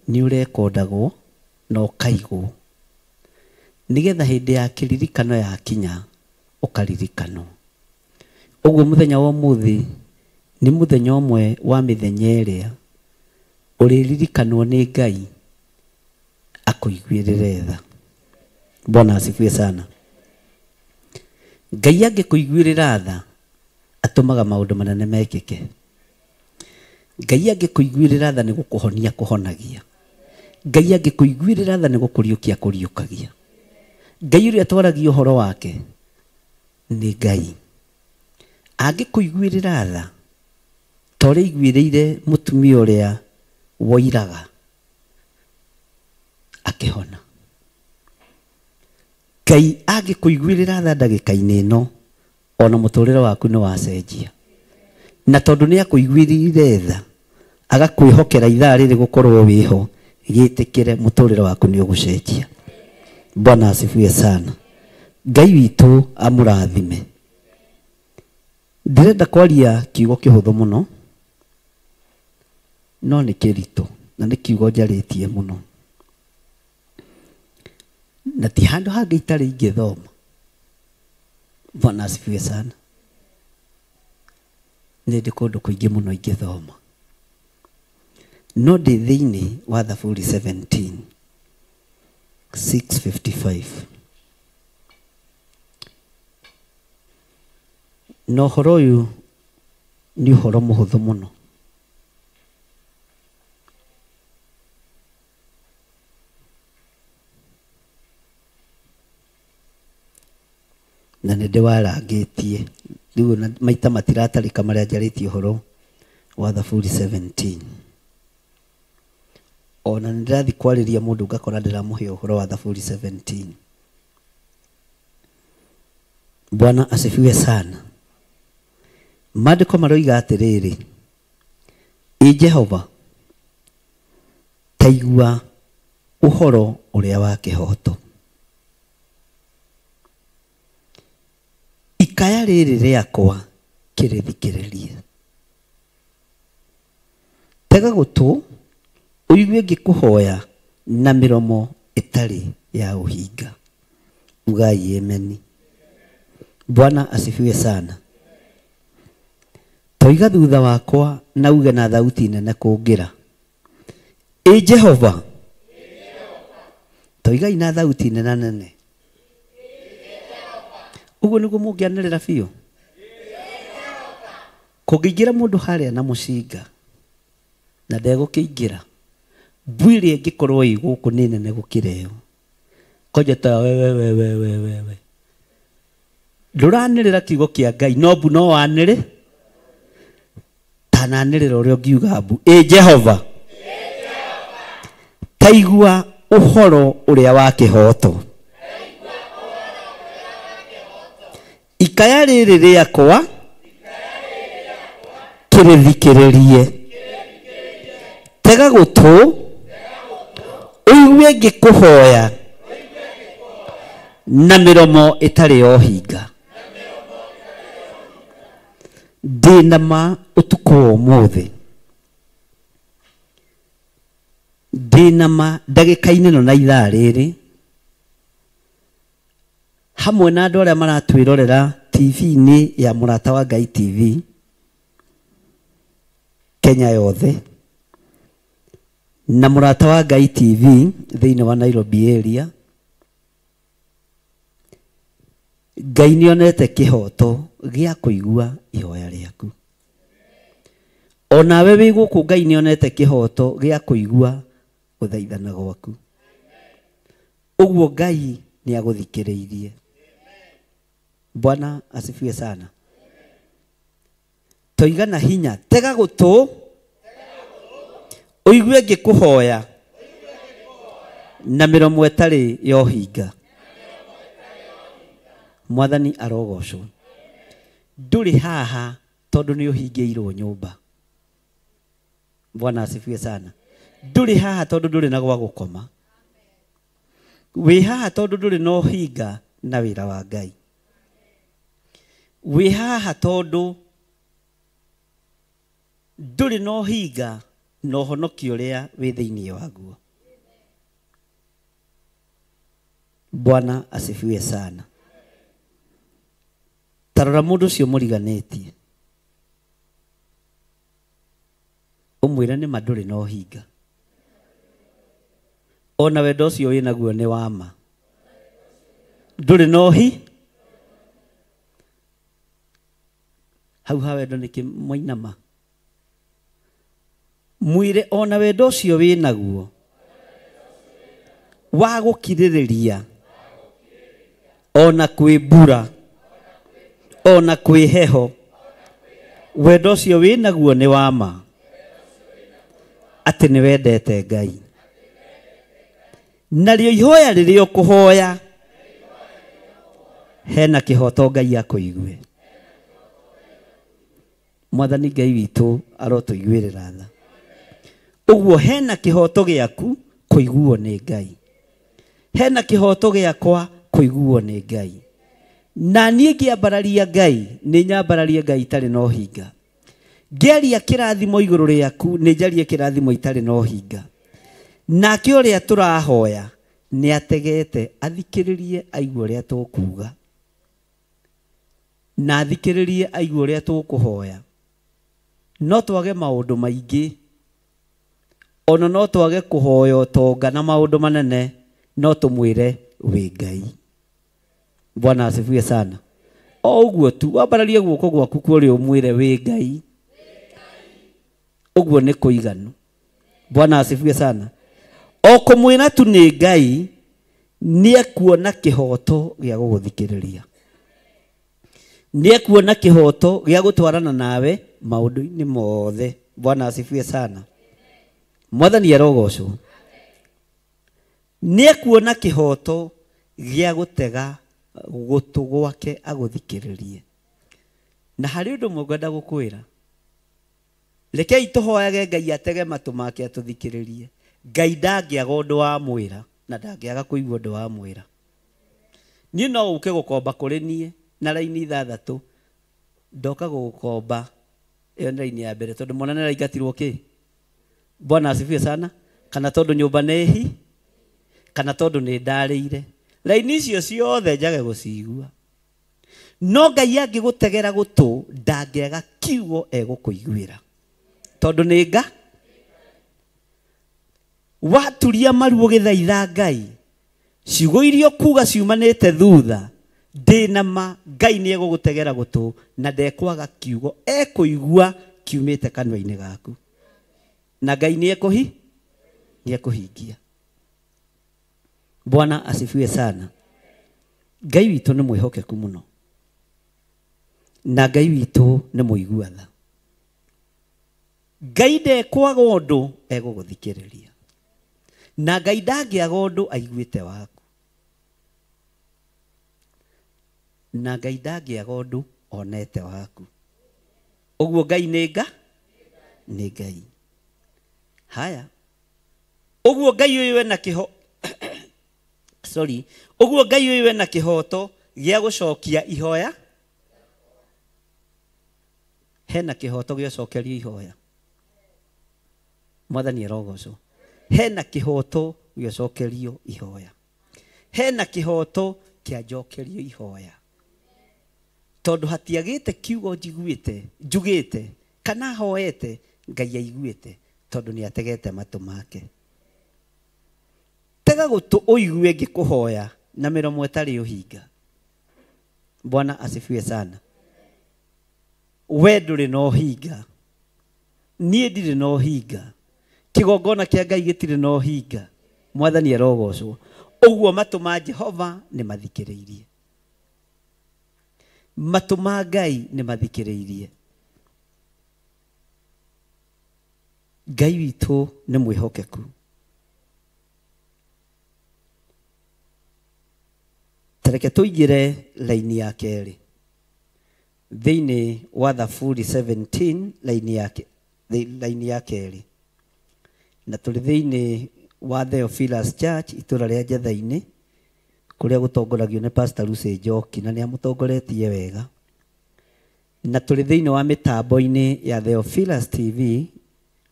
Nĩ ũrekondagwo na ũkaigwo. Nĩgetha hĩndĩ ya kĩririkano yakinya ũkaririkanwo. Ũguo mũthenya wa ũmũthĩ nĩ mũthenya ũmwe wa mĩthenya ĩrĩa ũrĩririkanwo nĩ Ngai akũiguĩrĩre tha. Bwana asifiwe sana. Ngai angĩkũiguĩrĩra tha atũmaga maũndũ manene mekĩke. Ngai angĩkũiguĩrĩra tha nĩ gũkũhonia kũhonagia. Ngai angĩkũiguĩrĩra tha nĩ gũkũriũkia kũriũkagia. Ngai ũrĩa twaragia ũhoro wake nĩ Ngai. Angĩkũiguĩrĩra tha ta ũrĩa aiguĩrĩire mũtumia ũrĩa woiraga akĩhona. Ngai angĩkũiguĩrĩra tha ndagĩka-inĩ ĩno ona mũtũrĩre waku nĩ wacenjia. Na tondũ nĩ akũiguĩrĩire tha agakwĩhokera ithaa rĩrĩ gũkorwo wĩho, gĩtĩkĩre mũtũrĩre waku nĩ ũgũcenjia. Bwana asifiwe sana. Ngai witũ amũrathime. Ndĩrenda kwaria kiugo kĩhũthũ mũno, no nĩ kĩritũ na nĩ kiugo njarĩtie mũno. Na ti handũ hangĩ itarĩ ingĩthoma. Bwana asifiwe sana. Nĩ ndĩ kũndũ kũingĩ mũno ingĩthoma. No ndĩ thĩinĩ wa Thaburi 17 655. Na ũhoro ũyũ nĩ ũhoro mũhũthũ mũno. Na nĩ ndĩwarangĩtie rĩu ona maita matiratarĩka marĩa njarĩtie ũhoro wa Thaburi 17. Ona nĩ ndĩrathiĩ kwarĩria mũndũ ngakora ndĩramũhe ũhoro wa Thaburi 17. Bwana asifiwe sana. Maandĩko maroiga atĩrĩrĩ, ĩ Jehova, ta igua ũhoro ũrĩa wa kĩhooto. Ikaya rĩrĩ rĩakwa kĩrĩthikĩrĩrie. Tega gũtũ ũigue ngĩkũhoya na mĩromo ĩtarĩ ya ũhinga. Ugai ameni. Bwana asifiwe sana. Toiga thutha wakwa na uge na thauti nene kũngĩra. Ĩ Jehova. Toigai na thauti nene nene. Ũguo nĩguo mũngĩanĩrĩra biũ. Kũngĩingĩra mũndũ harĩa na mũcinga na ndegũkĩingĩra, mbu ĩrĩa ĩngĩkorwo ĩ gũkũ nĩ nene gũkĩra ĩyo. Konja ta we we we we we we we. Ndũranĩrĩra kiugo kĩa Ngai, no mbu no wanĩrĩ. Tananĩrĩra ũrĩa ũngiuga mbu. Ĩ Jehova. Ta igua ũhoro ũrĩa wa kĩhooto. Ikaya rĩrĩ rĩakwa kĩrĩthikĩrĩrie. Tega gũtũ ũigue ngĩkũhoya na mĩromo ĩtarĩ ya ũhinga. Ndĩ na ma ũtukũ wa ũmũthĩ. Ndĩ na ma ndagĩka-inĩ ĩno na ithaa rĩrĩ hamwe na andũ arĩa maratwĩrorera TV-inĩ ya Mũrata wa Ngai TV Kenya yothe na Mũrata wa Ngai TV thĩinĩ wa Nairobi area. Ngai nĩonete kĩhoto gĩa kũigua ihoya rĩaku. Onawe wĩ gũkũ Ngai nĩonete kĩhoto gĩa kũigua Gũthaithana gwaku. Ũguo Ngai nĩ agũthikĩrĩirie. Bwana asifiwe sana. Toiga na hinya, tega gũtũ ũigue ngĩkũhoya na mĩromo ĩtarĩ ya ũhinga. Mwathani arogocwo. Ndũrĩ haha tondũ nĩ ũhingĩirwo nyũmba. Bwana asifiwe sana. Ndũrĩ haha tondũ ndũrĩ na gwa gũkoma. Wĩ haha tondũ ndũrĩ na ũhinga na wĩra wa Ngai. Wĩ haha tondũ ndũrĩ na ũhinga na ũhonokio ũrĩa wĩ thĩinĩ waguo. Bwana asifiwe sana. Tarora mũndũ ũcio mũriganĩtie, ũmwĩre nĩ ma ndũrĩ na ũhinga. Ona wendo ũcio wĩ naguo nĩ wa ma. Ndũrĩ na ũhi hau ha wendo nĩkĩ mwainama. Mwĩre ona wendo ũcio wĩ naguo wa gũkirĩrĩria ona kwĩ mbura ona kwĩ heho, wendo ũcio wĩ naguo nĩ wa ma, atĩ nĩ wendete Ngai. Narĩo ihoya rĩrĩa ũkũhoya hena kĩhoto Ngai akũigue. Mwathani Ngai witũ arotũiguĩrĩra tha. Ũguo hena kĩhoto gĩaku kũiguo nĩ Ngai. Hena kĩhoto gĩakwa kũiguo nĩ Ngai. Na niĩ ngĩambararia Ngai, nĩ nyambararia Ngai itarĩ na ũhinga. Ngĩaria kĩrathimo igũrũ rĩaku, nĩ njarie kĩrathimo itarĩ na ũhinga. Nake ũrĩa tũrahoya nĩ ategete athikĩrĩrie aigue ũrĩa tũkuga. Na athikĩrĩrie aigue ũrĩa tũkũhoya. No twage maũndũ maingĩ, ona no twage kũhoya ũtonga na maũndũ manene, no tũmwĩre wĩ Ngai. Bwana asifiwe sana. O ũguo tu wambararie guoko gwaku kũrĩa ũmwĩre wĩ Ngai. Ũguo nĩ kũiganu. Bwana asifiwe sana. O kũmwĩra tu nĩ Ngai, nĩ ekuona kĩhoto gĩa gũgũthikĩrĩria. Nĩ ekuona kĩhoto gĩa gũtwarana nawe maũndũ-inĩ mothe. Bwana asifiwe sana. Mwathani arogocwo. Nĩ ekuona kĩhoto gĩa gũtega gũtũ gwake agũthikĩrĩrie. Na harĩ ũndũ ũmwe ngwenda gũkwĩra, rekei tũhoyage Ngai atege matũ make atũthikĩrĩrie. Ngai ndangĩaga ũndũ wa mwĩra na ndangĩaga kũigua ũndũ wa mwĩra. Niĩ no ũke gũkomba kũrĩ niĩ na raini 6, ndoka gũgũkomba ĩyo nĩ raini ya mbere tondũ mwana nĩ araingatirwo kĩ. Bwana asifiwe sana. Kana tondũ nyũmba nĩ hi, kana tondũ nĩ ndarĩire. Raini icio ciothe njage gũcigua. No Ngai angĩgũtegera gũtũ ndangĩaga kiugo egũkũiguĩra. Tondũ nĩ nga waturia maru ũgĩthaitha Ngai, ciugo iria ũkuga ciumanĩte thutha, ndĩna ma Ngai nĩ egũgũtegera gũtũ na ndekwaga kiugo ekũigua kiumĩte kanua-inĩ gaku. Na Ngai nĩ ekũhingia. Bwana asifiwe sana. Ngai witũ nĩ mwĩhokeku mũno. Na Ngai witũ nĩ mũigua tha. Ngai ndekwaga ũndũ egũgũthikĩrĩria. Na Ngai ndangĩaga ũndũ aiguĩte waku. Na Ngai ndangĩaga ũndũ onete waku. Ũguo Ngai nĩ nga? Nĩ Ngai. Haya. Ũguo Ngai ũyũ ena kĩho sorry. Ũguo Ngai ũyũ ena kĩhoto gĩa gũcokia ihoya. Hena kĩhoto gĩa gũcokerio ihoya. Mwathani arogocwo. Hena kĩhoto gĩa gũcokerio ihoya. Hena kĩhoto kĩa njokerio ihoya. Tondũ hatiagĩte kiugo njiguĩte, njugĩte kana hoete Ngai aiguĩte tondũ nĩ ategete matũ make. Tega gũtũ ũigue ngĩkũhoya na mĩromo ĩtarĩ ũhinga. Bwana asifiwe sana. We ndũrĩ na ũhinga, niĩ ndirĩ na ũhinga. Kĩgongona kĩa Ngai gĩtirĩ na ũhinga. Mwathani arogocwo. Ũguo matũ ma Jehova nĩ mathikĩrĩirie. Matũ ma Ngai nĩ mathikĩrĩirie. Ngai witũ nĩ mwĩhokeku. Tareke tũingĩre laini ya kerĩ. Thĩinĩ wa Thaburi 17 laini ya kerĩ. Na tũrĩ thĩinĩ wa Theophilus Church itũra rĩa Njetha-inĩ kũrĩa gũtongoragio nĩ Pastor Lucy Njoki na nĩamũtongoretie wega. Na tũrĩ thĩinĩ wa mĩtambo-inĩ ya Theophilus TV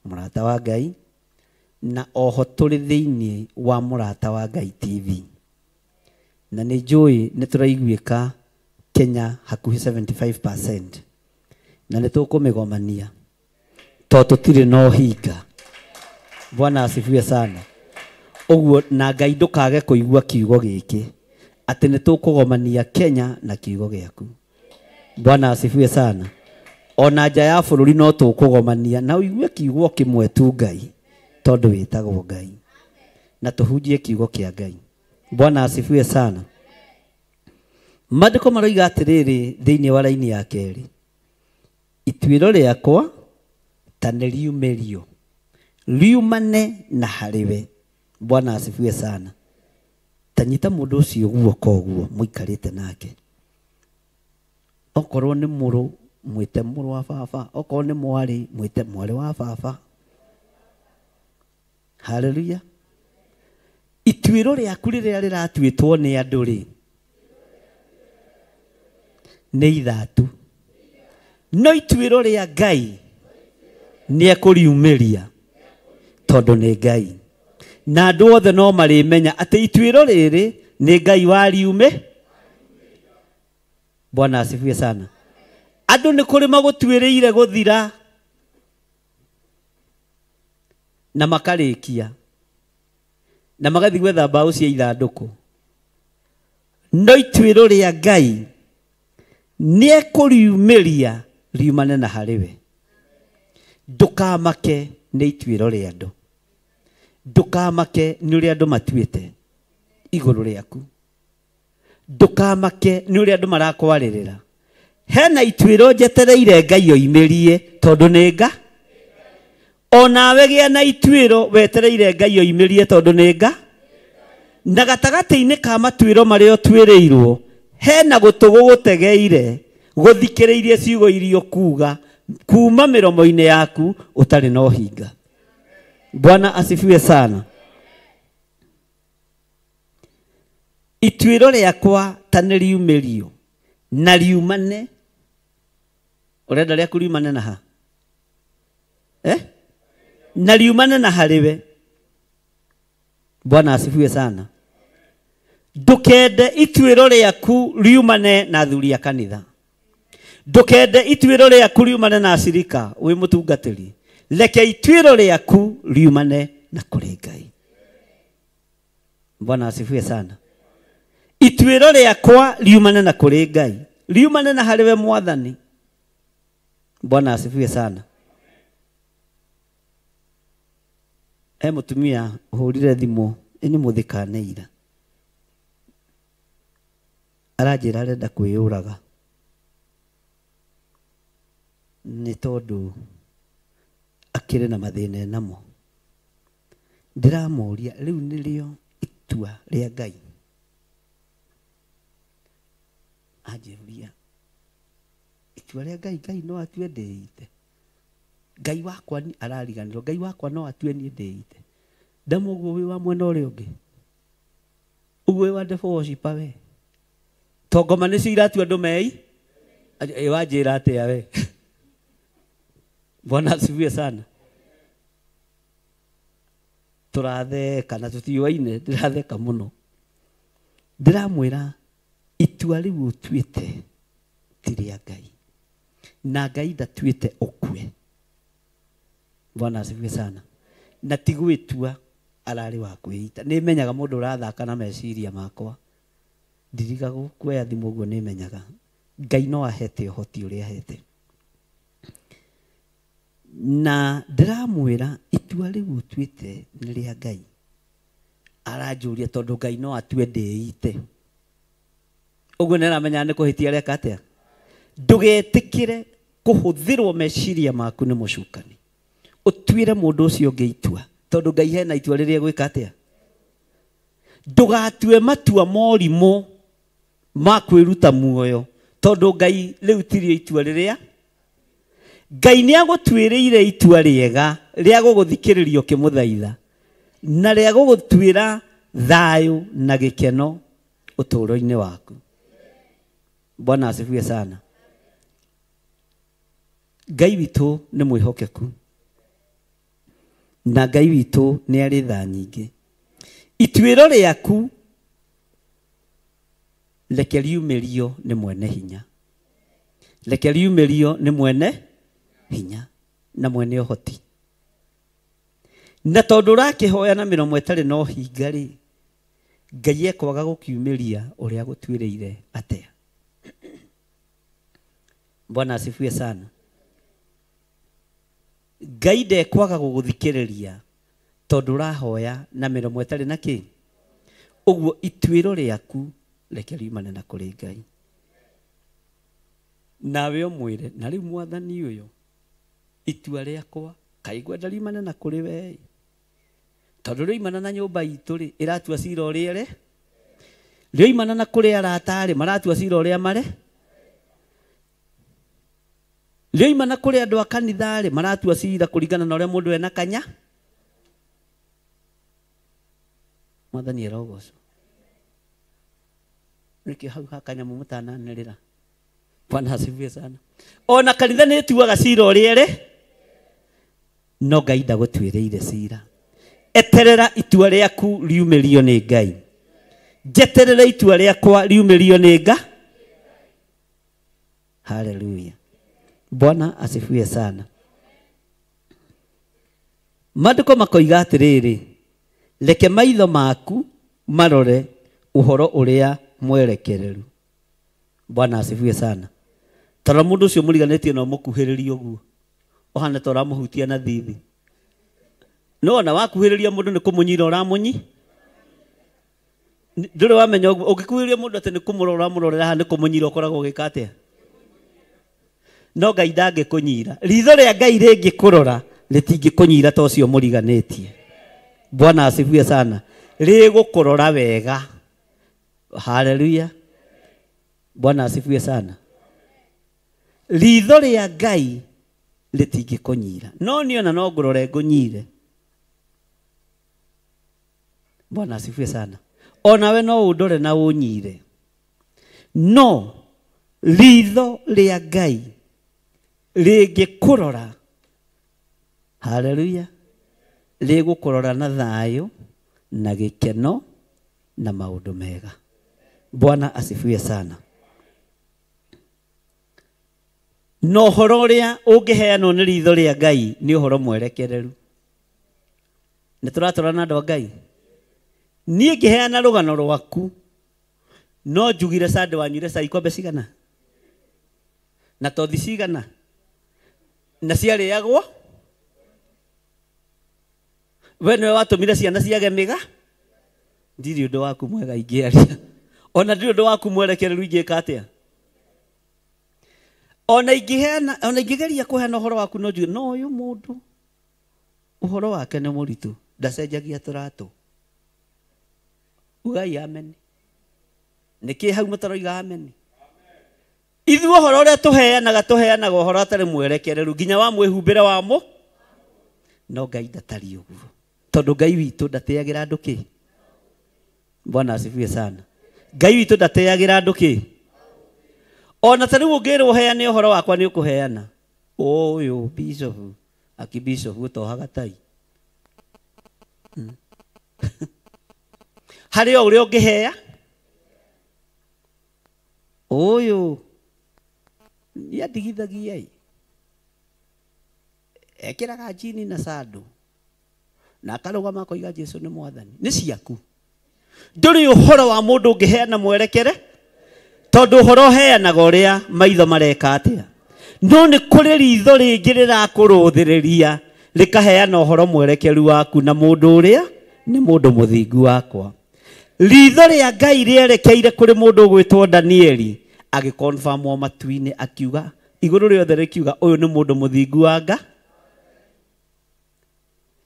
Mũrata wa Ngai, na oho tũrĩ thĩinĩ wa Mũrata wa Ngai TV. Na nĩ njũĩ nĩ tũraiguĩka Kenya hakuhĩ 75%. Na nĩ tũkũmĩgomania tondũ tũtirĩ na ũhinga. Bwana asifiwe sana. Ũguo na Ngai ndũkage kũigua kiugo gĩkĩ atĩ nĩ tũkũgomania Kenya na kiugo gĩaku. Bwana asifiwe sana. Ona nja ya bũrũri no tũkũgomania na ũigue kiugo kĩmwe tu Ngai tondũ wĩtagwo Ngai. Na tũhunjie kiugo kĩa Ngai. Bwana asifiwe sana. Maandĩko maroiga atĩrĩrĩ thĩinĩ wa raini ya kerĩ, ituĩro rĩakwa ta nĩ riumĩrio riumane na harĩwe. Bwana asifiwe sana. Tanyita mũndũ ũcio guoko ũguo mũikarĩte nake. Okorwo nĩ mũrũ mwĩte mũrũ wa baba, okorwo nĩ mwarĩ mwĩte mwarĩ wa baba. Haleluya. Ituĩro rĩaku rĩrĩa rĩratuĩtwo nĩ andũ rĩ nĩ ithatu, no ituĩro rĩa Ngai nĩ ekũriumĩria tondũ nĩ Ngai. Na andũ othe no marĩmenya atĩ ituĩro rĩrĩ nĩ Ngai wariume. Bwana asifiwe sana. Andũ nĩ kũrĩ magũtuĩrĩire gũthira na makarĩkia na magathiĩ gwetha mbaũ cia ithandũkũ, no ituĩro rĩa Ngai nĩ ekũriumĩria riumane na harĩwe. Ndũkamake nĩ ituĩro rĩa andũ. Ndũkamake nĩ ũrĩa andũ matuĩte igũrũ rĩaku. Ndũkamake nĩ ũrĩa andũ marakwarĩrĩra. Hena ituĩro njetereire Ngai oimĩrie tondũ nĩ nga. Onawe gĩa na ituĩro wetereire Ngai oimĩrie tondũ nĩ nga. Na gatagatĩ-inĩ ka matuĩro marĩa ũtuĩrĩirwo hena gũtũ gũgũtegeire gũthikĩrĩirie ciugo iria ũkuga kuma mĩromo-inĩ yaku ũtarĩ na ũhinga. Bwana asifiwe sana. Ituĩro rĩakwa ta nĩ riumĩrio na riumane. Ũrenda rĩaku riumane na ha? Na riumane na harĩwe. Bwana asifiwe sana. Ndũkende ituĩro rĩaku riumane na athuri a kanitha. Ndũkende ituĩro rĩaku riumane na acirika wĩ mũtungatĩri. Reke ituĩro rĩaku riumane na kũrĩ Ngai. Bwana asifiwe sana. Ituĩro rĩakwa riumane na kũrĩ Ngai, riumane na harĩwe Mwathani. Bwana asifiwe sana. He mũtumia ũhũrire thimũ ĩnĩ mũthikaneira aranjĩra arenda kwĩyũraga nĩ tondũ akĩrĩ na mathĩna namo. Ndĩramũria rĩu nĩrĩo itua rĩa Ngai. Anjĩria itua rĩa Ngai, Ngai no atue ndĩite. Ngai wakwa ni arariganĩrwo, Ngai wakwa no atue niĩ ndĩite. Ndamũguo wĩ wa mwena ũrĩa ũngĩ, ũguo wĩ wa devil worshiper we. Tongoma nĩcio iratua andũ mei. Ĩ wanjĩra atĩa we? Bwana asifiwe sana. Tũratheka na tũtiũaine, ndĩratheka mũno. Ndĩramwĩra itua rĩu ũtuĩte ti rĩa Ngai, na Ngai ndatuĩte ũkue. Bwana asifiwe sana. Na ti gwĩtua ararĩ wa kwĩita. Nĩ menyaga mũndũ ũrathaka na meciria makwa. Ndirigagwo kuoya thimũ ũguo, nĩ menyaga Ngai no ahete ũhoti ũrĩa ahete. Na ndĩramwĩra itua rĩu ũtuĩte nĩ rĩa Ngai. Aranjũria tondũ Ngai no atue ndĩite. Ũguo nĩ aramenya nĩ kũhĩtia areka atĩa. Ndũgetĩkĩre kũhũthĩrwo meciria maku nĩ mũcukani. Ũtuĩre mũndũ ũcio ũngĩ itua tondũ Ngai hena itua rĩrĩa egwĩka atĩa. Ndũgatue matua morimũ ma kwĩruta muoyo tondũ Ngai rĩu tirio itua rĩrĩa. Ngai nĩ agũtuĩrĩire itua rĩega rĩa gũgũthikĩrĩria ũkĩmũthaitha na rĩa gũgũtuĩra thayũ na gĩkeno ũtũũro-inĩ waku. Bwana asifiwe sana. Ngai witũ nĩ mwĩhokeku na Ngai witũ nĩ arĩ tha nyingĩ. Ituĩro rĩaku reke riumĩrio nĩ mwene hinya. Reke riumĩrio nĩ mwene hinya na mwene ũhoti. Na tondũ ũrakĩhoya na mĩromo ĩtarĩ na ũhinga rĩ, Ngai ekwaga gũkiumĩria ũrĩa agũtuĩrĩire atĩa. Bwana asifiwe sana. Ngai ndekwaga gũgũthikĩrĩria tondũ ũrahoya na mĩromo ĩtarĩ na kĩ. Ũguo ituĩro rĩaku reke riumane na kũrĩ Ngai. Nawe ũmwĩre na rĩu mwathani ũyũ itua rĩakwa kaĩ ngwenda riumane na kũrĩ we. Tondũ rĩoimana na nyũmba itũ rĩ ĩratua cira ũrĩa ĩrĩ. Rĩoimana na kũrĩ arata rĩ maratua cira ũrĩa mare. Rĩoimana kũrĩ andũ a kanitha rĩ maratua cira kũringana na ũrĩa mũndũ ena kanya. Mwathani arogocwo. Nĩkĩo hau ha kanyamũ mũtananĩrĩra. Bwana asifiwe sana. Ona kanitha nĩ ĩtuaga cira ũrĩa ĩrĩ, no Ngai ndagũtuĩrĩire cira. Eterera itua rĩaku riumĩrio nĩ Ngai. Njeterera itua rĩakwa riumĩrio nĩ Ngai. Haleluya. Bwana asifiwe sana. Maandĩko makoiga atĩrĩrĩ, reke maitho maku marore ũhoro ũrĩa mwerekereru. Bwana asifiwe sana. Tondũ mũndũ ũcio mũriganĩtie no mũkuhĩrĩrie ũguo ũhana ta ũramũhutia na thithi. No ona wakuhĩrĩria mũndũ nĩ kũmũnyira ũramũnyi. Ndũrĩ wamenya ũguo ũngĩkuhĩrĩria mũndũ atĩ nĩ kũmũrora ũramũrorera haha nĩ kũmũnyira ũkoragwo ũgĩka atĩa. No Ngai ndangĩkũnyira. Ritho rĩa Ngai rĩngĩkũrora rĩtingĩkũnyira ta ũcio mũriganĩtie. Bwana asifiwe sana. Rĩgũkũrora wega. Haleluya. Bwana asifiwe sana. Ritho rĩa Ngai rĩtingĩkũnyira. No niĩ ona no ngũrore ngũnyire. Bwana asifiwe sana. Onawe no ũndore na ũnyire. No ritho rĩa Ngai rĩngĩkũrora, haleluya, rĩgũkũrora na thayũ na gĩkeno na maũndũ mega. Bwana asifiwe sana. Na ũhoro ũrĩa ũngĩheanwo nĩ ritho rĩa Ngai nĩ ũhoro mwerekereru. Nĩ tũratwarana andũ a Ngai. Niĩ ngĩheana rũgano rwaku no njugire cande wanyuire cai ikombe cigana na tothi cigana na ciarĩagwo. We nĩwe watũmire ciana ciage mĩga. Ndirĩ ũndũ waku mwega ingĩaria. Ona ndirĩ ũndũ waku mwerekereru ingĩka atĩa. Ona ingĩheana, ona ingĩgeria kũheana ũhoro waku no njuge no ũyũ mũndũ ũhoro wake nĩ mũritũ, ndacenjagia tũratũ. Ugai amen. Nĩkĩ hau mũtaroiga amen? Ithuĩ ũhoro ũrĩa tũheanaga tũheanaga ũhoro atarĩ mwerekereru nginya wa mwĩhumbĩre wamo. No Ngai ndatariĩ ũguo. Tondũ Ngai witũ ndateagĩra andũ kĩ. Bwana asifiwe sana. Ngai witũ ndateagĩra andũ kĩ. Ona ta rĩu ũngĩrwo ũheane ũhoro wakwa nĩ ũkũheana. Ũyũ bishop, akibishop ũtohaga tai. Harĩ o ũrĩa ũngĩhea. Ũyũ nĩandigithagia ĩ. Ekĩraga njini na sandũ na akarũgama akoiga Jesũ nĩ mwathani. Nĩ ciaku. Ndũrĩ ũhoro wa mũndũ ũngĩheana mwerekere tondũ ũhoro ũheanaga ũrĩa maitho mareka atĩa. No nĩ kũrĩ ritho rĩngĩ rĩrakũrũthĩrĩria rĩkaheana ũhoro mwerekeru waku na mũndũ ũrĩa nĩ mũndũ mũthingu wakwa. Ritho rĩa Ngai rĩerekeire kũrĩ mũndũ ũgwĩtwo Danieli, agĩkonfamwo matu-inĩ, akiuga igũrũ rĩothe rĩkiuga ũyũ nĩ mũndũ mũthingu wa Ngai.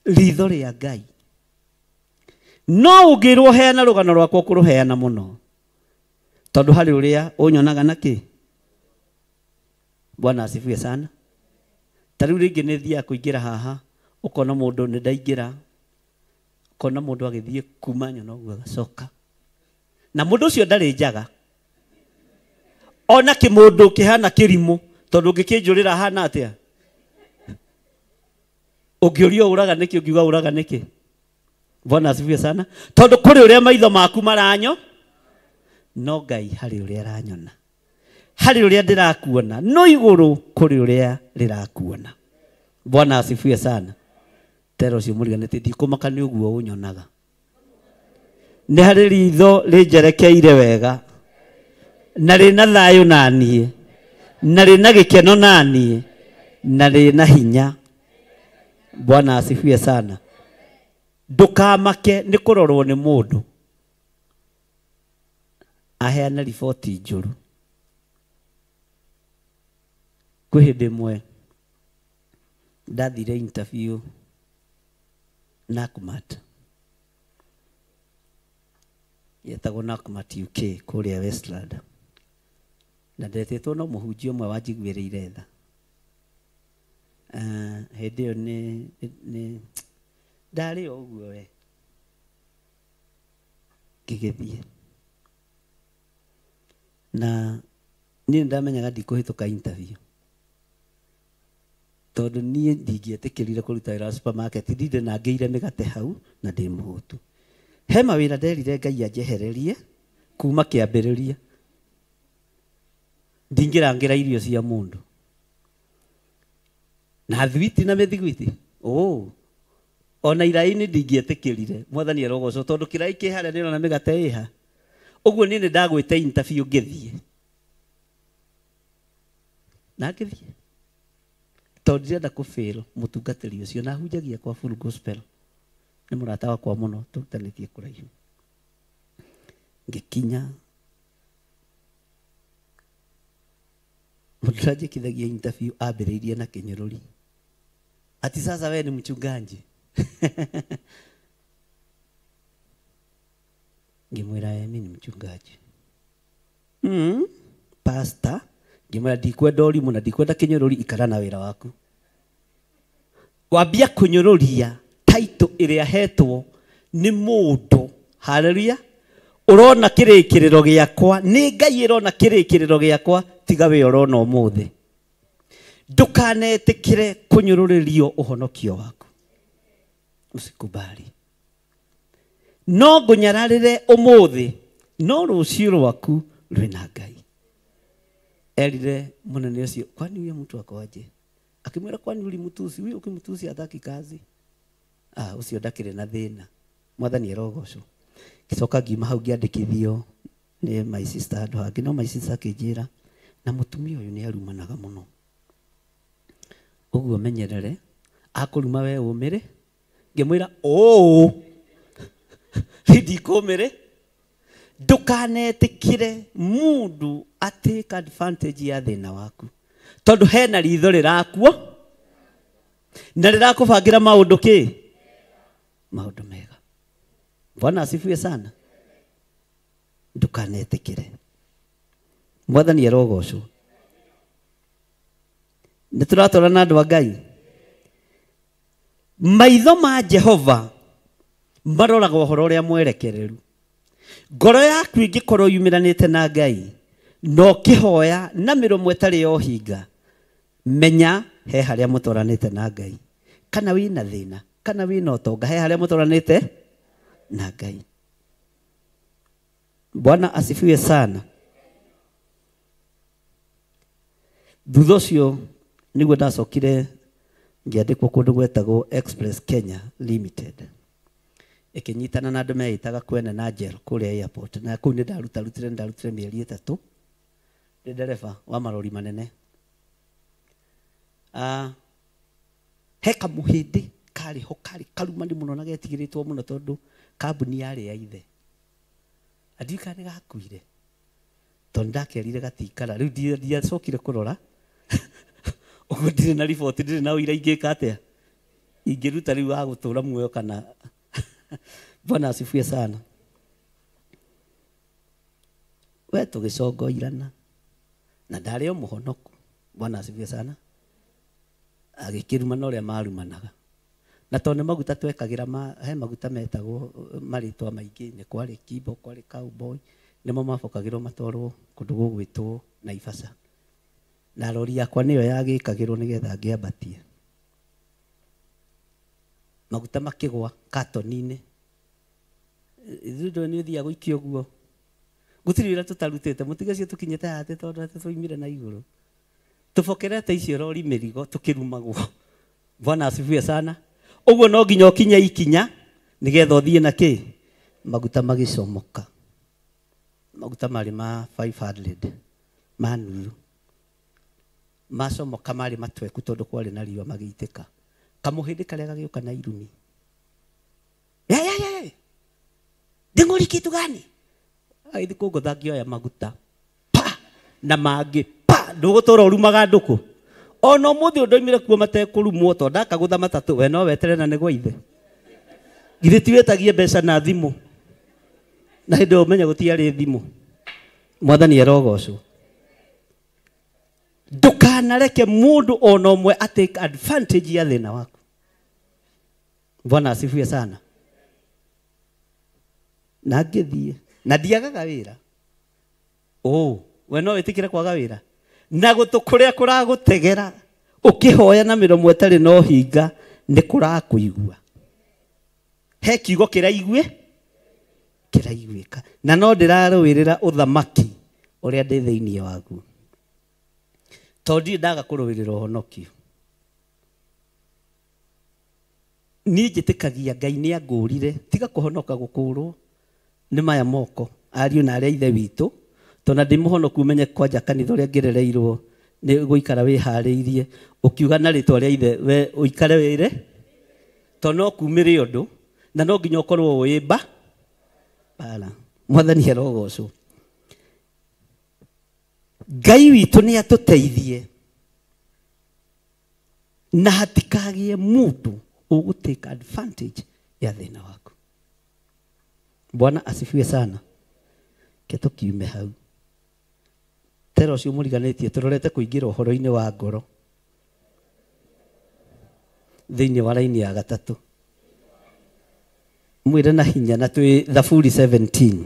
Ritho rĩa Ngai. No ũngĩrwo heana rũgano rwakwa ũkũrũheana mũno, tondũ harĩ ũrĩa ũnyonaga na kĩ. Bwana asifiwe sana. Ta rĩu rĩngĩ nĩ thiaga kũingĩra haha, ũkona mũndũ nĩ ndaingĩra, ũkona mũndũ agĩthiĩ kuma nyona ũguo agacoka, na mũndũ ũcio ndarĩ njaga, ona kĩmũndũ kĩhana kĩrimũ, tondũ ũngĩkĩnjũrĩra hana atĩa? Ũngĩũrio ũraga nĩkĩ, ũngiuga ũraga nĩkĩ? Bwana asifiwe sana. Tondũ kũrĩ ũrĩa maitho maku maranyo, no Ngai harĩ ũrĩa aranyona, harĩ ũrĩa ndĩrakuona, no igũrũ kũrĩ ũrĩa rĩrakuona. Bwana asifiwe sana. Tero ũcio mũriganĩtie, ndikũmaka nĩ ũguo ũnyonaga. Nĩ harĩ ritho rĩnjerekeire wega, na rĩna thayũ na niĩ, na rĩna gĩkeno na niĩ, na rĩna hinya. Bwana asifiwe sana. Ndũkamake nĩ kũrorwo nĩ mũndũ aheana riboti njũru. Kwĩ hĩndĩ ĩmwe ndathire interview Nakumatt, yetagwo Nakumatt UK kũrĩa Westland, na ndetĩtwo no mũhunjia ũmwe wanjiguĩrĩire tha. Hĩndĩ ĩyo nĩ ndarĩ o ũguo we, ngĩgĩthiĩ, na niĩ nĩndamenyaga ndikũhĩtũka interview, tondũ niĩ ndingĩetĩkĩrire kũruta wĩra wa supermarket, ndinde nangĩire mĩgate hau na ndĩ mũhũtu. He mawĩra nderire Ngai anjehererie kuma kĩambĩrĩria, ndingĩrangĩra irio cia mũndũ na thwiti na mĩthiguiti. Ona iraĩ-inĩ ndingĩetĩkĩrire, Mwathani arogocwo, tondũ kĩraĩ kĩ harĩa nĩũrona mĩgate ĩha. Ũguo niĩ nĩndagwĩte interview ngĩthiĩ, na ngĩthiĩ tondũ ndirenda kũfail mũtungatĩri ũcio, na hunjagia kwa Full Gospel, nĩ mũrata wakwa mũno, tũrutanĩtie kũraihu. Ngĩkinya, mũndũ ũrĩa interview ambĩrĩirie na kĩnyũrũri, ati sasa wewe ni mchungaji. Ngĩmwĩra mimi ni mchungaji. Pastor. Ngĩmwĩra ndikwenda ũrimũ na ndikwenda kĩnyũrũri, ikara na wĩra waku. Wambia kũnyũrũria title ĩrĩa hetwo nĩ mũndũ. Haleluya. Ũrona kĩrĩkĩrĩro gĩakwa, nĩ Ngai ĩrona kĩrĩkĩrĩro gĩakwa, tiga we ũrona ũmũthĩ. Ndũkanetĩkĩre kũnyũrũrĩrio ũhonokio waku, usikubali. No ngũnyararĩre ũmũthĩ, no rũciũ rwaku rwĩna Ngai. Erire mũnene ũcio, kwani huyo mtu ako aje? Akimwĩra kwani ulimtusi? Huyo ukimtusi hataki kazi. Ũcio ndakĩrĩ na thĩna. Mwathani arogocwo. Gĩcoka ngiuma hau ngĩandĩkithio nĩ my sister handũ hangĩ, no my sister akĩnjĩra na mũtumia ũyũ nĩ arumanaga mũno, ũguo menyerere, akũruma we ũmĩre. Ngĩmwĩra ũũ, ndikũmĩre. Ndũkanetĩkĩre mũndũ atake advantage ya thĩna waku, tondũ hena ritho rĩrakuo na rĩrakũbangĩra maũndũ kĩ, maũndũ mega. Bwana asifiwe sana. Ndũkanetĩkĩre. Mwathani arogocwo. Nĩ tũratwarana na andũ a Ngai. Maitho ma Jehova maroraga ũhoro ũrĩa mwerekereru. Ngoro yaku ĩngĩkorwo yumĩranĩte na Ngai, na ũkĩhoya na mĩromo ĩtarĩ ya ũhinga, menya he harĩa mũtwaranĩte na Ngai. Kana wĩna thĩna, kana wĩna ũtonga, he harĩa mũtwaranĩte na Ngai. Bwana asifiwe sana. Thutha ũcio nĩguo ndacokire ngĩandĩkwo kũndũ gwetagwo Express Kenya Limited. Ĩkĩnyitana na andũ meĩtaga Kwene na Njero kũrĩa airport, na kũu nĩ ndarutarutire mĩeri 3 ndĩ ndereba wa marori manene. He kamũhĩndĩ karĩ ho karĩ karumani mũno na getigĩrĩtwo mũno tondũ kambuni yarĩ ya ithe. Andirikana nĩ gakuire tondũ ndakerire gatikara rĩu ndiacokire kũrora ũguo ndirĩ na riboti ndirĩ na ũira ingĩka atĩa ingĩruta rĩu wa gũtũra muoyo kana. Bwana asifiwe sana. We tũgĩcongoirana na ndarĩ o mũhonoku. Bwana asifiwe sana. Agĩkĩrumana ũrĩa marumanaga na tondũ nĩ maguta twekagĩra he maguta metagwo marĩtwa maingĩ nĩ kwarĩ Kimbo kwarĩ Cowboy nĩmo mabokagĩrwo matwarwo kũndũ gũgwĩtwo Naivasha na rori yakwa nĩyo yagĩkagĩrwo nĩgetha ngĩambatie maguta makĩgwa katoni-inĩ ithuĩ ndũĩ nĩ ũthiaga gũikia ũguo gũtirĩ wĩra tũtarutĩte mũtige cio tũkinyĩte haha atĩ tondũ atĩ twaumire na igũrũ tũbokerete icio rori mĩrigo tũkĩrumagwo. Bwana asifiwe sana. Ũguo no nginya ũkinye ikinya nĩgetha ũthiĩ na kĩ maguta magĩcomoka maguta marĩ ma 500 ma nuthu macomoka marĩ matweku tondũ kwarĩ na riũa magĩitĩka kamũhĩndĩ karĩa gagĩũka na irumi ndĩng'ũri kitu gani agĩthiĩ kũngũtha ngĩoya maguta pa na mangĩ pa ndũgũtũra ũrumaga ndũkũ ona ũmũthĩ ũndoimire kuo matekũrumwo tondũ ndakagũtha matatũ we no weterere na nĩgwa ithe githĩ ti wĩtagie mbeca na thimũ na hĩndĩ ĩyo ũmenye gũtiarĩ thimũ. Mwathani arogocwo. Ndũkanareke mũndũ ona ũmwe a take advantage ya thĩna waku. Bwana asifiwe sana. Na ngĩthiĩ na ndiagaga wĩra we no wĩtĩkĩre kwaga wĩra na gũtũ kũrĩa kũragũtegera ũkĩhoya na mĩromo ĩtarĩ na ũhinga nĩ kũrakũigua he kiugo kĩraigue kĩraiguĩka na no ndĩrarũĩrĩra ũthamaki ũrĩa ndĩ thĩinĩ waguo tondũ ndirĩ ndaga kũrũĩrĩra ũhonokio. Niĩ njĩtĩkagia Ngai nĩ angũrire tiga kũhonoka gũkũrwo nĩ maya moko ariũ na arĩa ithe witũ tondũ ndĩ mũhonoku ũmenye kwanja kanitha ũrĩa ngerereirwo nĩ gũikara wĩharĩirie ũkiuga na rĩtwa rĩa ithe we ũikare wĩre tondũ no kumĩre ũndũ na no nginya ũkorwo wĩ bara. Mwathani arogocwo. Ngai witũ nĩ atũteithie na hatikagĩe mũndũ ũgũtake advantage ya thĩna waku. Bwana asifiwe sana. Ke tũkiume hau tera ũcio mũriganĩtie tũrorete kũingĩra ũhoro-inĩ wa ngoro thĩinĩ wa raini ya gatatũ mwĩre na hinya na twĩ Thaburi 17.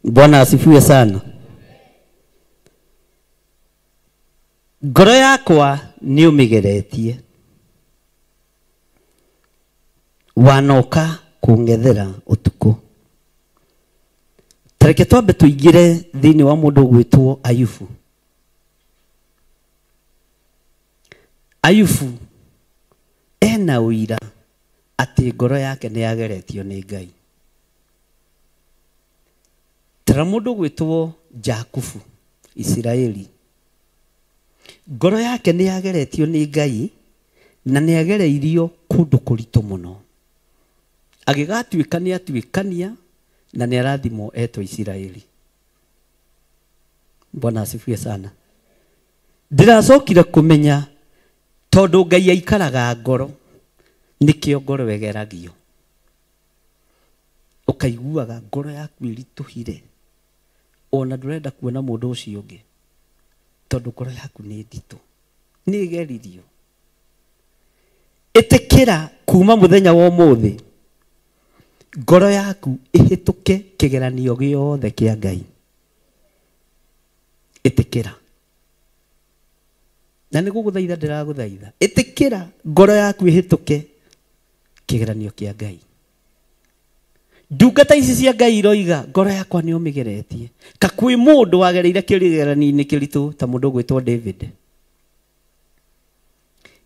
Bwana asifiwe sana. Ngoro yakwa nĩ ũmĩgeretie wanoka kũng'ethera ũtukũ. Tareke twambe tũingĩre thĩinĩ wa mũndũ ũgwĩtwo Ayubu. Ayubu ena ũira atĩ ngoro yake nĩ yageretio nĩ Ngai. Tara mũndũ ũgwĩtwo Jakubu Isiraeli ngoro yake nĩ yageretio nĩ Ngai na nĩ agereirio kũndũ kũritũ mũno agĩgatuĩkania atuĩkania na nĩ arathimwo etwo Isiraeli. Bwana asifiwe sana. Ndĩracokire kũmenya tondũ Ngai aikaraga ngoro nĩkĩo ngoro ĩgeragio ũkaiguaga ngoro yaku ĩritũhire ona ndũrenda kuona mũndũ ũcio ũngĩ tondũ ngoro yaku nĩ nditũ nĩ ĩgeririo. Ĩtĩkĩra kuma mũthenya wa ũmũthĩ ngoro yaku ĩhĩtũke kĩgeranio gĩothe kĩa Ngai. Ĩtĩkĩra na nĩ gũgũthaitha ndĩragũthaitha ĩtĩkĩra ngoro yaku ĩhĩtũke kĩgeranio kĩa Ngai. Ndungata ici cia Ngai iroiga ngoro yakwa nĩ ũmĩgeretie ka kwĩ mũndũ wagereire kĩgeranio-inĩ kĩritũ ta mũndũ ũgwĩtwo David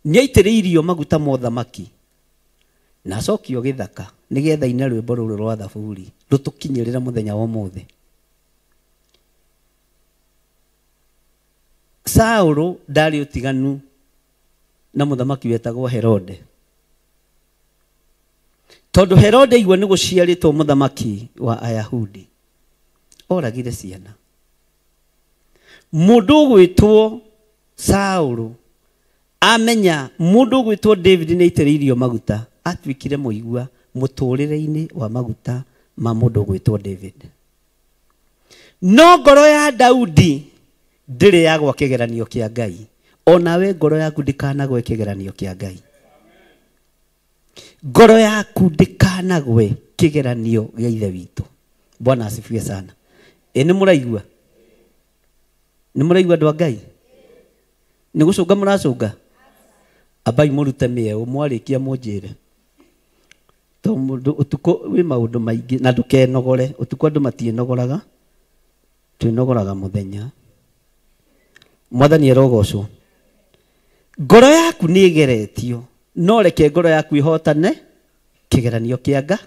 nĩ aitĩrĩirio maguta ma ũthamaki na acokio gĩthaka nĩgetha ine rwĩmbo rũrũ rwa Thaburi rũtũkinyĩrĩre mũthenya wa ũmũthĩ. Saũlũ ndarĩ ũtiganu na mũthamaki wetagwo Herode. Tondũ Herode aigua nĩ gũciarĩtwo mũthamaki wa Ayahudi, oragire ciana. Mũndũ ũgwĩtwo Saũlũ amenya mũndũ ũgwĩtwo David nĩ aitĩrĩirio maguta, atuĩkire mũigua mũtũrĩre-inĩ wa maguta ma mũndũ ũgwĩtwo David. No ngoro ya Daudi ndĩrĩ yagwa kĩgeranio kĩa Ngai. Onawe ngoro yaku ndĩkanagwe kĩgeranio kĩa Ngai. Ngoro yaku ndĩkanagwe kĩgeranio gĩa Ithe witũ. Bwana asifiwe sana. Ĩ nĩ mũraigua? Nĩ mũraigua andũ a Ngai? Nĩ gũcũnga mũracũnga? Ambai mũrute mĩeũ mwarĩkia mũnjĩre. To mũndũ ũtukũ wĩ maũndũ maingĩ na ndũkenogore. Ũtukũ andũ matiĩnogoraga, twĩnogoraga mũthenya. Mwathani arogocwo. Ngoro yaku nĩ ĩgeretio, no reke ngoro yaku ĩhotane kĩgeranio kĩa Ngai.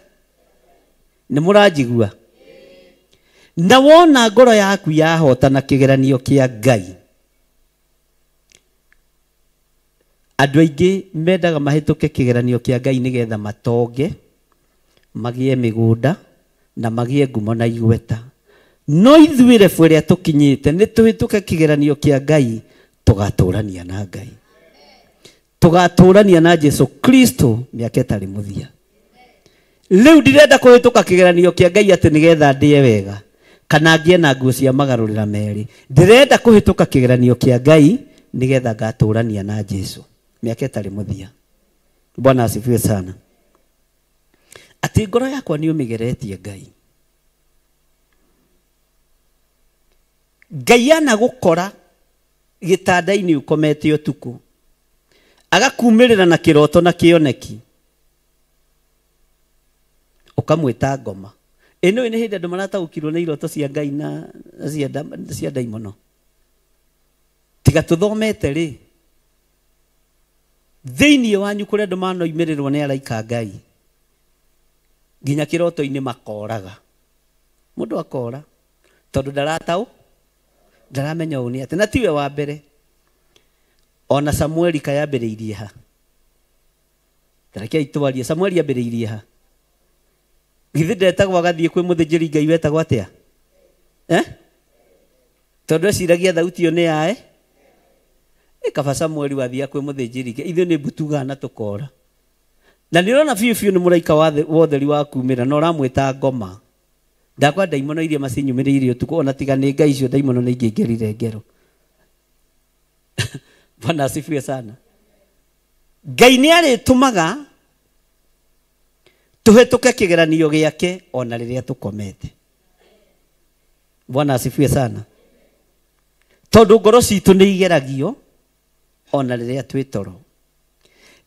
Nĩ mũranjigua? Na wona ngoro yaku yahotana kĩgeranio kĩa Ngai, andũ aingĩ mendaga mahĩtũke kĩgeranio kĩa Ngai nĩgetha matonge, magĩe mĩgũnda na magĩe ngumo na igweta. No ithuĩ rebu ĩrĩa tũkinyĩte nĩ tũhĩtũke kĩgeranio kĩa Ngai, tũgatũrania na Ngai, tũgatũrania na Jesu Kristo mĩaka ĩtarĩ mũthia. Rĩu ndirenda kũhĩtũka kĩgeranio kĩa Ngai atĩ nĩgetha ndĩe wega kana ngĩe na nguo cia magarũrĩra merĩ. Ndĩrenda kũhĩtũka kĩgeranio kĩa Ngai nĩgetha ngatũrania na Jesu mĩaka ĩtarĩ mũthia. Bwana asifiwe sana. Atĩ ngoro yakwa nĩ ũmĩgeretie Ngai. Ngai anagũkora gĩtanda-inĩ ũkomete ũtukũ, agakumĩrĩra na kĩroto na kĩoneki, ũkamwĩta ngoma. Ĩno nĩ hĩndĩ andũ marataũkirwo nĩ iroto cia Ngai na cia ndaimono. Tiga tũthomete rĩ, thĩinĩ wanyu kũrĩa andũ manoimĩrĩrwo nĩ araika Ngai, nginya kĩroto-inĩ makoraga. Mũndũ akora tondũ ndarataũ, ndaramenya ũũ nĩ atĩ, na tiwe wa mbere. Ona Samueli kayambĩrĩirie ha? Tarekei twarie, Samueli ambĩrĩirie ha? Githĩ ndetagwo agathiĩ kwĩ mũthĩnjĩri Ngai wetagwo atĩa? Tondũ eciragia thauti ĩyo nĩ yae. Ĩ kaba Samueli wathiaga kwĩ mũthĩnjĩri Ngai, ithuĩ nĩ mbutugaga na tũkora. Na nĩ ũrona biũ biũ nĩ mũraika wa ũtheri wa kumĩra na ũramwĩta ngoma. Ndakwa ndaimono iria macinyumĩrĩirie ũtukũ, ona tiga nĩ Ngai icio ndaimono nĩ ingĩngerire ngero. Bwana asifiwe sana. Ngai nĩ arĩtũmaga tũhĩtũke kĩgeranio gĩake ona rĩrĩa tũkomete. Bwana asifiwe sana. Tondũ ngoro citũ nĩ igeragio ona rĩrĩa twĩ toro.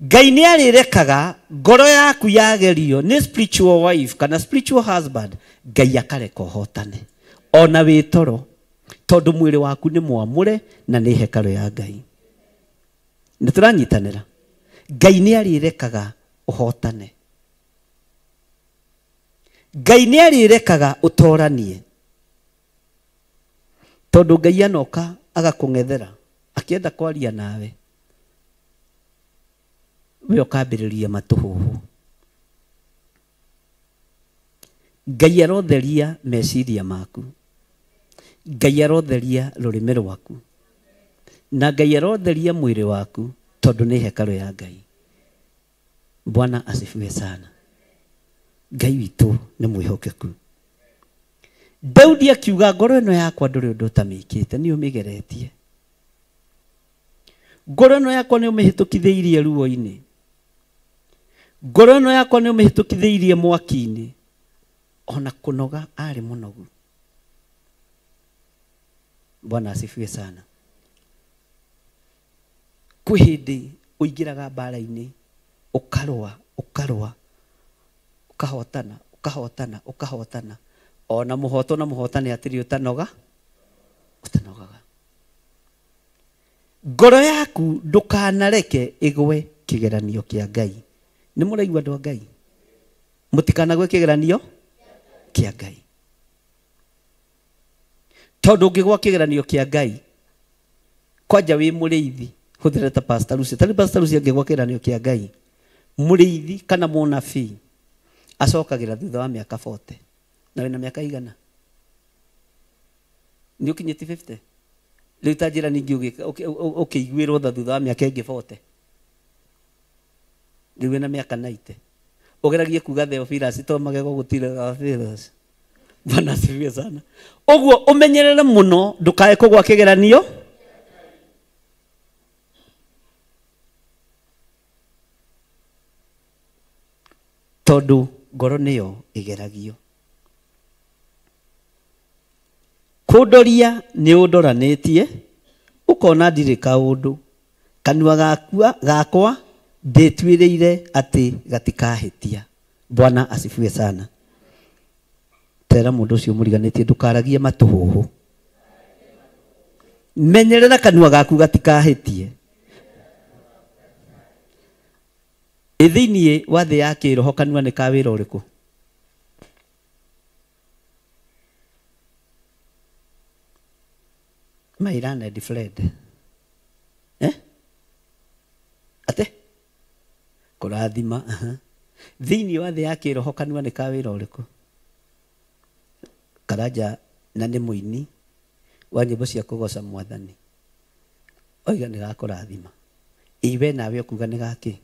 Ngai nĩ arĩrekaga ngoro yaku yagerio nĩ spiritual wife kana spiritual husband, Ngai akareka ũhotane ona wĩ toro, tondũ mwĩrĩ waku nĩ mwamũre na nĩ hekarũ ya Ngai. Nĩ tũranyitanĩra? Ngai nĩ arĩrekaga ũhotane. Ngai nĩ arĩrekaga ũtoranie, tondũ Ngai anoka agakũng'ethera akĩenda kwaria nawe, we ũkambĩrĩria matũhũhũ. Ngai arotheria meciria maku, Ngai arotheria rũrĩmĩ rwaku, na Ngai arotheria mwĩrĩ waku, tondũ nĩ hekarũ ya Ngai. Bwana asifiwe sana. Ngai witũ nĩ mwĩhokeku. Daudi akiuga ngoro ĩno yakwa ndũrĩ ũndũ ũtamĩkĩte, nĩ ũmĩgeretie. Ngoro ĩno yakwa nĩ ũmĩhĩtũkithĩirie ruo-inĩ. Ngoro ĩno yakwa nĩ ũmĩhĩtũkithĩirie mwaki-inĩ. Ona kũnoga arĩ mũnogu. Bwana asifiwe sana. Kwĩ hĩndĩ ũingĩraga mbara-inĩ, ũkarũa, ũkarũa, ũkahotana, ũkahotana, ũkahotana. Ona mũhoto na mũhotani atĩrĩ ũtanoga, ũtanogaga. Ngoro yaku ndũkanareke ĩgwe kĩgeranio kĩa Ngai. Nĩ mũraigua andũ a Ngai? Mũtikanagwe kĩgeranio kĩa Ngai. Tondũ ũngĩgwa kĩgeranio kĩa Ngai, Kwanja wĩ mũrĩithi hũthĩra ta Pastor Lucy. Tari Pastor Lucy angĩgwa kĩgeranio kĩa Ngai, mũrĩithi kana mũnabii acokagĩra thutha wa mĩaka 40. Na wĩna mĩaka igana? Nĩ ũkinyĩtie 50? Rĩu ta njĩra ningĩ ũkĩiguĩrwo tha thutha wa mĩaka ĩngĩ 40. Rĩu wĩna mĩaka 90. Ũgeragie kuga Theophilus to magego gũtirĩ Theophilus. Bwana asifiwe sana. Ũguo ũmenyerere mũno ndũkae kũgwa kĩgeranio. Tondũ ngoro nĩyo ĩgeragio. Kũndoria nĩ ũndoranĩtie, ũkona ndirĩ kaũndũ. Kanua gakwa ndĩtuĩrĩire atĩ gatikahĩtia. Bwana asifiwe sana. Tera mũndũ ũcio mũriganĩtie ndũkaragie matũhũhũ. Menyerera kanua gaku gatikahĩtie. Thĩinĩ wa thĩ ya kĩroho kanua nĩ ka wĩra ũrĩkũ? My learned friend. Eh? Ate? Kũrathima. Thĩinĩ wa thĩ ya kĩroho kanua nĩ ka wĩra ũrĩkũ? Karanja na nĩ mũini wa nyĩmbo cia kũgoca mwathani. Oiga nĩ gakũrathima. Iwe nawe ũkuga nĩ gakĩ?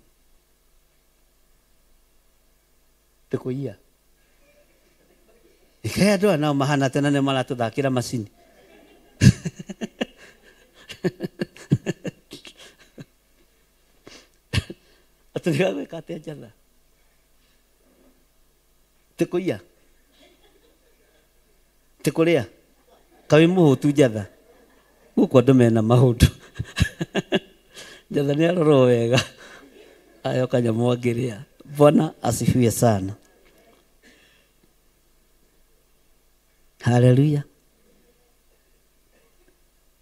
Tĩkũiya. Ikaĩ andũ aya nao mahana tena nĩ maratũthakĩra macini. Atĩ nĩ gagwĩka atĩa njatha? Tĩkũiya? Tĩkũrĩa? Kaĩ mũhũtu njatha? Gũkũ andũ mena maũndũ. Njatha nĩ arorwo wega. Ayo kanyamũ angĩrĩa. Bwana asifiwe sana. Haleluya.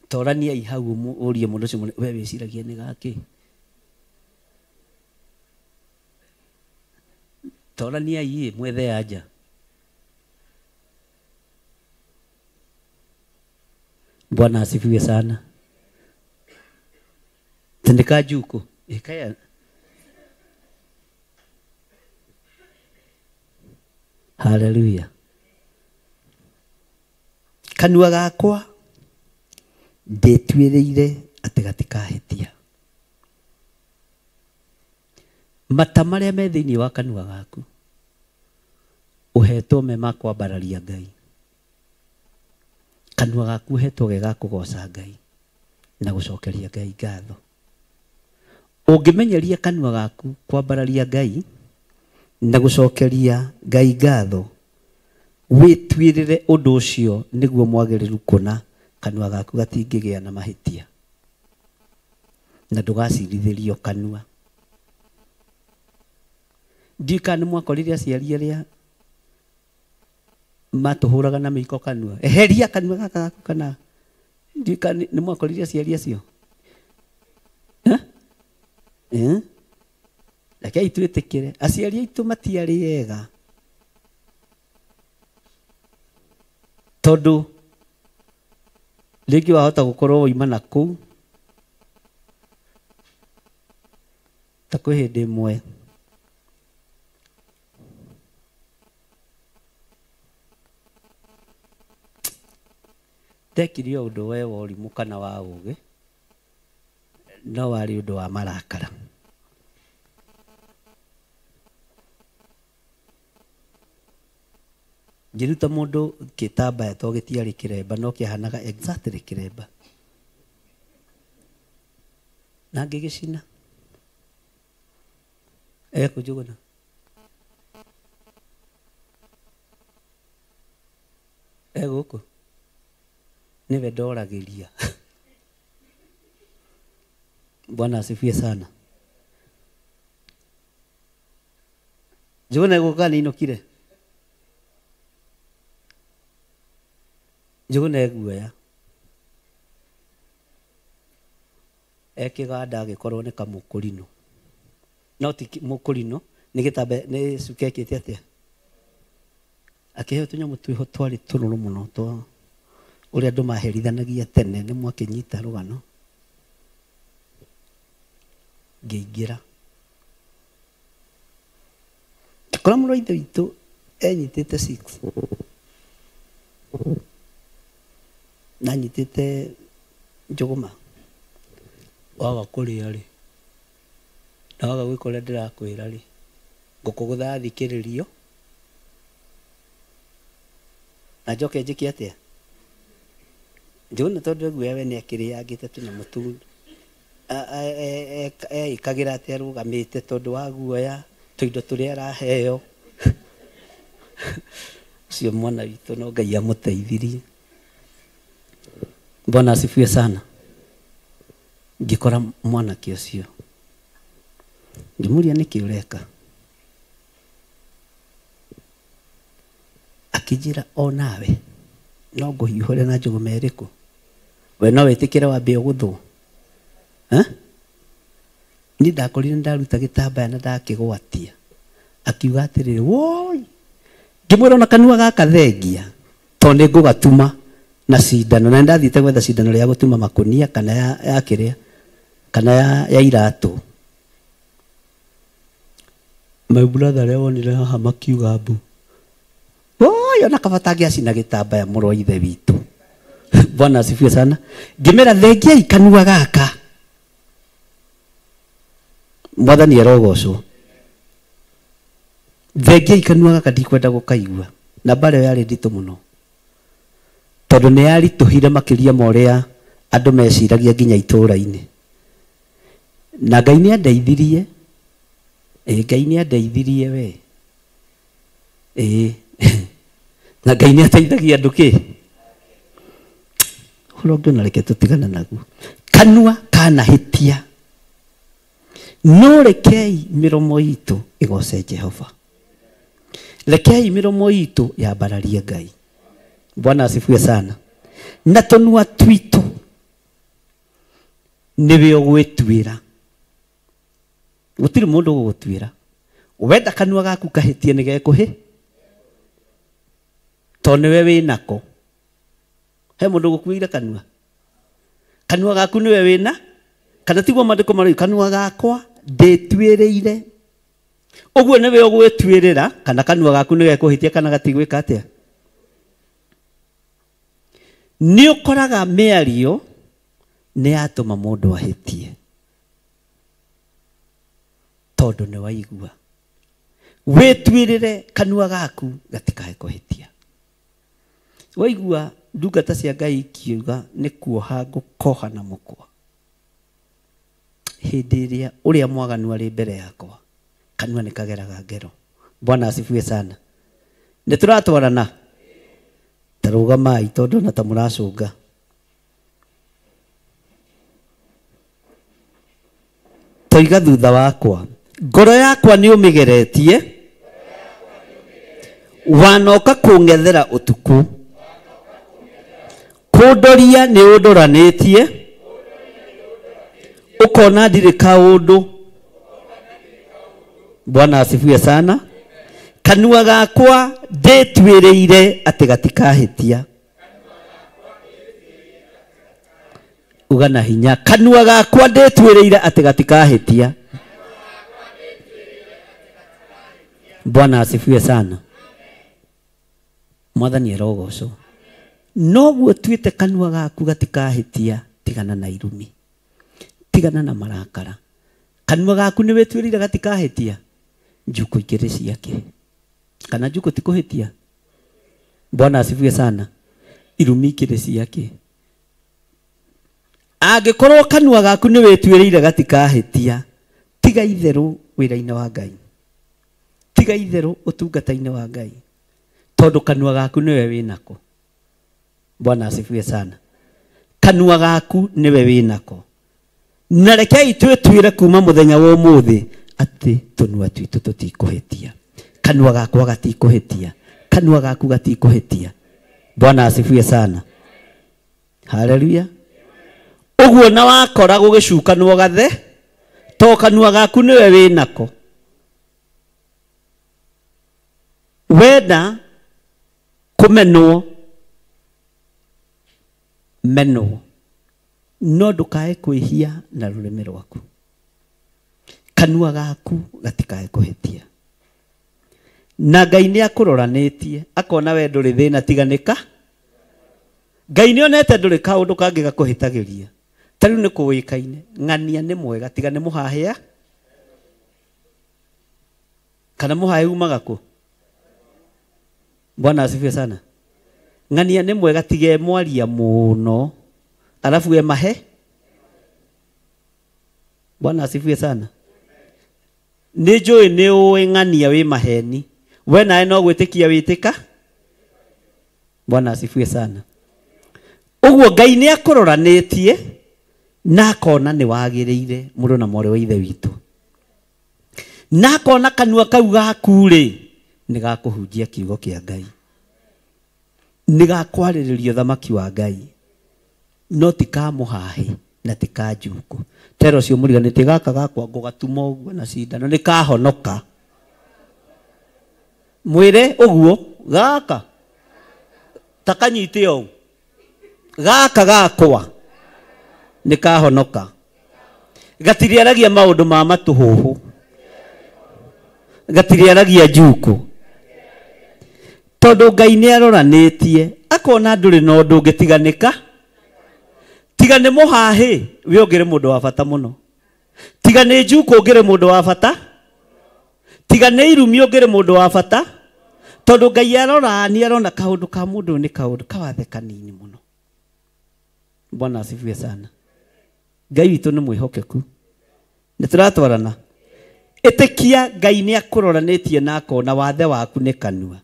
Toraniai hau ũrie mũndũ ũcio we wĩciragia nĩ gakĩ? Toraniai mwethe anja. Bwana asifiwe sana. Tendeka juko. Ikaya. Haleluya. Kanua gakwa ndĩtuĩrĩire atĩ gatikahĩtia. Mata marĩa me thĩinĩ wa kanua gaku ũhetwo me ma kwambararia Ngai. Kanua gaku ũhetwo ge ga kũgoca Ngai na gũcokeria Ngai ngatho. Ũngĩmenyeria kanua gaku kwambararia Ngai na gũcokeria Ngai ngatho, wĩtuĩrĩre ũndũ ũcio nĩguo mwagĩrĩru kũna kanua gaku gatingĩgĩa na mahĩtia na ndũgacirithĩrio kanua. Ndiũĩ kana nĩ mwakorire aciari arĩa matũhũraga na mĩiko kanua. Eheria kanua gaka gaku kana ndiũĩ kana nĩ mwakorire aciari acio. Eh? Rekei twĩtĩkĩre aciari aitũ matiarĩ ega tondũ rĩngĩ wahota gũkorwo wauma na kũu. Ta kwĩ hĩndĩ ĩmwe ndekire ũndũ we wa ũrimũ kana wa ũgĩ, no warĩ ũndũ wa marakara. Ngĩruta mũndũ gĩtambaya to gĩtiarĩ kĩremba no kĩahanaga exactly kĩremba. Na ngĩgĩcina. Ekũnjũgũna. Egũkũ. Nĩwe ndoragĩria. Bwana asifiwe sana. Njũgũna egũka nĩ inũkire. Njũgũna eguoya. Ekĩganda agĩkorwo nĩ kamũkũrinũ. No ti mũkũrinũ, nĩ gĩtambaya, nĩ cuka ekĩte atĩa? Akĩheo tũnyamũ twĩho twarĩ tũrũrũ mũno twa ũrĩa andũ maherithanagia tene nĩ mwakĩnyita rũgano. Ngĩingĩra ngĩkora mũrũ wa ithe witũ enyitĩte 6 na anyitĩte njũgũma. Waga kũrĩa rĩ, na waga gwĩka ũrĩa ndĩrakwĩra rĩ, ngũkũgũtha thikĩrĩrio na njoke njĩke atĩa? Njũgũna tondũ eguoya we nĩakĩrĩangĩte tũnyamũ tũu, eĩkagĩra atĩ arũgamĩte tondũ wa guoya tũindo tũrĩa araheo. Ũcio mwana witũ no Ngai amũteithirie. Bwana asifiwe sana. Ngĩkora mwanake ũcio, ngĩmũria nĩkĩ ũreka, akĩnjĩra o nawe no ngũhiũhũre na njũgũma ĩrĩkũ, we no wĩtĩkĩre wambe ũgũthwo. Niĩ ndakorire ndaruta gĩtambaya na ndakĩgwatia. Akiuga atĩrĩrĩ, woi, ngĩmwĩra ona kanua gaka thengia tondũ nĩ ngũgatuma na cindano, na ndathiĩte gwetha cindano rĩa gũtuma makũnia kana ya kĩrĩa kana ya iratũ. My brother arĩa wonire haha makiuga mbu, woi, ona kaba tangĩacina gĩtambaya mũrũ wa ithe witũ. Bwana asifiwe sana. Ngĩmera thengiai kanua gaka, Mwathani arogocwo. Thengiai kanua gaka, ndikwenda gũkaigua. Na mbara ĩyo yarĩ nditũ mũno tondũ nĩ yaritũhire makĩria ma ũrĩa andũ meciragia nginya itũũra-inĩ. Na Ngai nĩ andeithirie, Ngai nĩ andeithirie we. Na Ngai nĩ ateithagia andũ kĩ? Ũhoro ũngĩ ona reke tũtigane naguo. Kanua kanahĩtia, no rekei mĩromo itũ ĩgoce Jehova. Rekei mĩromo itũ yambararie Ngai. Bwana asifiwe sana. Na tũnua twitũ nĩwe ũgwĩtuĩra. Gũtirĩ mũndũ ũgũgũtuĩra. Wenda kanua gaku kahĩtie nĩ gekũhĩ, tondũ nĩwe wĩnako. He mũndũ ũgũkuĩire kanua? Kanua gaku nĩwe wĩna, kana tiguo maandĩko marauga, kanua gakwa ndĩtuĩrĩire. Ũguo nĩwe ũgwĩtuĩrĩra kana kanua gaku nĩ gekũhĩtia kana gatigwĩka atĩa. Nĩ ũkoraga mĩario nĩ yatũma mũndũ ahĩtie tondũ nĩ waigua. Wĩtuĩrĩre kanua gaku gatikae kũhĩtia. Waigua ndungata cia Ngai ikiuga nĩ kuoha ngũkoha na mũkwa hĩndĩ ĩrĩa ũrĩa mwaganu arĩ mbere yakwa, kanua nĩ kageraga ngero. Bwana asifiwe sana. Nĩ tũratwarana? Ta rũgamai tondũ ona ta mũracũnga. Toiga thutha wakwa, ngoro yakwa nĩ ũmĩgeretie, wanoka kũng'ethera ũtukũ, kũndoria nĩ ũndoranĩtie, ũkona ndirĩ kaũndũ. Bwana asifiwe sana. Kanua gakwa ndĩtuĩrĩire atĩ gatikahĩtia. Uga na hinya, kanua gakwa ndĩtuĩrĩire atĩ gatikahĩtia. Bwana asifiwe sana. Mwathani arogocwo. Noguo tuĩte kanua gaku gatikahĩtia, tigana na irumi, tigana na marakara. Kanua gaku nĩ wĩtuĩrĩire gatikahĩtia, njukũ igĩrĩ ciake, kana njukũ ti kũhĩtia. Bwana asifiwe sana. Irumi ikĩrĩ ciake. Angĩkorwo kanua gaku nĩ wĩtuĩrĩire gatikahĩtia, tiga itherũ wĩra-inĩ wa Ngai, tiga itherũ ũtungata-inĩ wa Ngai, tondũ kanua gaku nĩwe wĩnako. Bwana asifiwe sana. Kanua gaku nĩwe wĩnako. Na rekei twĩtuĩre kuma mũthenya wa ũmũthĩ atĩ tũnua twitũ tũtikũhĩtia. Kanua gakwa gatikũhĩtia, kanua gaku gatikũhĩtia. Bwana asifiwe sana. Haleluya. Ũguo na wakora gũgĩcukanwo gathe, to kanua gaku nĩwe wĩnako. Wenda kũmenwo, menwo, no ndũkae kwĩhia na rũrĩmĩ rwaku. Kanua gaku gatikae kũhĩtia. Na Ngai nĩ akũroranĩtie akona we ndũrĩ thĩna tiganĩka. Ngai nĩ onete ndũrĩ kaũndũ kangĩ gakũhĩtagĩria. Ta rĩu nĩ kũĩkaine ng'ania nĩ mwega tiga nĩ mũhahĩa. Kana mũhahĩ umaga kũ? Bwana asifiwe sana. Ng'ania nĩ mwega tiga mwaria mũno alafu e mahe. Bwana asifiwe sana. Nĩ njũĩ nĩ ũĩ ng'ania wĩ maheni. We nawe no gwĩtĩkia wĩtĩka. Bwana asifiwe sana. Ũguo Ngai nĩ akũroranĩtie na akona nĩ wagĩrĩire mũrũ na mwarĩ wa ithe witũ. Na akona kanua kau gaku rĩ nĩ gakũhunjia kiugo kĩa Ngai. Nĩ gakwarĩrĩria ũthamaki wa Ngai. No ti ka mũhahĩ na ti ka njukũ. Tero ũcio mũriganĩtie gaka gakwa ngũgatuma ũguo na cindano nĩ kahonoka. Mwĩre ũguo gaka takanyite ũũ gaka gakwa nĩ kahonoka. Gatirĩaragia maũndũ ma matũhũhũ. Gatirĩaragia njukũ. Tondũ Ngai nĩ aroranĩtie akona ndũrĩ na ũndũ ũngĩtiganĩka. Tiga nĩ mũhahĩ we ũngĩrĩ mũndũ wa bata mũno. Tiga nĩ njukũ ũngĩrĩ mũndũ wa bata. Tiga nĩ irumi ũngĩrĩ mũndũ wa bata. Tondũ Ngai arora nĩ arona kaũndũ ka mũndũ nĩ kaũndũ kawathe kanini mũno. Bwana asifiwe sana. Ngai witũ nĩ mwĩhokeku. Nĩ tũratwarana. Ĩtĩkia Ngai nĩ akũroranĩtie na akona wathe waku nĩ kanua.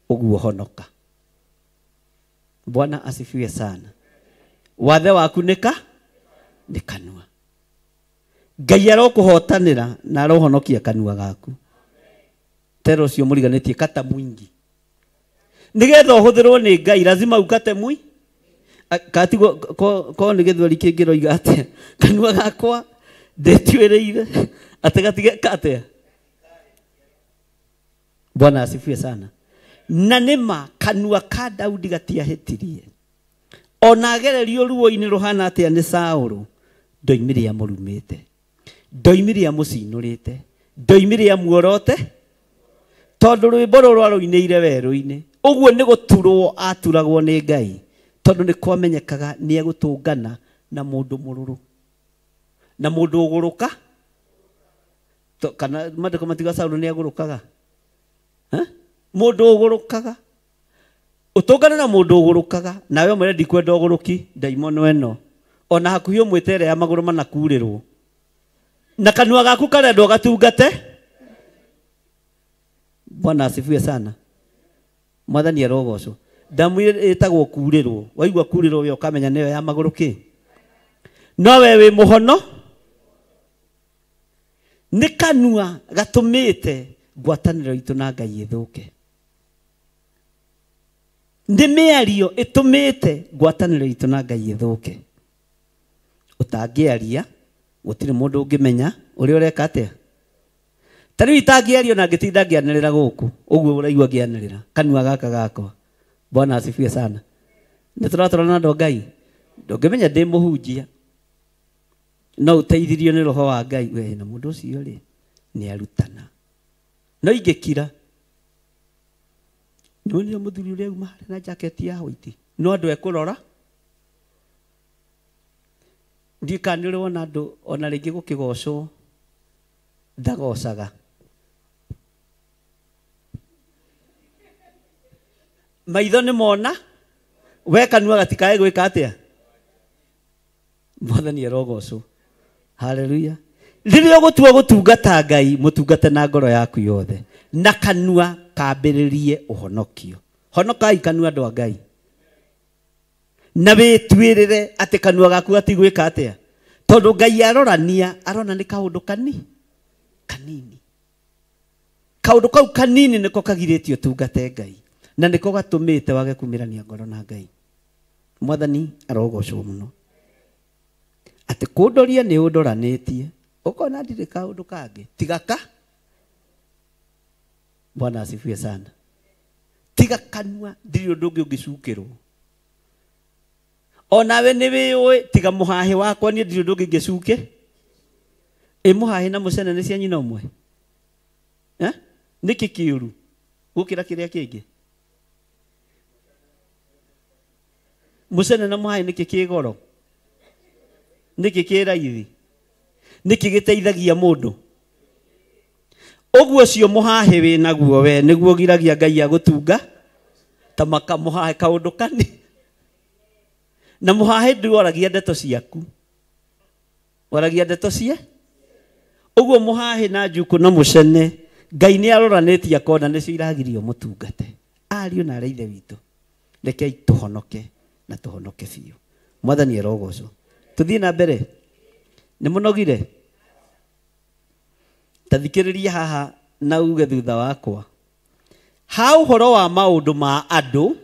Ũguo honoka. Bwana asifiwe sana. Wathe waku nĩ ka? Nĩ kanua. Ngai arokũhotanĩra na arohonokia kanua gaku. Tero ũcio mũriganĩtie kata mwingi. Nĩgetha ũhũthĩrwo nĩ Ngai lazima ukate mwi. Katigwo ko nĩ gĩthweri kĩngĩroiga atĩa? Kanua gakwa ndĩtuĩrĩire atĩ gatige atĩa? Bwana asifiwe sana. Na nĩma kanua ka Daudi gatiahĩtirie. Ona agererio ruo-inĩ rũhana atĩa nĩ Saũlũ, ndoimire amũrumĩte. Ndoimire amũcinũrĩte. Ndoimire amuorote. Tondũ rwĩmbo rũrũ arũinĩire werũ-inĩ. Ũguo nĩ gũturwo aturagwo nĩ Ngai. Tondũ nĩ kwamenyekaga nĩ egũtũngana na mũndũ mũrũrũ. Na mũndũ ũgũrũka. Kana mandĩko matiga Saũlũ nĩ agũrũkaga. Mũndũ ũgũrũkaga. Ũtũngane na mũndũ ũgũrũkaga nawe ũmwĩre ndikwenda ũgũrũki ndaimono ĩno. Ona hakuhĩ ũmwĩte ĩrĩa ya magũrũ manakurĩrwo. Na kanua gaku karendwo gatungate. Bwana asifiwe sana. Mwathani arogocwo. Ndamu ĩtagwo kurĩrwo. Waigua kurĩrwo we ũkamenya nĩyo ya magũrũ kĩ. No we wĩ mũhono. Nĩ kanua gatũmĩte ngwatanĩro itũ na Ngai ĩthũke. Nĩ mĩario ĩtũmĩte ngwatanĩro itũ na Ngai ĩthũke. Ũtangĩaria gũtirĩ mũndũ ũngĩmenya ũrĩa ũreka atĩa. Ta rĩu itangĩario na ngĩtinda ngĩanĩrĩra gũkũ ũguo ũraigua ngĩanĩrĩra kanua gaka gakwa. Bwana asifiwe sana. Nĩ tũratwarana na andũ a Ngai. Ndũngĩmenya ndĩ mũhunjia. No ũteithirio nĩ roho wa Ngai we na mũndũ ũcio rĩ nĩ arutana. No ingĩkira nĩwonire mũthuri ũrĩa auma harĩa na jaketi ya white. No andũ ekũrora. Ndiũĩ kana nĩ ũrĩ wona andũ ona rĩngĩ gũkĩgocwo ndagocaga. Maitho nĩ mona we kanua gatikae gwĩka atĩa. Mwathani arogocwo. Haleluya. Rĩrĩa ũgũtua gũtungata Ngai mũtungate na ngoro yaku yothe na kanua kambĩrĩrie ũhonokio. Honokai kanua andũ a Ngai. Na wĩtuĩrĩre atĩ kanua gaku gatigwĩka atĩa. Tondũ Ngai arorania arona nĩ kaũndũ kanini. Kaũndũ kau kanini nĩko kagirĩtie ũtungate Ngai. Na nĩko gatũmĩte wage kumĩrania ngoro na Ngai. Mwathani arogocwo mũno. Atĩ kũndoria nĩ ũndoranĩtie. Ũkona ndirĩ kaũndũ kangĩ. Tiga ka. Bwana asifiwe sana. Tiga kanua ndirĩ ũndũ ũngĩ ũngĩcukĩrwo. Onawe nĩ wĩũĩ tiga mũhahĩ wakwa niĩ ndirĩ ũndũ ũngĩ ingĩcuke. Ĩ mũhahĩ na mũcene nĩ cia nyina ũmwe? Nĩkĩ kĩũru gũkĩra kĩrĩa kĩngĩ? Mũcene na mũhahĩ nĩkĩ kĩ goro? Nĩkĩ kĩ raithi? Nĩkĩ gĩteithagia mũndũ? Ũguo ũcio mũhahĩ wĩ naguo we nĩguo ũgiragia Ngai agũtunga ta makamũhahĩ kaũndũ kani. Na mũhahĩ ndwaragia ndeto ciaku, waragia ndeto cia ũguo mũhahĩ na njukũ na mũcene Ngai nĩ aroranĩtie akona nĩcio iragirio mũtungate. Ariũ na arĩa ithe witũ, rekei tũhonoke na tũhonoke biũ. Mwathani arogocwo. Tũthiĩ na mbere. Nĩ mũnogire? Ta thikĩrĩria haha na uge thutha wakwa. Ha ũhoro wa maũndũ ma andũ,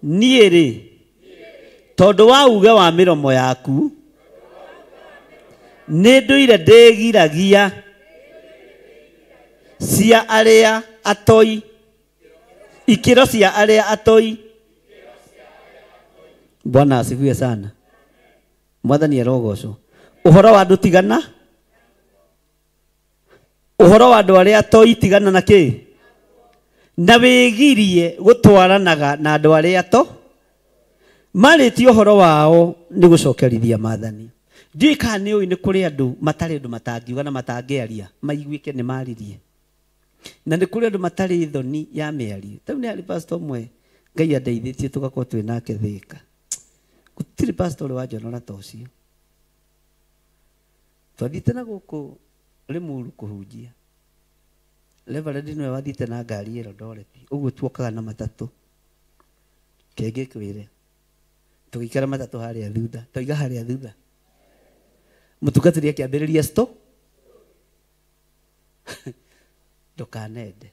niĩ rĩ, tondũ wa uge wa mĩromo yaku, nĩ ndũire ndĩgiragia cia arĩa atoi, ikĩro cia arĩa atoi. Bwana asifiwe sana. Mwathani arogocwo. Ũhoro wa andũ tigana, ũhoro wa andũ arĩa atoi tigana na kĩ? Na wĩgirie gũtwaranaga na andũ arĩa ato marĩtie ũhoro wao nĩ gũcokerithia maathani. Ndiũĩ kana nĩ ũĩ nĩ kũrĩ andũ matarĩ ũndũ matangiuga na matangĩaria maiguĩke nĩ maririe. Na nĩ kũrĩ andũ matarĩ thoni ya mĩario. Tau nĩ harĩ pastor ũmwe Ngai andeithĩtie tũgakorwo twĩ nake Thĩka. Gũtirĩ pastor ũrĩ wanjonora ta ũcio. Twathiĩte na gũkũ Limuru kũhunjia. Reverend nĩwe wathiĩte na ngari Eldoret. Ũguo tuokaga na matatũ. Kenge kwĩre. Tũgĩikara matatũ harĩa thutha. Tũiga harĩa thutha. Mũtungatĩri akĩambĩrĩria sto. Ndũkanende.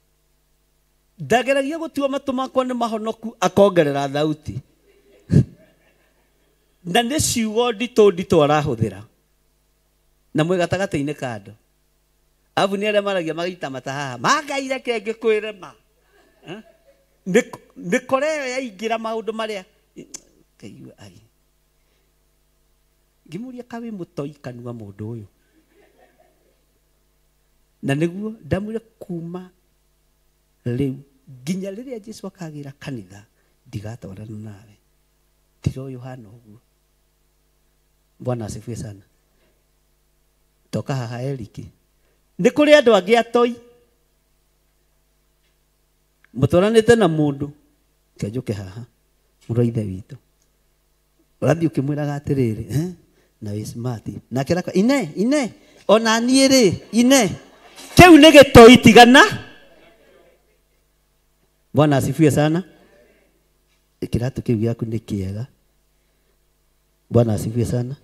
Ndageragia gũtua matũ makwa nĩ mahonoku akongerera thauti. Na nĩ ciugo nditũ nditũ arahũthĩra. Na mwĩ gatagatĩ-inĩ ka andũ. Arabu nĩ arĩa maragia magaita mata haha. Mangai reke ngĩkwĩre ma. Mĩkora ĩyo yaingĩra maũndũ marĩa kaigua ai. Ngĩmũria ka wĩ mũtoi kanua mũndũ ũyũ. Na nĩguo ndamwĩra kuma rĩu nginya rĩrĩa Jesu akagĩra kanitha ndigatwarana nawe. Tiga ũyũ hana ũguo. Bwana asifiwe sana. Toka haha Eric. Nĩ kũrĩ andũ angĩ atoi. Mũtwaranĩte na mũndũ kĩanjũke haha mũrũ wa ithe witũ. Ũrathiĩ ũkĩmwĩraga atĩrĩrĩ, na wĩ smart. Nake arakwa ine ine ona niĩ rĩ ine. Kĩu nĩ gĩtoi tigana. Bwana asifiwe sana. Kĩratũ kĩu gĩaku nĩ kĩega. Bwana asifiwe sana.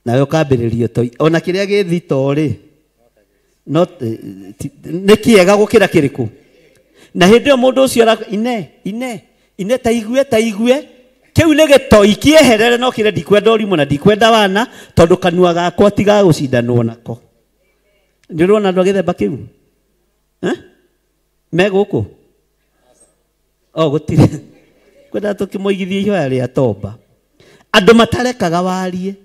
Nawe ũkambĩrĩria toi ona kĩrĩa gĩ thito rĩ no nĩ kĩega gũkĩra kĩrĩkũ. Na hĩndĩ ĩyo mũndũ ũcio ine ine ine ta igue ta igue. Kĩu nĩ gĩtoi kĩeherere no kĩrĩa ndikwenda ũrimũ na ndikwenda wana tondũ kanua gakwa tigagũcindanwo nako. Nĩ ũrona andũ a gĩthemba kĩu? Me gũkũ? O gũtirĩ. Kwenda tũkĩmoigithie ihoya rĩa tomba. Andũ matarekaga warie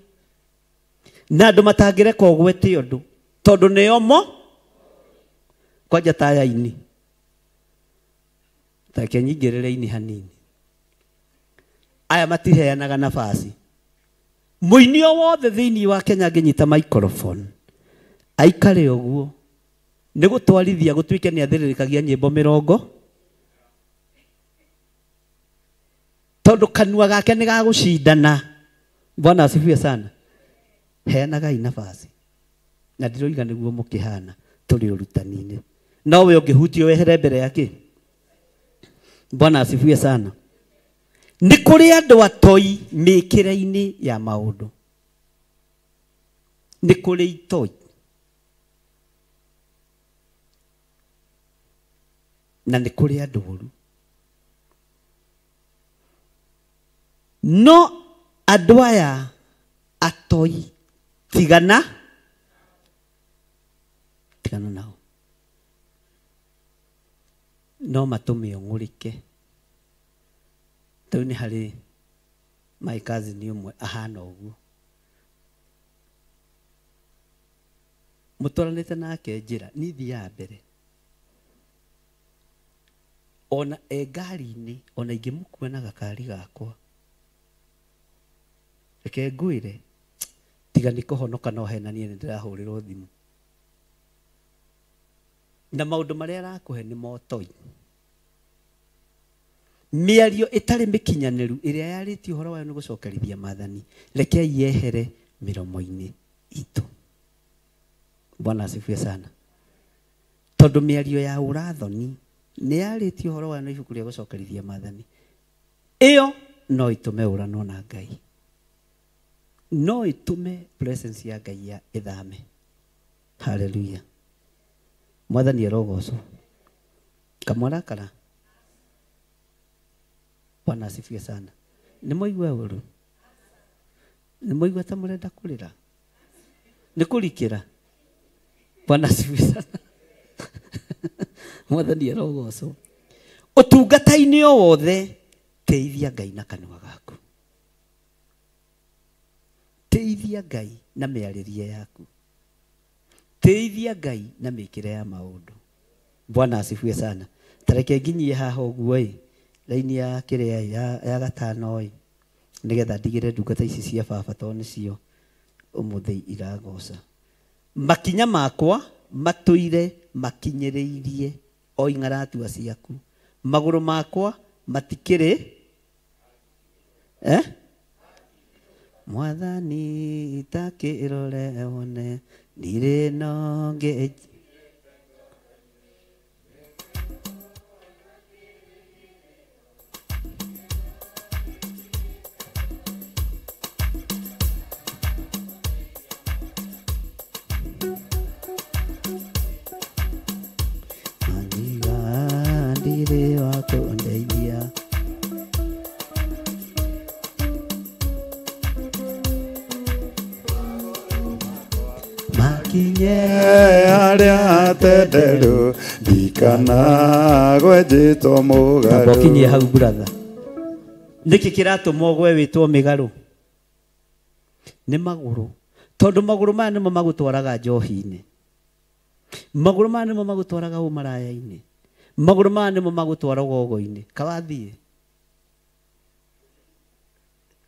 na andũ matangĩreka ũgwete ũndũ tondũ nĩo mo kwanja ta aya ini. Ta reke nyingĩrĩre ini hanini. Aya matiheanaga nafasi. Mũini o wothe thĩinĩ wa Kenya angĩnyita microphone aikare ũguo nĩ gũtwarithia gũtuĩke nĩ athĩrĩrĩkagia nyĩmbo mĩrongo tondũ kanua gake nĩ gagũcindana. Bwana asifiwe sana. Heanagai nafasi. Na ndiroiga nĩguo mũkĩhana tũrĩ ũrutani-inĩ. No we ũngĩhutio wehere mbere yake. Bwana asifiwe sana. Nĩ kũrĩ andũ atoi mĩkĩre-inĩ ya maũndũ. Nĩ kũrĩ itoi. Na nĩ kũrĩ andũ oru. No andũ aya atoi tigana tigana nao. No matũme ũng'ũrĩke. Tau nĩ harĩ my cousin ũmwe ahana ũguo. Mũtwaranĩte nake njĩra niĩ thiaga mbere. Ona e ngari-inĩ ona ingĩmũkua na gakari gakwa. Reke ngwĩre tiga nĩ kũhonoka no henanie nĩ ndĩrahũrĩrwo thimũ. Na maũndũ marĩa arakũhe nĩ motoi. Mĩario ĩtarĩ mĩkinyanĩru ĩrĩa yarĩtie ũhoro wayo nĩ gũcokerithia maathani reke yehere mĩromo-inĩ itũ. Bwana asifiwe sana. Tondũ mĩario ya ũrathoni nĩ yarĩtie ũhoro wayo na ibuku rĩa gũcokerithia maathani ĩyo no ĩtũme ũranwo na Ngai, no ĩtũme presence ya Ngai ya ĩthame. Hallelujah. Mwathani arogocwo. Kamwarakara. Bwana asifiwe sana. Nĩ mwaigua ũru? Nĩ mwaigua ta mũrenda kũrĩra? Nĩ kũrikĩra? Bwana asifiwe sana. Mwathani arogocwo. Ũtungata-inĩ o wothe teithia Ngai na kanua gaku. Teithia Ngai na mĩarĩrie yaku. Teithia Ngai na mĩkĩre ya maũndũ. Bwana asifiwe sana. Tareke nginyie haha ũguo ĩ raini ya kĩrĩa ya gatano ĩ nĩgetha ndigĩre ndungata ici cia baba tondũ nĩcio ũmũthĩ iragoca. Makinya makwa matũire makinyĩrĩirie o ing'aratua ciaku. Magũrũ makwa matikĩrĩ Mwathani takĩrore wone ndirĩ nongĩ. Ndirĩ wa kũndeithia. Makinye arĩa atenderu ndikanagwe njĩtwo mũgarũ. Kinyie hau brother. Nĩkĩ kĩratũma ũgwe wĩtwo mĩgarũ? Nĩ magũrũ. Tondũ magũrũ maya nĩmo magũtwaraga njohi-inĩ. Magũrũ maya nĩmo magũtwaraga ũmaraya-inĩ. Magũrũ maya nĩmo magũtwaraga ũgo-inĩ. Kawathiĩ.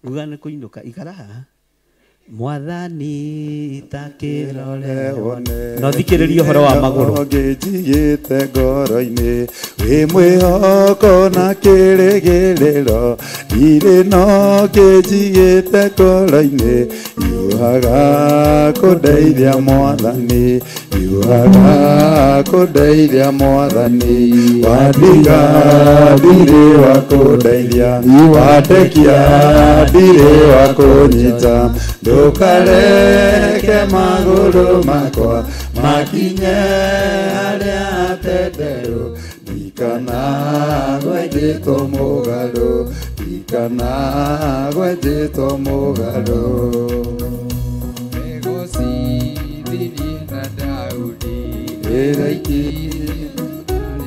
Nguga nĩ kũinũka ikara haha. Mwathani takĩrore wone. No thikĩrĩrie ũhoro wa magũrũ. Ngĩnjigĩte ngoro-inĩ wĩ mwĩhoko na kĩrĩgĩrĩro ndirĩ no ngĩnjigĩte ngoro-inĩ yuhaga kũndeithia Mwathani yuhaga kũndeithia Mwathani wandiga ndirĩ wa kũndeithia wandekia ndirĩ wa kũnyita ndũkareke magũrũ makwa makinye arĩa atenderu ndikanagwe njĩtwo mũgarũ ndikanagwe njĩtwo mũgarũ. Megocithirie na Daudi ĩrĩa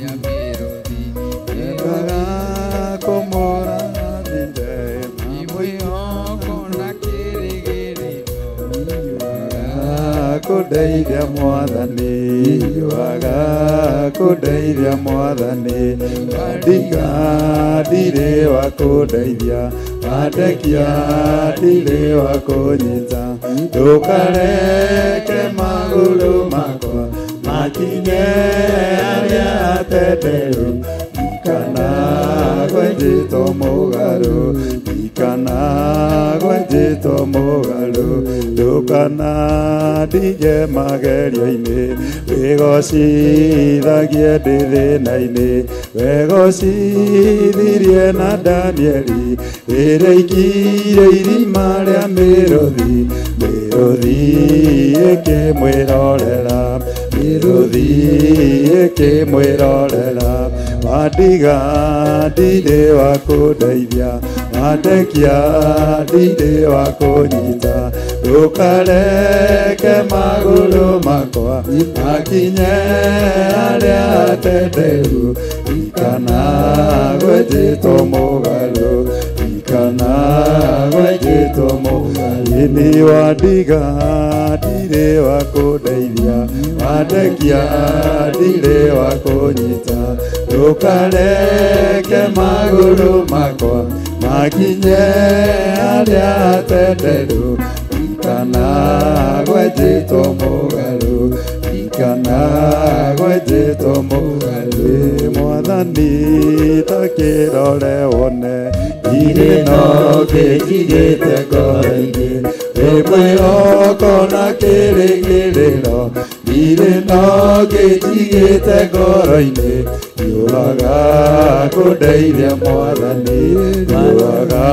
ya mĩrũthi endaga kũmũrathire mwĩhoko na kĩrĩgĩrĩro kũndeithia Mwathani yuhaga kũndeithia Mwathani wandiga ndirĩ wa kũndeithia wandekia ndirĩ wa kũnyita ndũkareke magũrũ makwa makinye arĩa atenderu ndikanagwe njĩtwo mũgarũ ndikanagwe njĩtwo mũgarũ ndũkanandige magerio-inĩ wĩgocithagie ndĩ thĩna-inĩ wegocithirie na Danieli rĩrĩa aikirie irima rĩa mĩrũthi mĩrũthi ĩkĩmwĩrorera mĩrũthi ĩkĩmwĩrorera wandiga ndirĩ wa kũndeithia wandekia ndirĩ wa kũnyita ndũkareke magũrũ makwa makinye arĩa atenderu ndikanagwe njĩtwo mũgarũ ndikanagwe njĩtwo mũgarũ. Ĩni wandiga ndirĩ Ndirĩ wa kũndeithia, wandekia ndirĩ wa kũnyita. Ndũkareke magũrũ makwa makinye harĩa hatenderu, ndikanagwenjĩtwo mũgarũ, ndikanagwenjĩtwo mũgarũ. Mwathani ta kĩrore wone ndirĩ no kĩnjigĩte ngoro-inĩ, wĩ mwĩhoko na kĩrĩgĩrĩro, ndirĩ no kĩnjigĩte ngoro-inĩ, ndiũraga kũndeithia Mwathani, ndiũraga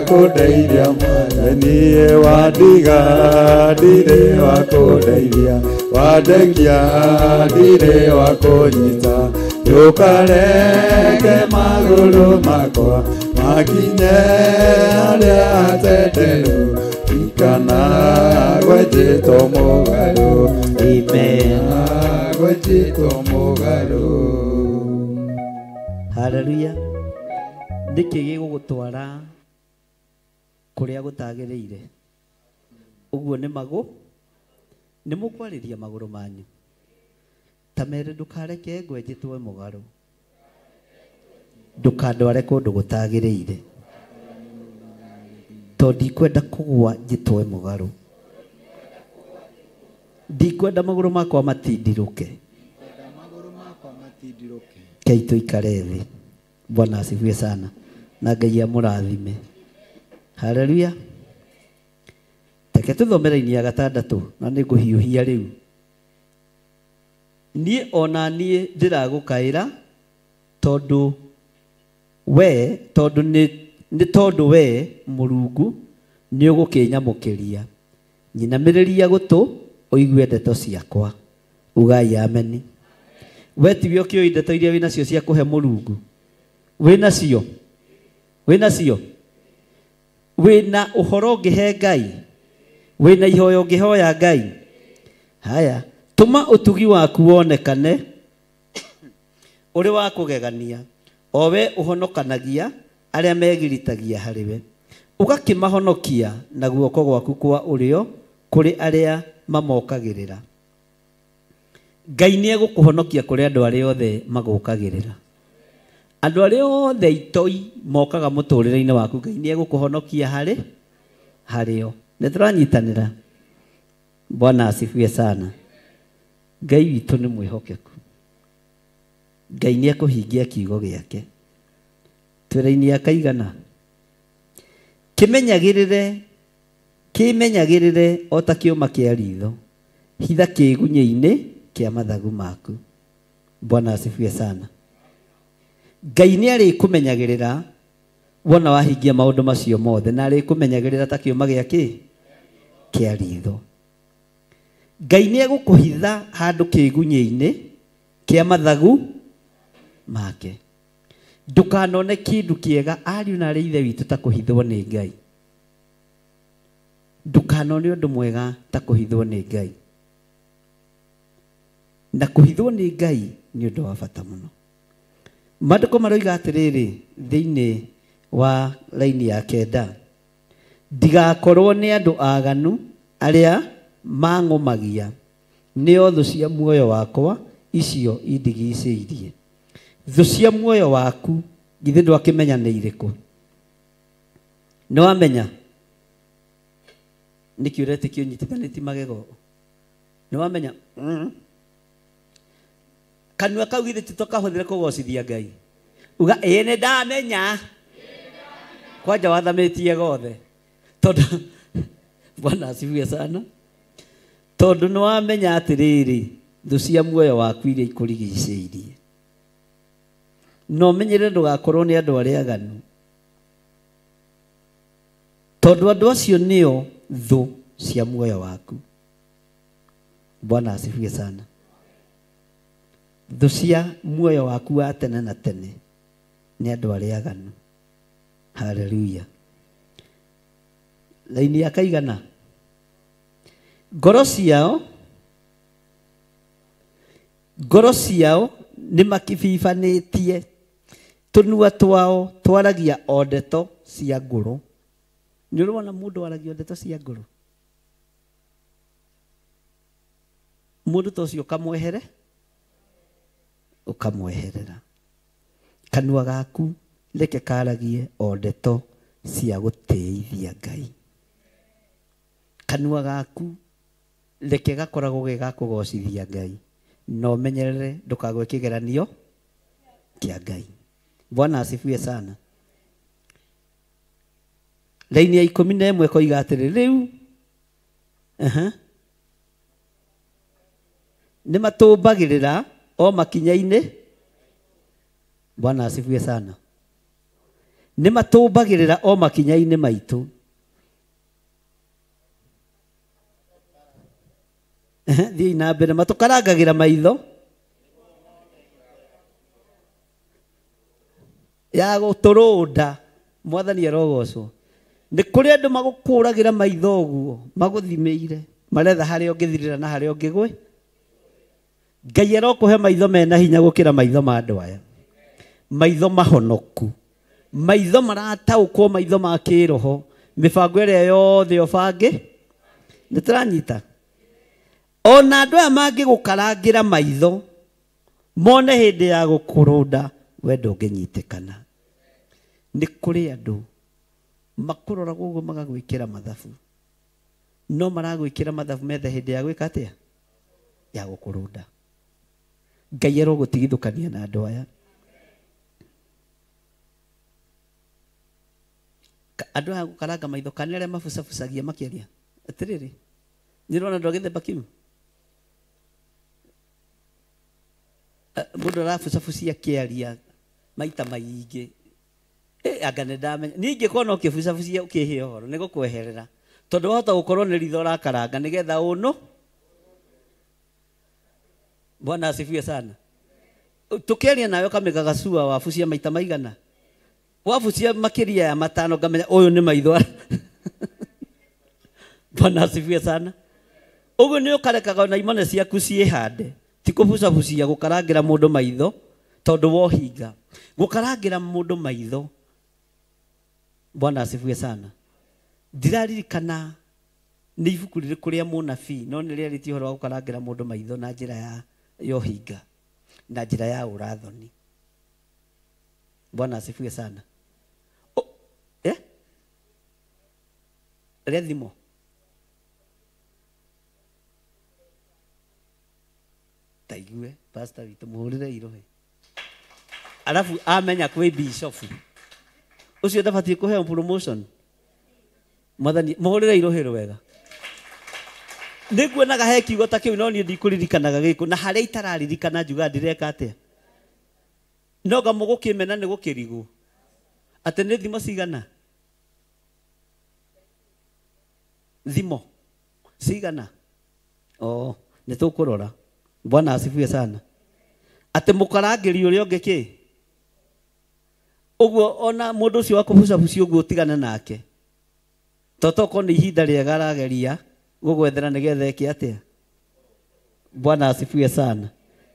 kũndeithia Mwathani. Wandiga ndirĩ wa kũndeithia, wandekia ndirĩ wa kũnyita, ndũkareke magũrũ makwa makinye harĩa hatenderu, ndikanagwenjĩtwo mũgarũ, ndikanagwenjĩtwo mũgarũ. Haleluya. Nĩkĩ gĩgũgũtwara kũrĩa gũtagĩrĩire? Ũguo nĩ magũ nĩ mũkwarĩria magũrũ manyu. Ta mere ndũkareke ngwenjĩtwo mũgarũ, ndũkandware kũndũ gũtagĩrĩire, tondũ ndikwenda kũgũa njĩtwo mũgarũ, ndikwenda magũrũ makwa matindirũke. Kei tũikare thĩ. Bwana asifiwe sana na Ngai amũrathime. Haleluya. Reke tũthome raini ya gatandatũ na nĩ ngũhiũhia rĩu. Niĩ ona niĩ ndĩragũkaĩra tondũ we, tondũ nĩ tondũ we Mũrungu nĩ ũgũkĩnyamũkĩria. Nyinamĩrĩria gũtũ ũigue ndeto ciakwa. Ugai ameni. We tiwe ũkĩũĩ ndeto iria wĩnacio cia kũhe Mũrungu. Wĩnacio, wĩnacio, wĩna ũhoro ũngĩhe Ngai, wĩna ihoyo ũngĩhoya Ngai. Haya, tũma ũtugi waku wonekane ũrĩ wa kũgegania, o we ũhonokanagia arĩa megiritagia harĩ we, ũgakĩmahonokia na guoko gwaku kwa ũrĩo kũrĩ arĩa mamokagĩrĩra. Ngai nĩ egũkũhonokia kũrĩ andũ arĩa othe magũkagĩrĩra. Andũ arĩa othe itoi mokaga mũtũrĩre-inĩ waku, Ngai nĩ egũkũhonokia harĩ harĩo. Nĩ tũranyitanĩra. Bwana asifiwe sana. Ngai witũ nĩ mwĩhokeku. Ngai nĩ ekũhingia kiugo gĩake. Twĩra-inĩ ya kaigana. Kĩmenyagĩrĩre, kĩmenyagĩrĩre o ta kĩũma kĩa ritho, hitha kĩgunyĩ-inĩ kĩa mathagu maku. Bwana asifiwe sana. Ngai nĩ arĩkũmenyagĩrĩra wona wahingia maũndũ macio mothe, na arĩkũmenyagĩrĩra ta kĩũma gĩa kĩ kĩa ritho. Ngai nĩ egũkũhitha handũ kĩgunyĩ-inĩ kĩa mathagu make. Ndũkanone kĩndũ kĩega ariũ na arĩ ithe witũ ta kũhithwo nĩ Ngai. Ndũkanone ũndũ mwega ta kũhithwo nĩ Ngai. Na kũhithwo nĩ Ngai nĩ ũndũ wa bata mũno. Maandĩko maroiga atĩrĩrĩ thĩinĩ wa raini ya 9, ndigakorwo nĩ andũ aganu arĩa mang'ũmagia, nĩo thũ cia muoyo wakwa icio indigicĩirie. Thũ cia muoyo waku githĩ ndwakĩmenya nĩ irĩkũ? Nĩ wamenya nĩkĩ ũretĩkio ũnyitithanĩtie magego? Nĩ wamenya kanua kau githĩ ti tũkahũthĩre kũgocithia Ngai? Uga ĩĩ nĩ ndamenya. Kwanja wathamĩtie gothe. Tondũ Bwana asifiwe sana. Tondũ nĩ wamenya atĩrĩrĩ, thũ cia muoyo waku iria ikũrigicĩirie. No menyere ndũgakorwo nĩ andũ arĩa aganu, tondũ andũ acio nĩo thũ cia muoyo waku. Bwana asifiwe sana. Thũ cia muoyo waku wa tene na tene nĩ andũ arĩa aganu. Haleluya. Laini ya kaigana. Ngoro ciao nĩ makibibanĩtie, tũnua twao twaragia o ndeto cia ngũrũ. Nĩ ũrona mũndũ waragia o ndeto cia ngũrũ? Mũndũ ta ũcio ũkamwehere ũkamweherera. Kanua gaku reke karagie o ndeto cia gũtĩithia Ngai. Kanua gaku reke gakoragwo ge ga kũgocithia Ngai, na ũmenyerere ndũkagwe kĩgeranio kĩa Ngai. Bwana asifiwe sana. Raini ya 11 koiga atĩrĩ, rĩu nĩ matũmbagĩrĩra o makinya-inĩ. Bwana asifiwe sana. Nĩ matũmbagĩrĩra o makinya-inĩ maitũ. Thiĩ na mbere, matũkarangagĩra maitho ya gũtũrũnda. Mwathani arogocwo. Nĩ kũrĩ andũ magũkũragĩra maitho ũguo magũthimĩire, maretha harĩa ũngĩthirĩra na harĩa ũngĩgwe. Ngai arokũhe maitho mena hinya gũkĩra maitho ma andũ aya, maitho mahonoku, maitho marataũkwo, maitho ma kĩroho, mĩbango ĩrĩa yothe ũbange. Nĩ tũranyita? Ona andũ aya mangĩgũkarangĩra maitho mone hĩndĩ ya gũkũrũnda, we ndũngĩnyitĩkana. Nĩ kũrĩ andũ makũroraga ũguo magagwĩkĩra mathabu, no maragwĩkĩra mathabu methe hĩndĩ ya gwĩka atĩa? Ya gũkũrũnda. Ngai arogũtigithũkania na andũ aya. Andũ aya gũkaranga maitho kana arĩa mabucabucagia makĩaria. Atĩrĩrĩ, nĩũrona andũ a gĩthemba kĩu? Mũndũ arabucabucia akĩaria maita maingĩ. Anga nĩ ndamenya. Niĩ ingĩkorwo no ũkĩbucabucia ũkĩhe ũhoro nĩ gũkweherera, tondũ wahota gũkorwo nĩ ritho ũrakaranga nĩgetha ũnũ. Bwana asifiwe sana. Tukiaria nawe ũkamĩkaga cua wabucia maita maigana, wabucia makĩria ya matano, ngamenya ũyũ nĩ maitho. Bwana asifiwe sana. Ũguo nĩ ũkarekaga ona imone ciaku ciĩhande, ti kũbucabucia gũkarangĩra mũndũ maitho tondũ wohinga. Gũkarangĩra mũndũ maitho. Bwana asifiwe sana. Ndiraririkana nĩ ibuku rĩrĩkũ rĩa mũnabii, no nĩ rĩarĩtie ũhoro wa gũkarangĩra mũndũ maitho na njĩra ya ũhinga, na njĩra ya ũrathoni. Bwana asifiwe sana. Rĩa thimo. Taigue pastor witũ mũhũrĩre irohe. Alafu amenya kwĩ bishop ũcio ndabatiĩ kũheo promotion. Mwathani mũhũrĩre irohe wega. Nĩnguonaga he kiugo ta kĩu, no niĩ ndikũririkanaga gĩkũ, na harĩa itararirikana njugaga ndĩreka atĩa. No nga mũgũkĩmena nĩ gũkĩrigwo atĩ nĩ thimo cigana, thimo cigana. Oh, nĩ tũkũrora. Bwana asifiwe sana. Atĩ mũkarangĩri ũrĩa ũngĩ kĩ ũguo, ona mũndũ ũcio wa kũbucabucia ũguo ũtigane nake, tondũ nĩ ihinda rĩega arageria gũgwethera nĩgetha eke atĩa. Bwana asifiwe sana.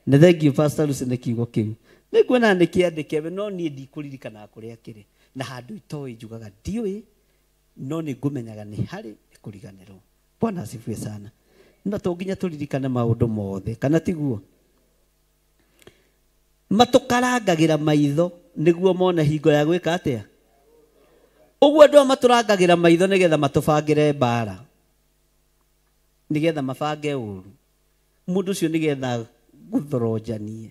Nĩ thengiũ Pastor Lucy nĩ kiugo kĩu. Nĩ nguona nĩ kĩandĩke, no niĩ ndikũririkanaga kũrĩa kĩrĩ, na handũ itoĩ njugaga ndiũĩ, no nĩ ngũmenyaga nĩ harĩ nĩ kũriganĩrwo. Bwana asifiwe sana. No to nginya tũririkane maũndũ mothe, kana tiguo? Matũkarangagĩra maitho nĩguo mone hingo ya gwĩka atĩa. Ũguo andũ aya matũrangagĩra maitho nĩgetha matũbangĩre mbara, nĩgetha mabange ũru mũndũ ũcio, nĩgetha gũthoronjanie.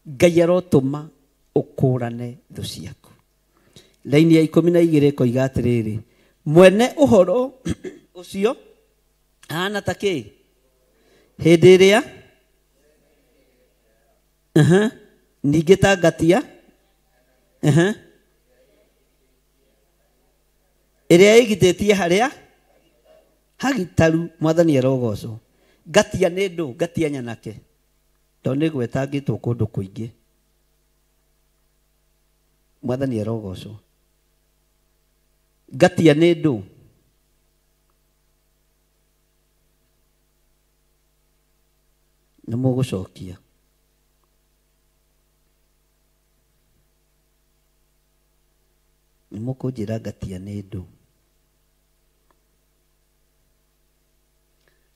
Ngai arotũma ũkũrane thũ ciaku. Raini ya 12 ĩkoiga atĩrĩrĩ, mwene ũhoro ũcio ahana ta kĩ hĩndĩ ĩrĩa ningĩ ta ngatia ĩrĩa ĩgitĩtie harĩa hagitaru. Mwathani arogocwo. Ngatia nĩ ndũ, ngatia nyanake, tondũ nĩ gwetangĩtwo kũndũ kũingĩ. Mwathani arogocwo. Ngatia nĩ ndũ. Nĩ mũgũcokia. Nĩ mũkũnjĩra ngatia nĩ ndũ,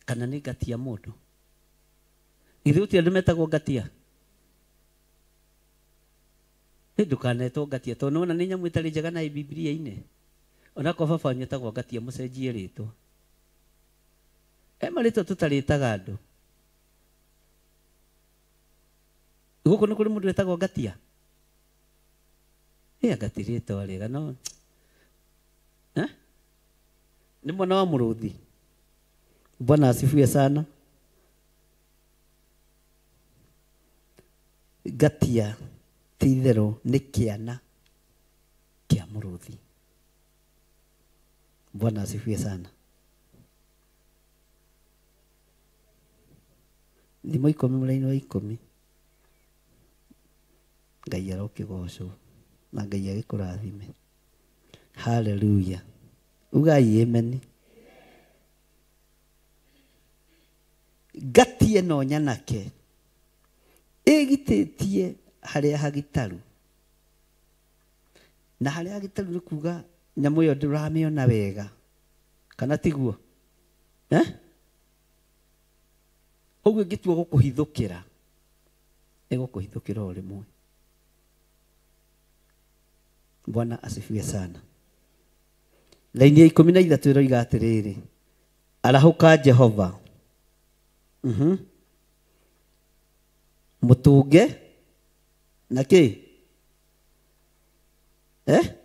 kana nĩ ngatia mũndũ? Ithuĩ gũtirĩ andũ metagwo ngatia. Nĩ ndũkanetwo ngatia tondũ nĩwona nĩ nyamũ ĩtarĩ njega na ĩ Bibilia-inĩ. Onakorwo baba wanyu etagwo ngatia mũcenjie rĩtwa. He marĩtwa tũtarĩtaga andũ. Gũkũ nĩ kũrĩ mũndũ wetagwo ngatia? Ĩ anga ti rĩtwa rĩega no eh? Nĩ mwana wa mũrũthi. Bwana asifiwe sana. Ngatia ti itherũ nĩ kĩana kĩa mũrũthi. Bwana asifiwe sana. Thimo 10 mũraini wa 10. Ngai arokĩgocwo na Ngai agĩkũrathime. Hallelujah. Ugai amen. Ngatie no nyanake ĩgitĩtie harĩa hagitaru. Na harĩa hagitaru nĩ kuga nyamũ ĩyo ndũramĩona wega. Kana tiguo? Eh? Ũguo ĩngĩtua gũkũhithũkĩra, ĩgũkũhithũkĩra o rĩmwe. Bwana asifiwe sana. Laini ya 13 ĩroiga atĩrĩrĩ, arahũka Jehova. Mũtũnge na kĩ? Eh?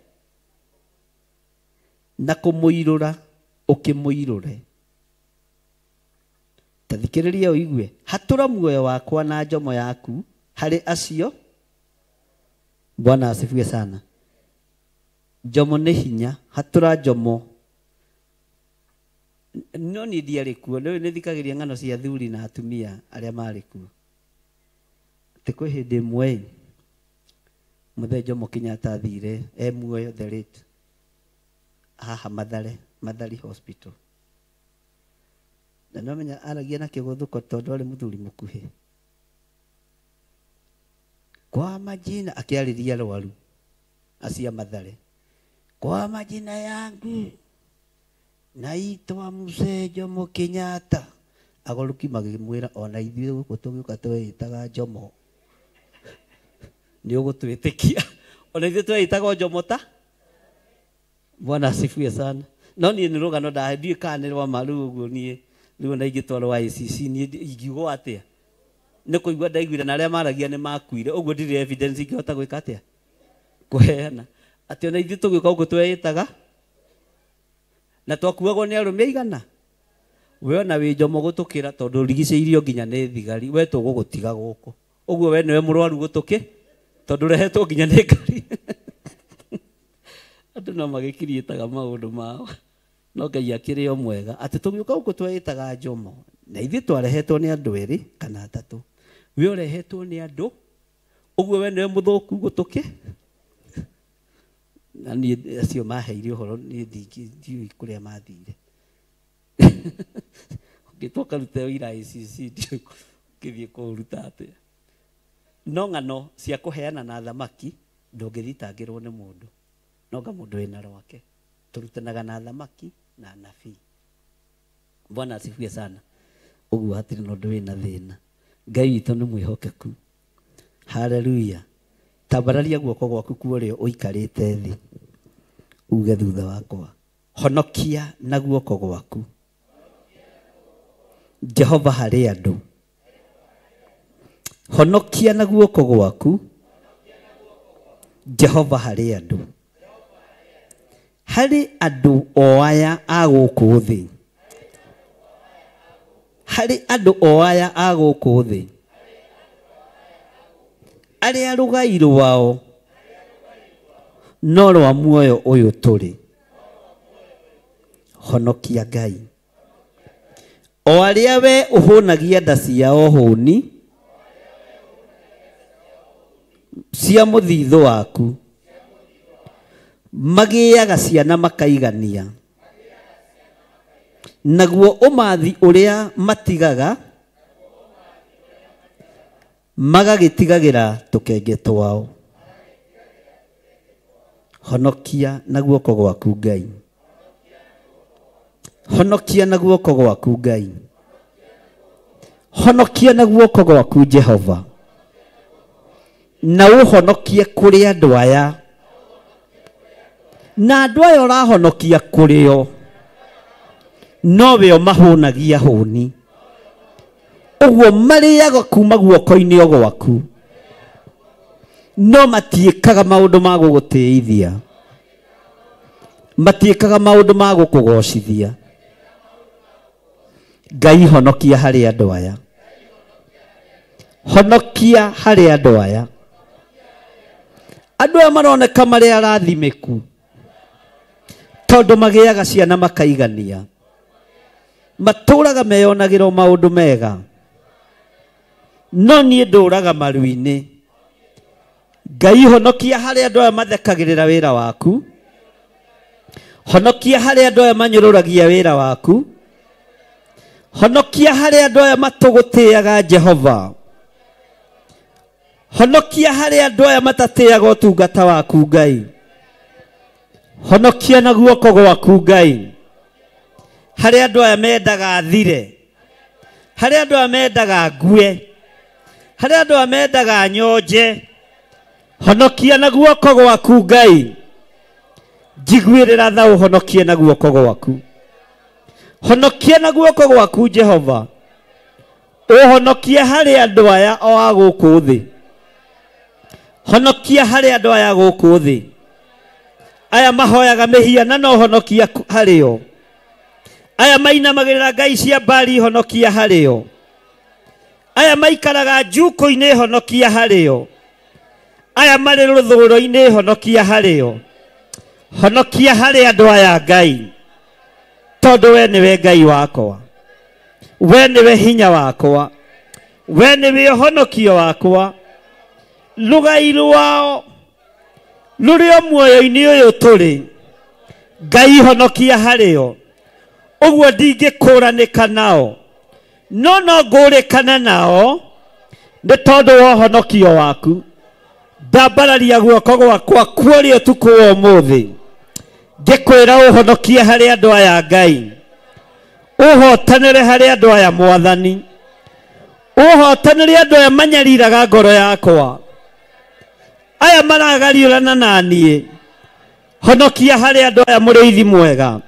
Na kũmũirũra ũkĩmũirũre. Ta thikĩrĩria ũigue, hatũra muoyo wakwa na njomo yaku harĩ acio. Bwana asifiwe sana. Njomo nĩ hinya, hatũra njomo. No niĩ ndiarĩ kuo, rĩu nĩ thikagĩrĩria ng'ano cia athuri na atumia arĩa marĩ kuo. Atĩ kwĩ hĩndĩ ĩmwe mũthee Jomo Kenyatta athire e muoyo the late haha Mathare, Mathari Hospital. Na nĩwamenya aragia na kĩgũthũko tondũ arĩ mũthuri mũkuhĩ. Kwa majina akĩarĩria arwaru acia Mathare. Kwa majina yangu naitwa Mzee Jomo Kenyatta. Agũrũki magĩmwĩra ona ithuĩ gũkũ tũgĩũka tweĩtaga Jomo. Nĩ ũgũtwĩtĩkia. Ona ithuĩ tweĩtaga Jomo ta. Bwana asifiwe sana. No niĩ nĩ rũgano ndahe ndiũĩ kana nĩ rwa ma rĩu ũguo niĩ rĩu ona ingĩtwarwo ICC niĩ ingiugwo atĩa? Nĩ kũigua ndaiguire na arĩa maragia nĩ makuire ũguo ndirĩ evidence ingĩhota gwĩka atĩa? Kũheana. Atĩ ona ithuĩ tũgĩũka gũkũ tweĩtaga na twakuagwo nĩ arũme aigana. We ona wĩ Jomo gũtũkĩra tondũ ũrigicĩirio nginya nĩ thigari, we tũgũgũtiga gũkũ. Ũguo we nĩwe mũrwaru gũtũkĩ tondũ ũrehetwo nginya nĩ ngari. Andũ no magĩkiriĩtaga maũndũ mao. No Ngai akĩrĩ o mwega. Atĩ tũgĩũka gũkũ tweĩtaga Jomo na ithuĩ twarehetwo nĩ andũ erĩ kana atatũ. We ũrehetwo nĩ andũ, ũguo we nĩwe mũthũku gũtũkĩ. Na niĩ acio maheire ũhoro niĩ ndiũĩ kũrĩa mathire. Ũngĩtua ũkarute ũira ICC ndiũĩ ũngĩthiĩ kũũruta atĩa. No ng'ano cia kũheana na thamaki ndũngĩthitangĩrwo nĩ mũndũ. No nga mũndũ wĩna rwake. Tũrutanaga na thamaki na nabii. Bwana asifiwe sana. Ũguo hatirĩ na ũndũ wĩna thĩna. Ngai witũ nĩ mwĩhokeku. Hallelujah. Tambararia guoko gwaku kuo ũrĩa ũikarĩte thĩ. Uge thutha wakwa. Honokia na guoko gwaku. Jehova harĩ andũ. Honokia na guoko gwaku. Jehova harĩ andũ. Harĩ andũ o aya a gũkũ thĩ. Harĩ andũ o aya a gũkũ thĩ. Arĩa rũgai rwao no rwa muoyo ũyũ tũrĩ. Honokia Ngai. O arĩa we ũhũnagia nda ciao hũni cia mũthithũ waku magĩaga ciana makaigania naguo ũmathi ũrĩa matigaga magagĩtigagĩra tũkenge twao. Honokia na guoko gwaku Ngai. Honokia na guoko gwaku Ngai. Honokia na guoko gwaku Jehova, na ũhonokie kũrĩ andũ aya, na andũ aya ũrahonokia kũrĩ o nowe o mahũnagia hũni, ũguo marĩaga kuma guoko-inĩ o gwaku, no matiĩkaga maũndũ ma gũgũtĩithia, matiĩkaga maũndũ ma gũkũgocithia. Ngai honokia harĩ andũ aya, honokia harĩ andũ aya. Andũ aya maroneka marĩ arathimĩku tondũ magĩaga ciana makaigania, matũraga meyonagĩra maũndũ mega, no niĩ ndũraga maru-inĩ. Ngai honokia harĩ andũ aya mathekagĩrĩra wĩra waku, honokia harĩ andũ aya manyũrũragia wĩra waku, honokia harĩ andũ aya matũgũtĩaga Jehova, honokia harĩ andũ aya matatĩaga ũtungata waku Ngai, honokia na guoko gwaku Ngai harĩ andũ aya mendaga thire, harĩ andũ aya mendaga ngue, harĩ andũ aya mendaga nyonje. Honokia na guoko gwaku Ngai, njiguĩrĩra tha ũhonokie na guoko gwaku, honokia na guoko gwaku Jehova, ũhonokie harĩ andũ aya o a gũkũ thĩ, honokia harĩ andũ aya gũkũ thĩ, aya mahoyaga mĩhianano honokia harĩ o, aya mainamagĩrĩra ngai cia Baali honokia harĩ o, aya maikaraga njukũ-inĩ honokia harĩ o, aya marĩ rũthũũro-inĩ honokia harĩ o, honokia harĩ andũ aya Ngai, tondũ we nĩwe Ngai wakwa, we nĩwe hinya wakwa, we nĩwe ũhonokio wakwa. Rũgai rwao rũrĩ o muoyo-inĩ ũyũ tũrĩ, Ngai honokia harĩ o. Ũguo ndingĩkũranĩka nao, no no ngũrĩkane nao nĩ tondũ wa ũhonokio waku. Ndambararia guoko gwakwa kuoria ũtukũ wa ũmũthĩ, ngĩkwĩra ũhonokie harĩ andũ aya Ngai, ũhotanĩre harĩ andũ aya Mwathani, ũhotanĩre andũ aya manyariraga ngoro yakwa, aya maragariũrana na niĩ. Honokia harĩ andũ aya mũrĩithi mwega,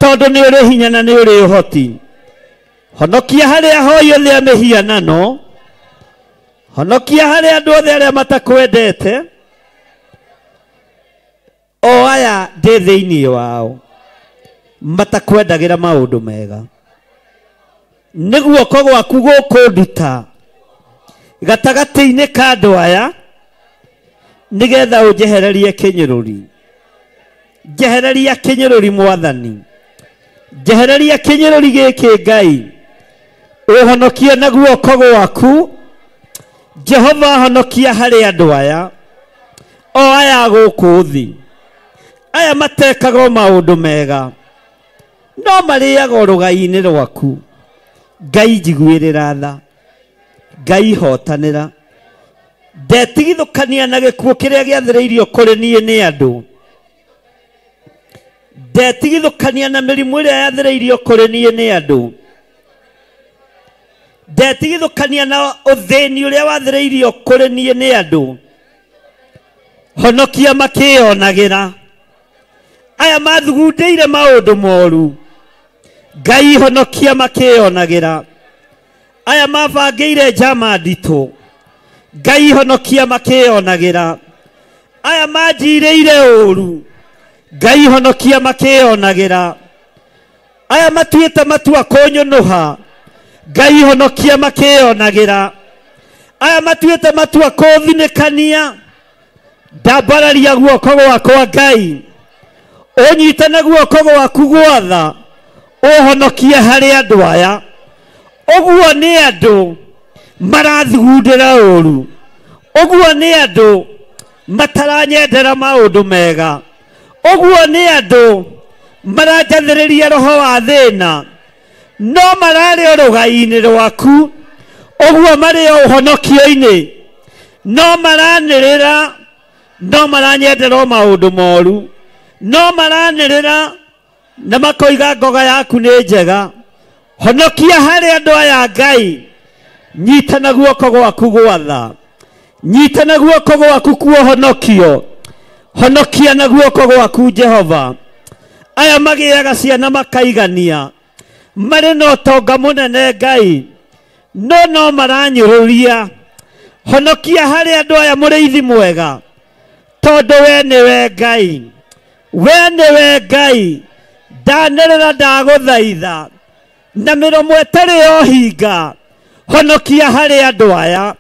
tondũ nĩ ũrĩ hinya na nĩ ũrĩ ũhoti. Honokia harĩ ahoi othe a mĩhianano, honokia harĩ andũ othe arĩa matakwendete, o aya ndĩ thĩinĩ wao matakwendagĩra maũndũ mega. Nĩ guoko gwaku gũkũnduta gatagatĩ-inĩ ka andũ aya, nĩgetha ũnjehererie kĩnyũrũri. Njehereria kĩnyũrũri Mwathani, njehereria kĩnyũrũri gĩkĩ Ngai, ũhonokie na guoko gwaku Jehova. Honokia harĩ andũ aya o aya gũkũ thĩ, aya matekaga maũndũ mega no marĩaga rũgai-inĩ rwaku. Ngai njiguĩrĩra tha, Ngai hotanĩra, ndetigithũkania na gĩkuũ kĩrĩa gĩathĩrĩirio kũrĩ niĩ nĩ andũ, ndetigithũkania na mĩrimũ ĩrĩa yathĩrĩirio kũrĩ niĩ nĩ andũ, ndetigithũkania na ũthĩni ũrĩa wathĩrĩirio kũrĩ niĩ nĩ andũ. Honokia makĩyonagĩra, aya mathugundĩire maũndũ moru, Ngai honokia makĩyonagĩra, aya mabangĩire njama nditũ, Ngai honokia makĩyonagĩra, aya manjirĩire ũru, Ngai honokia makĩyonagĩra, aya matuĩte matua kũnyũnũha, Ngai honokia makĩyonagĩra, aya matuĩte matua kũthinĩkania. Ndambararia guoko gwakwa Ngai, ũnyite na guoko gwaku gwatha, ũhonokie harĩ andũ aya. Ũguo nĩ andũ marathugundĩra ũru, ũguo nĩ andũ mataranyendera maũndũ mega, ũguo nĩ andũ maranjathĩrĩria roho wa thĩna, no mararĩ o rũgai-inĩ rwaku, ũguo marĩ o ũhonokio-inĩ, no maranĩrĩra, no maranyendera o maũndũ moru, no maranĩrĩra na makoiga ngoga yaku nĩ njega. Honokia harĩ andũ aya Ngai. Nyita na guoko gwaku gwatha. Nyita na guoko gwaku kuohonokio. Honokia na guoko gwaku Jehova. Aya magĩaga ciana makaigania. Marĩ na ũtonga mũnene Ngai. No no maranyũrũria. Honokia harĩ andũ aya mũrĩithi mwega. Tondũ we nĩwe Ngai. We nĩwe Ngai. Ndanĩrĩra ndagũthaitha. Na mĩromo ĩtarĩ ya ũhinga. Honokia harĩ andũ aya.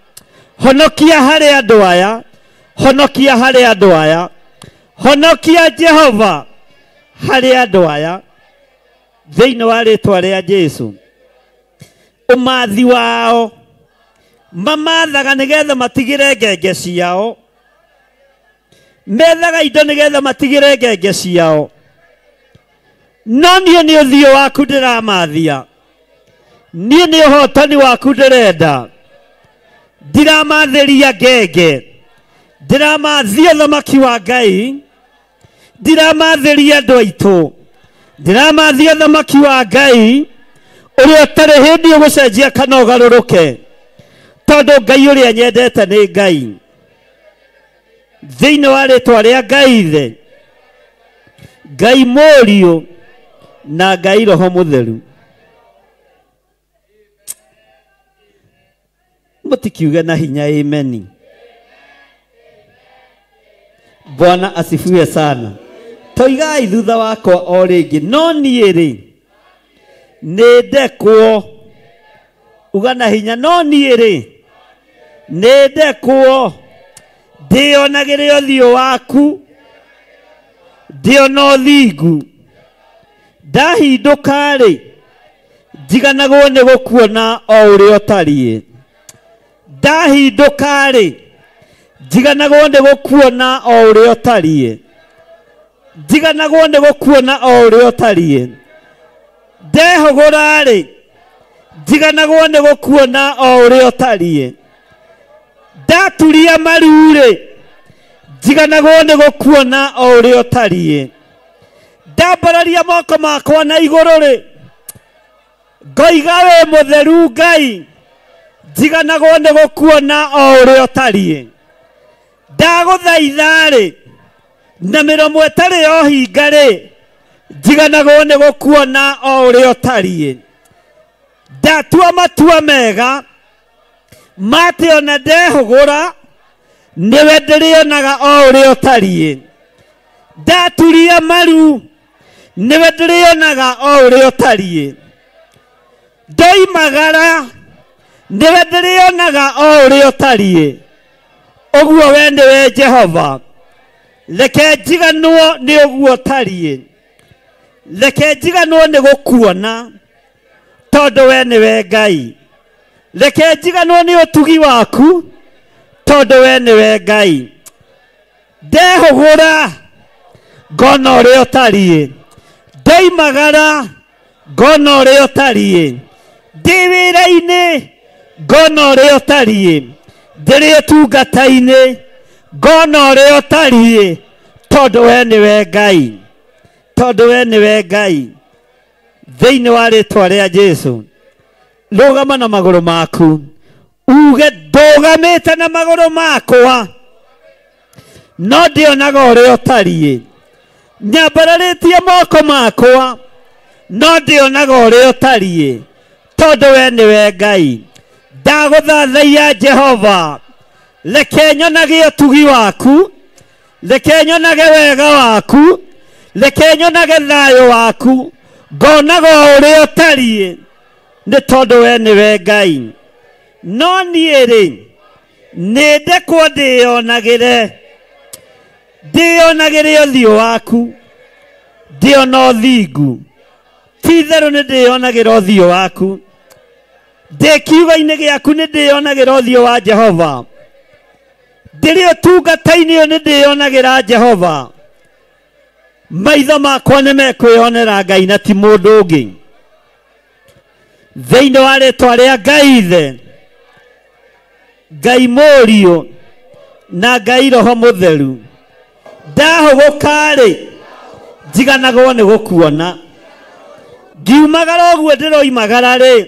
Honokia harĩ andũ aya. Honokia harĩ andũ aya. Honokia Jehova harĩ andũ aya. Thĩinĩ wa rĩtwa rĩa Jesu. Ũmathi wao mamathaga nĩgetha matigĩre ngenge ciao. Methaga indo nĩgetha matigĩre ngenge ciao. No niĩ nĩ ũthiũ waku ndĩramathia. Niĩ nĩ ũhotani waku ndĩrenda. Ndiramathĩria ngenge. Ndĩramathia thamaki wa Ngai. Ndĩramathĩria andũ aitũ. Ndĩramathia thamaki wa Ngai ũrĩa ũtarĩ hĩndĩ ũgũcenjia kana ũgarũrũke. Tondũ Ngai ũrĩa nyendete nĩ Ngai. Thĩinĩ wa rĩtwa rĩa Ngai Ithe, Ngai Mũriũ na Ngai Roho Mũtheru. Mũtikiuge na hinya ameni. Bwana asifiwe sana. Toigai thutha wakwa o rĩngĩ. No niĩ rĩ nĩ ndekwo. Uga na hinya. No niĩ rĩ nĩ ndekwo. Ndĩonagĩre ũthiũ waku. Ndĩona ũthingu. Ndahindũka rĩ njiganagwo nĩ gũkuona o ũrĩa ũtariĩ. Ndahindũka rĩ njiganagwo nĩ gũkuona o ũrĩa ũtariĩ. Njiganagwo nĩ gũkuona o ũrĩa ũtariĩ. Ndehũgũra rĩ njiganagwo nĩ gũkuona o ũrĩa ũtariĩ. Ndaturia maru rĩ njiganagwo nĩ gũkuona o ũrĩa ũtariĩ. Ndambararia moko makwa na igũrũ rĩ ngoiga wĩ mũtheru Ngai. Njiganagwo nĩ gũkuona o ũrĩa ũtariĩ. Ndagũthaitha rĩ na mĩromo ĩtarĩ ya ũhinga rĩ njiganagwo nĩ gũkuona o ũrĩa ũtariĩ. Ndatua matua mega matĩ ona ndehũgũra nĩwe ndĩrĩonaga o ũrĩa ũtariĩ. Ndaturia maru nĩwe ndĩrĩonaga o ũrĩa ũtariĩ. Ndoimagara nĩwe ndĩrĩonaga o ũrĩa ũtariĩ. Ũguo we nĩwe Jehova. Reke njiganwo nĩ ũguo ũtariĩ. Reke njiganwo nĩ gũkuona tondũ we nĩwe Ngai. Reke njiganwo nĩ ũtugi waku tondũ we nĩwe Ngai. Ndehũgũra ngona ũrĩa ũtariĩ. Ndoimagara ngona ũrĩa ũtariĩ. Ndĩ wĩra-inĩ ngona ũrĩa ũtariĩ. Ndĩrĩ ũtungata-inĩ ngona ũrĩa ũtariĩ tondũ we nĩwe Ngai. Tondũ we nĩwe Ngai. Thĩinĩ wa rĩtwa rĩa Jesu. Rũgama na magũrũ maku. Uge ndũgamĩte na magũrũ makwa no ndĩonaga ũrĩa ũtariĩ. Nyambararĩtie moko makwa no ndĩonaga ũrĩa ũtariĩ tondũ we nĩwe Ngai. Ndagũthathaiya Jehova. Reke nyonage ũtugi waku. Reke nyonage wega waku. Reke nyonage thayũ waku. Ngonaga ũrĩa ũtariĩ nĩ tondũ we nĩwe Ngai. No niĩ rĩ nĩ ndekwo ndĩyonagĩre. Ndĩyonagĩre ũthiũ waku. Ndĩona ũthingu. Ti itherũ nĩ ndĩyonagĩra ũthiũ waku. Ndĩ kiugo-inĩ gĩaku nĩ ndĩyonagĩra ũthiũ wa Jehova. Ndĩrĩ ũtungata-inĩ ũyũ nĩ ndĩyonagĩra Jehova. Maitho makwa nĩ mekwĩyonera Ngai na ti mũndũ ũngĩ. Thĩinĩ wa rĩtwa rĩa Ngai Ithe, Ngai Mũriũ na Ngai Roho Mũtheru. Ndahũgũka rĩ njiganagwo nĩ gũkuona. Ngiumagara ũguo ndĩroimagara rĩ,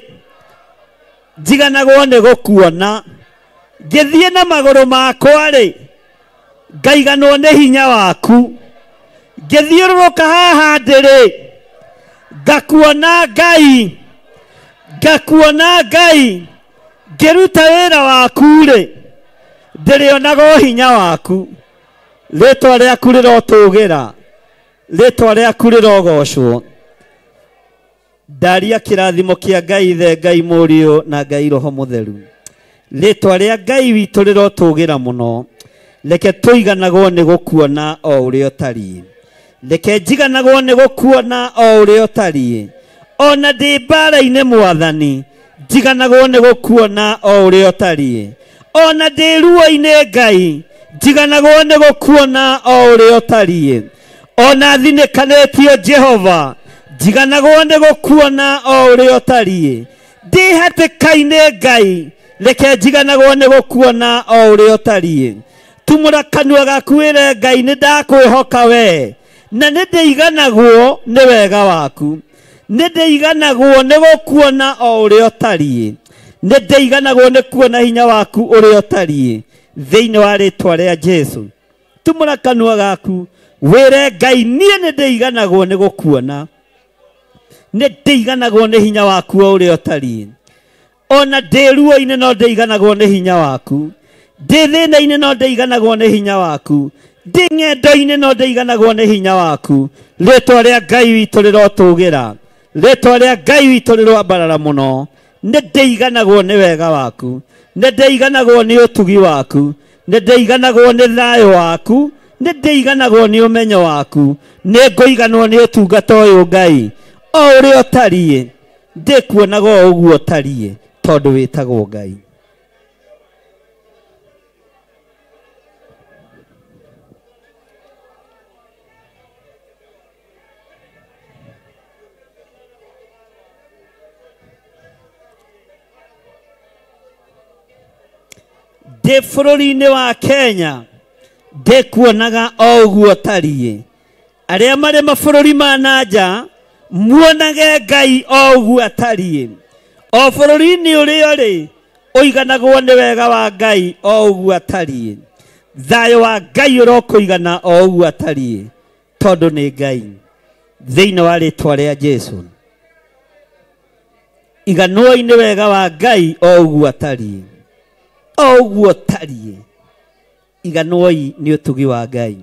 njiganagwo nĩ gũkuona. Ngĩthiĩ na magũrũ makwa rĩ, ngaiganwo nĩ hinya waku. Ngĩthiũrũrũka haha ndĩrĩ, ngakuona Ngai, ngakuona Ngai. Ngĩruta wĩra waku rĩ, ndĩrĩonaga hinya waku. Rĩtwa rĩaku rĩrotũgĩra, rĩtwa rĩaku rĩrogocwo. Ndaria kĩrathimo kĩa Ngai Ithe, Ngai Mũriũ na Ngai Roho Mũtheru. Rĩtwa rĩa Ngai witũ rĩrotũgĩra mũno. Reke tũiganagwo nĩ gũkuona o ũrĩa ũtariĩ. Reke njiganagwo nĩ gũkuona o ũrĩa ũtariĩ. Ona ndĩ mbara-inĩ Mwathani, njiganagwo nĩ gũkuona o ũrĩa ũtariĩ. Ona ndĩ ruo-inĩ Ngai, njiganagwo nĩ gũkuona o ũrĩa ũtariĩ. Ona thinĩkanĩtio Jehova, njiganagwo nĩ gũkuona o ũrĩa ũtariĩ. Ndĩ hatĩka-inĩ Ngai, reke njiganagwo nĩ gũkuona o ũrĩa ũtariĩ. Tumũra kanua gaku wĩre Ngai nĩ ndakwĩhoka we, na nĩ ndĩiganagwo nĩ wega waku. Nĩ ndĩiganagwo nĩ gũkuona o ũrĩa ũtariĩ. Nĩ ndĩiganagwo nĩ kuona hinya waku ũrĩa ũtariĩ. Thĩinĩ wa rĩtwa rĩa Jesu. Tumũra kanua gaku wĩre Ngai niĩ nĩ ndĩiganagwo nĩ gũkuona. Nĩ ndĩiganagwo nĩ hinya waku o ũrĩa ũtariĩ. Ona ndĩ ruo-inĩ no ndĩiganagwo nĩ hinya waku. Ndĩ thĩna-inĩ no ndĩiganagwo nĩ hinya waku. Ndĩ ng'endo-inĩ no ndĩiganagwo nĩ hinya waku. Rĩtwa rĩa Ngai witũ rĩrotũgĩra. Rĩtwa rĩa Ngai witũ rĩroambarara mũno. Nĩ ndĩiganagwo nĩ wega waku. Nĩ ndĩiganagwo nĩ ũtugi waku. Nĩ ndĩiganagwo nĩ thayũ waku. Nĩ ndĩiganagwo nĩ ũmenyo waku. Nĩ ngũiganwo nĩ ũtungata ũyũ Ngai. O ũrĩa ũtariĩ, ndĩkuonaga o ũguo ũtariĩ, tondũ wĩtagwo Ngai. Ndĩ bũrũri-inĩ wa Kenya, ndĩkuonaga o ũguo ũtariĩ. Arĩa marĩ mabũrũri ma na nja, muonage Ngai o ũguo atariĩ. O bũrũri-inĩ ũrĩa ũrĩ, ũiganagwo nĩ wega wa Ngai o ũguo atariĩ. Thayũ wa Ngai ũrokũigana o ũguo atariĩ, tondũ nĩ Ngai. Thĩinĩ wa rĩtwa rĩa Jesu. Iganwoi nĩ wega wa Ngai o ũguo atariĩ. O ũguo ũtariĩ. Iganwoi nĩ ũtugi wa Ngai.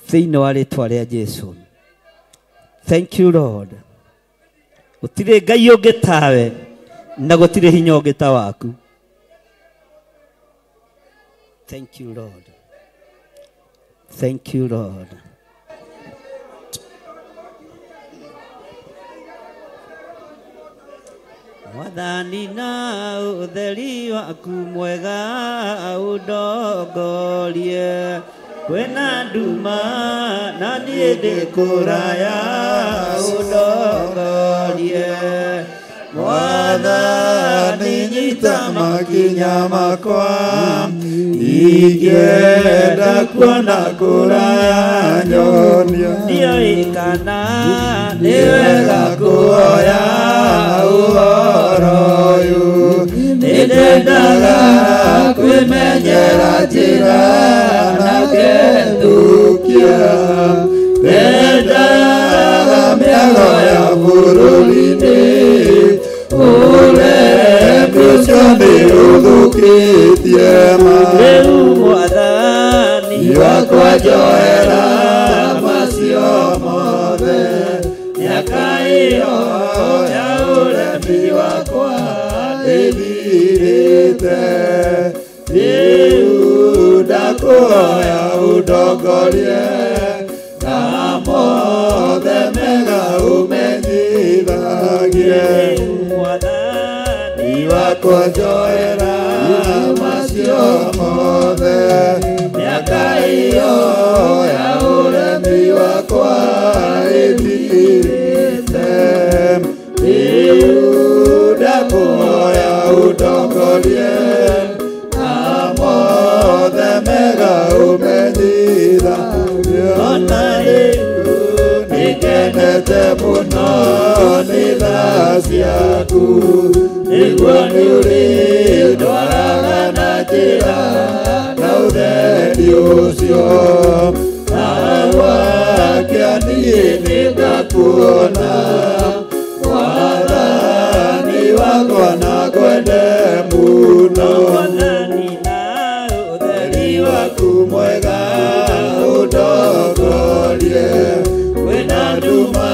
Thĩinĩ wa rĩtwa rĩa Jesu. Thank you Lord. Gũtirĩ Ngai ũngĩ tawe, na gũtirĩ hinya ũngĩ ta waku. Thank you Lord. Thank you Lord. Mwathani na ũtheri waku mwega ũndongorie. Kwĩna nduma na niĩ ndĩ kũraya ũndongorie. Mwathani nyita makinya makwa, ingĩenda kuona kũraya nyonia. Ndiũĩ kana nĩ wega kuoya ũhoro ũyũ, nĩndendaga kwĩmenyera njĩra na ngethũkia. Ndendaga mĩago ya bũrũri-inĩ, ũremi ũcio nĩ ũthũkĩtie ma. Rĩu Mwathani wakwa njoera macio mothe, mĩaka ĩyo ya ũremi wakwa ĩthirĩte. Rĩu ndakũhoya ũndongorie, na mothe mega ũmenyithagie. Mwathani wakwa njoera macio mothe, mĩaka ĩyo ya ũremi wakwa ĩthirĩte. Rĩu ndakũhoya ũndongorie, na mothe mega ũmenyithagie. Ona rĩu nĩngenete mũno ciaku nĩguo nĩ ũrĩndwaraga na njĩra na ũtheri ũcio na gwakĩa niĩ nĩngakuona Mwathani wakwa na ngwende mũno ũtheri waku mwega ũndongorie kwĩna nduma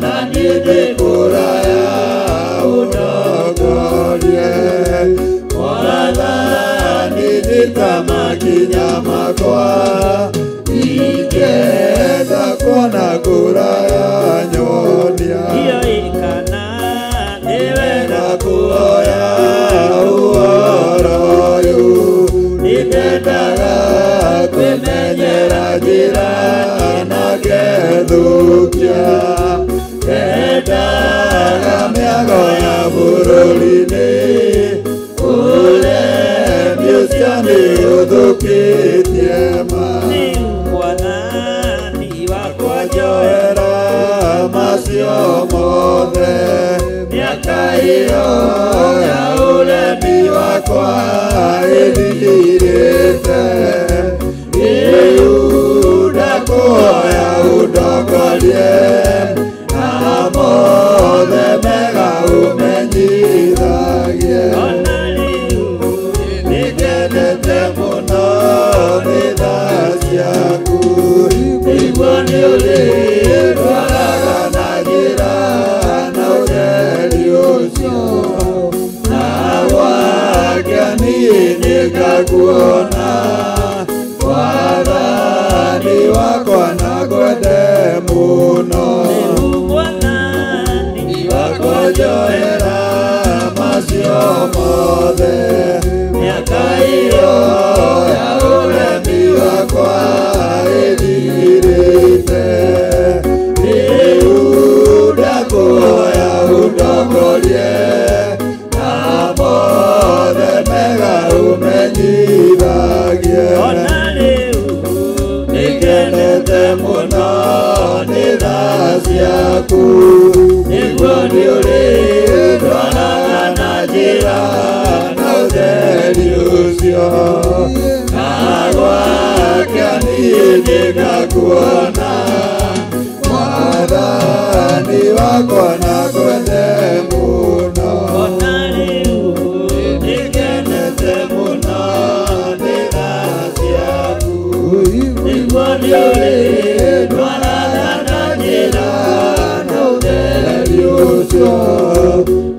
na niĩ ndĩ kũraya ũndongorie Mwathani nyita makinya makwa ingĩenda kuona kũraya nyonia nĩ wega kuoya ũhoro ũyũ nĩndendaga kwĩmenyera njĩra na ngethũkia ndendaga mĩago ya bũrũri-inĩ ũremi ũcio nĩ ũthũkĩtie ma Mwathani wakwa njoera macio mothe mĩaka ĩyo ya ũremi wakwa ĩthirĩte rĩu ndakuhoya ũndongorie na mothe mega ũmenyithagie nĩngendete mũno nĩ tha ciaku nĩguo nĩ ũrĩndwaraga na njĩra na ũtheri ũcio na gwakĩa niĩ nĩngakuona Mwathani wakwa na ngwende mũno wakwa njoera macio mothe mĩaka ĩyo ya ũremi wakwa ĩthirĩte rĩu ndakuhoya ũndongorie na mothe mega ũmenyithagie nĩngenete mũno nĩ tha ciaku nĩguo nĩ ũrĩndwaraga na njĩra na ũtheri ũcio na gwakĩa niĩ nĩngakuona Mwathani wakwa na ngwende mũno nĩngenete mũno nĩ tha ciaku nĩguo nĩ ũrĩndwaraga na njĩra na ũtheri ũcio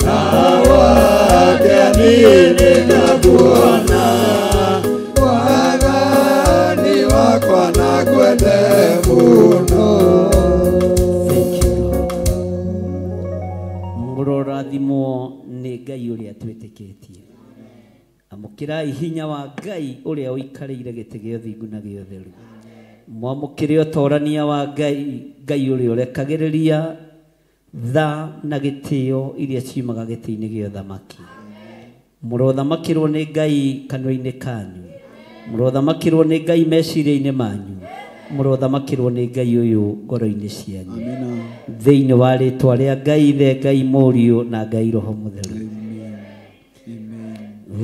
na gwakĩa niĩ nĩngakuona Mwathani wakwa na ngwende mũno. Mũrorathimwo nĩ Ngai ũrĩa twĩtĩkĩtie amũkĩrai hinya wa Ngai ũrĩa ũikarĩire gĩtĩ gĩa ũthingu na gĩa ũtheru mwamũkĩre ũtorania wa Ngai Ngai ũrĩa ũrekagĩrĩria tha na gĩtĩo iria ciumaga gĩtĩ-inĩ gĩa ũthamaki mũrothamakĩrwo nĩ Ngai kanua-inĩ kanyu mũrothamakĩrwo nĩ Ngai meciria-inĩ manyu mũrothamakĩrwo nĩ Ngai ũyũ ngoro-inĩ cianyu thĩinĩ wa rĩtwa rĩa Ngai Ithe Ngai Mũriũ na Ngai Roho Mũtheru.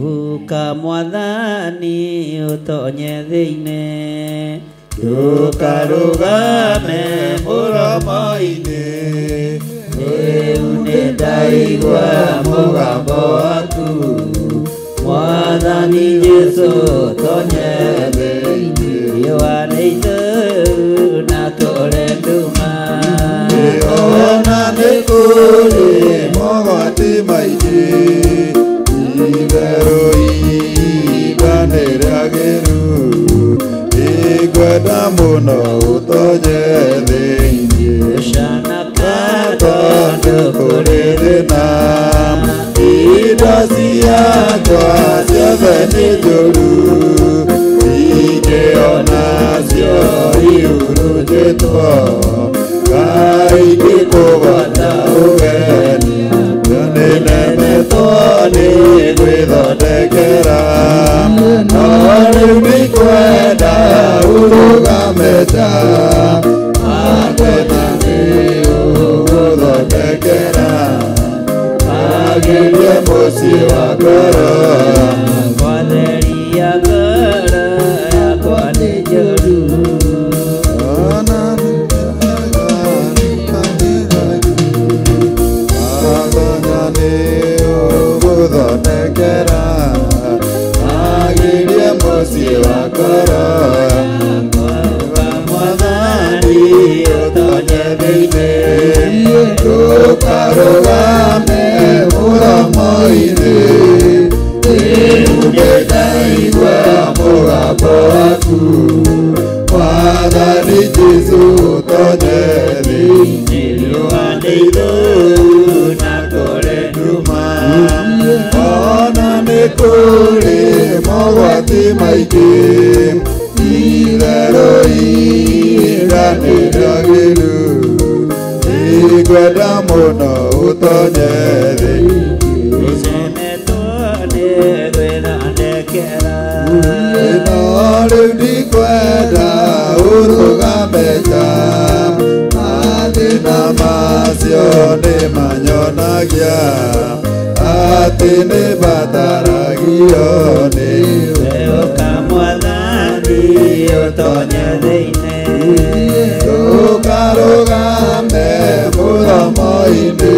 Ũka Mwathani ũtonye thĩinĩ ndũkarũgame mũromo-inĩ rĩu nĩndaigua mũgambo waku Mwathani Jesũ tonye thĩinĩ riũa nĩ ithũu na kũrĩ nduma ona nĩ kũrĩ mogwati maingĩ itherũ ihinda nĩ rĩagĩru nĩngwenda mũno ũtonye thĩinĩ tondũ kũrĩ thĩna indo ciakwa ciothe nĩ njũru ingĩona cio ihurunjĩtwo Ngai ngĩkũgwata ũgeni nĩnemetwo nĩ gwĩthondekera no rĩu nĩngwenda ũrũgame nja atĩ na nĩ ũgũthondekera Agirie mũciĩ wa ngoro Kwatheria ngoro yakwa nĩ njũru. Atonya nĩ ũgũthondekera Agirie mũciĩ wa ngoro Mwathani ũtonye thĩinĩ. Ndũkarũgame mũromo-inĩ Rĩu nĩndaigua mũgambo waku Mwathani Jesũ ũtonye thĩinĩ. Riũa nĩ ithũu na kũrĩ nduma. Ona nĩ kũrĩ mogwati maingĩ itherũ ihinda nĩ rĩagĩru Nĩngwenda mũno ũtonye thĩinĩ. Ũcemetwo nĩ gwĩthondekera. No rĩu ndikwenda ũrũgame nja mathĩna macio nĩ manyonagia atĩ nĩ bataragio nĩ Ũka Mwathani ũtonye thĩinĩ. Ndũkarũgame mũromo-inĩ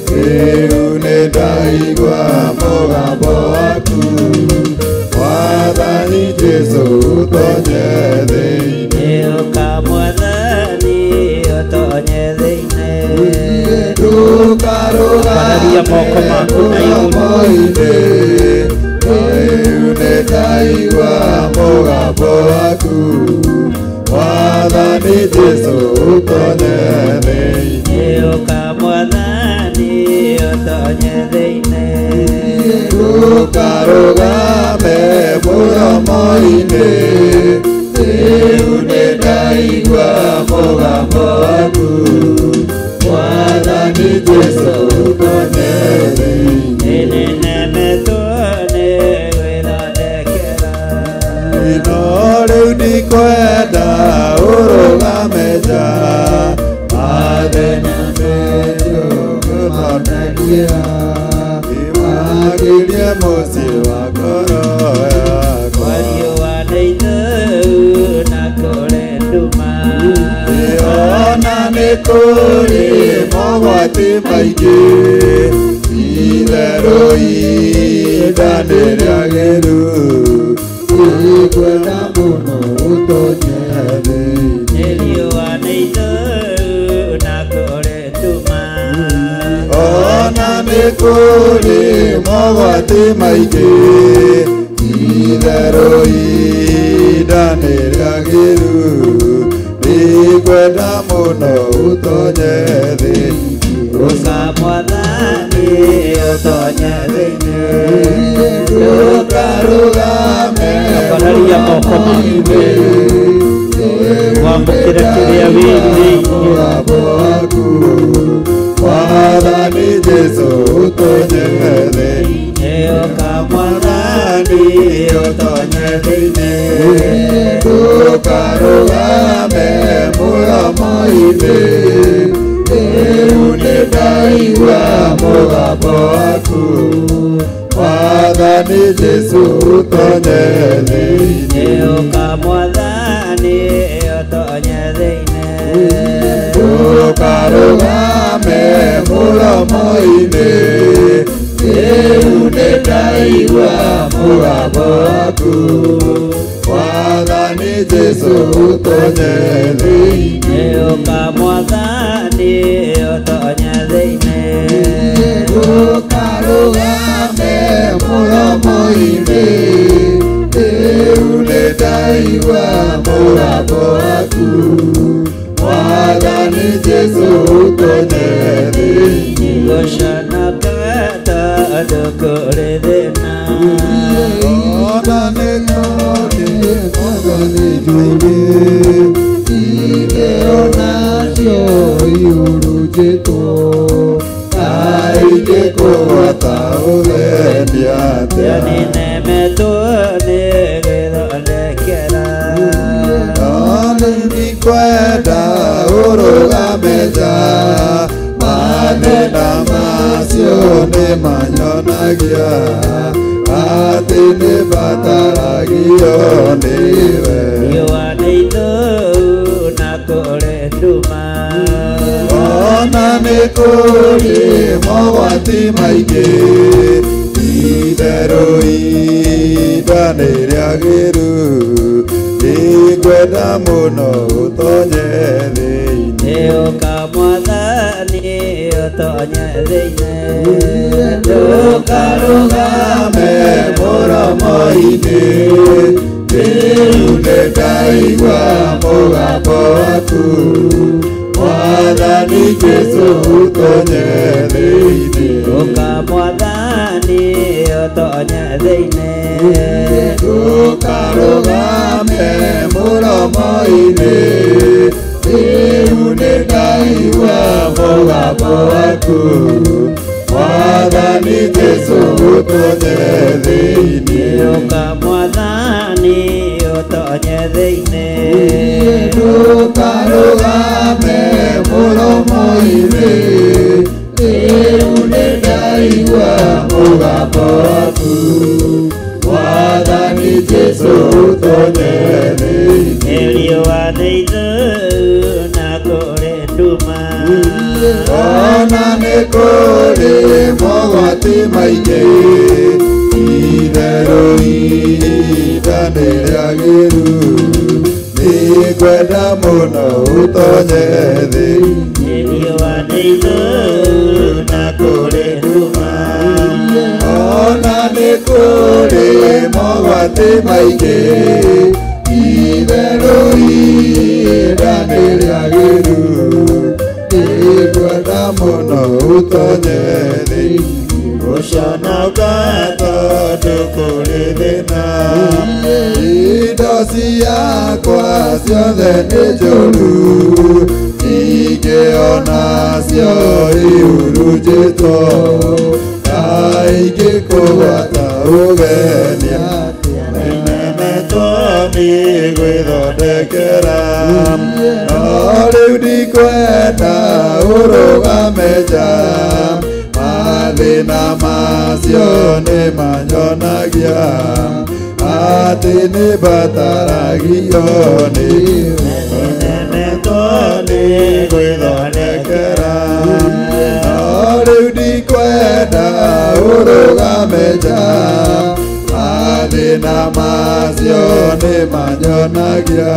rĩu nĩ ndaigua mũgambo waku Mwathani Jesũ ũtonye thĩinĩ. Ũka Mwathani ũtonye thĩinĩ. Ndũkarũgame moko maku na igũrũ. mũromo-inĩ rĩu nĩ ndaigua mũgambo waku Mwathani Jesũ ũtonye thĩinĩ. Ũka Mwathani ũtonye thĩinĩ. Ndũkarũgame mũromo-inĩ rĩu nĩ ndaigua mũgambo waku Mwathani Jesũ ũtonye thĩinĩ. Nĩnemetwo nĩ gwĩthondekera. No rĩu ndikwenda ũrũgame nja mathĩna menyu gũthondekera Wagĩrie mũciĩ wa ngoro yakwa. Riũa nĩ ithũu na kũrĩ nduma. Ona nĩ kũrĩ mogwati maingĩ itherũ ihinda nĩ rĩagĩru Nĩngwenda mũno ũtonye thĩinĩ. Riũa nĩ ithũu na kũrĩ nduma. Ona nĩ kũrĩ mogwati maingĩ itherũ ihinda nĩ rĩagĩru Nĩngwenda mũno ũtonye thĩinĩ. Ũka Mwathani ũtonye thĩinĩ. Ndũkarũgame Ambararia moko maku wamũkĩre kĩrĩa wĩrirĩirie. mũgambo waku Mwathani Jesũ ũtonye thĩinĩ. Ũka Mwathani ũtonye thĩinĩ. Ndũkarũgame mũromo-inĩ rĩu nĩ ndaigua mũgambo waku Mwathani Jesũ ũtonye thĩinĩ. Ũka Mwathani ũtonye thĩinĩ. Ndũkarũgame mũromo-inĩ rĩu nĩ ndaigua mũgambo waku Mwathani Jesũ ũtonye thĩinĩ. Ũka Mwathani ũtonye thĩinĩ. Ndũkarũgame mũromo-inĩ rĩu nĩ ndaigua mũgambo waku Mwathani Jesũ ũtonye thĩinĩ. Gũconoka tondũ kũrĩ thĩna. Ona nĩ kũrĩ mogwati maingĩ Iheo nacio ihurunjĩtwo Kaingĩ kũgwata ũgendi atĩa Nĩnemetwo nĩ gwĩthondekera. No rĩu ndikwenda ũrũgame nja mathĩna Mathĩna macio nĩ manyonagia atĩ nĩ bataragio nĩwe. Riũa nĩ ithũu na kũrĩ nduma. Ona nĩ kũrĩ mogwati maingĩ, itherũ ihinda nĩ rĩagĩru, nĩngwenda mũno ũtonye thĩinĩ. Ũka Mwathani ũtonye thĩinĩ. Ndũkarũgame mũromo-inĩ, rĩu nĩndaigua mũgambo waku, Mwathani Jesũ ũtonye thĩinĩ. Ũka Mwathani ũtonye thĩinĩ. Ndũkarũgame mũromo-inĩ, rĩu nĩndaigua mũgambo waku, Mwathani Jesũ ũtonye thĩinĩ. Ũka Mwathani ũtonye thĩinĩ. Ndũkarũgame mũromo-inĩ, rĩu nĩndaigua mũgambo waku, Mwathani Jesũ ũtonye thĩinĩ. Riũa nĩ ithũu na kũrĩ nduma. Ona nĩ kũrĩ mogwati maingĩ, itherũ ihinda nĩ rĩagĩru, nĩngwenda mũno ũtonye thĩinĩ. Riũa nĩ ithũu na kũrĩ nduma. Ona nĩ kũrĩ mogwati maingĩ, itherũ ihinda nĩ rĩagĩru, nĩngwenda mũno ũtonye thĩinĩ. Gũconoka tondũ kũrĩ thĩna, indo ciakwa ciothe nĩ njũru, ningĩ onacio ihurunjĩtwo, kaingĩ kũgwata ũgeni atĩa. Nĩnemetwo nĩ gwĩthondekera, no rĩu ndikwenda ũrũgame nja, mathĩna macio nĩ manyonagia atĩ nĩ bataragio nĩwe. Nĩnemetwo nĩ gwĩthondekera, no rĩu ndikwenda ũrũgame nja, mathĩna macio nĩ manyonagia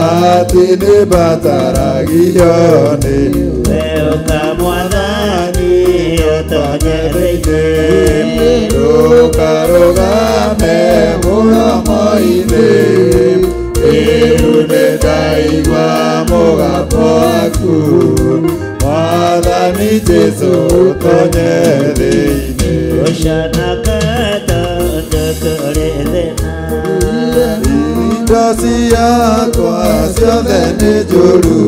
atĩ nĩ bataragio nĩwe. Ũka Mwathani ũtonye thĩinĩ. Ndũkarũgame mũromo-inĩ, rĩu nĩndaigua mũgambo waku, Mwathani Jesũ ũtonye thĩinĩ. Gũconoka tondũ kũrĩ thĩna. Indo ciakwa ciothe nĩ njũru,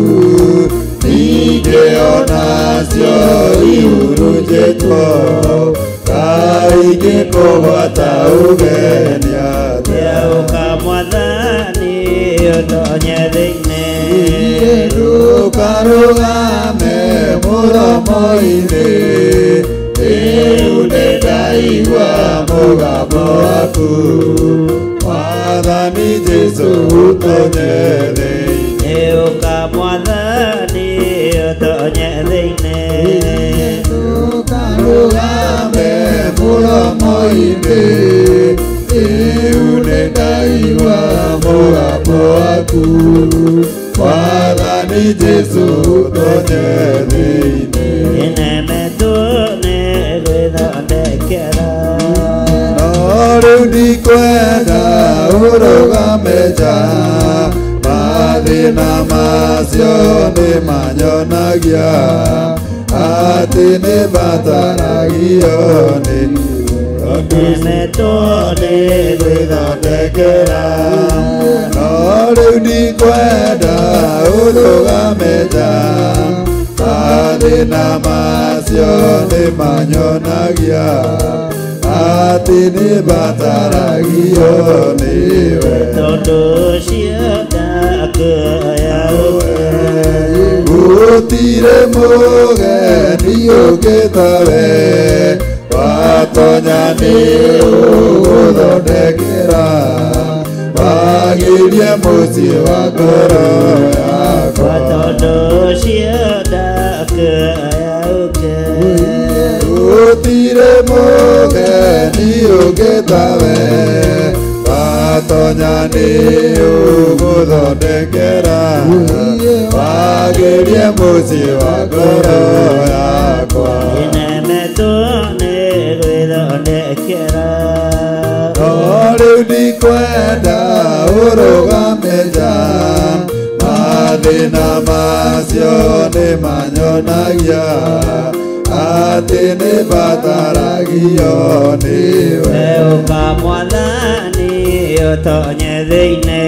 ningĩ onacio ihurunjĩtwo, kaingĩ kũgwata ũgeni atĩa. Ũka Mwathani ũtonye thĩinĩ. Ndũkarũgame mũromo-inĩ, rĩu nĩndaigua mũgambo waku, Mwathani Jesũ ũtonye thĩinĩ. Ũka Mwathani ũtonye thĩinĩ. Ndũkarũgame mũromo-inĩ, rĩu nĩndaigua mũgambo waku, Mwathani Jesũ ũtonye thĩinĩ. Nĩnemetwo nĩ gwĩthondekera. No rĩu ndikwenda ũrũgame nja, mathĩna macio nĩ manyonagia atĩ nĩ bataragio nĩ Nĩnemetwo nĩ gwĩthondekera. No rĩu ndikwenda ũrũgame nja, mathĩna macio nĩ manyonagia atĩ nĩ bataragio nĩwe. Tondũ ũcio ndakuoya ũke. Gũtirĩ mũgeni ũngĩ tawe watonya nĩ ũgũthondekera wagĩrie mũciĩ wa ngoro yakwa. Tondũ ũcio ndakuoya ũke. Gũtirĩ mũgeni ũngĩ tawe watonya nĩ ũgũthondekera wagĩrie mũciĩ wa ngoro yakwa. Nĩnemetwo nĩ gwĩthondekera. No rĩu ndikwenda ũrũgame nja, mathĩna macio nĩ manyonagia atĩ nĩ bataragio nĩwe. Ũka mwathani ũtonye thĩinĩ.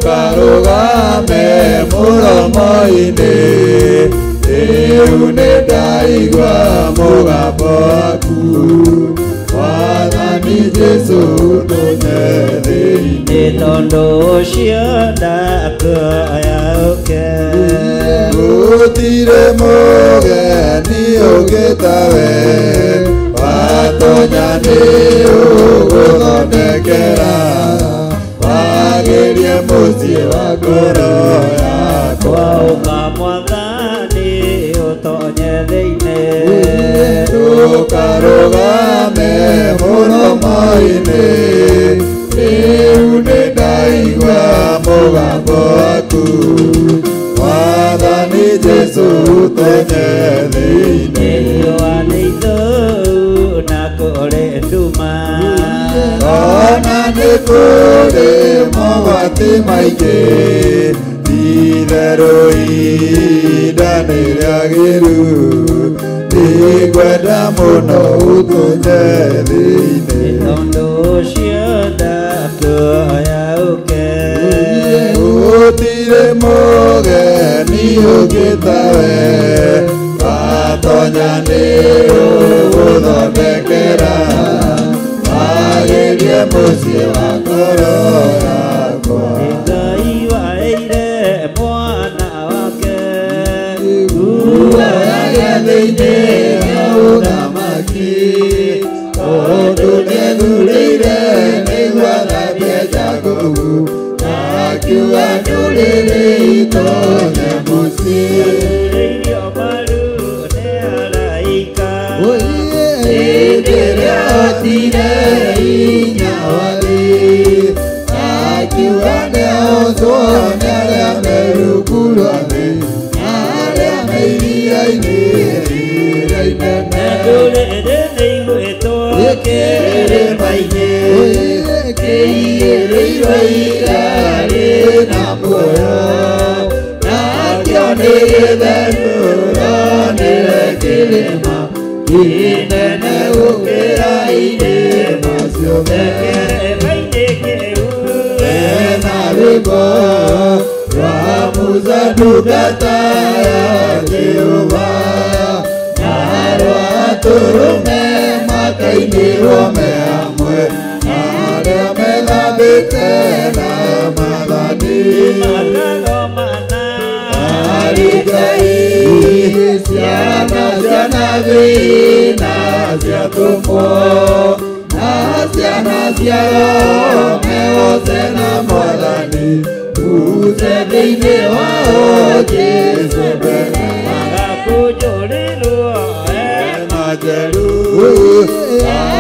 Ndũkarũgame mũromo-inĩ, rĩu nĩ ndaigua mũgambo waku. Mwathani Jesũ ndonye thĩinĩ. Nĩ tondũ ũcio ndakuoya ũke. Gũtirĩ mũgeni ũngĩ tawe watonya nĩ ũgũthondekera wagĩrie mũciĩ wa ngoro yakwa. Ũka mwathani ũtonye thĩinĩ. Ndũkarũgame mũromo-inĩ, rĩu nĩ ndaigua mũgambo waku. Mwathani Jesũ tonye thĩinĩ. Riũa nĩ ithũu na kũrĩ nduma. Ona nĩ kũrĩ mogwati maingĩ, itherũ ihinda nĩ rĩagĩru, ndikwenda mũno ũtonye thĩinĩ. Tondũ ũcio ndakuoya ũke. Gũtirĩ mũgeni ũngĩ tawe watonya nĩ ũgũthondekera wagĩrie mũciĩ wa ngoro yakwa. Ngai waheire mwana wake. Nguoyage thĩinĩ wa ũthamaki, tondũ nĩethurĩire nĩguo athambie Jakubu, akiuga ndũrĩrĩ itonye mũciĩ. Irio maru nĩ araika. Hĩndĩ ĩrĩa otire hinya wa thĩ, akiuga nĩahotwo nĩ arĩa me rungu rwa thĩ, na arĩa me iria-inĩ rĩrĩa inene. Ndũrĩrĩ nĩ igwĩtwo Kĩrĩma-inĩ kĩiyũrĩirwo iria rĩna muoyo, nakĩo nĩ gĩtheru ronire kĩrĩma kĩnene gũkĩra irĩma ciothe. Kĩrĩma-inĩ kĩu. Ena rwĩmbo rwa Musa ndungata ya Jehova, na rwa tũrũme makainĩrwo me hamwe, arĩa methambĩte na Mwathani. Makagomana. Arĩ Ngai, ciana cia nabii na cia atũmwo, na ciana cia Roho mehotse na Mwathani, Musa thĩinĩ wao Jesũ mbere. Magakũnjũrĩrwo Hema njerũ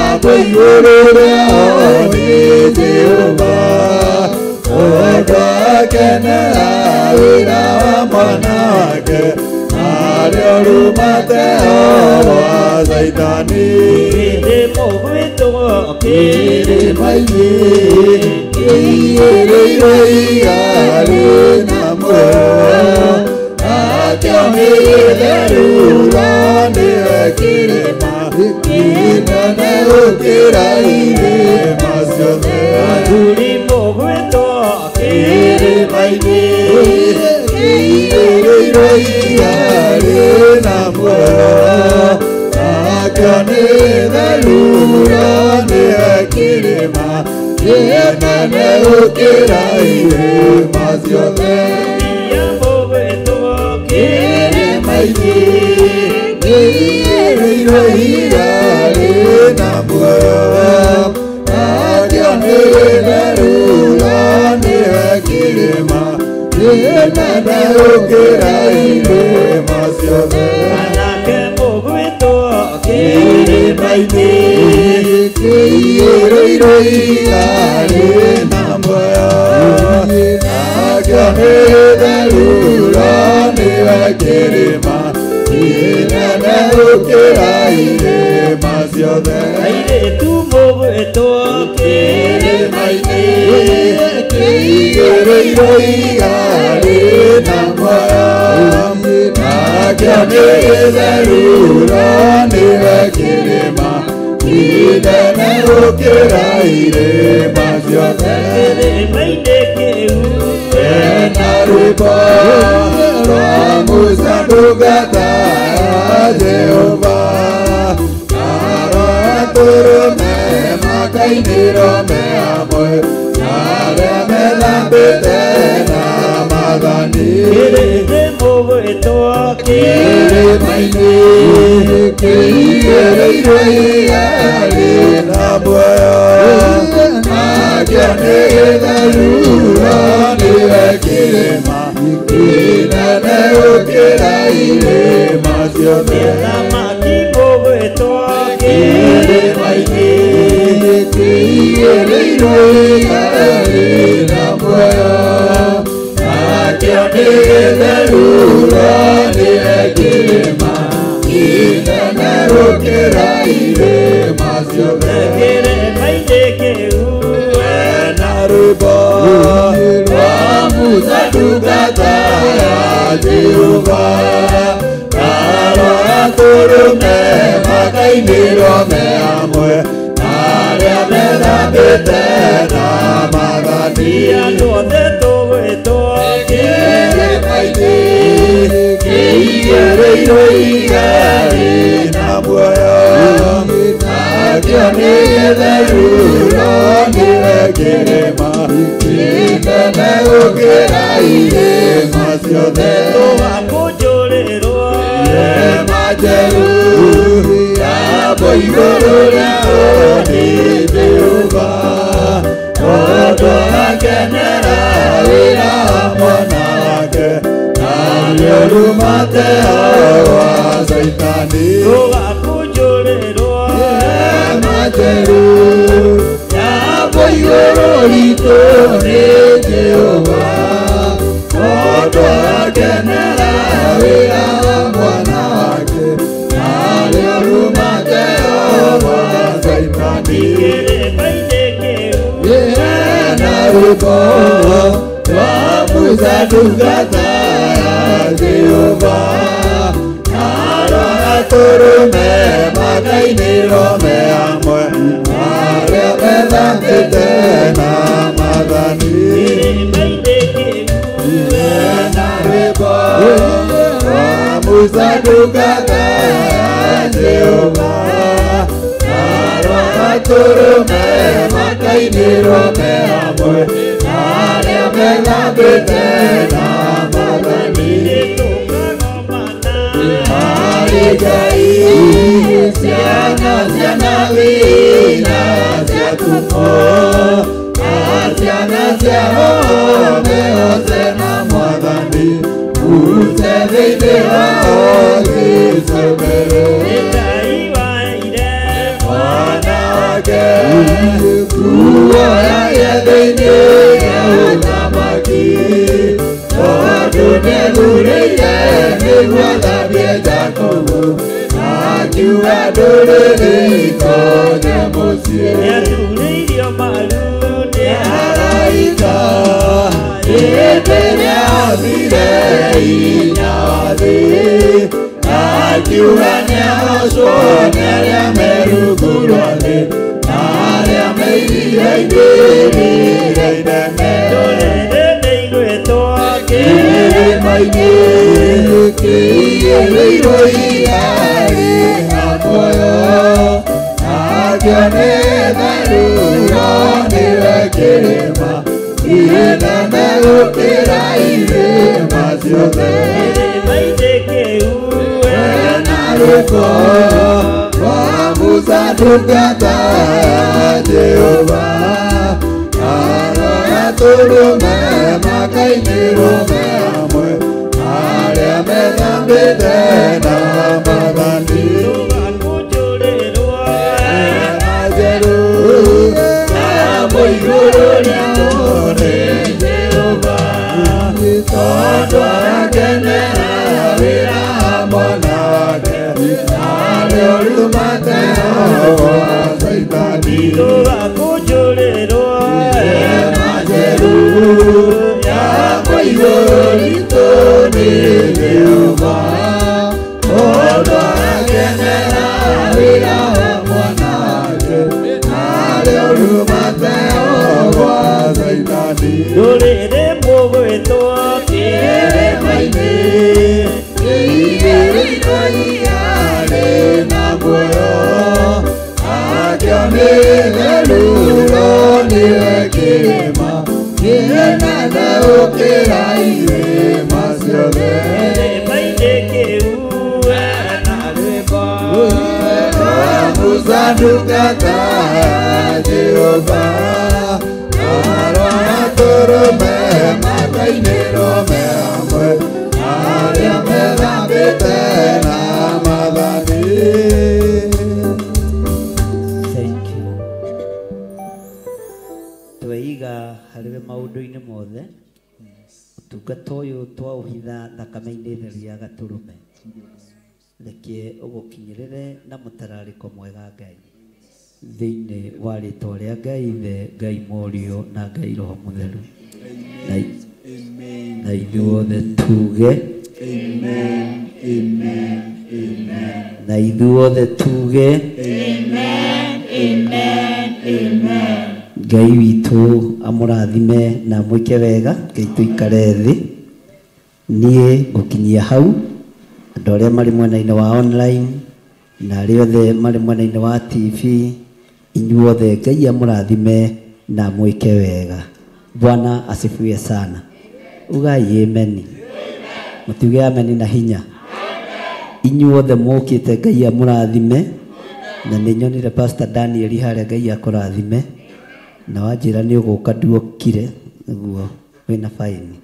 akũiyũrĩrwo nĩ Jehova, tondũ akenera wĩra wa mwana wake, arĩa ũrumate wa Caitani. Hĩndĩ mũgwĩtwo Kĩrĩma-inĩ kĩiyũrĩirwo iria rĩna muoyo, nakĩo nĩ gĩtheru ronire kĩrĩma kĩnene gũkĩra irĩma ciothe. Athuri mũgwĩtwo Kĩrĩma-inĩ kĩiyũrĩirwo iria rĩna muoyo, nakĩo nĩ gĩtheru ronire kĩrĩma kĩnene gũkĩra irĩma ciothe. Mũgwĩtwo Kĩrĩma Kĩrĩma-inĩ kĩigĩrĩirwo ihiga rĩna muoyo, nakĩo nĩ gĩtheru, nĩwe kĩrĩma kĩnene gũkĩra irĩma ciothe. Anake mũgwĩtwo Kĩrĩma-inĩ kĩigĩrĩirwo ihiga rĩna muoyo, nakĩo nĩ gĩtheru, nĩwe kĩrĩma kĩnene gũkĩra irĩma ciothe. Airĩtu mũgwĩtwo Kĩrĩma-inĩ kĩigĩrĩirwo ihiga rĩna muoyo, nakĩo nĩ gĩtheru, nĩwe kĩrĩma kĩnene gũkĩra irĩma ciothe. Kĩrĩma-inĩ kĩu Ena rwĩmbo rwa Musa ndungata ya Jehova, arotũrũme makainĩrwo me hamwe na arĩa methambĩte na maathani. Kĩrĩndĩ mũgwĩtwo Kĩrĩma-inĩ kĩigĩrĩirwo ihiga rĩna muoyo, nakĩo nĩ gĩtheru, nĩwe kĩrĩma kĩnene gũkĩra irĩma ciothe. Thamaki mũgwĩtwo Kĩrĩma-inĩ kĩigĩrĩirwo ihiga rĩna muoyo, nakĩo nĩ gĩtheru, nĩwe kĩrĩma kĩnene gũkĩra irĩma ciothe. Kĩrĩma-inĩ kĩu Na rwĩmbo rwa Musa ndungata ya Jehova, arotũrũme makainĩrwo me hamwe na arĩa methambĩte na maathani. Andũ othe tũgwĩtwo Kĩrĩma-inĩ kĩigĩrĩirwo ihiga rĩna muoyo, nakĩo nĩ gĩtheru, nĩwe kĩrĩma kĩnene gũkĩra irĩma ciothe. Tũgakũnjũrĩrwo Hema njerũ yambwo igũrũ rĩao nĩ Jehova, tondũ akenera wĩra wa mwana wake, narĩo rumate wa Caitani. Tũgakũnjũrĩrwo Hema njerũ yambwo igũrũ ritũ nĩ Jehova, tondũ akenera wĩra wa mwana wake, narĩo rumate wa Caitani. Kĩrĩma-inĩ kĩu Na rwĩmbo rwa Musa ndungata ya Jehova, arotũrũme makainĩrwo me hamwe na arĩa methambĩte na maathani. Kĩrĩma-inĩ kĩu Na rwĩmbo rwa Musa ndungata ya Jehova, arotũrũme makainĩrwo me hamwe na arĩa methambĩte na maathani. Tũkagomana Harĩ Ngai ciana cia Nabii na cia Tumo, na ciana cia Home Hose na Mwathani, ute thĩinĩ wao gĩcemere. Ngai waire Mwana wake kuoya gĩathĩ-inĩ gĩa ũthamaki, tondũ nĩethurĩire nĩguo athambie Jakubu, akiuga ndũrĩrĩ itonye mũciĩ. Nĩaturĩirio maru nĩ Araika hĩndĩ ĩrĩa othire hinya wa thĩ, akiuga nĩahocwo nĩ arĩa me rungu rwa thĩ, na arĩa me iria-inĩ rĩrĩa inene. Ndũrĩrĩ nĩigwĩtwo Kĩrĩma-inĩ kĩigĩrĩirwo ihiga rĩna muoyo, nakĩo nĩ gĩtheru, nĩwe kĩrĩma kĩnene gũkĩra irĩma ciothe. Kĩrĩma-inĩ kĩu rwĩmbo rwa Musa ndungata ya Jehova arora tũrũme makainĩrwo me hamwe arĩa methambĩte na mathani hema njerũ ya mũigũrũ ritũ nĩ Jehova tondũ arakenera wĩra hamwe nake arĩa ũrumate wa Caitani hema njerũ ya mũigũrũ ritũ nĩ Jehova tondũ arakenera wĩra hamwe nake arĩa ũrumate wa Caitani Ndũrĩrĩ mũgwĩtwo kĩrĩma-inĩ kĩigĩrĩirwo iarĩ na muoyo akĩo nĩ theru no nĩwe kĩrĩma kĩnene gũkĩra irĩma ciothe kĩrĩma-inĩ kĩu na rwĩmbo rwa Musa ndungata ya Jehova arora tũrũme makainĩrwo me hamwe arĩa methambĩte na mathani. Thank you. Tweiga harĩwe maũndũ-inĩ mothe ũtungata ũyũ twaũhitha thakame-inĩ theru ya gatũrũme reke ũgũkinyĩrĩre na mũtararĩko mwega Ngai thĩinĩ wa rĩtwa rĩa Ngai Ithe Ngai Mũriũ na Ngai Roho Mũtheru na ithuothe tuge Amen, amen, amen. Na ithuothe tuge Amen, amen, amen. Ngai witũ amũrathime na mwĩke wega Ngai tũikare thĩ niĩ ngũkinyia hau andũ arĩa marĩ mwena-inĩ wa online na arĩa othe marĩ mwena-inĩ wa TV inyuothe Ngai amũrathime na mwĩke wega. Bwana asifiwe sana. Ugai ameni. Mũtiuge ameni na hinya. Inyuothe mũkĩte Ngai amũrathime na nĩ nyonire Pastor Daniel harĩa Ngai akũrathime na wanjĩra nĩ ũgũka nduokire nĩguo wĩna faini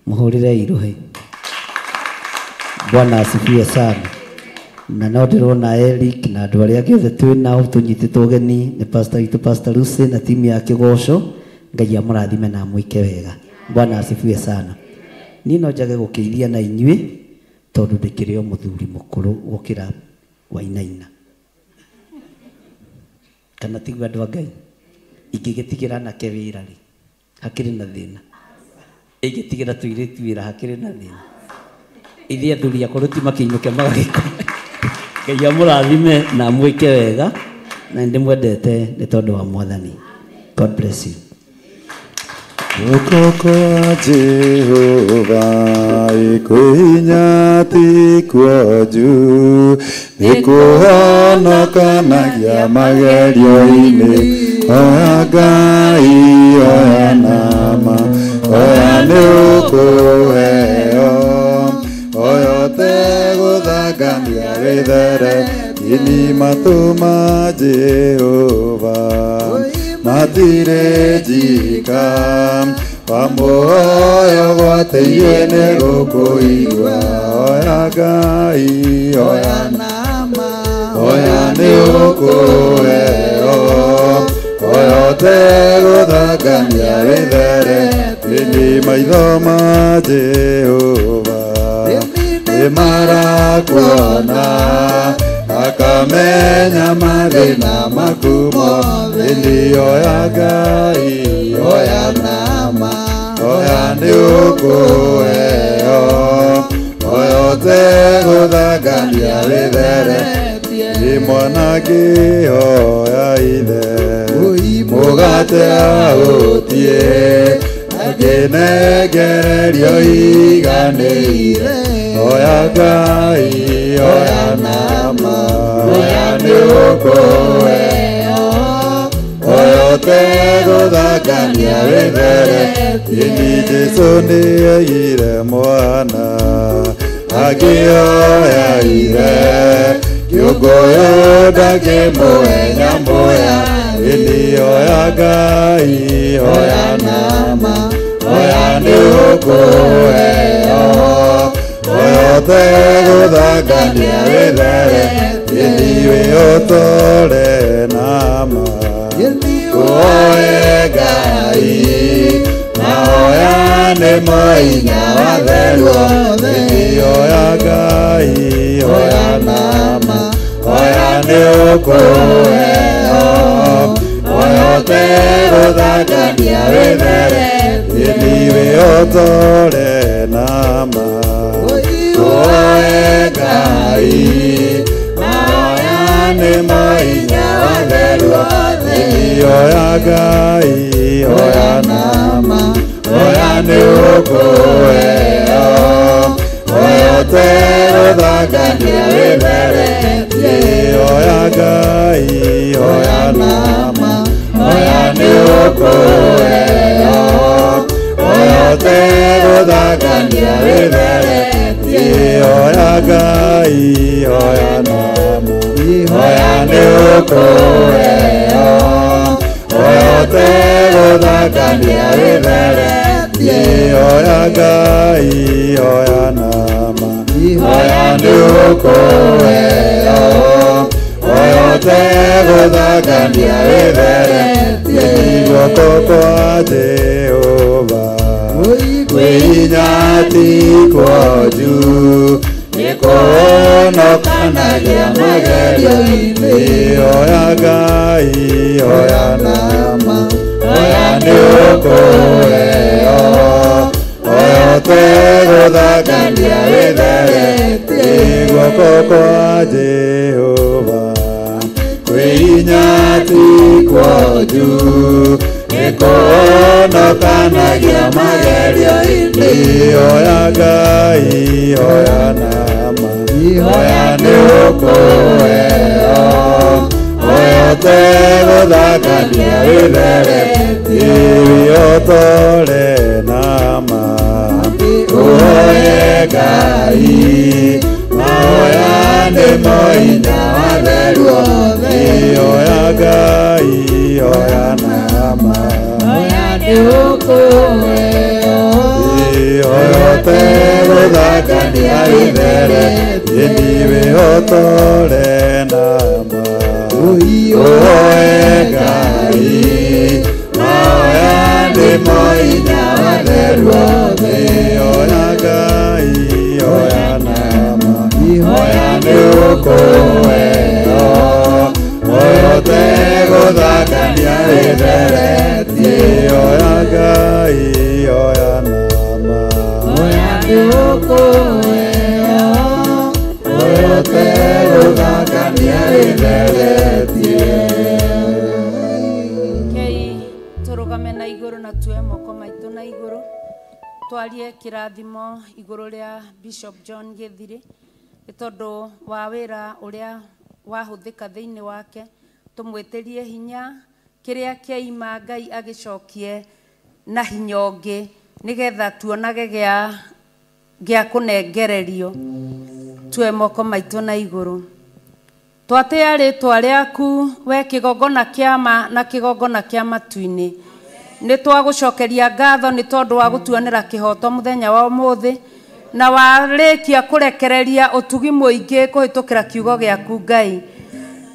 mũhũrĩre irũhĩ. Bwana asifiwe sana. Na no ndĩrona Eric na andũ arĩa angĩ othe twĩ nao tũnyitĩtwo ũgeni nĩ pastor witũ Pastor Lucy na timu ya Kĩgoco Ngai amũrathime na amwĩke wega. Bwana asifiwe sana. Niĩ no njage gũkĩiria na inyuĩ tondũ ndĩkĩrĩ o mũthuri mũkũrũ gũkĩra Wainaina kana tiguo andũ a Ngai ingĩgĩtigĩra anake wĩra rĩ hakĩrĩ na thĩna ingĩtigĩra tũirĩtu wĩra hakĩrĩ na thĩna ithuĩ athuri akũrũ ti makĩinũke magagĩkome. Ngai amũrathime na amwĩke wega na nĩndĩmwendete nĩ tondũ wa Mwathani. God bless you. Guoko kwa Jehova kwĩ hinya ti kuonju nĩkũhonokanagia magerio-inĩ oya Ngai oya nama oya nĩ ũkũheo oya ũtegũthangania wĩthere ini matũ ma Jehova matirĩ njika wamuoyo gwatĩirie nĩ gũkũigua oya Ngai oya nama oya nĩ ũkũheo oya ũtegũthangania wĩthere ini maitho ma Jehova nĩ marakuona akamenya mathĩna maku mothe ĩni oya Ngai oya nama oya nĩ ũkũheo oya ũtegũthangania wĩthere nĩ mwana ngĩhoya ithe mũgate aũtie akĩnengererio iganĩire oya Ngai oya nama oya nĩ ũkũheo oya ũtegũthangania wĩthere ini Jesũ nĩ aigire mwana Akioya ithe Kĩũngũyũ ndangĩmũhe nyamũya Ĩni oya Ngai oya nama Oya nĩ ũkũheo Oya ũtegũthangania wĩthere Ĩni wĩhotore nama Ũoe Ngai Mahoya nĩ moinya watheru Ĩni oya Ngai oya nama Oya nĩ ũkũheo Oya ũtegũthangania wĩthere Ĩni wĩhotore nama Ũoe Ngai Mahoya nĩ moinya watheru Ĩni oya Ngai oya nama Oya nĩ ũkũheo Oya ũtegũthangania wĩthere Oya Ngai oya nama Oya nĩ ũkũheo Oya ũtegũthangania wĩthere Oya Ngai oya nama Oya nĩ ũkũheo Oya ũtegũthangania wĩthere Oya Ngai oya nama Oya nĩ ũkũheo Oya ũtegũthangania wĩthere Guoko kwa Jehova kwĩ hinya ti kwonju nĩkũhonokanagia magerio-inĩ Oya Ngai oya nama Oya nĩ ũkũheo Oya ũtegũthangania wĩthere Guoko kwa Jehova kwĩ hinya ti kwonju nĩkũhonokanagia magerio-inĩ Oya Ngai oya nama Oya nĩ ũkũheo Oya ũtegũthangania wĩthere Wĩhotore nama Ũoe Ngai Mahoya nĩ moinya watheru Oya Ngai oya nama Oya nĩ ũkũheo Oya ũtegũthangania wĩthere Ĩni wĩhotore nama Ũoe Ngai Mahoya nĩ moinya watheru Oya Ngai oya nama Oya nĩ ũkũheo Oya ũtegũthangania wĩthere Oya Ngai oya nama Oya nĩ ũkũheo Oya ũtegũthangania wĩthere Kei tũrũgame na igũrũ na tuoe moko maitũ na igũrũ twarie kĩrathimo igũrũ rĩa Bishop John Gĩthirĩ nĩ tondũ wa wĩra ũrĩa wahũthĩka thĩinĩ wake tũmwĩtĩrie hinya kĩrĩa kĩaima Ngai agĩcokie na hinya ũngĩ nĩgetha tuonage gĩa kũnengererio tuoe moko maitũ na igũrũ twatĩa rĩtwa rĩaku we kĩgongona kĩa ma na kĩgongona kĩa matu-inĩ nĩ twagũcokeria ngatho nĩ tondũ wa gũtuonera kĩhoto mũthenya wa ũmũthĩ na warĩkia kũrekereria ũtugi mũingĩ kũhĩtũkĩra kiugo gĩaku Ngai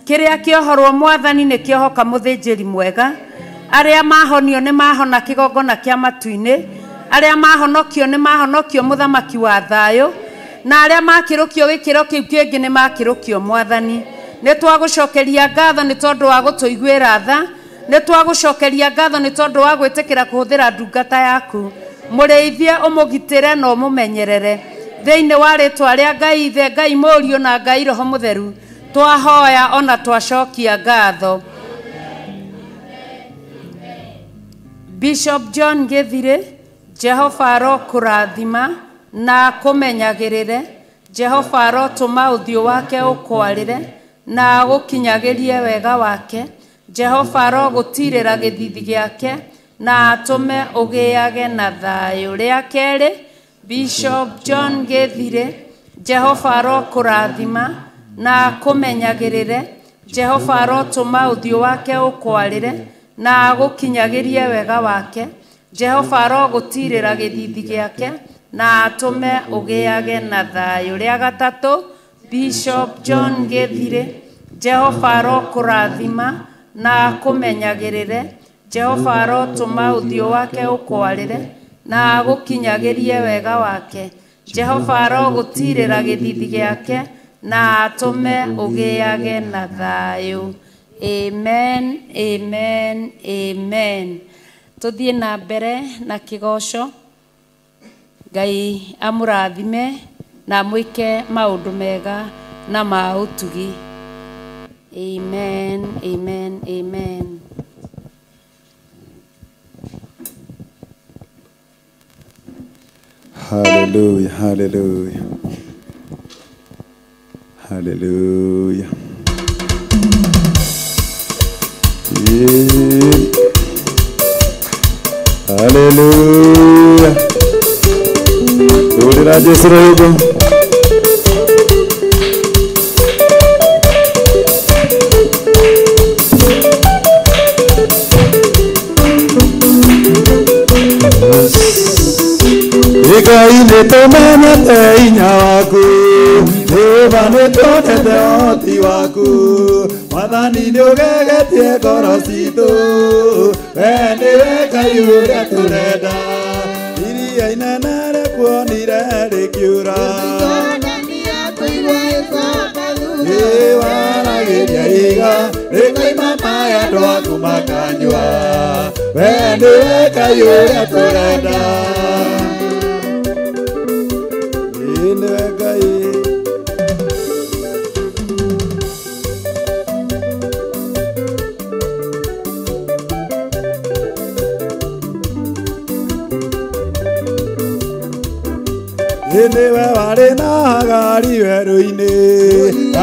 kĩrĩa kĩohorwo mwathani nĩ kĩohoka mũthĩnjĩri mwega arĩa mahonio nĩ mahona kĩgongona kĩa matu-inĩ arĩa mahonokio nĩ mahonokio mũthamaki wa thayũ na arĩa makĩrũkio gĩkĩro kĩu kĩngĩ nĩ makĩrũkio mwathani nĩ twagũcokeria ngatho nĩ tondũ wa gũtũiguĩra tha nĩ twagũcokeria ngatho nĩ tondũ wa gwĩtĩkĩra kũhũthĩra ndungata yaku mũrĩithie ũmũgitĩre na ũmũmenyerere thĩinĩ wa rĩtwa rĩa Ngai Ithe Ngai Mũriũ na Ngai Roho Mũtheru twahoya ona twacokia ngatho Bishop John Gĩthirĩ Jehova arokũrathima na akũmenyagĩrĩre Jehova arotũma ũthiũ wake ũkwarĩre na agũkinyagĩrie wega wake Jehova arogũtirĩra gĩthithi gĩake na atũme ũgĩage na thayũ. Rĩa kerĩ, Bishop John Gĩthirĩ, Jehova arokũrathima na akũmenyagĩrĩre. Jehova arotũma ũthiũ wake ũkwarĩre na agũkinyagĩrie wega wake. Jehova arogũtirĩra gĩthithi gĩake na atũme ũgĩage na thayũ. Rĩa gatatũ, Bishop John Gĩthirĩ, Jehova arokũrathima na akũmenyagĩrĩre. Jehova arotũma ũthiũ wake ũkwarĩre na agũkinyagĩrie wega wake. Jehova arogũtirĩra gĩthithi gĩake na atũme ũgĩage na thayũ. Amen, amen, amen. Tũthiĩ na mbere na kĩgoco. Ngai amũrathime na amwĩke maũndũ mega na ma ũtugi. Amen, amen, amen. Hallelujah, hallelujah. Hallelujah. Yeah. Hallelujah. Urira Jesu rogo. Ngai nĩtũmenyete hinya waku, Jehova nĩtuonete ũhoti waku, Mwathani nĩũgegetie ngoro citũ, we nĩwe Ngai ũrĩa tũrenda. Iria inene rĩkuonire rĩkiura, ĩwaragĩria ihiga rĩkoima maĩ andũ aku makanyua, we nĩwe Ngai ũrĩa tũrenda. Nĩwe Ngai. Nĩwe warĩ na Hagari werũ-inĩ,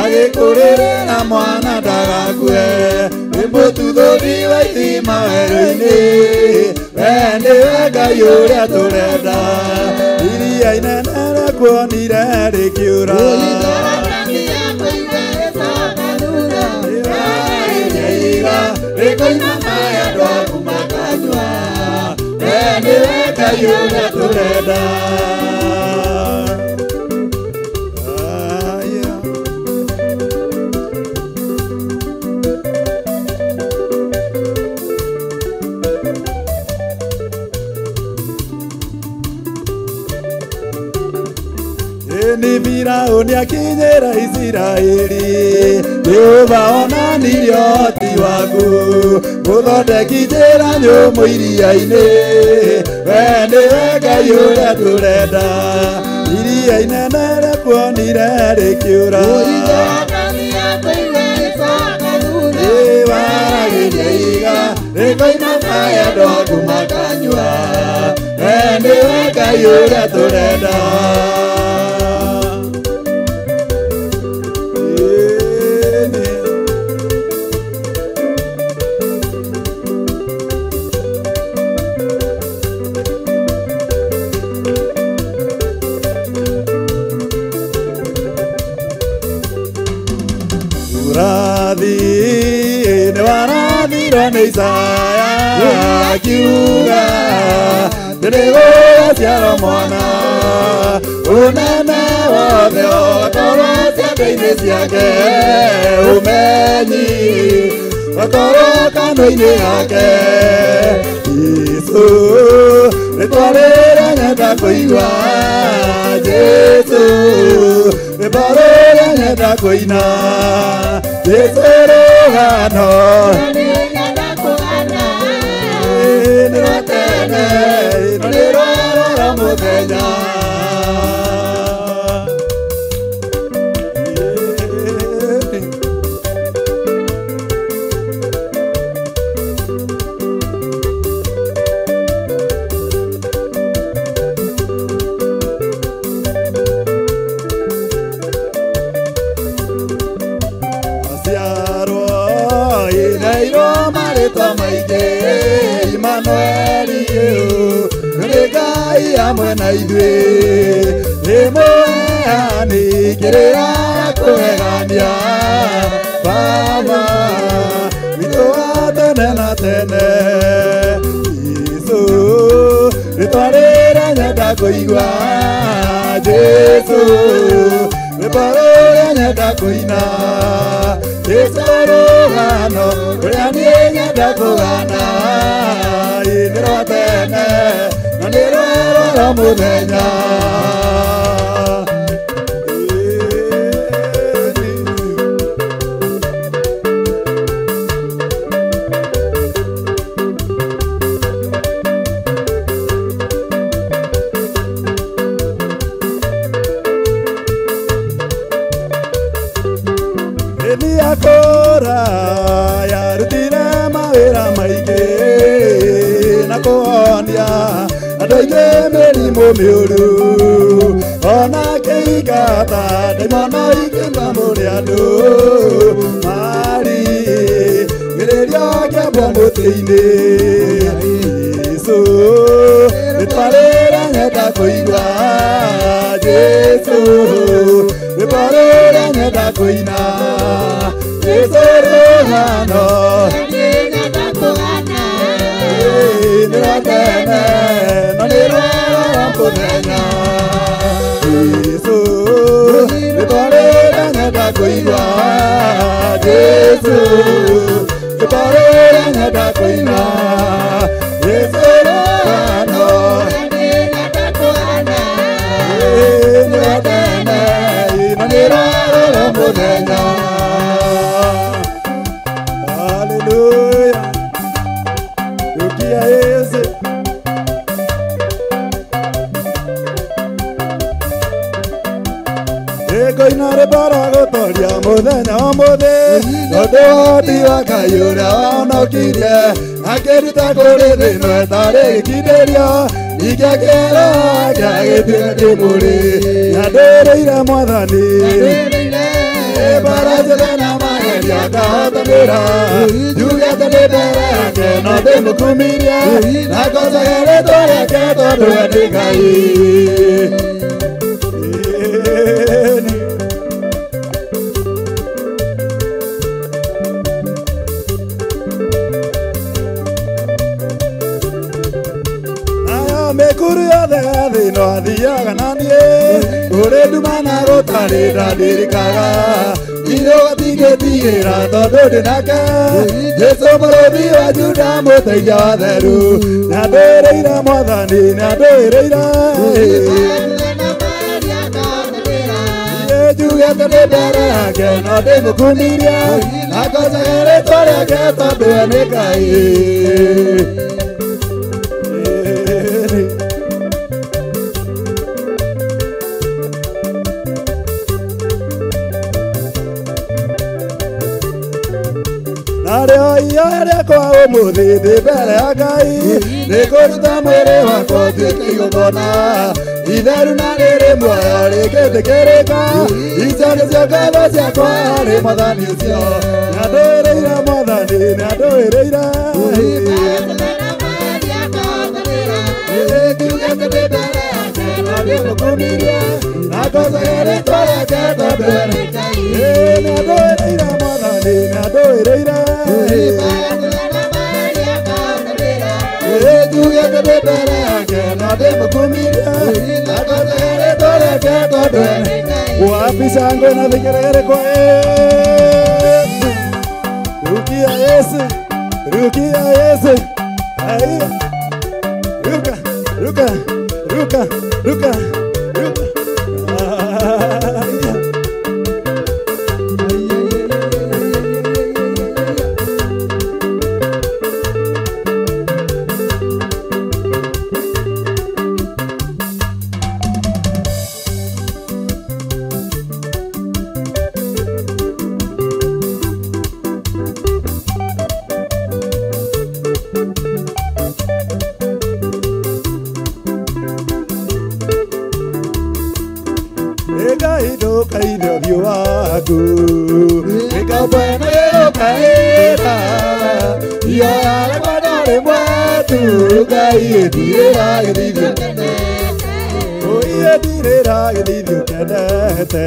agĩkũrĩrĩra mwana ndagakue, nĩ mũtuthũri wa ithima werũ-inĩ, we nĩwe Ngai ũrĩa tũrenda. Iria inene rĩkuonire rĩkiura, ihiga rĩkoima maĩ andũ aku makanyua, we nĩwe Ngai ũrĩa tũrenda. Nĩ Firaũni akinyĩra Isiraeli, Jehova onanirie ũhoti waku, mũthondeki njĩra nyũmũ iria-inĩ, we nĩwe Ngai ũrĩa tũrenda. Iria inene rĩkuonire rĩkiura, ĩwaragĩria ihiga rĩkoima maĩ andũ aku makanyua, we nĩwe Ngai ũrĩa tũrenda. Nĩwarathirwo nĩ Isaya akiuga ndĩrĩgũciarwo mwana, ũnene wothe ũgakorwo ciande-inĩ ciake, ũmenyi ũgakorwo kanua-inĩ gake. Jesũ rĩtwa rĩrĩa nyenda kũigua, Jesũ rwĩmbo rũrĩa nyenda kũina, Jesũ rũgano nĩ rwa tene, no nĩ rwa mũthenya. Marĩtwa maingĩ, Imanueli, nĩ Ngai hamwe na ithuĩ nĩ mũheani kĩrĩra kũgegania Baba witũ wa tene na tene Jesũ rĩtwa rĩrĩa nyenda kũigua Jesũ rwĩmbo rũrĩa nyenda kũina Jesũ rũgano rũrĩa niĩ nyenda kũgana ĩ nĩ rwa tene na nĩ rwa mũthenya. Yarutire mawĩra maingĩ na kũhonia andũ aingĩ mĩrimũ mĩũru ona kĩingata ndaimono ikĩmba mũrĩ andũ marĩ gĩrĩrio kĩambwo mũtĩ-inĩ Jesũ rĩtwa rĩrĩa nyenda kũigua Jesũ rwĩmbo rũrĩa nyenda kũina Jesũ rũgano nĩ rwa tene na nĩ rwa mũthenya Jesũ rĩtwa rĩrĩa nyenda kũigua Jesũ rwĩmbo rũrĩa nyenda kũina Jesũ rũgano nĩ rwa tene na nĩ rwa mũthenya. Hallelujah. Rukia Yesu. Ĩkoina rĩbara gũtoria mũthenya ũmũthĩ tondũ ũhoti wa Ngai ũrĩa wahonokirie akĩruta kũrĩ thĩna ĩtarĩ gĩkindĩrio ningĩ akĩra agĩtuĩka kĩmũrĩ nĩandĩrĩire Mwathani bara njega na mageria ngahotanĩra njugĩte ndĩ mbere yake no ndĩmũkumirie na ngocage rĩtwa rĩake tondũ we nĩ Ngai. Mĩkuru yothe ya thĩ no athiaga na niĩ kũrĩ nduma na gũtarĩ ndandirikaga Ndigĩtigĩra tondũ ndĩ nake Jesũ mũrũthi wa Juda mũteithia wa theru nĩandĩrĩire Mwathani nĩandĩrĩire niĩ njugĩte ndĩ mbere yake no ndĩmũkumirie na ngocage rĩtwa rĩake tondũ we nĩ Ngai. Narĩo ihoya rĩakwa ũmũthĩ ndĩ mbere ya Ngai nĩ kũruta mwĩrĩ wakwa ũtuĩke igongona itheru na rĩrĩ muoyo rĩngĩtĩkĩrĩka icio nĩcio ngatho ciakwa harĩ Mwathani ũcio nĩandũĩrĩire Mwathani nĩandũĩrĩire ngiugĩte ndĩ mbere yake no ndĩmũkumirie na ngocage rĩtwa rĩake tondũ we nĩ Ngai nĩandũĩrĩire Mwathani nĩandũĩrĩire njugĩte ndĩ mbere yake no ndĩmũkumirie na ngocage rĩtwa rĩake tondũ we nĩ Ngai. Wapi shangwe na vigeregere kwa Yesu. Rukia Yesu, rukia Yesu. Ai. Ruka, ruka, ruka, ruka, ruka. Ai. Ngai ũthiũ waku nĩkabwena ihoya rĩmwe na rĩmwe tu Ngai ĩthirĩra gĩthithio. ndirĩra gĩthithi ũkenete.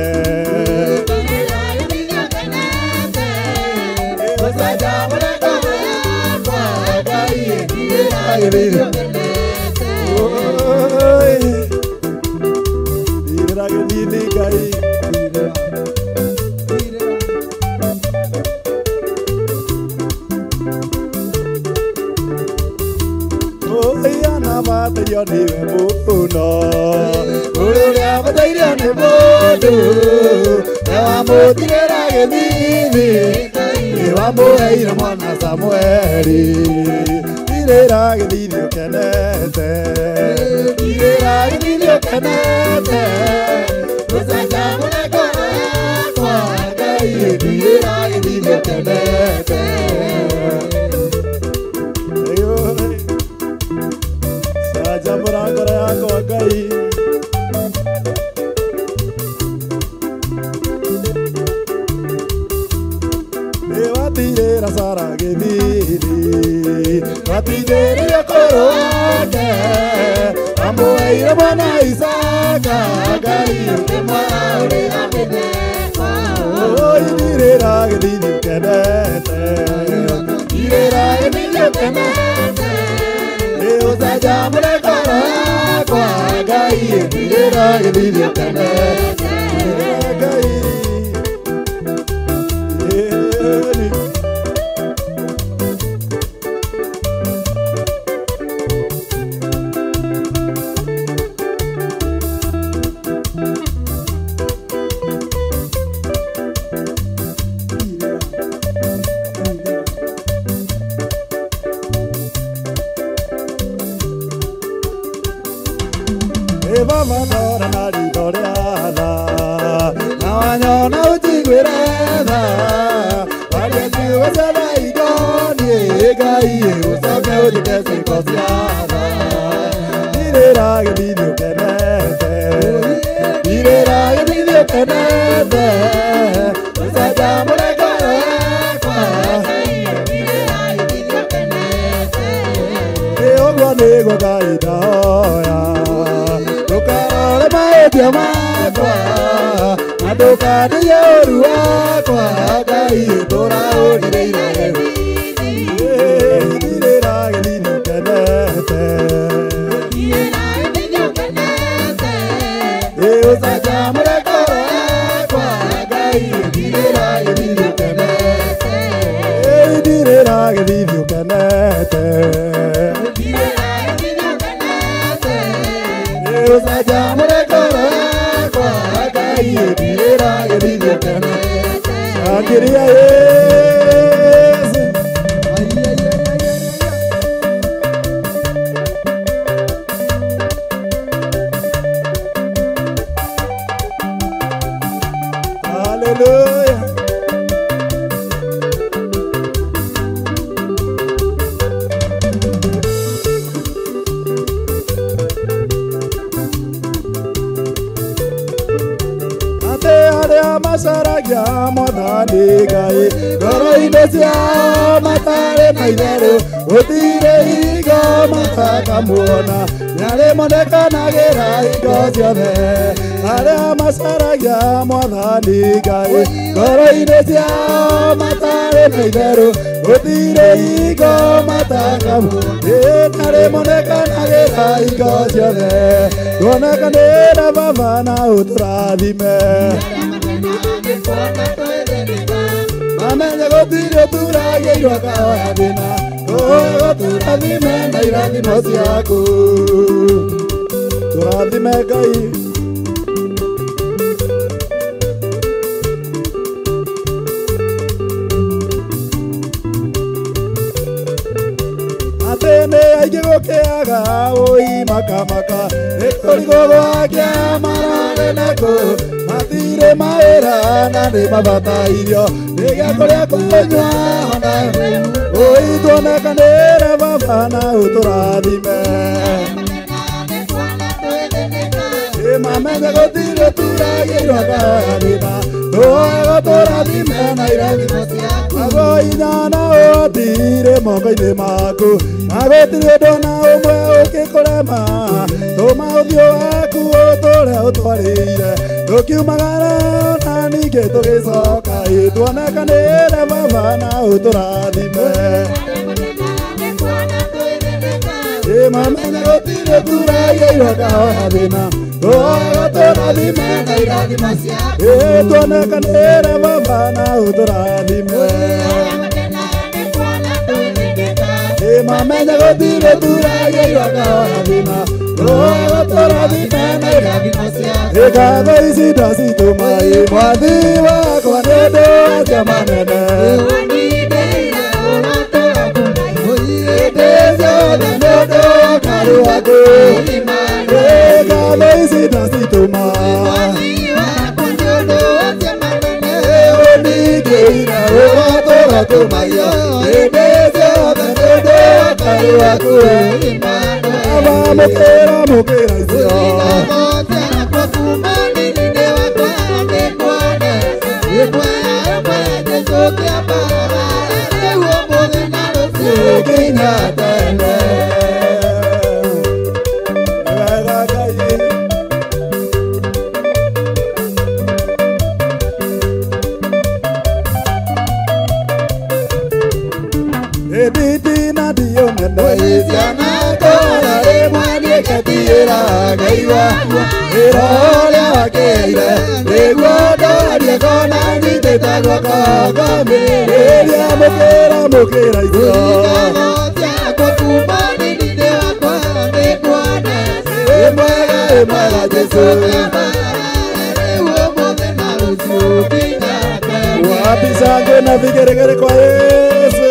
Ũcanjamũre ngoro yakwa Ngai ndirĩra gĩthithi ũkenete. Oi, ndirĩra gĩthithi Ngai ndirĩra. Bataire nĩwe mũno ũrĩa bataire nĩ mũndũ nĩwamũtigĩra gĩthithi nĩwamũheire mwana Samueli. Ndirĩra gĩthithi ũkenete, ndirĩra gĩthithi ũkenete, ũcanjamũre ngoro yakwa Ngai ndirĩra gĩthithi ũkenete. Canjamũra ngoro yakwa Ngai. Nĩwatirĩra Sara gĩthithi, watirĩrire kũrũ wake, amũheire mwana Isaka Ngai ũkĩmwaũrĩra mĩthemba. Oi, ndirĩra gĩthithi ũkenete, ndirĩra gĩthithi ũkenete, ũcanjamũre ngoro yakwa Ngai ndirĩra gĩthithi ũkenete. Ngai Baba ndora na ritho rĩa tha, na wanyona ũnjiguĩre tha, warie ciugo cia tha ingoniĩ Ngai ũcoke ũnjĩke ciĩko cia tha. Ndirĩra gĩthithi ũkenete, ndirĩra gĩthithi ũkenete, ũcanjamũre ngoro yakwa ndirĩra gĩthithi ũkenete. Ũguo nĩguo Ngai ndahoya, ndũkarore mahĩtia makwa na ndũkandige ũũru wakwa Ngai ndũraũrirĩire ndirĩra gĩthithi ũkenete, ũcanjamũre ngoro yakwa Ngai ndirĩra gĩthithi ũkenete, ndirĩra gĩthithi ũkenete, ũcanjamũre ngoro yakwa Ngai ndirĩra gĩthithi ũkenete. Shangilia Yesu. Hallelujah. Ate arĩa macaragia Mwathani Ngai ngoro-inĩ ciao matarĩ na itherũ, gũtirĩ hingo matakamuona, nĩarĩmonekanagĩra hingo ciothe. Arĩa macaragia Mwathani Ngai ngoro-inĩ ciao matarĩ na itherũ, gũtirĩ hingo matakamuona, nĩarĩmonekanagĩra hingo ciothe. Tuonekanĩre Baba na ũtũrathime, mamenye gũtirĩ ũturagĩirwo akahoya thĩna, tũrathime na irathimo ciaku, tũrathime Ngai. Atĩ nĩ aingĩ gũkĩaga ũi makamaka, nĩ kũrigwo gwake mararĩ nakũ, matirĩ mawĩra na nĩ mabatairio nĩ gĩa kũrĩa kũnyua ona ũi tuonekanĩre Baba na ũtũrathime. Mamenye gũtirĩ ũturagĩirwo akahoya thĩna, tũhoe tũrathime na irathimo ciaku, naguo hinya na ũhoti irĩ moko-inĩ maku, na gũtirĩ ũndũ ona ũmwe ũngĩkũrema, tũma ũthiũ waku ũtũ ũrĩa ũtwarĩire tũkiumagara na ningĩ tũgĩcoka tuonekanĩre baba na ũtũrathime Mamenya gũtirĩ turageirwo kahoya thĩna tũhoya tũrathime na irathimo ciaku tuonekanĩre baba na ũtũrathime Mamenya gũtirĩ turageirwo kahoya thĩna tũhoya tũrathime na irathimo ciaku Ngatho ici ndacitũma mwathi wakwa nĩ ũndũ wa ciama nene Ngatho ici ndacitũma ũningĩire ũratũra kũmagia hĩndĩ ciothe nĩ ũndũ wa Ngai waku Baba mũkĩra mũkĩra icio nginya tene wega Ngai Editi na dio nene ciana kora rĩmwe nĩngetiĩra Ngai wakwa wĩra ũrĩa wakĩire nĩguo ndorie kona nyitĩte guoko ngamĩrĩria mũkĩra mũkĩra icio Ĩ mwega Jesũ wapi shangwe na vigeregere kwa Yesu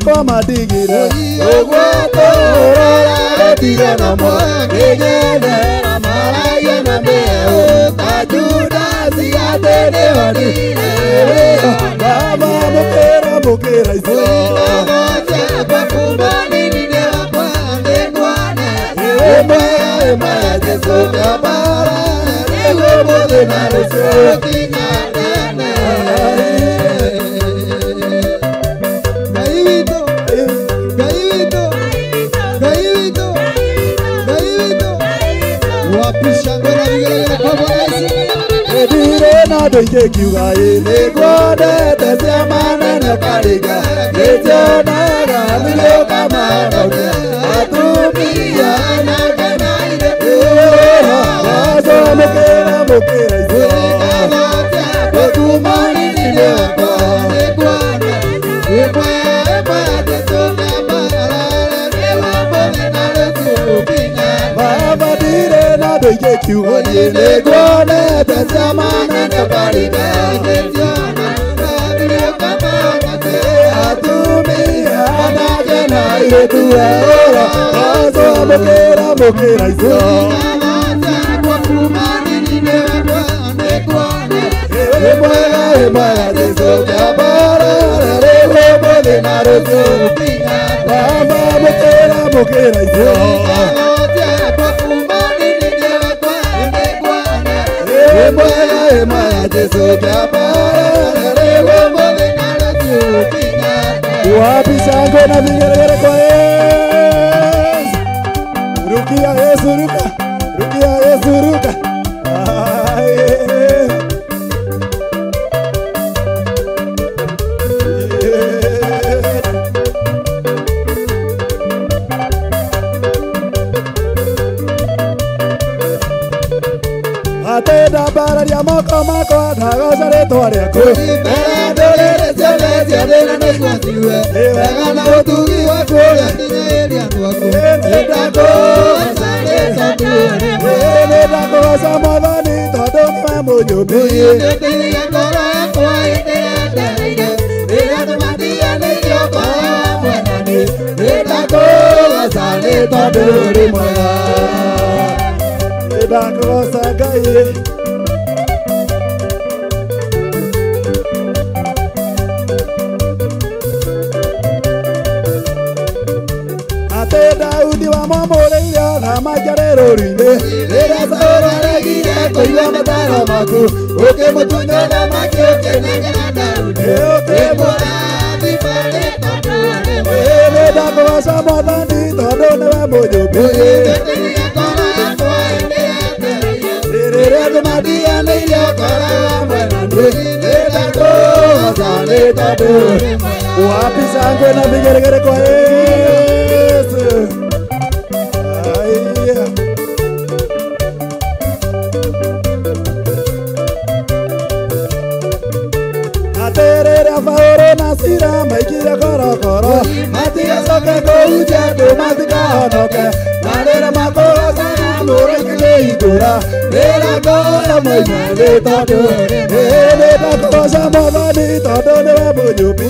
Kwa madigire ũguo tũrora gũtirĩ na mwangĩgendera maragia na mĩeũ ta Judasi atĩ nĩonire Baba mũkĩra mũkĩra icio Ĩ mwega Jesũ kĩambara nĩguo ũmũthĩ na rũciũ nginya tene Ndirĩ na ndũ ingĩkiuga ĩ nĩngwendete ciama nene ũkaringa nĩnjonaga thirĩ ũkamahonokia atumia anake na airĩtu Aco mũkĩra mũkĩra icio Baba ndirĩ na ndũ ingĩkiuga niĩ nĩngwonete ciama nene ũkaringa atumia anake na airĩtu eũra Aco mũkĩra mũkĩra icio Ĩ mwega Jesũ kĩambara rĩu ũmũthĩ na rũciũ Baba mũkĩra mũkĩra icio Ĩ mwega Jesũ kĩambara rĩu ũmũthĩ na rũciũ Wapi shangwe na vigeregere kwa Yesu Rukia Yesu ruka Rukia Yesu ruka Atĩ ndambararia moko makwa ndagoca rĩtwa rĩaku Mbere ndũrĩrĩ ciothe cia thĩna nĩguo cigue wega na ũtugi waku ũrĩa nginyĩirie andũ aku Nĩndakũgoca nĩ tondũ ũrĩ mwega Nĩndakũgoca Mwathani tondũ nĩwe mũnyũmbi Nĩũteithagia ngoro yakwa hĩndĩ ĩrĩa ndereire rĩrĩa andũ matiganĩirie ũkora wa Mwathani Nĩndakũgoca nĩ tondũ ũrĩ mwega Nĩndakũgoca Ngai Atĩ Daudi wamwamũrĩire athamaki arĩ rũũru-inĩ Rĩrĩa Saũlũ aregire kũigua mataro maku ũkĩmũtunya ũthamaki ũkĩnengera Daudi Nĩndakũgoca Mwathani tondũ nĩwe mũnyũmbi. Rĩrĩa tũmatiganĩirie ũkoragwo hamwe na niĩ. Nĩndakũgoca nĩ tondũ wapi shangwe na vigeregere kwa Yesu. Haya. Aterere Paũlũ na Sila maikire korokoro matigacoke kũhunjia andũ matikahonoke na rĩrĩa makũgocaga mũraikĩrie itũũra rĩrĩa moima nĩ tondũ nĩndakũgoca Mwathani tondũ nĩwe mũnyũmbi.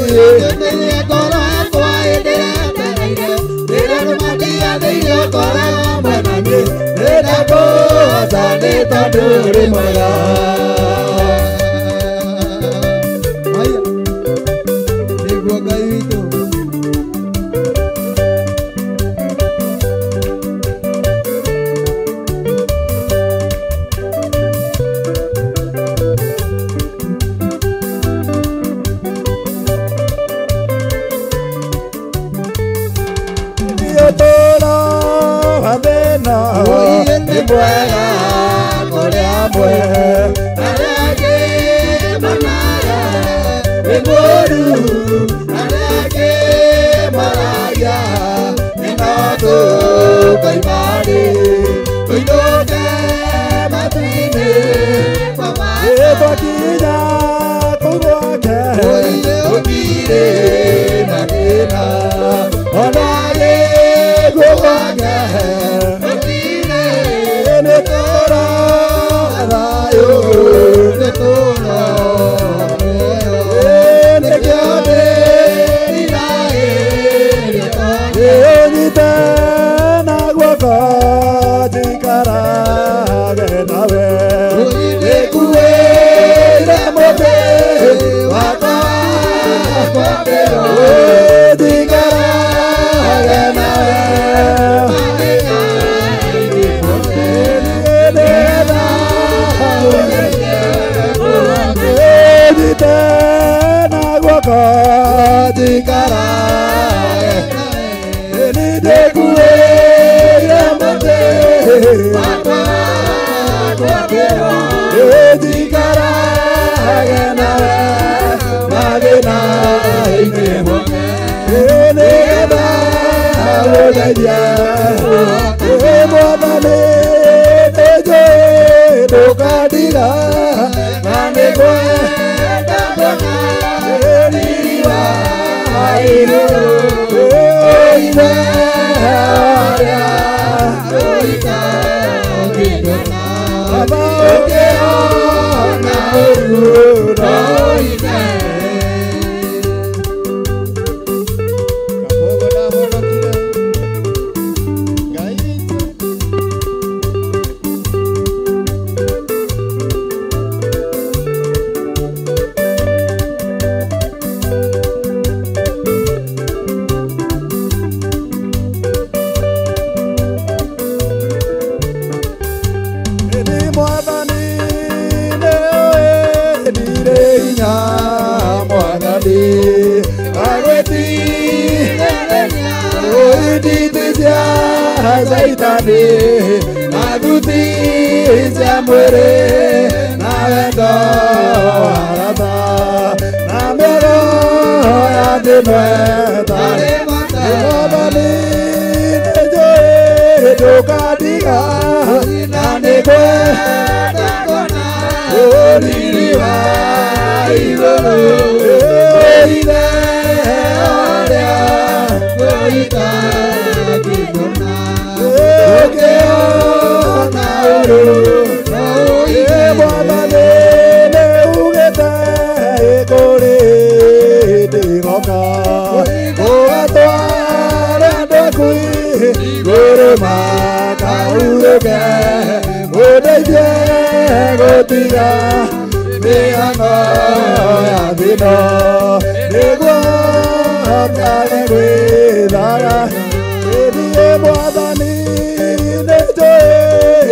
Nĩndakũgoca nĩ tondũ ũrĩ mwega.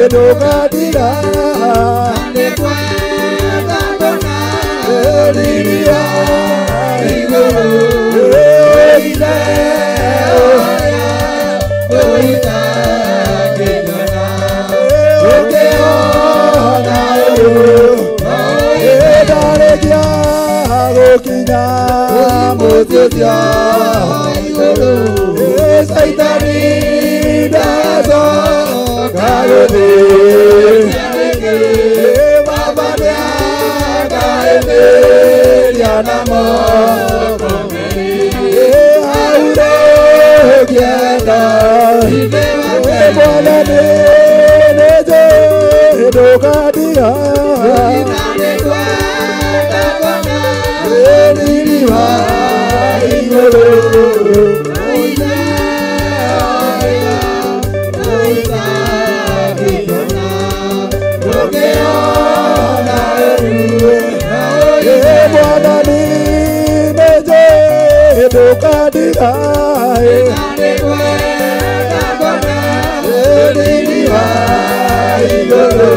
Ndũkandiga, nĩkwenda kuona riri wa gũkinya mũciĩ ũcio igũrũ. Caitani ndacoka gũthĩnia rĩngĩ, Baba nĩangaĩthĩria na moko merĩ. Hau ndũngĩenda Mwathani nĩnjũĩ ndũkandiga, riri wa igũrũ. Mwathani nĩnjũĩ ndũkandiga, riri wa igũrũ.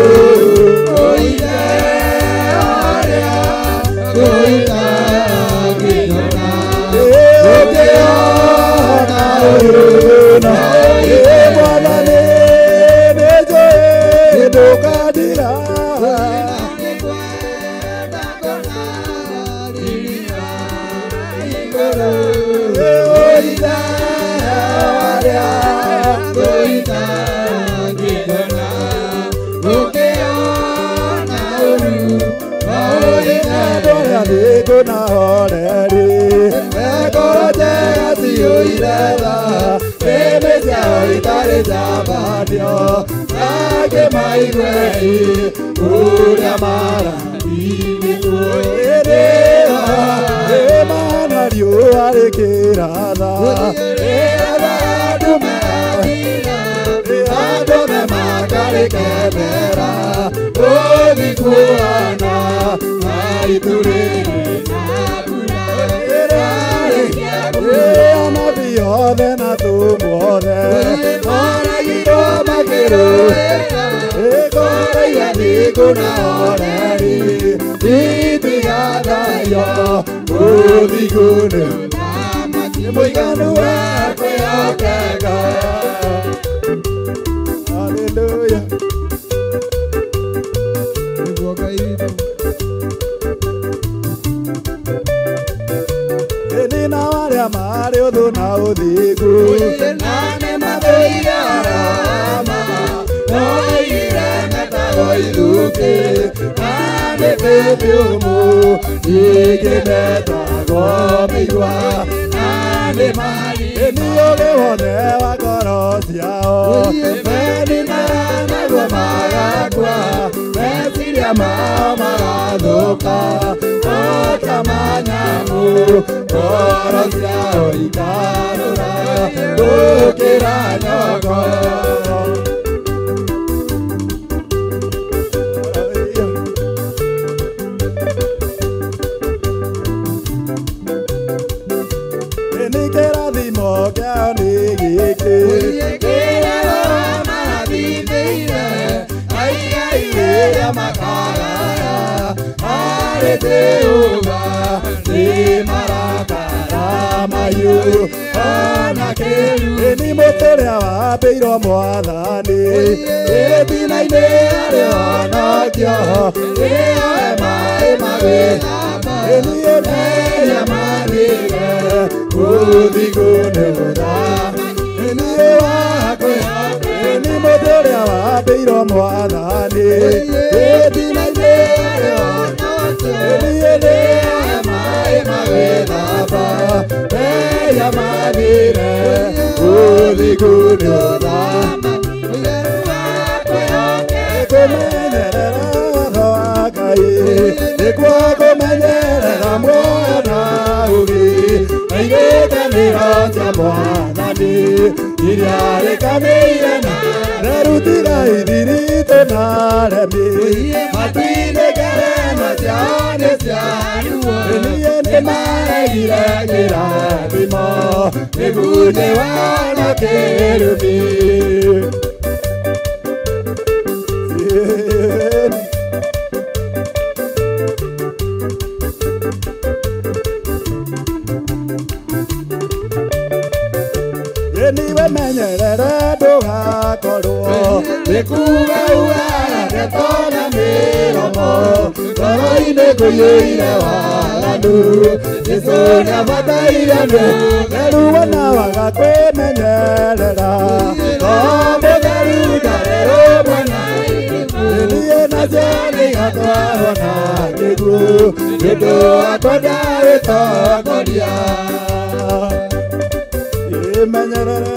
Mwathani nĩnjũĩ ndũkandiga, na horeri ngoro njega ciyũire tha, nĩmĩ ciao itarĩ njambanio, angĩ maigue ũrĩa marathimĩtwo. Ĩmana riũa rĩkĩratha, andũ makarĩkenera, ũthikuana na itu rĩrĩ anabii othe na atũmwo othe maragirwo makĩrũĩra, ngoro iria thingu na horeri itigathaio, ũthingu nĩ mũiganu wa kwĩhokeka. Hallelujah. Nĩguo Ngai witũ. Ĩni na arĩa marĩ ũthũ na ũthingu, na nĩmathũire arama, moigire metagwo ithukĩ, na mĩtĩ mĩũmũ ĩngĩ metagwo mĩigua, na Ĩni ũũgĩ wothe wa ngoro ciao meninaga naguo magakua, meciria mao magathũka o ta ma nyamũ, ngoro ciao ikarũra gũkĩra nyongo. Ĩni kĩrathimo kĩao nĩ gĩkĩ, Kĩrĩa marathimĩire, aigai rĩrĩa makagaya, harĩ Jehova nĩ marakara mahiũ ona kĩrumi. Ĩni mũtĩ ũrĩa wambĩirwo Mwathani, Gĩtina-inĩ arĩ honokio, ĩoe maĩ magwĩthamba, ĩni mehia mathire, ũthingu nĩ ũthamaki ĩni wakwĩhoka. Ĩni mũtĩ ũrĩa wambĩirwo Mwathani, Gĩtina-inĩ arĩ honokio, ĩni ĩoe maĩ magwĩthamba, mehia mathire, ũthingu nĩ ũthamaki kũmenyerera watho wa Ngai nĩkuo kũmenyerera muoyo na ũũgĩ, na irĩkanĩro cia Mwathani iria rĩkanĩire na rerutiga ithiritũ na aremi, matu-inĩ ngerenwa ciao nĩ cia ruo, niĩ nĩmaregire kĩrathimo, mĩguĩ wana kĩrumi. Ĩni wĩmenyerere ndũgakorwo Nĩ kuuga ugaga ndeto na mĩromo, ngoro-inĩ kũiyũire waganu, mũiganu Jesũ nĩabataire nĩ Theru wona waga kwĩmenyerera Roho mũtheru ndarĩ rũmwe na Niĩ nacio nĩigatwarwo na kĩguũ nĩũndũ wa kwenda wĩtongoria Ĩmenyerere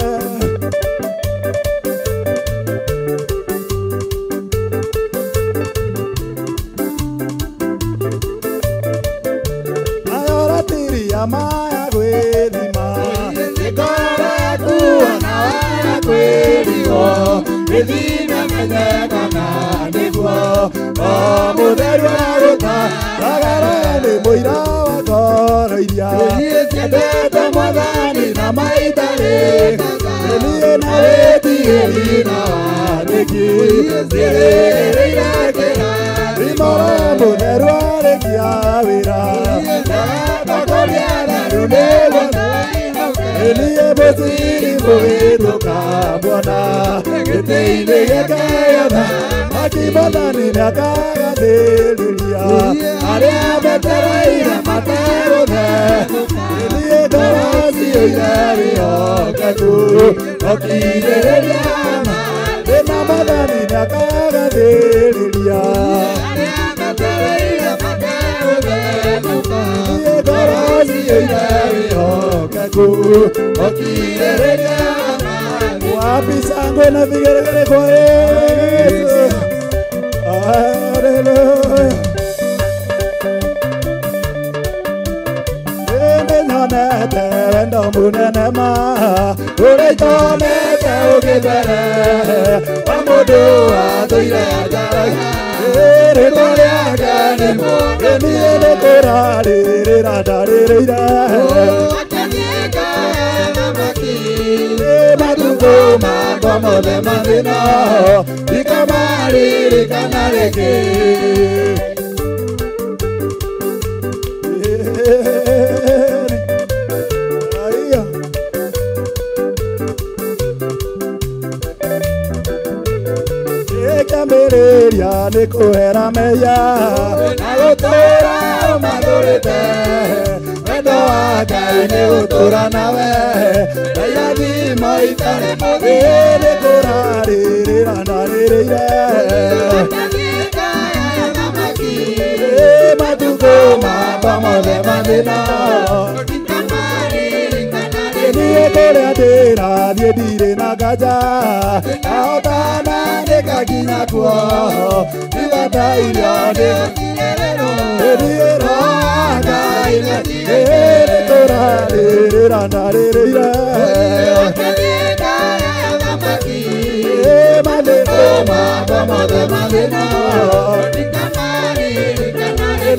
Maya gwĩthima Nĩngoro yaku ona waya kwĩrigwo Gĩthime menye kana nĩguo O mũtheru arũta Ragara nĩ mũira wa ngoro iria Ciendete mwathani na maitarĩ Niĩ na wĩtigĩri na wanĩki Ciĩrĩgĩrĩire kĩrathimo Mũtheru arĩkia wĩra Niĩ mũciri mũgĩtũkamuona gĩtĩ-inĩ gĩake gĩothe Akĩmwathani nĩakagathĩrĩria arĩa metereire mategũthe Niĩ ngoro ciyũire wĩhokeku Okirĩrĩria ndĩna mwathani nĩakagathĩrĩria arĩa metereire mategũthe Niĩ ngoro ciyũire wĩhokeku Okirĩrĩria Wapi shangwe na vigelegele kwa Yesu. Haleluya. Nĩnyonete wendo mũnene ma ũrĩa itonete ũkĩmbere wa mũndũ watũire anjaragia rĩtwa rĩake nĩ mũũgĩ niĩ nĩkũrarĩrĩra ndarĩrĩire Matukũ makwa mothe mathĩna ndikamaririkana rĩngĩ Kĩambĩrĩria nĩ kũhera mehia na gũtũũra ũmathũrĩte wendo wa Ngai nĩ gũtũũra nawe na irathimo itarĩ mũthia nĩ kũrarĩrĩra ndarĩrĩire Matukũ makwa mothe mathĩna Niĩ kũrĩa ndĩrathiĩ ndirĩ na nganja Ahotana nĩngakinya kuo Ndibatairio nĩ Niĩ Roho wa Ngai nĩkũrarĩrĩra ndarĩrĩire Matukũ makwa mothe mathĩna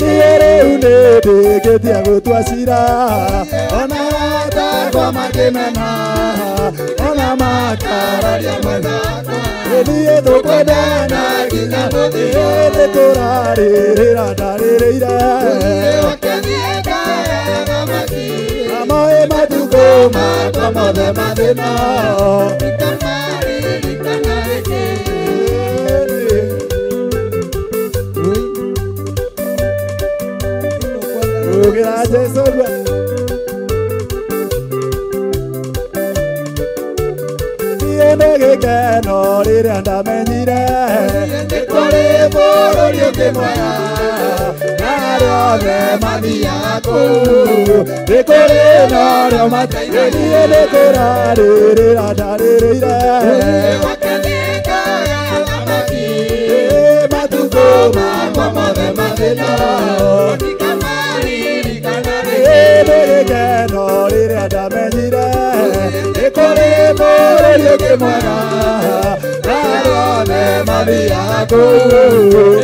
Niĩ rĩu nĩndĩkĩtie gũtua cira Ona atakwa makĩmena Ona makararia mwena Niĩ tũkwendana nginya mũthia Nĩkũrarĩrĩra ndarĩrĩire Amoe matukũ makwa mothe mathĩna Rugĩra Jesũ rua Niĩ nĩ gĩkeno rĩrĩa ndamenyire Nĩ kũrĩ bũrũri ũngĩ mwega Na arĩa othe mathiaga kũu Nĩ kũrĩ na arĩa mateithagia Niĩ nĩ kũrarĩrĩra ndarĩrĩire Matukũ makwa mothe mathĩna Nĩ gĩkeno rĩrĩa ndamenyire Nĩ kũrĩ bũrũri ũngĩ mwega Na arĩa othe mathiaga kũu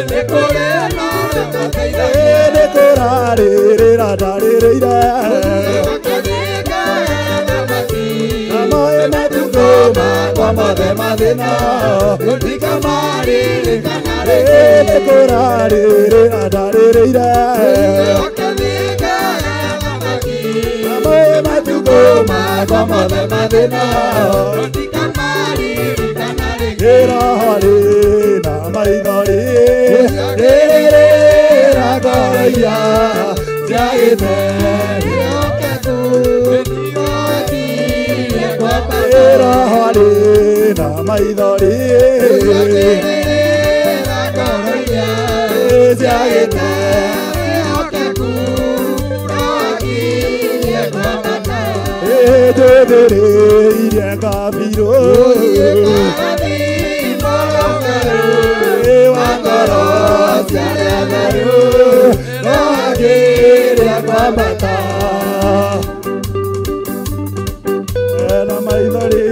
Nĩ kũrĩ na arĩa mateithagia Nĩ kũrarĩrĩra ndarĩrĩire Amoe matukũ makwa mothe mathĩna Ndikamaririkana rĩngĩ Nĩ kũrarĩrĩra ndarĩrĩire Amoe matukũ makwa mothe mathĩna Roho rĩ na maithori rĩrĩrĩra ngoro iria Ciagĩte roho rĩ na maithori ciagĩte njũthĩrĩirie kabirũ wa ngoro cia arĩa theru no akĩrĩa kwambata na maithori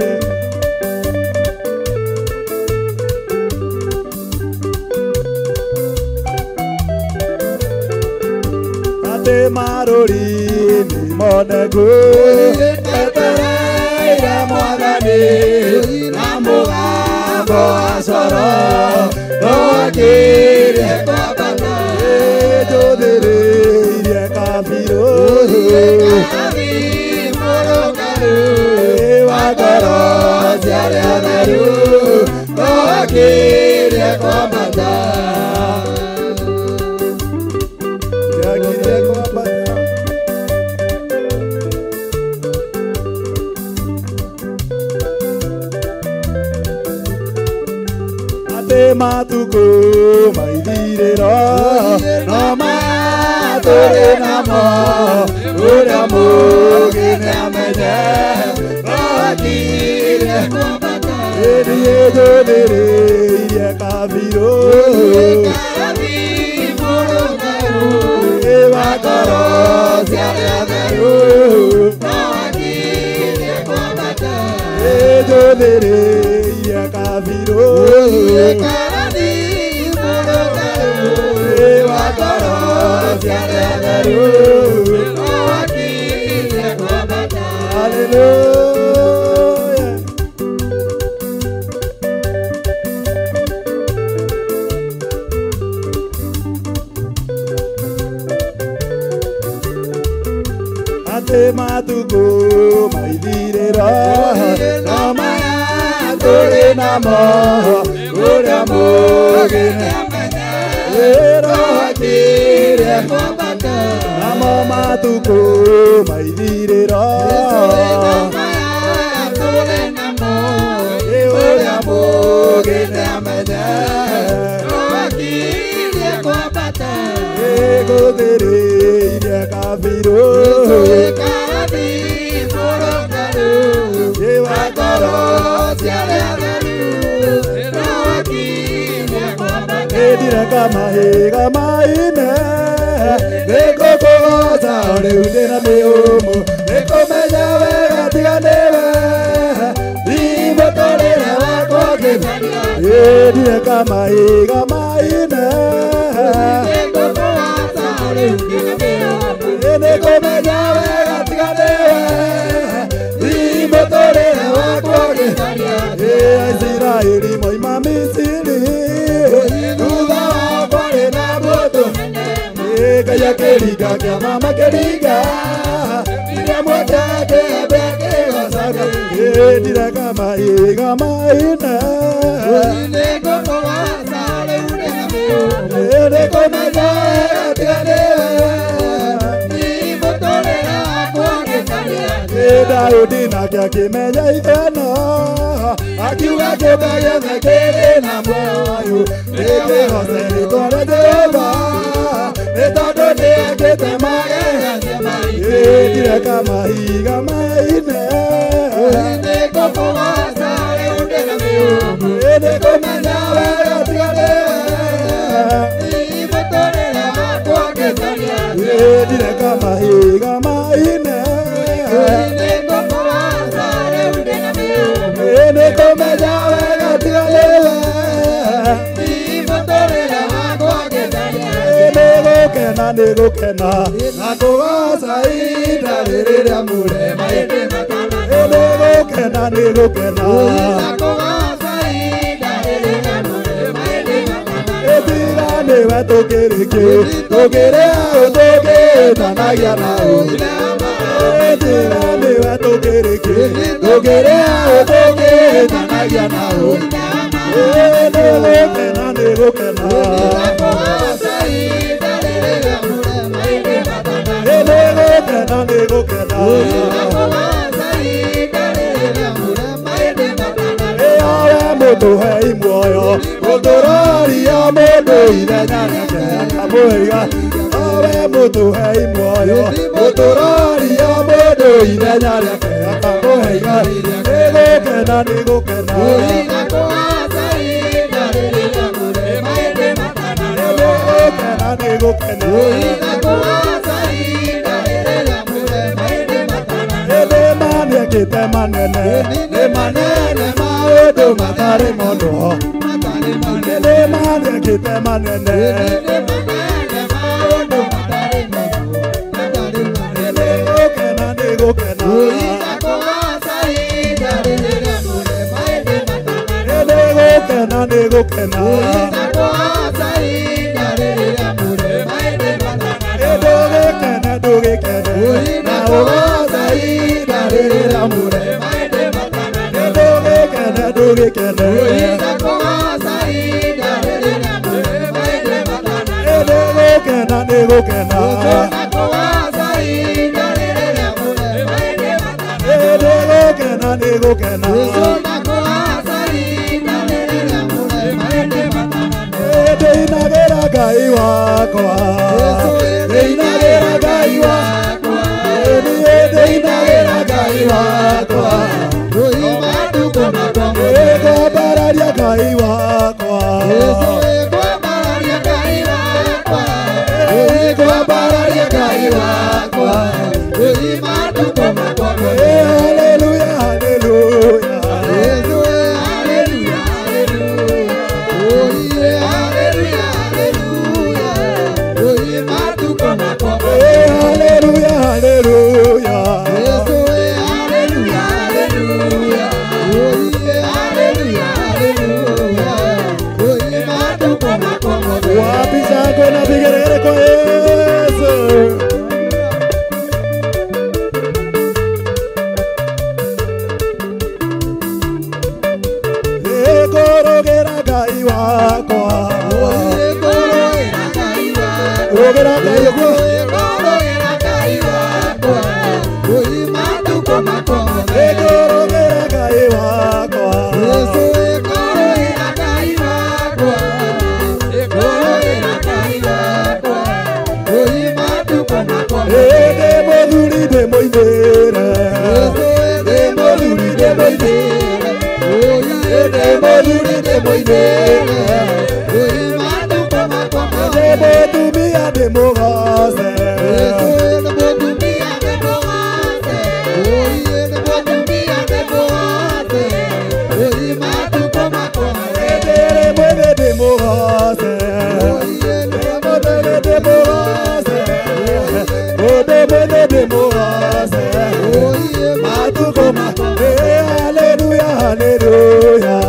atĩ marũri nĩ moneku etereire mwathani na mũgambo wa coro no akĩrĩa kwambata njũthĩrĩirie kabirũ wa ngoro cia arĩa theru no akĩrĩa kwambata akĩrĩa kwambata atĩ matukũ maithirĩro no maya tũrĩ namo ũrĩa mũũgĩ nĩamenye no akĩrĩa kwambata niĩ njũthĩrĩirie kabirũ wa ngoro cia arĩa theru no akĩrĩa kwambata njũthĩrĩirie kabirũ wa ngoro cia arĩa theru no akĩrĩa kwambata. Hallelujah. Atĩ matukũ maithirĩro no maya tũrĩ namo ũrĩa mũũgĩ nĩamenye no akĩrĩa kwambata namo matukũ maithirĩro ũrĩa mũũgĩ nĩamenye no akĩrĩa kwambata gũthĩrĩirie kabirũ wa ngoro cia arĩa theru no akĩrĩa kwambata ndire kamahiga maine nĩngũkũgoca rĩu ndĩna mĩhũmũ nĩngũmenya wega tiga nĩwe mũtũrĩre wakwa ngĩtharia ndire kamahiga maine nĩngũmenya wega tiga nĩwe mũtũrĩre wakwa ngĩtharia Aisiraeli moima Misiri thutha wao kwarĩ na mbũtũ Ngai akĩringa kĩama makĩringa iria mweke kĩembe kĩgocaga ndire kamahiga maine nĩngũmenya wega tiga nĩwe Daudi nake akĩmenya ithano akiuga kĩũmbe gĩothe kĩrĩ na muoyo nĩkĩgoce rĩtwa rĩa Jehova nĩ tondũ nĩekĩte magegania maingĩ ndire kamahiga maine nĩngũmenya wega tiga nĩwe ndire kamahiga maine nĩngũmenya wega tiga nĩwe nĩgũkena nĩgũkena na kũgoca ihinda rĩrĩ rĩa mũrema nĩgũkena nĩgũkena tiga nĩwe tũkĩrĩ kĩ tũkĩrĩ aũ tũkĩtanagia na ũ tiga nĩwe tũkĩrĩ kĩ tũkĩrĩ aũ tũkĩtanagia na ũ nĩgũkena nĩgũkena gũkena nĩ gũkena Ewe mũtũhei muoyo mũtũroria mũndũ ithenya rĩake akamũiga Ewe mũtũhei muoyo mũtũroria mũndũ ithenya rĩake akamũiga nĩ gũkena nĩ gũkena nĩ gũkena nĩ manene nĩ manene maũndũ matarĩ monwo nĩ manekĩte manene nĩ gũkena nĩ gũkena nĩ gũkena nĩ gũkena ndũgĩkene ndũgĩkene na ũgoce ihinda rĩrĩa mure ndũgĩkene ndũgĩkene nĩ gũkena nĩ gũkena nĩ gũkena nĩ gũkena ndĩinagĩra Ngai wakwa ndĩinagĩra Ngai wakwa ndĩinagĩra Ngai wakwa ĩkwambararia Ngai wakwa ĩkwambararia Ngai wakwa Hallelujah, hallelujah. Hallelujah, hallelujah. Wapi shangwe na vigelegele kwa Yesu. Nĩngũrũgĩra Ngai wakwa. Rũgĩra Ngai ũguo. Nĩngũrũgĩra Ngai wakwa. Ndĩ mũthuri ndĩmũinĩre. Ndĩ mũthuri ndĩmũinĩre. Ndĩ mũthuri ndĩmũinĩre. Ndĩ mũtumia ndĩmũgoce. Ndĩrĩ mwĩthĩ ndĩmũgoce. Ndĩ mũthĩ ndĩmũgoce. Mũndũ mwĩthĩ ndĩmũgoce. Matukũ ma hallelujah, hallelujah.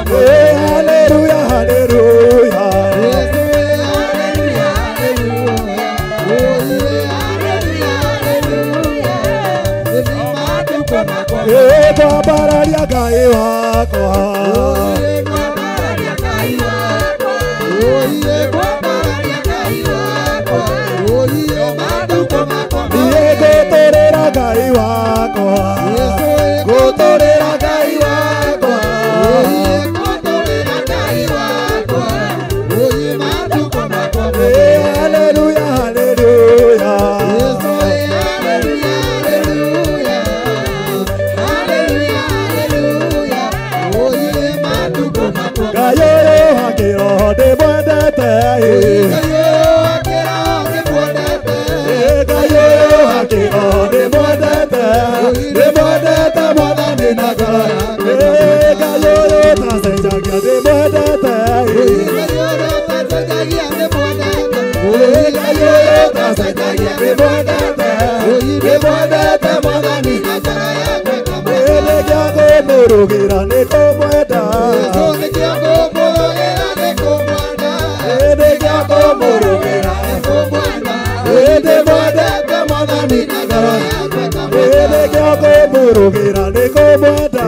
Hallelujah, hallelujah. Kwambararia Ngai wakwa. Niĩ ngũtũrĩra Ngai wakwa. Ngũtũrĩra Ngai wakwa. Hallelujah, hallelujah. Ngai ũyũ wa kĩroho ndĩmwendete. Ngai ũyũ wa kĩroho ndĩmwendete. Ndĩmwendete Mwathani na ngoro. Ngai ũyũ ũtacenjagia ndĩmwendete. Ngai ũyũ ũtacenjagia ndĩmwendete. Ndĩmwendete Mwathani na ngoro yakwa. Nĩkĩo ngũmũrugĩra nĩ kũmwenda. Nĩkĩo kũmũrugĩra nĩ kũmwenda. Ndĩmwendete Mwathani na ngoro yakwa. Nĩkĩo kũmũrugĩra nĩ kũmwenda.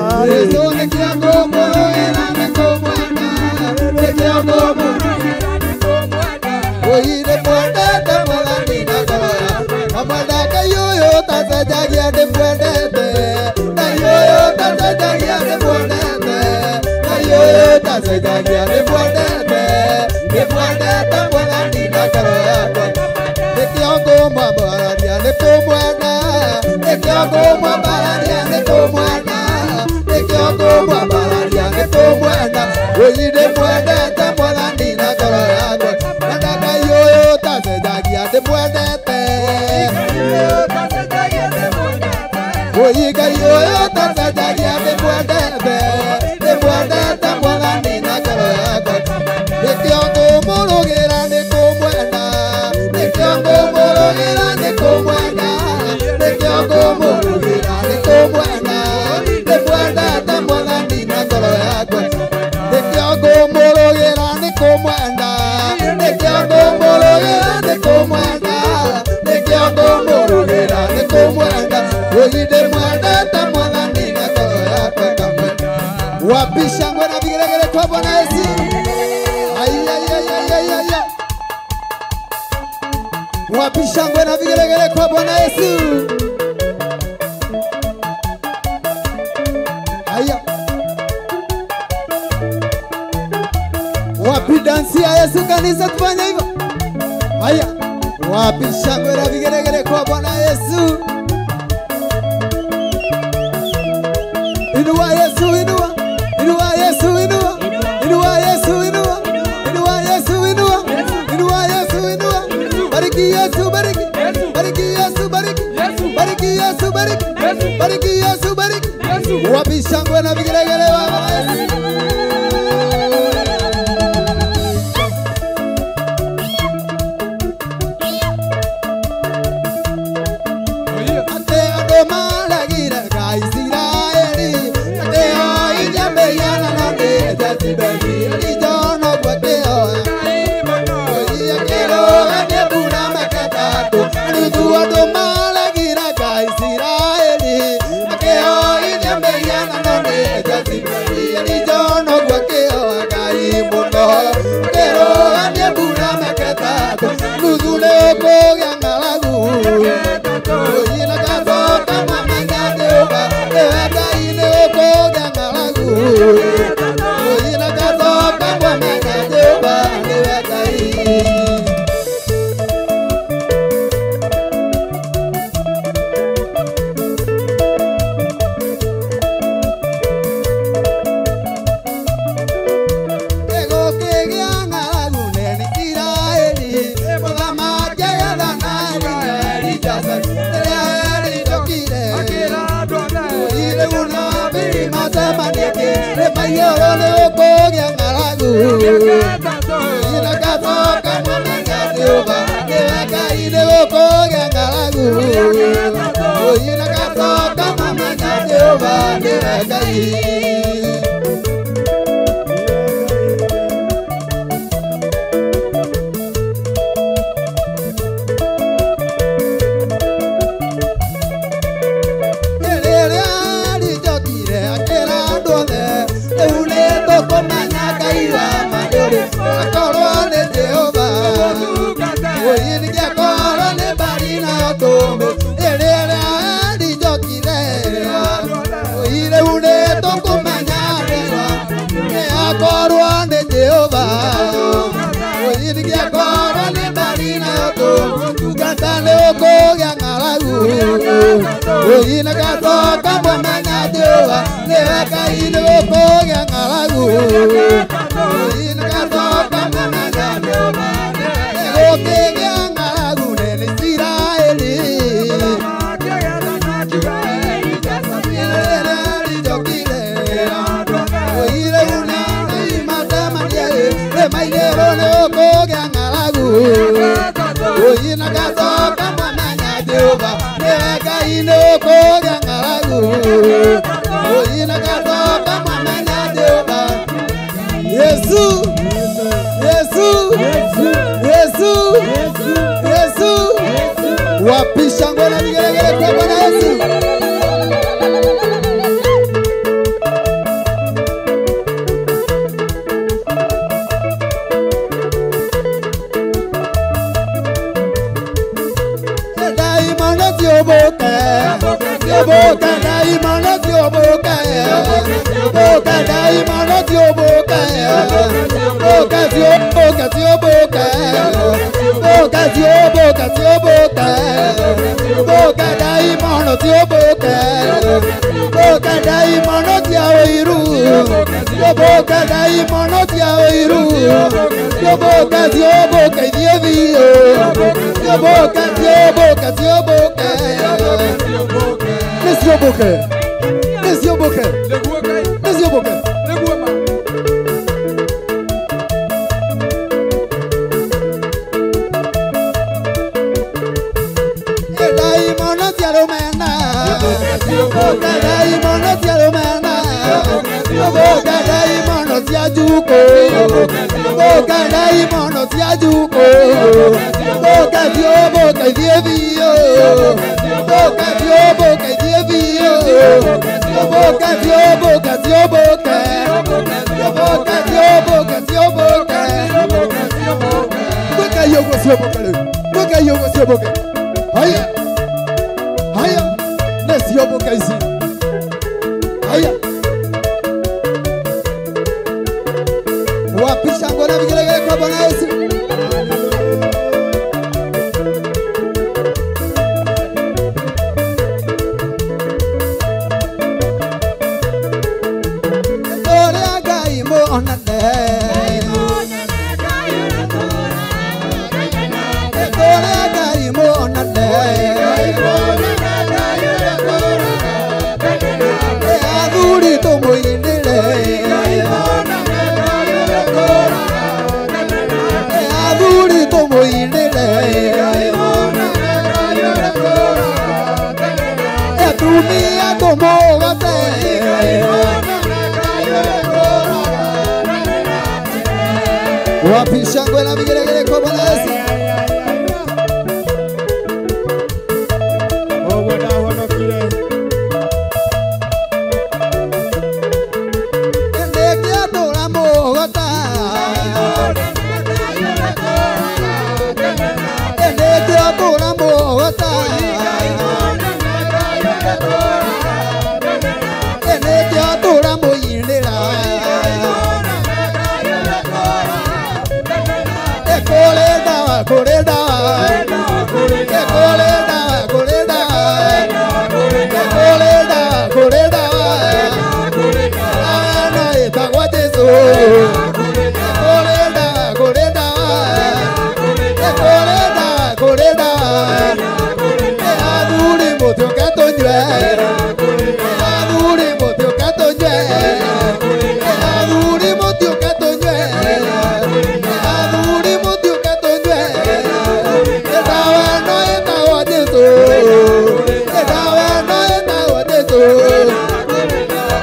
ũtacenjagia ndĩmwendete ndĩmwendete mwathani na ngoro yakwa nĩkĩo ngũmwambararia nĩ kũmwenda nĩkĩo ngũmwambararia nĩ kũmwenda nĩkĩo ngũmwambararia nĩ kũmwenda ũi ndĩmwendete mwathani na ngoro yakwa na Ngai ũyũ ũtacenjagia ndĩmwendete ũi Ngai ũyũ ũtacenjagia ndĩmwendete ndĩmwendete mwathani na ngoro yakwa nĩkĩo ngũmũrũgĩra nĩ kũmwenda nĩkĩo ngũmũrũgĩra nĩ kũmwenda nĩkĩo ngũmũrũgĩra nĩ kũmwenda ndĩmwendete mwathani na ngoro yakwa nĩkĩo ngũmũrũgĩra nĩ kũmwenda nĩkĩo ngũmũrũgĩra nĩ kũmwenda nĩkĩo ngũmũrũgĩra nĩ kũmwenda ũi ndĩmwendete mwathani na ngoro yakwa ngamwenda. Wapi shangwe na vigelegele kwa Bwana Yesu. Ai ai ai ai ai ai. Wapi shangwe na vigelegele kwa Bwana Yesu. Haya. Wapi dansi ya Yesu kanisa tufanye hivyo. Haya. Wapi shangwe na vigelegele kwa Bwana Yesu. Inua Yesu inua. Inua Yesu inua. Inua Yesu inua. Inua Yesu inua. Inua Yesu inua. Bariki Yesu bariki. Bariki Yesu bariki. Bariki Yesu bariki. Bariki Yesu bariki. Wapi shangwe na vigelegele wa Yesu. Ate andũ maregire Ngai Isiraeli ate oirie mĩhianano nĩ Jezebeli Elijo noguo akĩoya Oi akĩrũga nĩ mbura mĩaka ĩtatũ Ruthu andũ maregire Ngai Isiraeli akĩoirie mĩhianano nĩ Jezebeli Elijo noguo akĩoya Ngai mũno akĩrũga nĩ mbura mĩaka ĩtatũ Ruthu nĩ ũkũgĩa ng'aragu Oi na gacoka mamenya Jehova nĩwe Ngai nĩ ũkũgĩa ng'aragu Oi na gacoka mamenya Jehova nĩwe Ngai. Gĩgũkĩgĩa ng'aragu nene Isiraeli mũthamaki agĩathana Elija rĩrĩa Elijokire rĩu nabii macemanie kĩrĩma igũrũ nĩ ũkũgĩa ng'aragu na gacoka mũmenya Jehova nĩwe Ngai nĩ ũkũgĩa ng'aragu na gacoka mũmenya Jehova nĩwe Ngai. Rĩrĩa Elijokire akĩra andũ othe rĩu nĩ tũkũmenya Ngai wa ma nĩ ũrĩkũ akorwo nĩ Jehova oi ningĩakorwo nĩ Baali nayo tũmũ. Rĩrĩa Elijokire oi rĩu nĩ tũkũmenya Ngai wa nĩ akorwo nĩ Jehova oi ningĩakorwo nĩ Baali nayo tũmũ tungata nĩ ũkũgĩa ng'aragu oi na gacoka mũmenya Jehova nĩwe Ngai nĩ ũkũgĩa ng'aragu oi na gacoka mũmenya Jehova nĩgũkĩgĩa ng'aragu nene Isiraeli rĩrĩa Elijokire oi rĩu nabii macemanie kĩrĩma igũrũ nĩ ũkũgĩa ng'aragu oi na gacoka mũmenya Jehova nĩwe Ngai nĩ ũkũgĩa ng'aragu oi na gacoka mũmenya Jehova. Yesu Yesu Yesu Yesu. Wapi shangwe na vigelegele kwa Bwana Yesu. Daimona tioboka tioboka daimona tioboka tioboka daimona tioboka Ciũmbũke ciũmbũke Ciũmbũke ndaimono ciũmbũke Ciũmbũke ndaimono cia ũiru Ciũmbũke ndaimono cia ũiru Ciũmbũke ciũmbũke ithiĩ biũ Ciũmbũke ciũmbũke ciũmbũke Nĩ ciũmbũke Nĩ ciũmbũke Nĩ ciũmbũke Ciũmbũke ndaimono cia njukũ Ciũmbũke ciũmbũke ithiĩ biũ Ciũmbũke ciũmbũke ithiĩ biũ Ciũmbũke ciũmbũke ciũmbũke Ciũmbũke ciũmbũke ciũmbũke Gwĩkai ũguo ciũmbũke rĩu Gwĩkai ũguo ciũmbũke Haya Haya Nĩ ciũmbũke ici Haya Wapisha ngona vigelegele kwa Bwana Yesu. Ndore Ngai monane Ndore Ngai monane Athuri tũmũinĩre Athuri tũmũinĩre Atumia tũmũgoce Wapi shangwe na vigelegele kwa Bwana Yesu. Ũguo ndahonokire.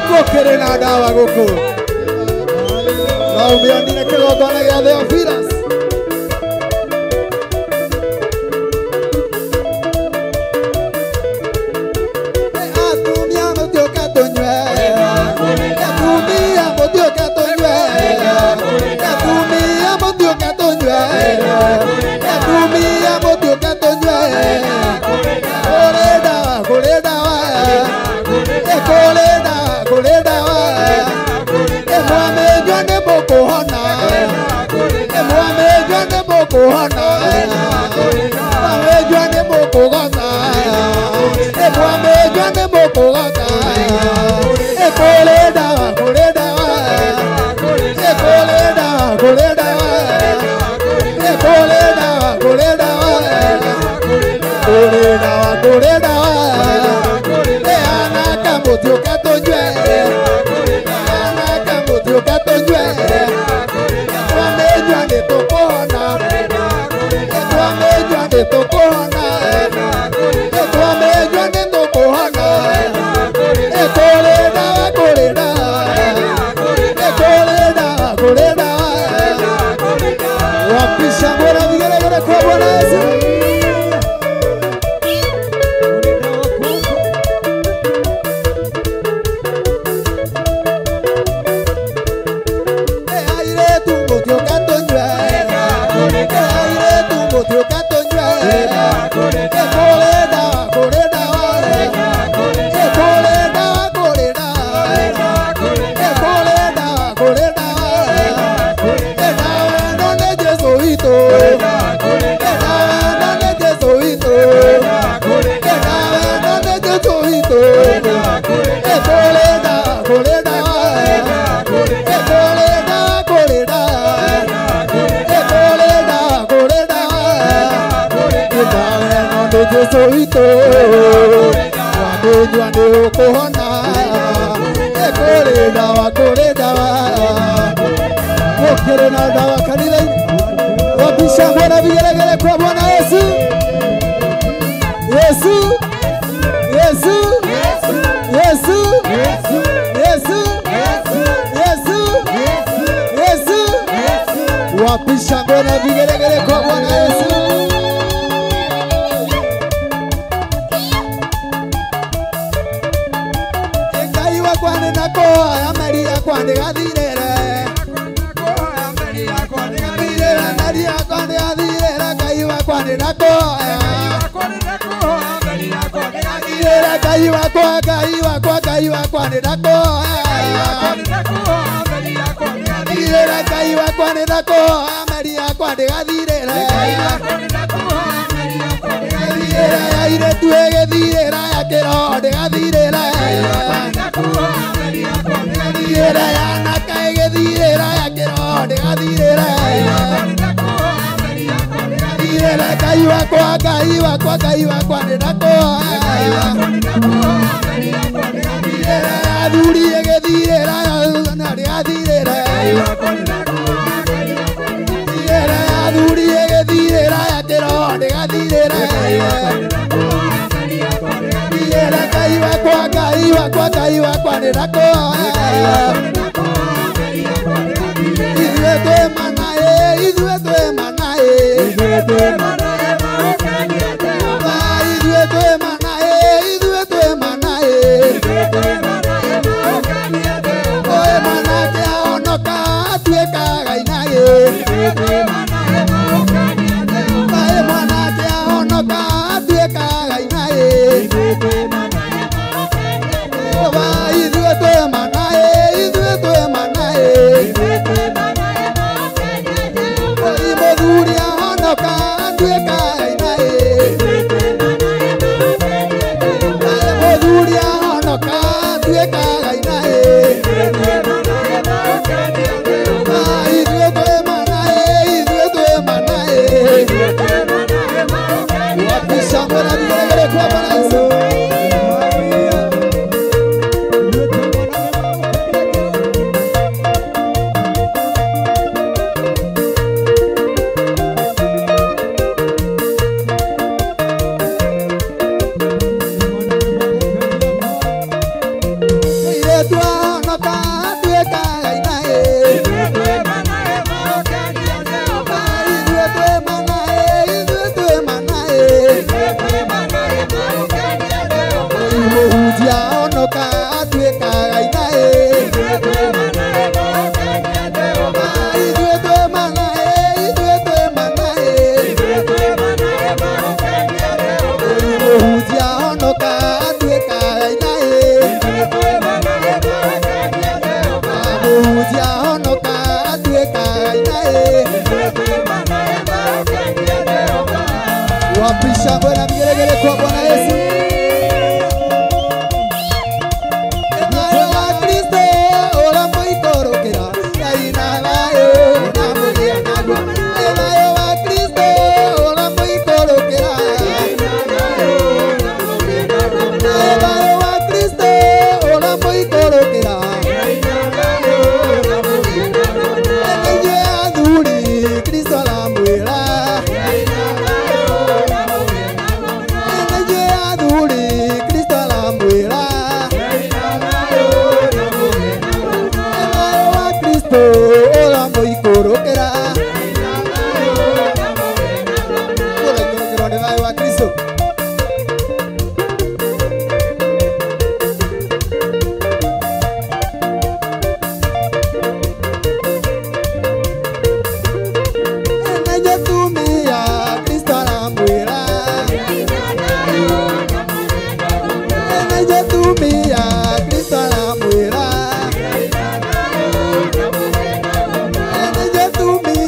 Gũkĩrĩ na ndawa gũkũ no ũmĩonire kĩgongona gĩa Theophilus. Atumia mũtiũke tũnyue Atumia mũtiũke tũnyue Atumia mũtiũke tũnyue Atumia mũtiũke tũnyue Kũrĩ ndawa kũrĩ ndawa Kũrĩ ndawa kũrĩ ndawa Mwamĩnyua nĩ mũkũhona Mwamĩnyua nĩ mũkũhona Mwamĩnyua nĩ mũkũgota Mwamĩnyua nĩ mũkũgota Kũrĩ ndawa kũrĩ ndawa Kũrĩ ndawa kũrĩ ndawa Kũrĩ ndawa kũrĩ ndawa Kũrĩ ndawa kũrĩ ndawa Anake mũtiũke tũnyue Anake mũtiũke tũnyue Twamĩnyua nĩ tũkũhona Twamĩnyua nĩ tũkũhona Twamĩnyua nĩ tũkũhona Kũrĩ ndawa kũrĩ ndawa Kũrĩ ndawa kũrĩ ndawa Wapisha ngona vigelegele kwa Bwana Yesu. Kũrĩ ndawa. Jesu witũ wamĩnyua nĩ ũkũhona kũrĩ ndawa kũrĩ ndawa gũkĩrĩ na ndawa kanitha-inĩ wapisha mwana vigelegele kwa Bwana Yesu Yesu Yesu Yesu Yesu Yesu Yesu wapisha mwana vigelegele kwa Bwana Yesu. Ngai wakwa nĩnakoya Maria kwa nĩgathirĩre Maria kwa nĩgathirĩre Ngai wakwa nĩnakoya Ngai wakwa Ngai wakwa Ngai wakwa nĩnakoya Ngai wakwa nĩnakoya Maria kwa nĩgathirĩre Airĩtu ĩgĩthirĩra ya kĩroho ndĩgathirĩra Thirĩra ya anake ĩgĩthirĩra ya kĩroho ndĩgathirĩra Thirĩra Ngai wakwa Ngai wakwa Ngai wakwa nĩnakoya Thirĩra ya athuri ĩgĩthirĩra ya ndĩgathirĩra Thirĩra ya athuri ĩgĩthirĩra ya kĩroho ndĩgathirĩra Thirĩra Ngai wakwa Ngai wakwa Ngai wakwa nĩnakoya Ithuĩ twĩ mana ĩ ithuĩ twĩ mana ĩ ithuĩ twĩ mana ithuĩ twĩ mana ĩ ithuĩ twĩ mana ĩ Oe mwanake ahonoka atuĩkaga inagĩ Oe mwanake ahonoka atuĩkaga inagĩ Ithuĩ twĩ mana ĩ ithuĩ twĩ mana ĩ Mũthuri ahonoka atuĩkaga inagĩ Mũthuri ahonoka atuĩkaga inagĩ Ithuĩ twĩ mana ĩ ithuĩ twĩ mana ĩ Wapisha mbona vigelegele kwa Bwana Yesu. Mũirĩtu ahonoka atuĩkaga inagĩ Ithuĩ twĩ mana ĩ ithuĩ twĩ mana ĩ Mũhunjia ahonoka atuĩkaga inagĩ Ithuĩ twĩ mana ĩ ithuĩ twĩ mana ĩ Mũhunjia ahonoka atuĩkaga inagĩ Mũhunjia ahonoka atuĩkaga inagĩ Wapisha mbona vigelegele kwa Bwana Yesu. Nayo wa Kristo ũrĩa mũikũrũkĩra Ngai na thayũ na mũgĩa naguo. Nayo wa Kristo ũrĩa mũikũrũkĩra Nayo wa Kristo ũrĩa mũikũrũkĩra Inyuĩ athuri Kristo aramwĩra Inyuĩ athuri Kristo aramwĩra Nayo wa Kristo ũrĩa mũikũrũkĩra Ũraikũrũkĩrwo nĩ thayũ wa Kristo. Inyuĩ atumia Kristo aramwĩra Inyuĩ atumia Kristo aramwĩra Inyuĩ atumia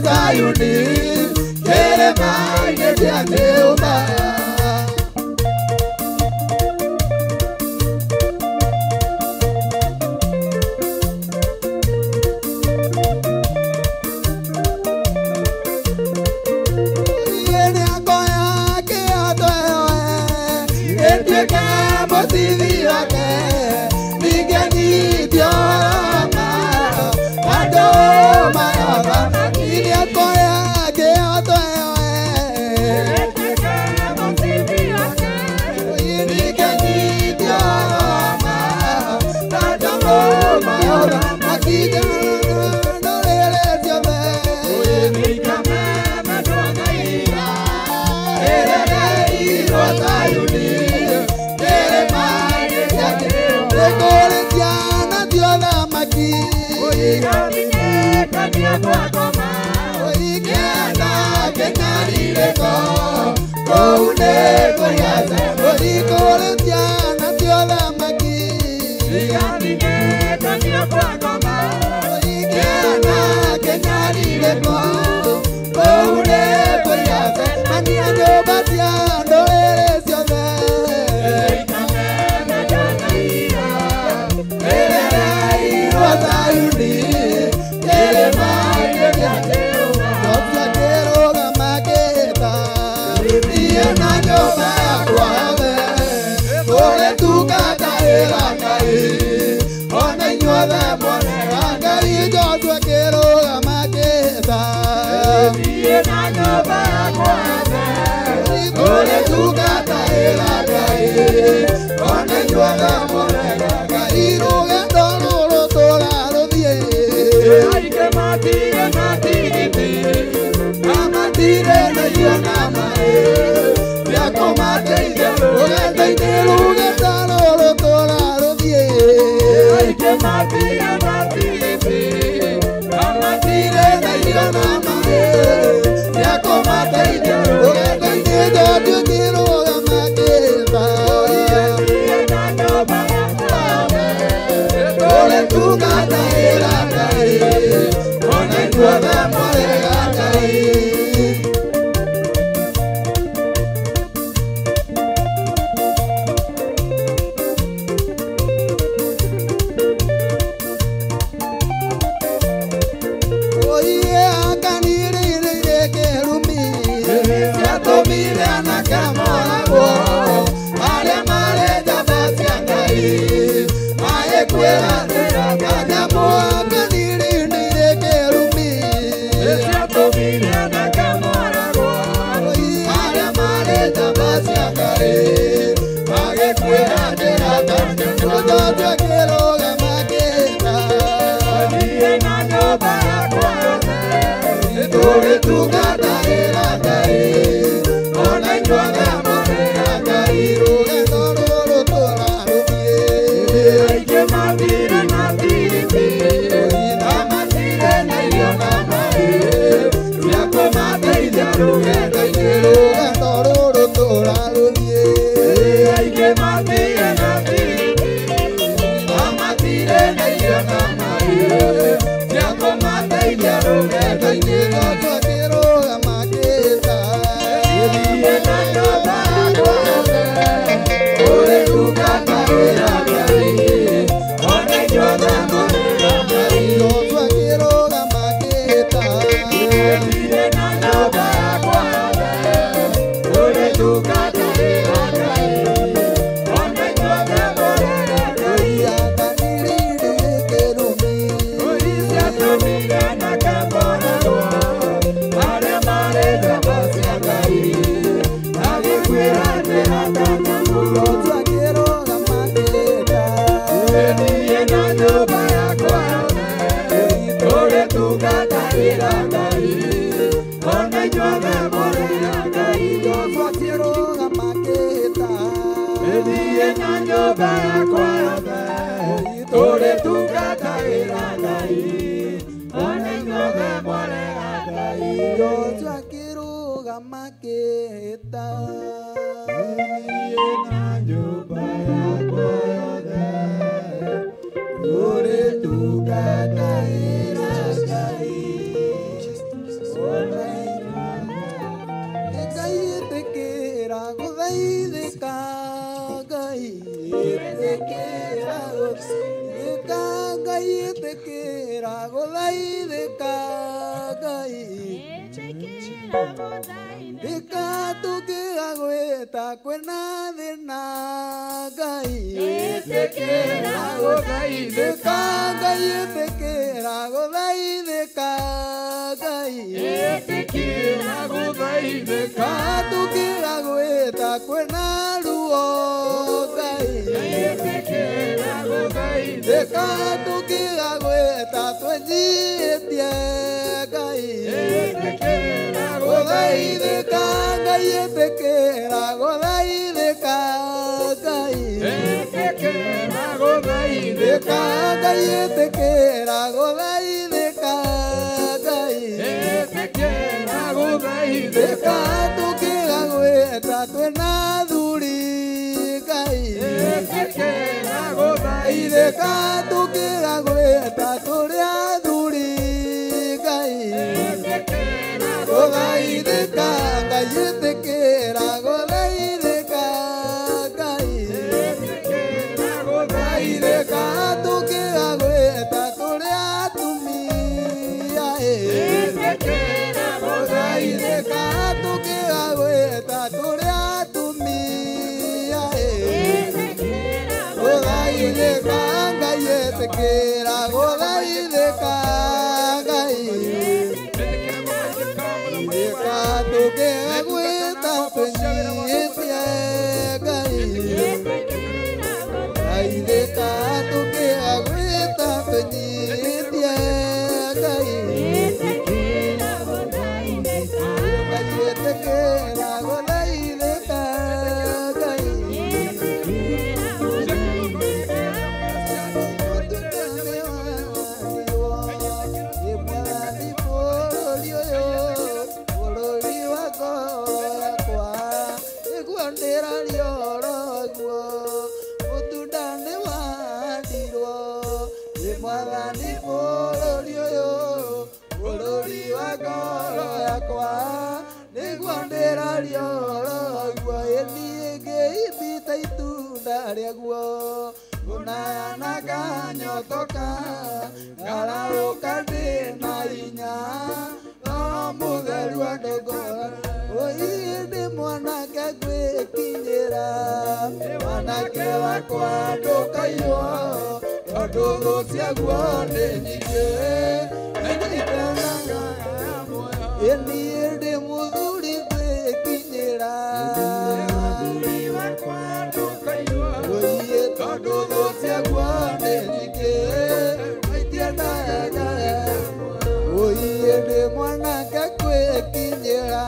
Zayuni kĩrĩma-inĩ kĩa Jehova. Ngai Ĩka tũngĩgagwĩta kwĩna thĩna Ngai Ĩtĩkĩra gũthaithĩka Ngai ĩtĩkĩra gũthaithĩka Ngai Ĩtĩkĩra gũthaithĩka tũngĩgagwĩta kwĩna ruo Ngai Ĩtĩkĩra gũthaithĩka tũngĩgagwĩta twenjiĩtie Ngai Ĩtĩkĩra gũthaithĩka Ngai ĩtĩkĩra gũthaithĩka Ngai Ĩtĩkĩra gũthaithĩka Ngai ĩtĩkĩra gũthaithĩka Ngai Ĩtĩkĩra gũthaithĩka tũngĩgagwĩta twĩna thuri Ngai Ĩtĩkĩra gũthaithĩka tũngĩgagwĩta tũrĩ athuri Ngai Ĩtĩkĩra gũthaithĩka Ngai ĩtĩkĩra gũthaithĩka Ngai Ĩtĩkĩra gũthaithĩka tũngĩgagwĩta tũrĩ atumia Ĩtĩkĩra gũthaithĩka tũngĩgagwĩta tũrĩ atumia Ĩtĩkĩra gũthaithĩka Ngai ĩtĩkĩra gũthaithĩka Ngai Ĩka tũngĩgagwĩta tũnyihĩtie Ngai Thaithĩka tũngĩgagwĩta tũnyihĩtie Ngai Ngai ĩtĩkĩra gũthaithĩka Ngai Rĩaguo ngũnayana kanyotoka ngararũka ndĩna hinya Roho Mũtheru andongora ũi ndĩ mwanake ngwĩkinyĩra mwanake wakwa ndũkaiywo tondũ thũ ciaguo nĩ nyingĩ nĩnyitanaga ĩ niĩ ndĩ mũthuri ngwĩkinyĩra tondũ thũ ciaguo nĩ nyingĩ aitiendaga ũi ndĩ mwanake ngwĩkinyĩra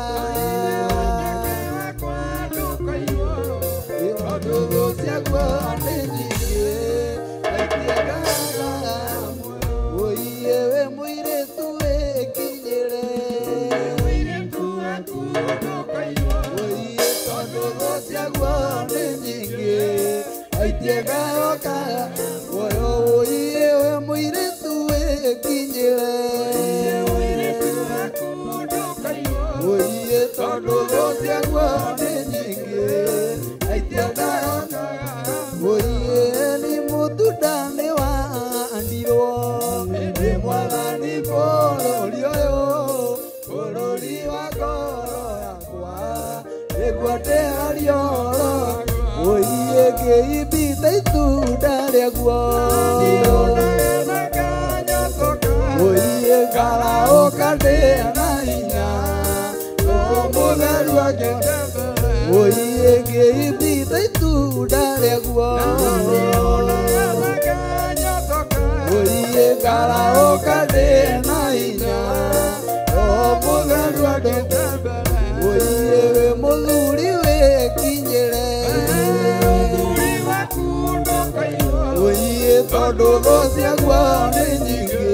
tondũ thũ ciaguo nĩ nyingĩ aitiendaga ũi wĩ mũirĩtu wĩkinyĩre ũi tondũ thũ ciaguo nĩ nyingĩ aitiegaoka oyo ũi wĩ mũirĩtu wĩkinyĩre ũi tondũ thũ ciaguo nĩ nyingĩ aitiegaoka ũi nĩ mũtunda nĩ wandirwo nĩ mwathani bũrũri ũyũ bũrũri wa ngoro yakwa nĩguo ndĩraria ũi ngĩimbita itunda rĩaguo ũi ngaraũka ndĩna hinya Roho Mũtheru ũi ngĩimbita itunda rĩaguo ũi ngaraũka ndĩna hinya Roho Mũtheru ũi wĩ mũthuri wĩkinyĩre ũi tondũ thũ ciaguo nĩ nyingĩ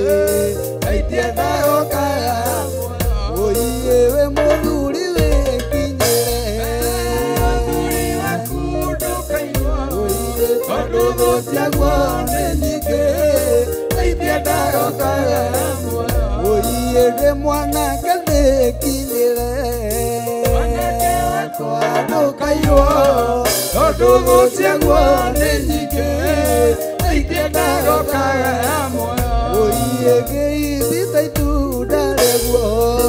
aitiendagoka ũi wĩ mũthuri wĩkinyĩre ũi tondũ thũ ciaguo nĩ nyingĩ aitiendagoka ũi ndĩ mwanake ndĩkinyĩre ndũkaiywo tondũ thũ ciaguo nĩ nyingĩ aitiendagoka ũi ngĩimbita itunda rĩaguo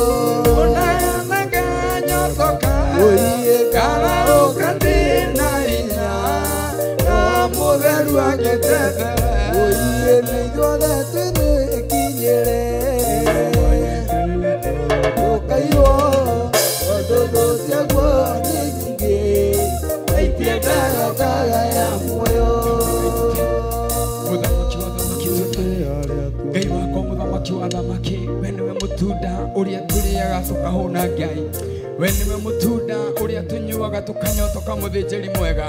Ũrĩa tũrĩaga tũkahũna Ngai, we nĩwe mũtunda ũrĩa tũnyuaga tũkanyotoka mũthĩnjĩri mwega.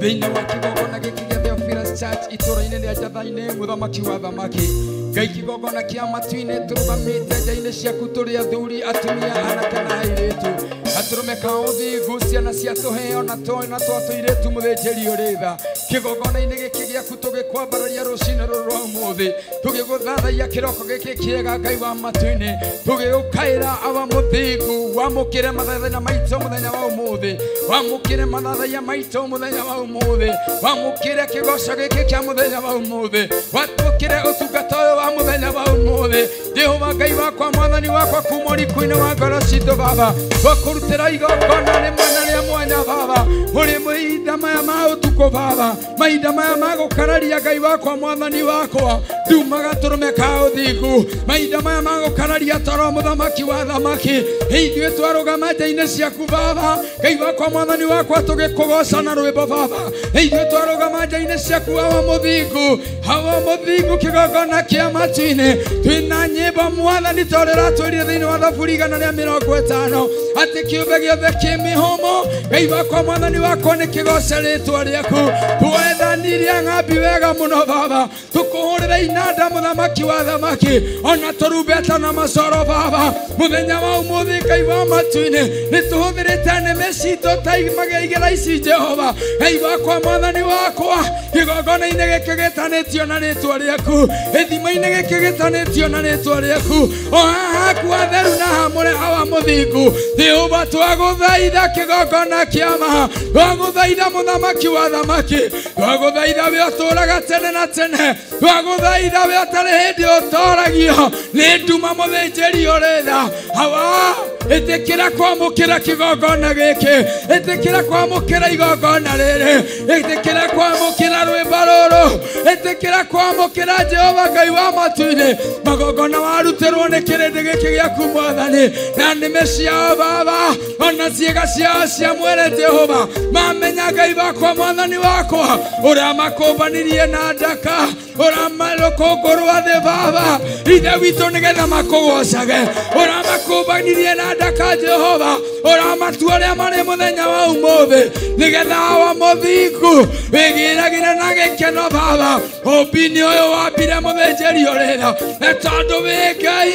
Thĩinĩ wa kĩgongona gĩkĩ gĩa Theophilus Church itũũra-inĩ rĩa Njathai-inĩ, mũthamaki wa thamaki Ngai, kĩgongona kĩa matu-inĩ tũrũgamĩte nja-inĩ ciaku tũrĩ athuri, atumia, anake na airĩtu, atũrũme ka ũthingu, ciana cia tũheo na twa tũirĩtu, mũthĩnjĩri ũrĩ tha. Kĩgongona-inĩ gĩkĩ gĩaku tũgĩkwambararia rũcinĩ rũrũ rwa ũmũthĩ, tũgĩgũthathaiya kĩroko gĩkĩ kĩega Ngai wa matu-inĩ, tũgĩgũkaĩra awa mũthingu, wamũkĩre mathaithana maitũ mũthenya wa ũmũthĩ, wamũkĩre mathathaiya maitũ mũthenya wa ũmũthĩ, wamũkĩre kĩgoco gĩkĩ kĩa mũthenya wa ũmũthĩ, watũkĩre ũtungata ũyũ wa mũthenya wa ũmũthĩ. Jehova Ngai wakwa, mwathani wakwa, kuma ũriku-inĩ wa ngoro citũ Baba, twakũrutĩra igongona rĩmwe na rĩa mwanya Baba, ũrĩ mahinda maya ma ũtukũ Baba, mahinda maya ma gũkararia Ngai wakwa, mwathani wakwa, nduma gatũrũme ka ũthingu, mahinda maya ma gũkararia toro mũthamaki wa thamaki, ithuĩ twarũgama nja-inĩ ciaku Baba, Ngai wakwa, mwathani wakwa, tũgĩkũgoca na rwĩmbo Baba, ithuĩ twarũgama nja-inĩ ciaku awa mũthingu, awa mũthingu, kĩgongona kĩa matu-inĩ, twĩna nyĩmbo mwathani ta ũrĩa ũratwĩrire thĩinĩ wa Thaburi 150 atĩ kĩũmbe gĩothe kĩ mĩhũmũ Ngai wakwa, mwathani wakwa, nĩ kĩgoce rĩtwa rĩaku. Twethanirie ng'ambi wega mũno Baba, tũkũhũrĩre inanda mũthamaki wa thamaki, ona tũrumbeta na macoro Baba, mũthenya wa ũmũthĩ Ngai wa matu-inĩ nĩ tũhũthĩrĩte nĩmĩ citũ ta igera ici Jehova Ngai wakwa, mwathani wakwa, kĩgongona-inĩ gĩkĩ gĩtanĩtio na rĩtwa rĩaku, gĩthima-inĩ gĩkĩ gĩtanĩtio na rĩtwa rĩaku, o haha haku hatheru na hamũre awa mũthingu, Jehova twagũthaitha kĩgongona kĩa ma, twagũthaitha mũthamaki wa thamaki, twagũthaitha we ũtũũraga tene na tene, twagũthaitha we ũtarĩ hĩndĩ ũtoragio nĩ nduma mũthĩnjĩri ũrĩ tha. Awa, ĩtĩkĩra kwamũkĩra kĩgongona gĩkĩ, ĩtĩkĩra kwamũkĩra igongona rĩrĩ, ĩtĩkĩra kwamũkĩra rwĩmbo rũrũ, ĩtĩkĩra kwamũkĩra Jehova Ngai wa matu-inĩ, magongona warutĩrwo nĩ kĩrĩndĩ gĩkĩ gĩaku mwathani, na nĩmĩ ciao Baba, ona ciĩga ciao cia mwĩrĩ Jehova, mamenya Ngai wakwa, mwathani wakwa, ũrĩa makũmbanirie na ndaka, ũrĩa marũkũngũ rwa thĩ Baba, Ithe witũ, nĩgetha makũgocage, ũrĩa makũmbanirie na ndaka Jehova, ũrĩa matua ũrĩa marĩ mũthenya wa ũmũthĩ, nĩgetha awa mũthingu wĩgĩragĩre na gĩkeno Baba, ũmbi-inĩ ũyũ wambire mũthĩnjĩri ũrĩ tha, nĩ tondũ wĩ Ngai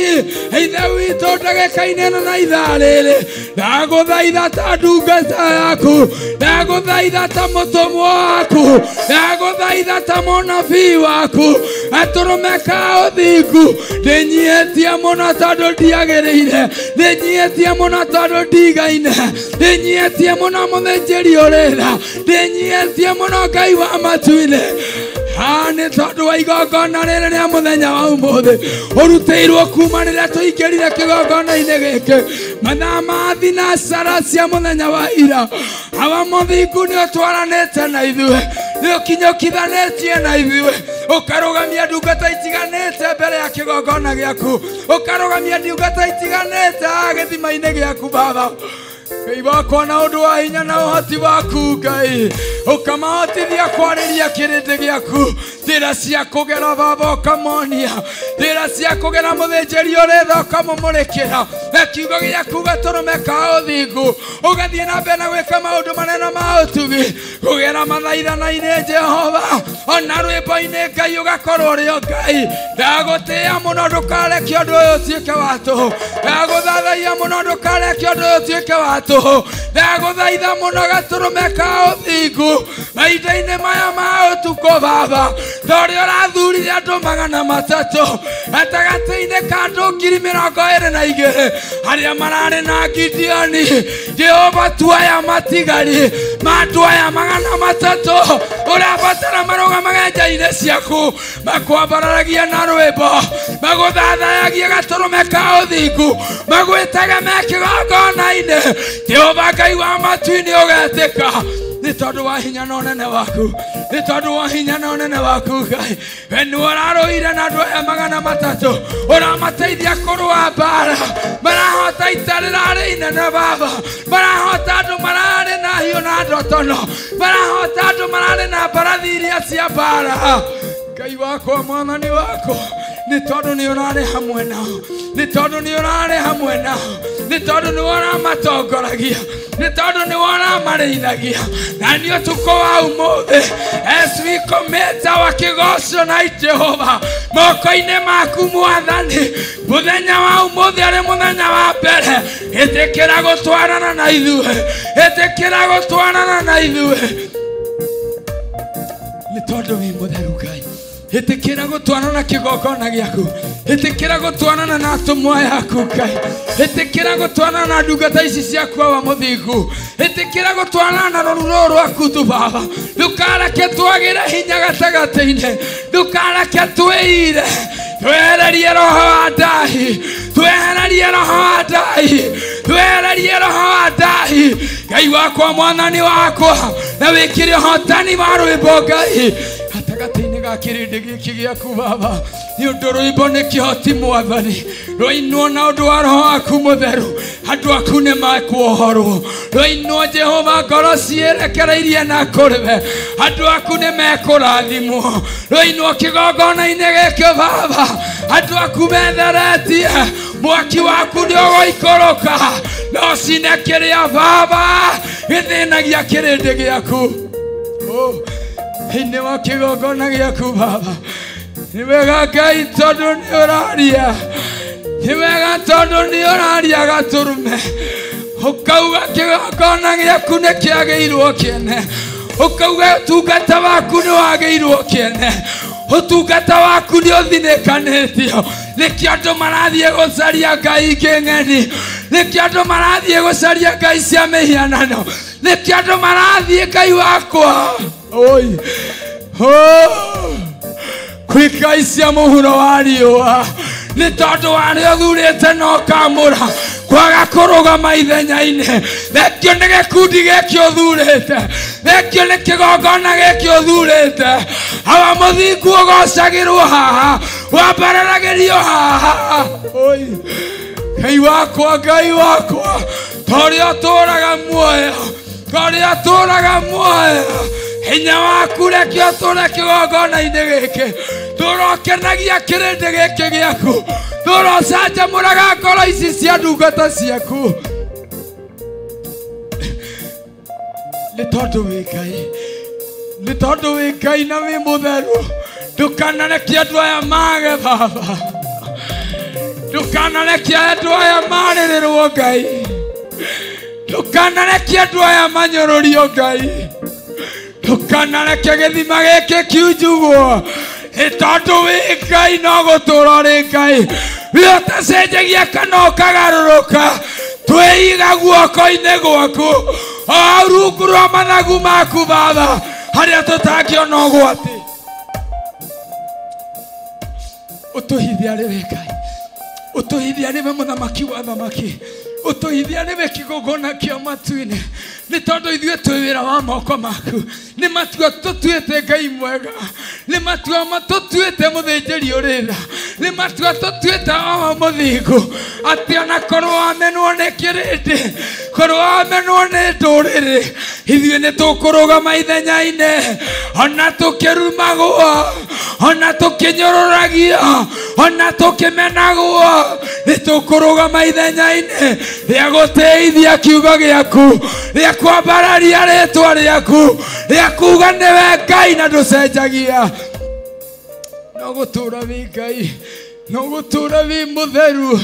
Ithe witũ ndagĩka-inĩ ĩno na ithaa rĩrĩ, ndagũthaitha ta ndungata yaku, ndagũthaitha ta mũtũmwo waku, ndagũthaitha ta mũnabii waku, atũrũme ka ũthingu, ndĩnyihĩtie mũno tondũ ndiagĩrĩire, ndĩnyihĩtie mũno tondũ ndigaine, ndĩnyihĩtie mũno mũthĩnjĩri ũrĩ tha, ndĩnyihĩtie mũno Ngai wa matu-inĩ. Nĩ tondũ wa igongona rĩrĩ rĩa mũthenya wa ũmũthĩ ũrutĩirwo kuma rĩrĩa tũingĩrire kĩgongona-inĩ gĩkĩ, mathaa ma thinacara cia mũthenya wa ira, awa mũthingu nĩ ũtwaranĩte na ithuĩ, nĩ ũkinyũkithanĩtie na ithuĩ, ũkarũgamia ndungata itiganĩte mbere ya kĩgongona gĩaku, ũkarũgamia ndungata itiganĩte gĩthima-inĩ gĩaku Baba. Ngai wakwa, na ũndũ wa hinya na ũhoti waku Ngai, ũkamahotithia kwarĩria kĩrĩndĩ gĩaku njĩra cia kũgera Baba, ũkamonia njĩra cia kũgera mũthĩnjĩri ũrĩ tha, ũkamũmũrĩkĩra na kiugo gĩaku gatũrũme ka ũthingu, ũgathiĩ na mbere na gwĩka maũndũ manene ma ũtugi kũgera mathaithana-inĩ Jehova, ona rwĩmbo-inĩ Ngai ũgakorwo ũrĩ o Ngai. Ndagũtĩĩa mũno, ndũkareke ũndũ ũyũ ũtuĩke wa tũhũ, ndagũthathaiya mũno, ndũkareke ũndũ ũyũ ũtuĩke wa tũhũ, ndagũthaitha mũno gatũrũme ka ũthingu mahinda-inĩ maya ma ũtukũ Baba, ta ũrĩa ũrathurire andũ 300 gatagatĩ-inĩ ka andũ 22,000 arĩa mararĩ na Gideoni. Jehova, tuaya matigari ma andũ aya 300 ũrabatara marũgamage nja-inĩ ciaku, makwambararagia na rwĩmbo, magũthathayagia gatũrũme ka ũthingu, magwĩtage me kĩgongona-inĩ. Jehova Ngai wa matu-inĩ, ũgetĩka nĩ tondũ wa hinya na ũnene waku, nĩ tondũ wa hinya na ũnene waku Ngai. We nĩ ũrarũire na andũ aya 300, ũramateithia kũrũa mbara, marahota ita rĩrarĩ inene Baba, marahota andũ mararĩ na hiũ na ndotono, marahota andũ mararĩ na mbarathi iria cia mbara. Ngai wakwa, mwathani wakwa, Nĩ tondũ nĩ ũrarĩ hamwe nao, nĩ tondũ nĩ ũrarĩ hamwe nao, nĩ tondũ nĩ ũramatongoragia, nĩ tondũ nĩ ũramarĩithagia. Na nĩ ũtukũ wa ũmũthĩ, as we commit our kĩgoco na Jehova moko-inĩ maku Mwathani, mũthenya wa ũmũthĩ arĩ mũthenya wa mbere, ĩtĩkĩra gũtwarana na ithuĩ, ĩtĩkĩra gũtwarana na ithuĩ, nĩ tondũ wĩ mũtheru Ngai. Ĩtĩkĩra gũtwarana kĩgongona gĩaku, ĩtĩkĩra gũtwarana na atũmwo yaku Ngai, ĩtĩkĩra gũtwarana na ndungata ici ciaku Awa mũthingu, ĩtĩkĩra gũtwarana na rũru rũrũ rwaku tu Baba. Ndũkareke twagĩre hinya gatagatĩ-inĩ, ndũkareke twĩire, twehererie roho wa ndahi, twehererie roho wa ndahi, twehererie roho wa ndahi. Ngai wakwa, Mwathani wakwa, na wĩkĩre ũhotani wa rwĩmbo Ngai gatagatĩ-inĩ ga kĩrĩndĩ gĩkĩ gĩaku Baba, nĩ ũndũ rwĩmbo nĩ kĩhoti Mwathani, rwainwo na ũndũ wa roho waku mũtheru, andũ aku nĩ mekuohorwo. Rwainwo Jehova, ngoro ciĩrekereirie na kũrĩ we, andũ aku nĩ mekũrathimwo. Rwainwo kĩgongona-inĩ gĩkĩ Baba, andũ aku metheretie, mwaki waku nĩ ũgũikũrũka na ũcine kĩrĩa Baba gĩthĩnagia kĩrĩndĩ gĩaku. Thĩinĩ wa kĩgongona gĩaku Baba, nĩ wega Ngai tondũ nĩ ũraria, nĩ wega tondũ nĩ ũraria gatũrũme, ũkauga kĩgongona gĩaku nĩ kĩagĩirwo kĩene, ũkauga ũtungata waku nĩ wagĩirwo kĩene, ũtungata waku nĩ ũthinĩkanĩtio. Nĩkĩo andũ marathiĩ gũcaria ngai ingĩ ng'eni, nĩkĩo andũ marathiĩ gũcaria ngai cia mĩhianano, nĩkĩo andũ marathiĩ Ngai wakwa. Oi, oh, kwĩ ngai cia mũhuro wa riũa, nĩ tondũ warĩa ũthurĩte na ũkamũra kwaga kũrũgama ithenya-inĩ. Thengio nĩ gĩkundi gĩkĩ ũthurĩte, thengio nĩ kĩgongona gĩkĩ ũthurĩte. Awa mũthingu ũgocagĩrwo haha, wambararagĩrio haha. Oi, Ngai wakwa, Ngai wakwa, ta ũrĩa ũtũũraga muoyo, ta ũrĩa ũtũũraga muoyo, hinya waku reke ũtũũre kĩgongona-inĩ gĩkĩ, tũrokenagia kĩrĩndĩ gĩkĩ gĩaku, tũrocanjamũraga ngoro ici cia ndungata ciaku, nĩ tondũ wĩ Ngai, nĩ tondũ wĩ Ngai na wĩ mũtheru. Ndũkanareke andũ aya mage Baba, ndũkanareke andũ aya marĩrĩrwo Ngai, ndũkanareke andũ aya manyũrũrio Ngai, ndũkanareke gĩthima gĩkĩ kiunjugwo, nĩ tondũ wĩ Ngai no gũtũũra ũrĩ Ngai, wĩ ũtacenjagia kana ũkagarũrũka. Twĩiga guoko-inĩ gwaku, o rungu rwa mathagu maku Baba, harĩa tũtangĩona ũgwati. Ũtũhithe arĩ we Ngai, ũtũhithe arĩ we mũthamaki wa athamaki, ũtũhithe arĩ we kĩgongona kĩa matu-inĩ, nĩ tondũ ithuĩ twĩ wĩra wa moko maku. Nĩ matua tũtuĩte Ngai mwega, nĩ matua tũtuĩte mũthĩnjĩri ũrĩ tha, nĩ matua tũtuĩte Awa mũthingu, atĩ ona korwo wamenwo nĩ kĩrĩndĩ, korwo wamenwo nĩ ndũrĩrĩ, ithuĩ nĩ tũkũrũgama ithenya-inĩ, ona tũkĩrumagwo, ona tũkĩnyũrũragio, ona tũkĩmenagwo, nĩ tũkũrũgama ithenya-inĩ rĩa gũtĩithia kiugo gĩaku, rĩa kwambararia rĩtwa rĩaku, rĩa kuga nĩwe Ngai na ndũcenjagia. No gũtũũra wĩ Ngai, no gũtũũra wĩ mũtheru,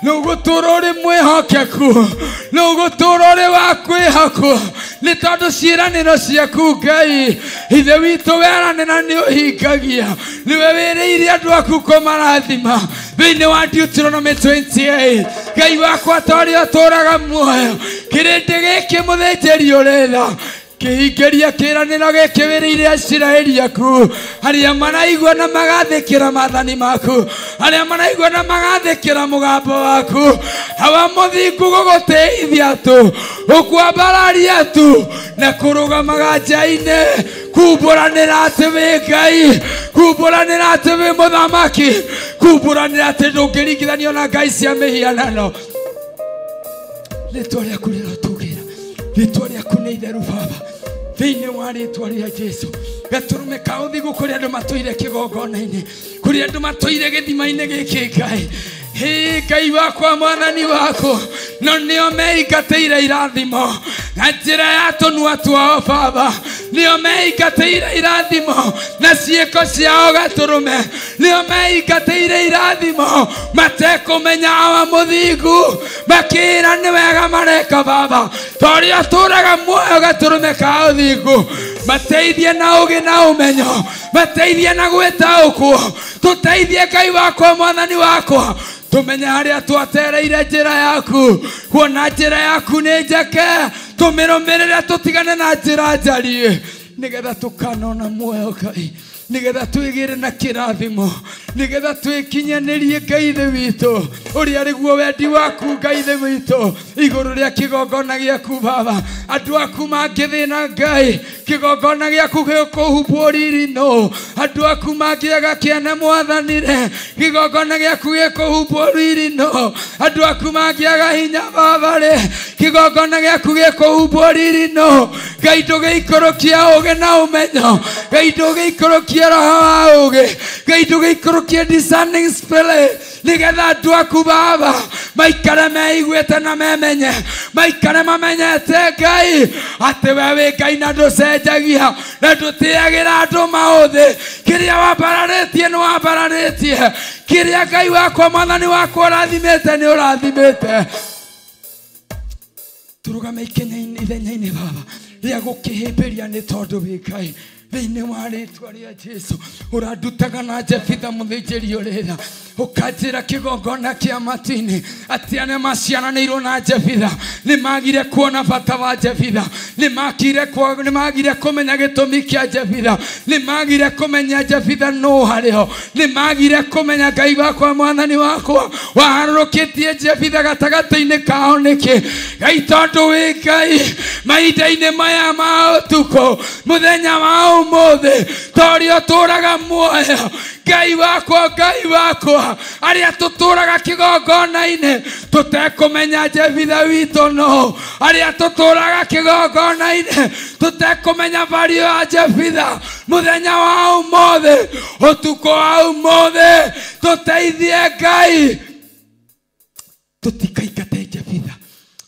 no gũtũũra ũrĩ mwĩhokeku, no gũtũũra ũrĩ wa kwĩhokwo, nĩ tondũ ciĩranĩro ciaku Ngai Ithe witũ weranĩra nĩ ũhingagia. Nĩwe wĩrĩire andũ aku kũmarathima thĩinĩ wa Deuteronomy 28. Ngai wakwa, ta ũrĩa ũtũũraga muoyo, kĩrĩndĩ gĩkĩ mũthĩnjĩri ũrĩ tha, kĩhingĩria kĩĩranĩro gĩkĩ wĩrĩire Isiraeli aku, arĩa maraigua na magathĩkĩra maathani maku, arĩa maraigua na magathĩkĩra mũgambo waku. Awa mũthingu gũgũtĩithia tu, gũkwambararia tu, na kũrũgamaga nja-inĩ, kumbũranĩra atĩ wĩ Ngai, kumbũranĩra atĩ wĩ mũthamaki, kumbũranĩra atĩ ndũngĩringithanio na ngai cia mĩhianano. Rĩtwa rĩaku rĩrotũgĩra, rĩtwa rĩaku nĩ itheru Baba, thĩinĩ wa rĩtwa rĩa Jesu. Gatũrũme ka ũthingu kũrĩ andũ matũire kĩgongona-inĩ, kũrĩ andũ matũire gĩthima-inĩ gĩkĩ Ngai. Hĩ Ngai wakwa mwathani wakwa, no nĩo meingatĩire irathimo na njĩra ya tũnua twao Baba, nĩo meingatĩire irathimo na ciĩko ciao gatũrũme, nĩo meingatĩire irathimo matekũmenya awa mũthingu, makĩra nĩ wega mareka Baba, torĩa ũtũũraga muoyo gatũrũme ka ũthingu. Mateithie na ũgĩ na ũmenyo, mateithie na gwĩtaũkwo, tũteithie Ngai wakwa mwathani wakwa, tumenye harĩa twatereire njĩra yaku, kuona njĩra yaku nĩ njeke, tũmĩrũmĩrĩre tũtigane na njĩra njariĩ, nĩgetha tũkanona muoyo Ngai, nĩgetha twĩgĩre na kĩrathimo, nĩgetha twĩkinyanĩrie Ngai Ithe witũ ũrĩa rĩguo wendi waku Ngai Ithe witũ igũrũ rĩa kĩgongona gĩaku Baba. Andũ aku mangĩthĩna Ngai, kĩgongona gĩaku gĩkũhumbwo riri no, andũ aku mangĩaga kĩene Mwathani-rĩ, kĩgongona gĩaku gĩkũhumbwo riri no, andũ aku mangĩaga hinya Baba-rĩ, kĩgongona gĩaku gĩkũhumbwo riri no. Ngai ndũgĩikũrũkia ũũgĩ na ũmenyo, Ngai ndũgĩikũrũkia roho wa ũũgĩ, Ngai ndũgĩikũrũkia discerning spirit, nĩgetha andũ aku Baba maikare meiguĩte na memenye, maikare mamenyete Ngai atĩ we wĩ Ngai na ndũcenjagia na ndũtĩagĩra andũ maũthĩ. Kĩrĩa wambararĩtie nĩ wambararĩtie, kĩrĩa Ngai wakwa mwathani wakwa ũrathimĩte nĩ ũrathimĩte. Tũrũgame ikenya-inĩ ithenya-inĩ Baba rĩa gũkĩhĩmbĩria nĩ tondũ wĩ Ngai. Thĩinĩ wa rĩtwa rĩa Jesu ũrandutaga na Jefitha mũthĩnjĩri ũrĩa ũkanjĩra kĩgongona kĩa matu-inĩ atĩ arĩa maciaranĩirwo na Jefitha nĩmagire kuona bata wa Jefitha, nĩmagire kũmenya gĩtũmi kĩa Jefitha, nĩmagire kũmenya Jefitha nũ harĩ ho, nĩmagire kũmenya Ngai wakwa mwathani wakwa waharũrũkĩtie Jefitha gatagatĩ-inĩ kao nĩkĩ. Ngai tondũ wĩ Ngai mahinda-inĩ maya ma ũtukũ, mũthenya wa ũmũthĩ, torĩa ũtũũraga muoyo Ngai wakwa, Ngai wakwa, arĩa tũtũũraga kĩgongona-inĩ tũtekũmenya Jefitha witũ no, arĩa tũtũũraga kĩgongona-inĩ tũtekũmenya value ya Jefitha, mũthenya wa ũmũthĩ, ũtukũ wa ũmũthĩ, tũteithie Ngai tũtikaingate Jefitha,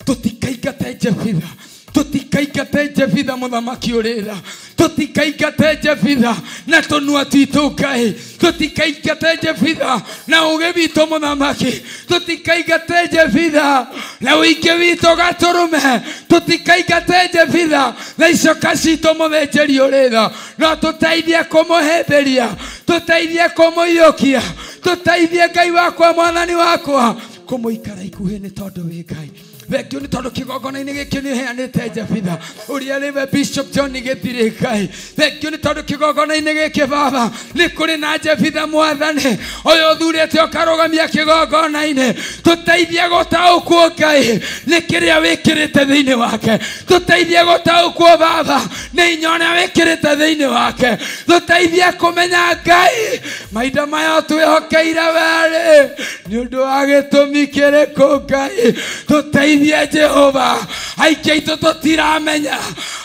tũtikaingate Jefitha, tũtikaingate Jefitha mũthamaki ũrĩra, tũtikaingate Jefitha na tũnua twitũ Ngai, tũtikaingate Jefitha na ũũgĩ witũ mũthamaki, tũtikaingate Jefitha na ũingĩ witũ gatũrũme, tũtikaingate Jefitha na icoka citũ mũthĩnjĩri ũrĩra, no tũteithie kũmũhĩmbĩria, tũteithie kũmũiyũkia, tũteithie Ngai wakwa mwathani wakwa kũmũikara ikuhĩ nĩ tondũ wĩ Ngai. Thengio nĩ tondũ kĩgongona-inĩ gĩkĩ nĩ ũheanĩte Jefitha ũrĩa rĩwe Bishop John Gĩthirĩ Ngai. Thengio nĩ tondũ kĩgongona-inĩ gĩkĩ Baba nĩ kũrĩ na Jefitha mwathani ũyũ ũthurĩte ũkarũgamia kĩgongona-inĩ. Tũteithie gũtaũkwo Ngai nĩ kĩrĩa wĩkĩrĩte thĩinĩ wake, tũteithie gũtaũkwo Baba nĩ hinya ũrĩa wĩkĩrĩte thĩinĩ wake, tũteithie kũmenya Ngai mahinda maya twĩhokeire werĩ nĩ ũndũ wa gĩtũmi kĩrĩkũ Ngai. Tũteithie Jehova, aingĩ aitũ tũtiramenya,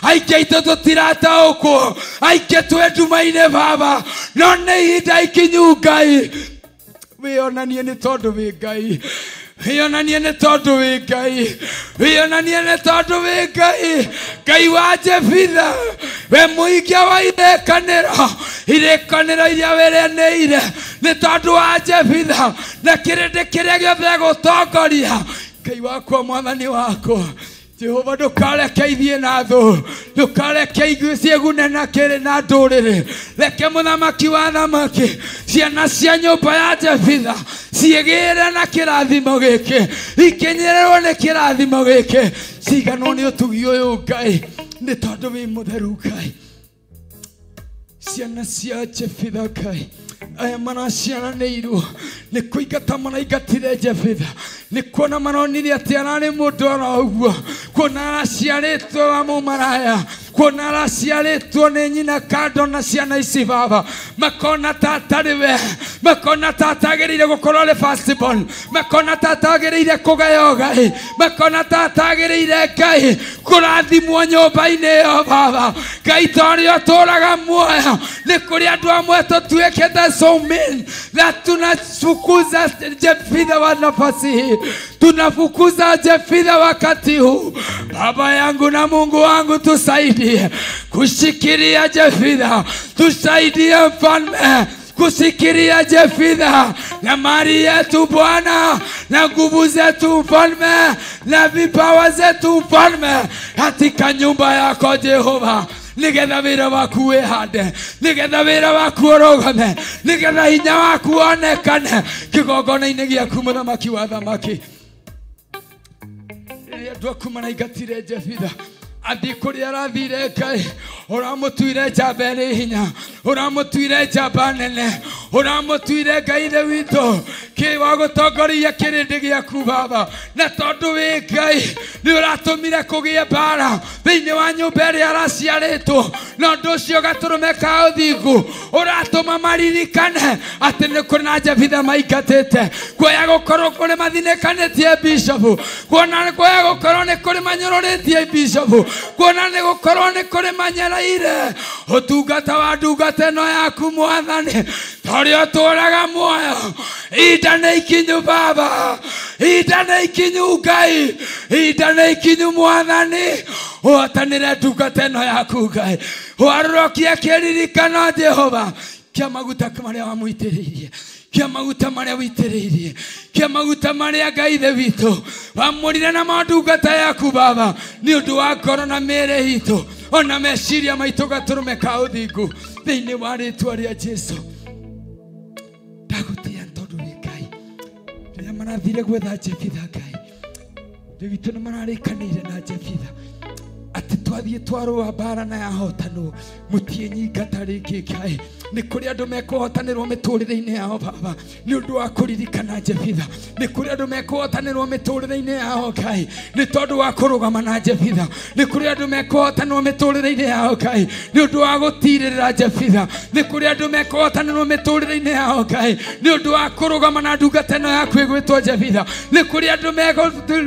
aingĩ aitũ tũtirataũkwo, aingĩ twĩ nduma-inĩ Baba, no nĩ ihinda ikinyu Ngai wĩonanie nĩ tondũ wĩ Ngai, wĩonanie nĩ tondũ wĩ Ngai, wĩonanie nĩ tondũ wĩ Ngai. Ngai wa Jefitha, we mũikia wa irĩkanĩro, irĩkanĩro iria wĩrĩanĩire nĩ tondũ wa Jefitha na kĩrĩndĩ kĩrĩa gĩothe gũtongoria. Ngai wakwa mwathani wakwa Jehova ndũkareke ithiĩ na thũ, ndũkareke ithuĩ ciĩgune na kĩrĩ na ndũrĩrĩ. Reke mũthamaki wa thamaki, ciana cia nyũmba ya Jefitha ciĩgĩre na kĩrathimo gĩkĩ, ikinyĩrĩrwo nĩ kĩrathimo gĩkĩ, ciganwo nĩ ũtugi ũyũ Ngai, nĩ tondũ wĩ mũtheru Ngai. Ciana cia Jefitha Ngai aya maraciaranĩirwo nĩ kũingata maraingatire Jefitha, nĩ kuona maronire atĩ ararĩ mũndũ oro ũguo, kuona araciarĩtwo wa mũmaraya, kuona araciarĩtwo nĩ nyina kando na ciana ici Baba, makona ta atarĩ we, Makona ta atagĩrĩire gũkorwo arĩ first born, makona ta atagĩrĩire kũgaya ũgai, makona ta atagĩrĩire Ngai kũrathimwo nyũmba-inĩ ĩyo baba. Ngai ta ũrĩa ũtũũraga muoyo, nĩ kũrĩ andũ amwe tũtuĩkĩte so mean that tunafukuza Jefitha wa nafasi hii, tunafukuza Jefitha wakati huu. Baba yangu na Mungu wangu, tusaidie kushikilia Jefitha, tusaidie mfalme kushikilia Jefitha na mali yetu Bwana, na nguvu zetu mfalme, na vipawa zetu mfalme, katika nyumba yako Jehova, nigetha wĩra waku wĩhande, nigetha wĩra waku ũrũgame, nigetha hinya waku wonekane kĩgongona-inĩ gĩaku mũthamaki wa thamaki. Rĩrĩa andũ aku maraingatire Jefitha athiĩ kũrĩa arathire, Ngai ũramũtuire njamba ĩrĩ hinya, ũramũtuire njamba nene, ũramũtuire Ngai ithe witũ kĩ wa gũtongoria kĩrĩndĩ gĩaku baba. Na tondũ wĩ Ngai nĩ ũratũmire kũgĩe mbara thĩinĩ wa nyũmba ĩrĩa araciarĩtwo, na ũndũ ũcio gatũrũme ka ũthingu ũratũma maririkane atĩ nĩ kũrĩ na Jefitha maingatĩte. Kuoya gũkorwo kũrĩ mathinĩkanĩtie bishopu, kuona kuoya gũkorwo nĩ kũrĩ manyũrũrĩtie bishopu, kuona nĩ gũkorwo nĩ kũrĩ manyereire ũtungata wa ndungata ĩno yaku mwathani, ta ũrĩa ũtũũraga muoyo. Ihinda nĩ ikinyu baba, ihinda nĩ ikinyu Ngai, ihinda nĩ ikinyu mwathani, ũhotanĩre ndungata ĩno yaku Ngai, ũgarũrũkie kĩririkano Jehova kĩa maguta marĩa wamũitĩrĩirie, kĩa maguta marĩa witĩrĩirie, kĩa maguta marĩa Ngai ithe witũ wamũrire na ndungata yaku baba, nĩ ũndũ wa ngoro na mĩĩrĩ itũ ona meciria maitũ gatũrũme ka ũthingu thĩinĩ wa rĩtwa rĩa Jesu. Ndagũtĩĩa tondũ wĩ Ngai. Rĩrĩa marathire gwetha Jefitha, Ngai ithe witũ nĩ mararĩkanĩire na Jefitha atĩ twathiĩ twarũa mbara na yahotanwo mũtiĩnyingata rĩngĩ Ngai. Nĩ kũrĩ andũ mekũhotanĩrwo mĩtũrĩre-inĩ yao baba, nĩ ũndũ wa kũririkana Jefitha. Nĩ kũrĩ andũ mekũhotanĩrwo mĩtũrĩre-inĩ yao Ngai, nĩ tondũ wa kũrũgama na Jefitha. Nĩ kũrĩ andũ mekũhotanĩrwo mĩtũrĩre-inĩ yao Ngai, nĩ ũndũ wa gũtirĩrĩra Jefitha. Nĩ kũrĩ andũ mekũhotanĩrwo mĩtũrĩre-inĩ yao Ngai, nĩ ũndũ wa kũrũgama na ndungata ĩno yaku ĩgwĩtwo Jefitha. Nĩ kũrĩ andũ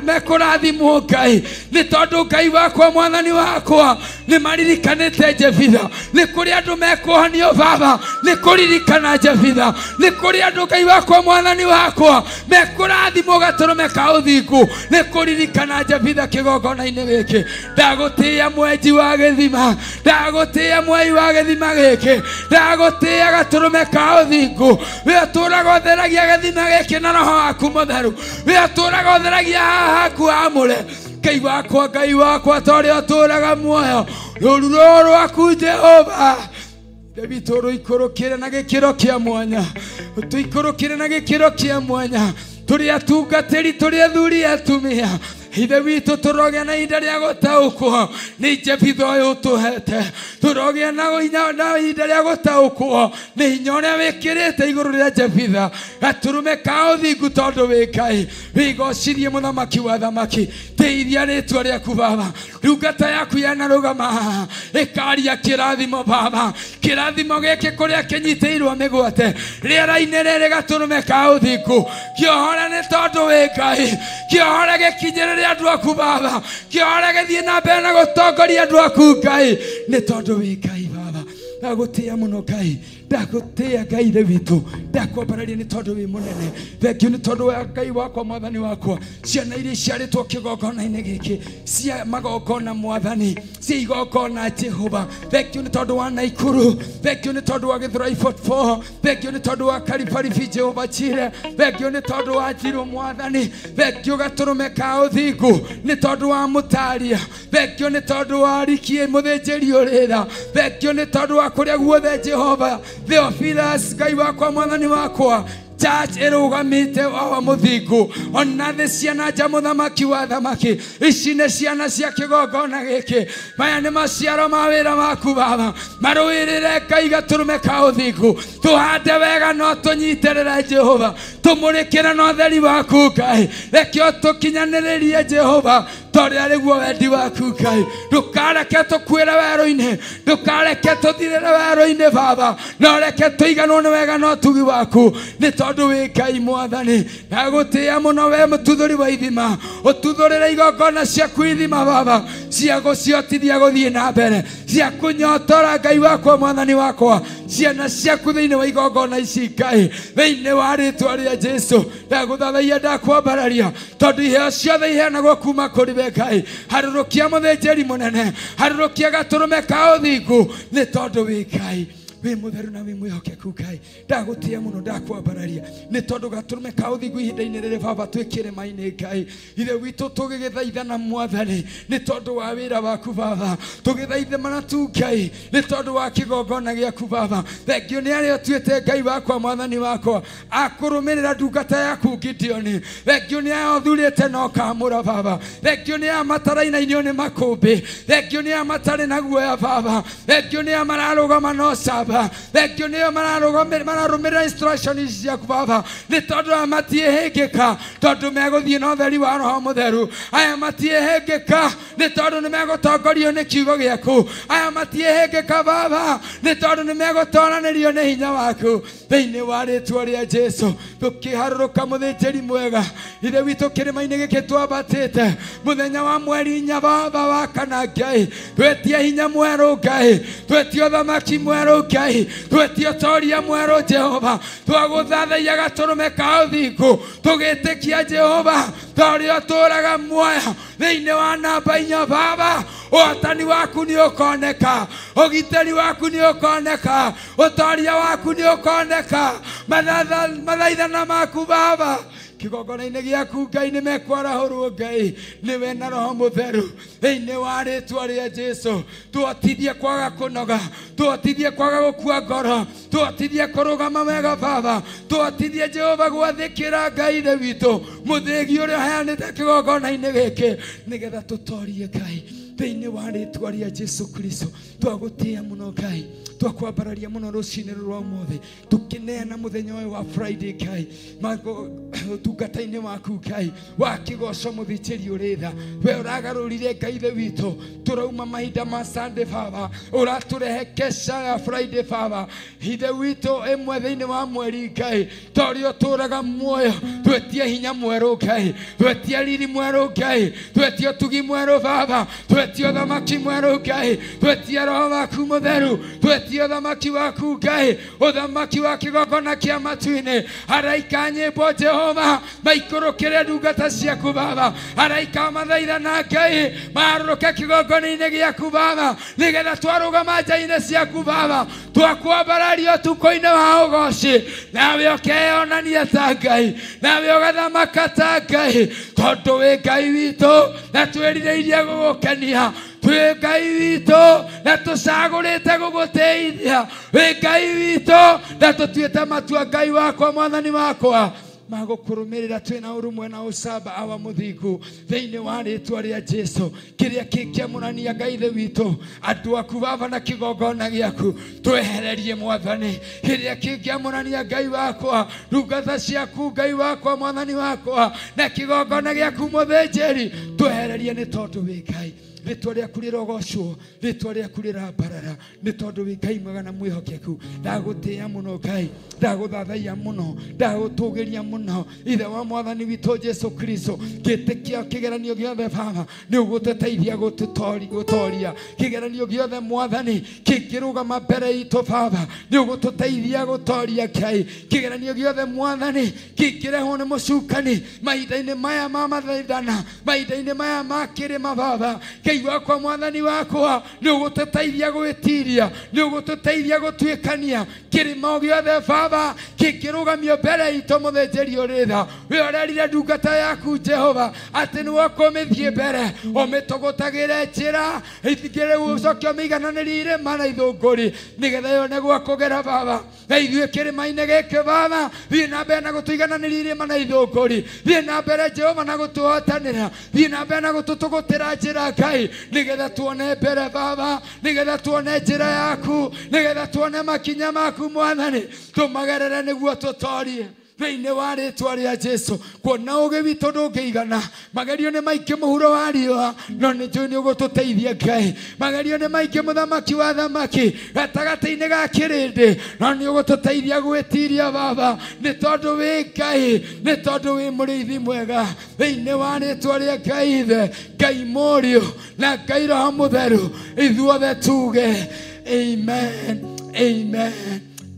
mekũrathimwo Ngai, nĩ tondũ Ngai wakwa mwathani wakwa nĩ maririkanĩte Jefitha. Nĩ kũrĩ andũ mekũhonio baba, nĩ kũririkana Jefitha. Nĩ kũrĩ andũ Ngai wakwa mwathani wakwa mekũrathimwo gatũrũme ka ũthingu, nĩ kũririkana Jefitha kĩgongona-inĩ gĩkĩ. Ndagũtĩĩa mwenji wa gĩthima, ndagũtĩĩa mwei wa gĩthima gĩkĩ, ndagũtĩĩa gatũrũme ka ũthingu. We ũtũũraga ũtheragia gĩthima gĩkĩ na roho waku mũtheru, we ũtũũraga ũtheragia haha haku hamũre. Ngai wakwa, Ngai wakwa, ta ũrĩa ũtũũraga muoyo, rũũru rũrũ rwaku Jehova Ithe witũ rũikũrũkĩre na gĩkĩro kĩa mwanya, tũikũrũkĩre na gĩkĩro kĩa mwanya. Tũrĩ atungatĩri, tũrĩ athuri atumia, ithe witũ tũrogĩa na ihinda rĩa gũtaũkwo nĩ Jefitha ũyũ ũtũhete, tũrogĩa na ihinda rĩa gũtaũkwo nĩ hinya ũrĩa wĩkĩrĩte igũrũ rĩa Jefitha gatũrũme ka ũthingu, tondũ wĩ Ngai. Wĩgocirie mũthamaki wa thamaki, tĩithia rĩtwa rĩaku baba. Ndungata yaku yanarũgama haha ĩkaria kĩrathimo baba, kĩrathimo gĩkĩ kũrĩa kĩnyitĩirwo mĩgwate rĩera-inĩ rĩrĩ gatũrũme ka ũthingu. Kĩohore nĩ tondũ wĩ Ngai, kĩohore gĩkinyĩrĩre andũ aku baba, kĩohore gĩthiĩ na mbere na gũtongoria andũ aku Ngai, nĩ tondũ wĩ Ngai baba. Ndagũtĩĩa mũno Ngai, ndagũtĩĩa Ngai ithe witũ, ndakwambararia nĩ tondũ wĩ mũnene. Thengiũ nĩ tondũ wa Ngai wakwa mwathani wakwa, ciana iria iciarĩtwo kĩgongona-inĩ gĩkĩ cia magongona mwathani, cia igongona Jehova. Thengiũ nĩ tondũ wa Naikuru, thengiũ nĩ tondũ wa Gĩthũrai 44, thengiũ nĩ tondũ wa Karibaribi Jehova Jire, thengiũ nĩ tondũ wa Njirũ mwathani, thengiũ gatũrũme ka ũthingu nĩ tondũ wa Mũtaria, thengiũ nĩ tondũ wa Rikie mũthĩnjĩri ũrĩra, thengiũ nĩ tondũ wa kũrĩa guothe Jehova Theophilus Ngai wakwa mwathani wakwa church ĩrũgamĩte wa mũthingu, ona thĩ ciana nja mũthamaki wa thamaki. Ici nĩ ciana cia kĩgongona gĩkĩ, maya nĩ maciaro ma wĩra waku baba. Marũĩrĩre Ngai gatũrũme ka ũthingu, tũhande wega no tũnyitĩrĩre Jehova, tũmũrĩkĩre na ũtheri waku Ngai. Reke ũtũkinyanĩrĩrie Jehova, Ta ũrĩa arĩguo wendi waku Ngai. Ndũkareke tũkuĩre werũ-inĩ, ndũkareke tũthirĩre werũ-inĩ Baba, no reke tũiganwo nĩ wega na ũtugi waku, nĩ tondũ wĩ Ngai Mwathani. Ndagũtĩĩa mũno we mũtuthũri wa ithima, ũtuthũrĩre igongona ciaku ithima Baba, cia gũciotithia gũthiĩ na mbere, cia kũnyotora Ngai wakwa Mwathani wakwa, ciana ciaku thĩinĩ wa igongona ici Ngai, thĩinĩ wa rĩtwa rĩa Jesu. Ndagũthathaiya, ndakwambararia, tondũ iheo ciothe iheanagwo kuma kũrĩ we Ngai. Harũrũkia mũthĩnjĩri mũnene, harũrũkia gatũrũme ka ũthingu, nĩ tondũ wĩ Ngai wĩ mũtheru na wĩ mwĩhokeku Ngai. Ndagũtĩĩa mũno, ndakwambararia, nĩ tondũ gatũrũme ka ũthingu ihinda-inĩ rĩrĩ Baba twĩ kĩrĩma-inĩ Ngai. Ithe witũ, tũgĩgĩthaithana Mwathani nĩ tondũ wa wĩra waku Baba, tũgĩthaithana tu Ngai nĩ tondũ wa kĩgongona gĩaku Baba. Thengio nĩ arĩa ũtuĩte Ngai wakwa Mwathani wakwa akũrũmĩrĩra ndungata yaku Gideoni. Thengio nĩ aya ũthurĩte na ũkamũra Baba. Thengio nĩ aya matarainainio nĩ makũmbĩ. Thengio nĩ aya matarĩ na guoya Baba. Thengio nĩ aya mararũgama na ũcamba. Thengio nĩ aya mararũmĩrĩra instruction ici ciaku Baba, nĩ tondũ aya matiĩhĩngĩka, tondũ megũthiĩ na ũtheri wa Roho Mũtheru. Aya matiĩhĩngĩka, nĩ tondũ nĩ megũtongorio nĩ kiugo gĩaku. Aya matiĩhĩngĩka Baba, nĩ tondũ nĩ megũtoranĩrio nĩ hinya waku, thĩinĩ wa rĩtwa rĩa Jesu. Tũkĩharũrũka mũthĩnjĩri mwega, Ithe witũ, kĩrĩma-inĩ gĩkĩ twambatĩte mũthenya wa mweri 4 Baba wa kana Ngai, twetie hinya mwerũ Ngai, twetie ũthamaki mwerũ Ngai, twetie ũtoria mwerũ Jehova. Twagũthathaiya gatũrũme ka ũthingu, tũgĩtĩkia Jehova ta ũrĩa ũtũũraga muoyo thĩinĩ wa namba 4 Baba. Ũhotani waku nĩ ũkoneka, ũgitĩri waku nĩ ũkoneka, ũtoria waku nĩ ũkoneka, mathaithana maku Baba kĩgongona-inĩ gĩaku Ngai nĩ mekwarahũrwo Ngai nĩwe na Roho Mũtheru, thĩinĩ wa rĩtwa rĩa Jesu. Tũhotithie kwaga kũnoga, tũhotithie kwaga gũkua ngoro, tũhotithie kũrũgama wega Baba, tũhotithie Jehova gwathĩkĩra Ngai Ithe witũ mũthĩgi ũrĩa ũheanĩte kĩgongona-inĩ gĩkĩ, nĩgetha tũtorie Ngai, thĩinĩ wa rĩtwa rĩa Jesu Kristo. Twagũtĩĩa mũno Ngai, twakwambararia mũno rũcinĩ rwa ũmũthĩ, tũkĩneana mũthenya ũyũ wa Friday Ngai ũtungata-inĩ waku Ngai wa kĩgoco. Mũthĩnjĩri ũrĩ tha, we ũragarũrire Ngai Ithe witũ, tũrauma mahinda ma Sunday Baba, ũratũrehe kesha ya Friday Baba, Ithe witũ ĩmwe thĩinĩ wa mweri Ngai. Ta ũrĩa ũtũũraga muoyo, twetie hinya mwerũ Ngai, twetie riri mwerũ Ngai, twetie ũtugi mwerũ Baba, twetie ũthamaki mwerũ Ngai, twetie Roho waku Mũtheru, twetie ũthamaki waku Ngai, ũthamaki wa kĩgongona kĩa matu-inĩ. Araika nyĩmbo Jehova maikũrũkĩre ndungata ciaku Baba, araika mathaithana Ngai marũrũke kĩgongona-inĩ gĩaku Baba, nĩgetha twarũgama nja-inĩ ciaku Baba, twakwambararia ũtukũ-inĩ wa ũgoci, nawe ũkeyonania ta Ngai, nawe ũgathamaka ta Ngai, tondũ wĩ Ngai witũ na twĩrirĩirie gũgũkenia. Twĩ Ngai witũ na tũcagũrĩte gũgũtĩithia. Wĩ Ngai witũ na tũtuĩte matua Ngai wakwa Mwathani wakwa magũkũrũmĩrĩra twĩna ũrũmwe na ũcamba awa mũthingu, thĩinĩ wa rĩtwa rĩa Jesu. Kĩrĩa kĩngĩamũrania Ngai Ithe witũ andũ aku Baba na kĩgongona gĩaku, twehererie Mwathani. Kĩrĩa kĩngĩamũrania Ngai wakwa ndungata ciaku Ngai wakwa Mwathani wakwa na kĩgongona gĩaku mũthĩnjĩri, twehererie, nĩ tondũ wĩ Ngai. Rĩtwa rĩaku rĩrogocwo, rĩtwa rĩaku rĩrambarara, nĩ tondũ wĩ Ngai mwega na mwĩhokeku. Ndagũtĩĩa mũno Ngai, ndagũthathaiya mũno, ndagũtũgĩria mũno Ithe wa Mwathani witũ Jesu Kristo. Ngĩtĩkia kĩgeranio gĩothe Baba nĩ ũgũtũteithia gũtoria kĩgeranio gĩothe Mwathani kĩngĩrũgama mbere itũ Baba, nĩ ũgũtũteithia gũtoria Ngai kĩgeranio gĩothe Mwathani kĩngĩrehwo nĩ mũcukani mahinda-inĩ maya ma mathaithana, mahinda-inĩ maya ma kĩrĩma Baba. Ngai wakwa Mwathani wakwa nĩ ũgũtũteithia gwĩtiria, nĩ ũgũtũteithia gũtuĩkania kĩrĩma o gĩothe Baba kĩngĩrũgamio mbere itũ. Mũthĩnjĩri ũrĩ tha, we ũrerire ndungata yaku Jehova atĩ nĩwe ũkũmĩthiĩ mbere ũmĩtũgũtagĩre njĩra ithingĩre, ũcoke ũmĩigananĩrie irĩma na ithũngũri, nĩgetha yone gwa kũgera Baba. Na ithuĩ kĩrĩma-inĩ gĩkĩ Baba, thiĩ na mbere na gũtũigananĩria irĩma na ithũngũri, thiĩ na mbere Jehova na gũtũhotanĩra, thiĩ na mbere na gũtũtũgũtĩra njĩra Ngai, nĩgetha tuone mbere Baba, nĩgetha tuone njĩra yaku, nĩgetha tuone makinya maku Mwathani, tũmagerere nĩguo tũtorie. Thĩinĩ wa rĩtwa rĩa Jesu kuona ũgĩ witũ ndũngĩigana magerio nĩ maingĩ mũhuro wa riũa no nĩ njũĩ nĩ ũgũtũteithia Ngai magerio nĩ maingĩ mũthamaki wa thamaki gatagatĩ-inĩ ga kĩrĩndĩ no nĩ ũgũtũteithia gwĩtiria baba nĩ tondũ wĩ Ngai nĩ tondũ wĩ mũrĩithi mwega thĩinĩ wa rĩtwa rĩa Ngai Ithe Ngai Mũriũ na Ngai Roho Mũtheru ithuothe tuge amen amen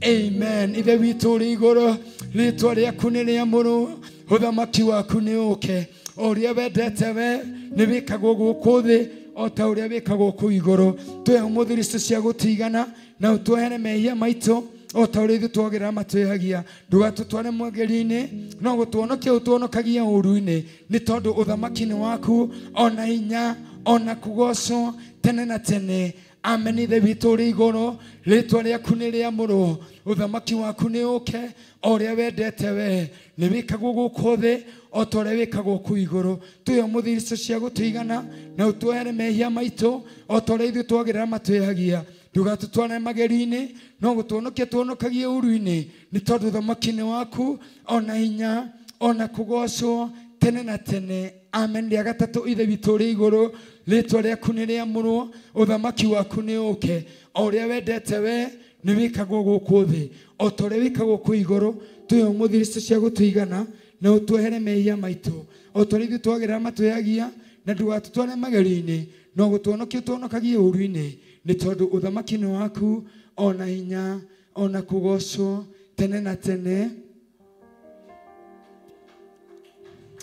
amen. Ithe witũ ũrĩ igũrũ rĩtwa rĩaku nĩ rĩamũrwo ũthamaki waku nĩ ũke o ũrĩa wendete we nĩ wĩkagwo gũkũ thĩ o ta ũrĩa wĩkagwo kũu igũrũ tũhe ũmũthĩ irio cia gũtũigana na ũtuohere mehia maitũ o ta ũrĩa ithuĩ twagĩrĩra matwĩhagia ndũgatũtware mwagĩri-inĩ no gũtuonokia ũtuonokagia ũũru-inĩ nĩ tondũ ũthamaki nĩ waku ona hinya ona kũgocwo tene na tene. Amen. Ithe witũ ũrĩ igũrũ rĩtwa rĩaku nĩ rĩamũrwo ũthamaki waku nĩ ũke o ũrĩa wendete we nĩ wĩkagwo gũkũ thĩ o ta ũrĩa wĩkagwo kũu igũrũ tũhe ũmũthĩ irio cia gũtũigana na ũtuohere mehia maitũ o ta ũrĩa ithuĩ twagĩrĩra matwĩhagia ndũgatũtware magerio-inĩ no gũtuonokia tuonokagie ũũru-inĩ nĩ tondũ ũthamaki nĩ waku ona hinya ona kũgocwo tene na tene. Amen. Rĩa gatatũ Ithe witũ ũrĩ igũrũ rĩtwa rĩaku nĩ rĩamũrwo ũthamaki waku nĩ ũke o ũrĩa wendete we nĩ wĩkagwo gũkũ thĩ o ta ũrĩa wĩkagwo kũu igũrũ tũhe ũmũthĩ irio cia gũtũigana na ũtuohere mehia maitũ o ta ũrĩa ithuĩ twagĩrĩra matwĩhagia na ndũgatũtware magerio-inĩ no gũtuonokia ũtuonokagie ũũru-inĩ nĩ tondũ ũthamaki nĩ waku ona hinya ona kũgocwo tene na tene.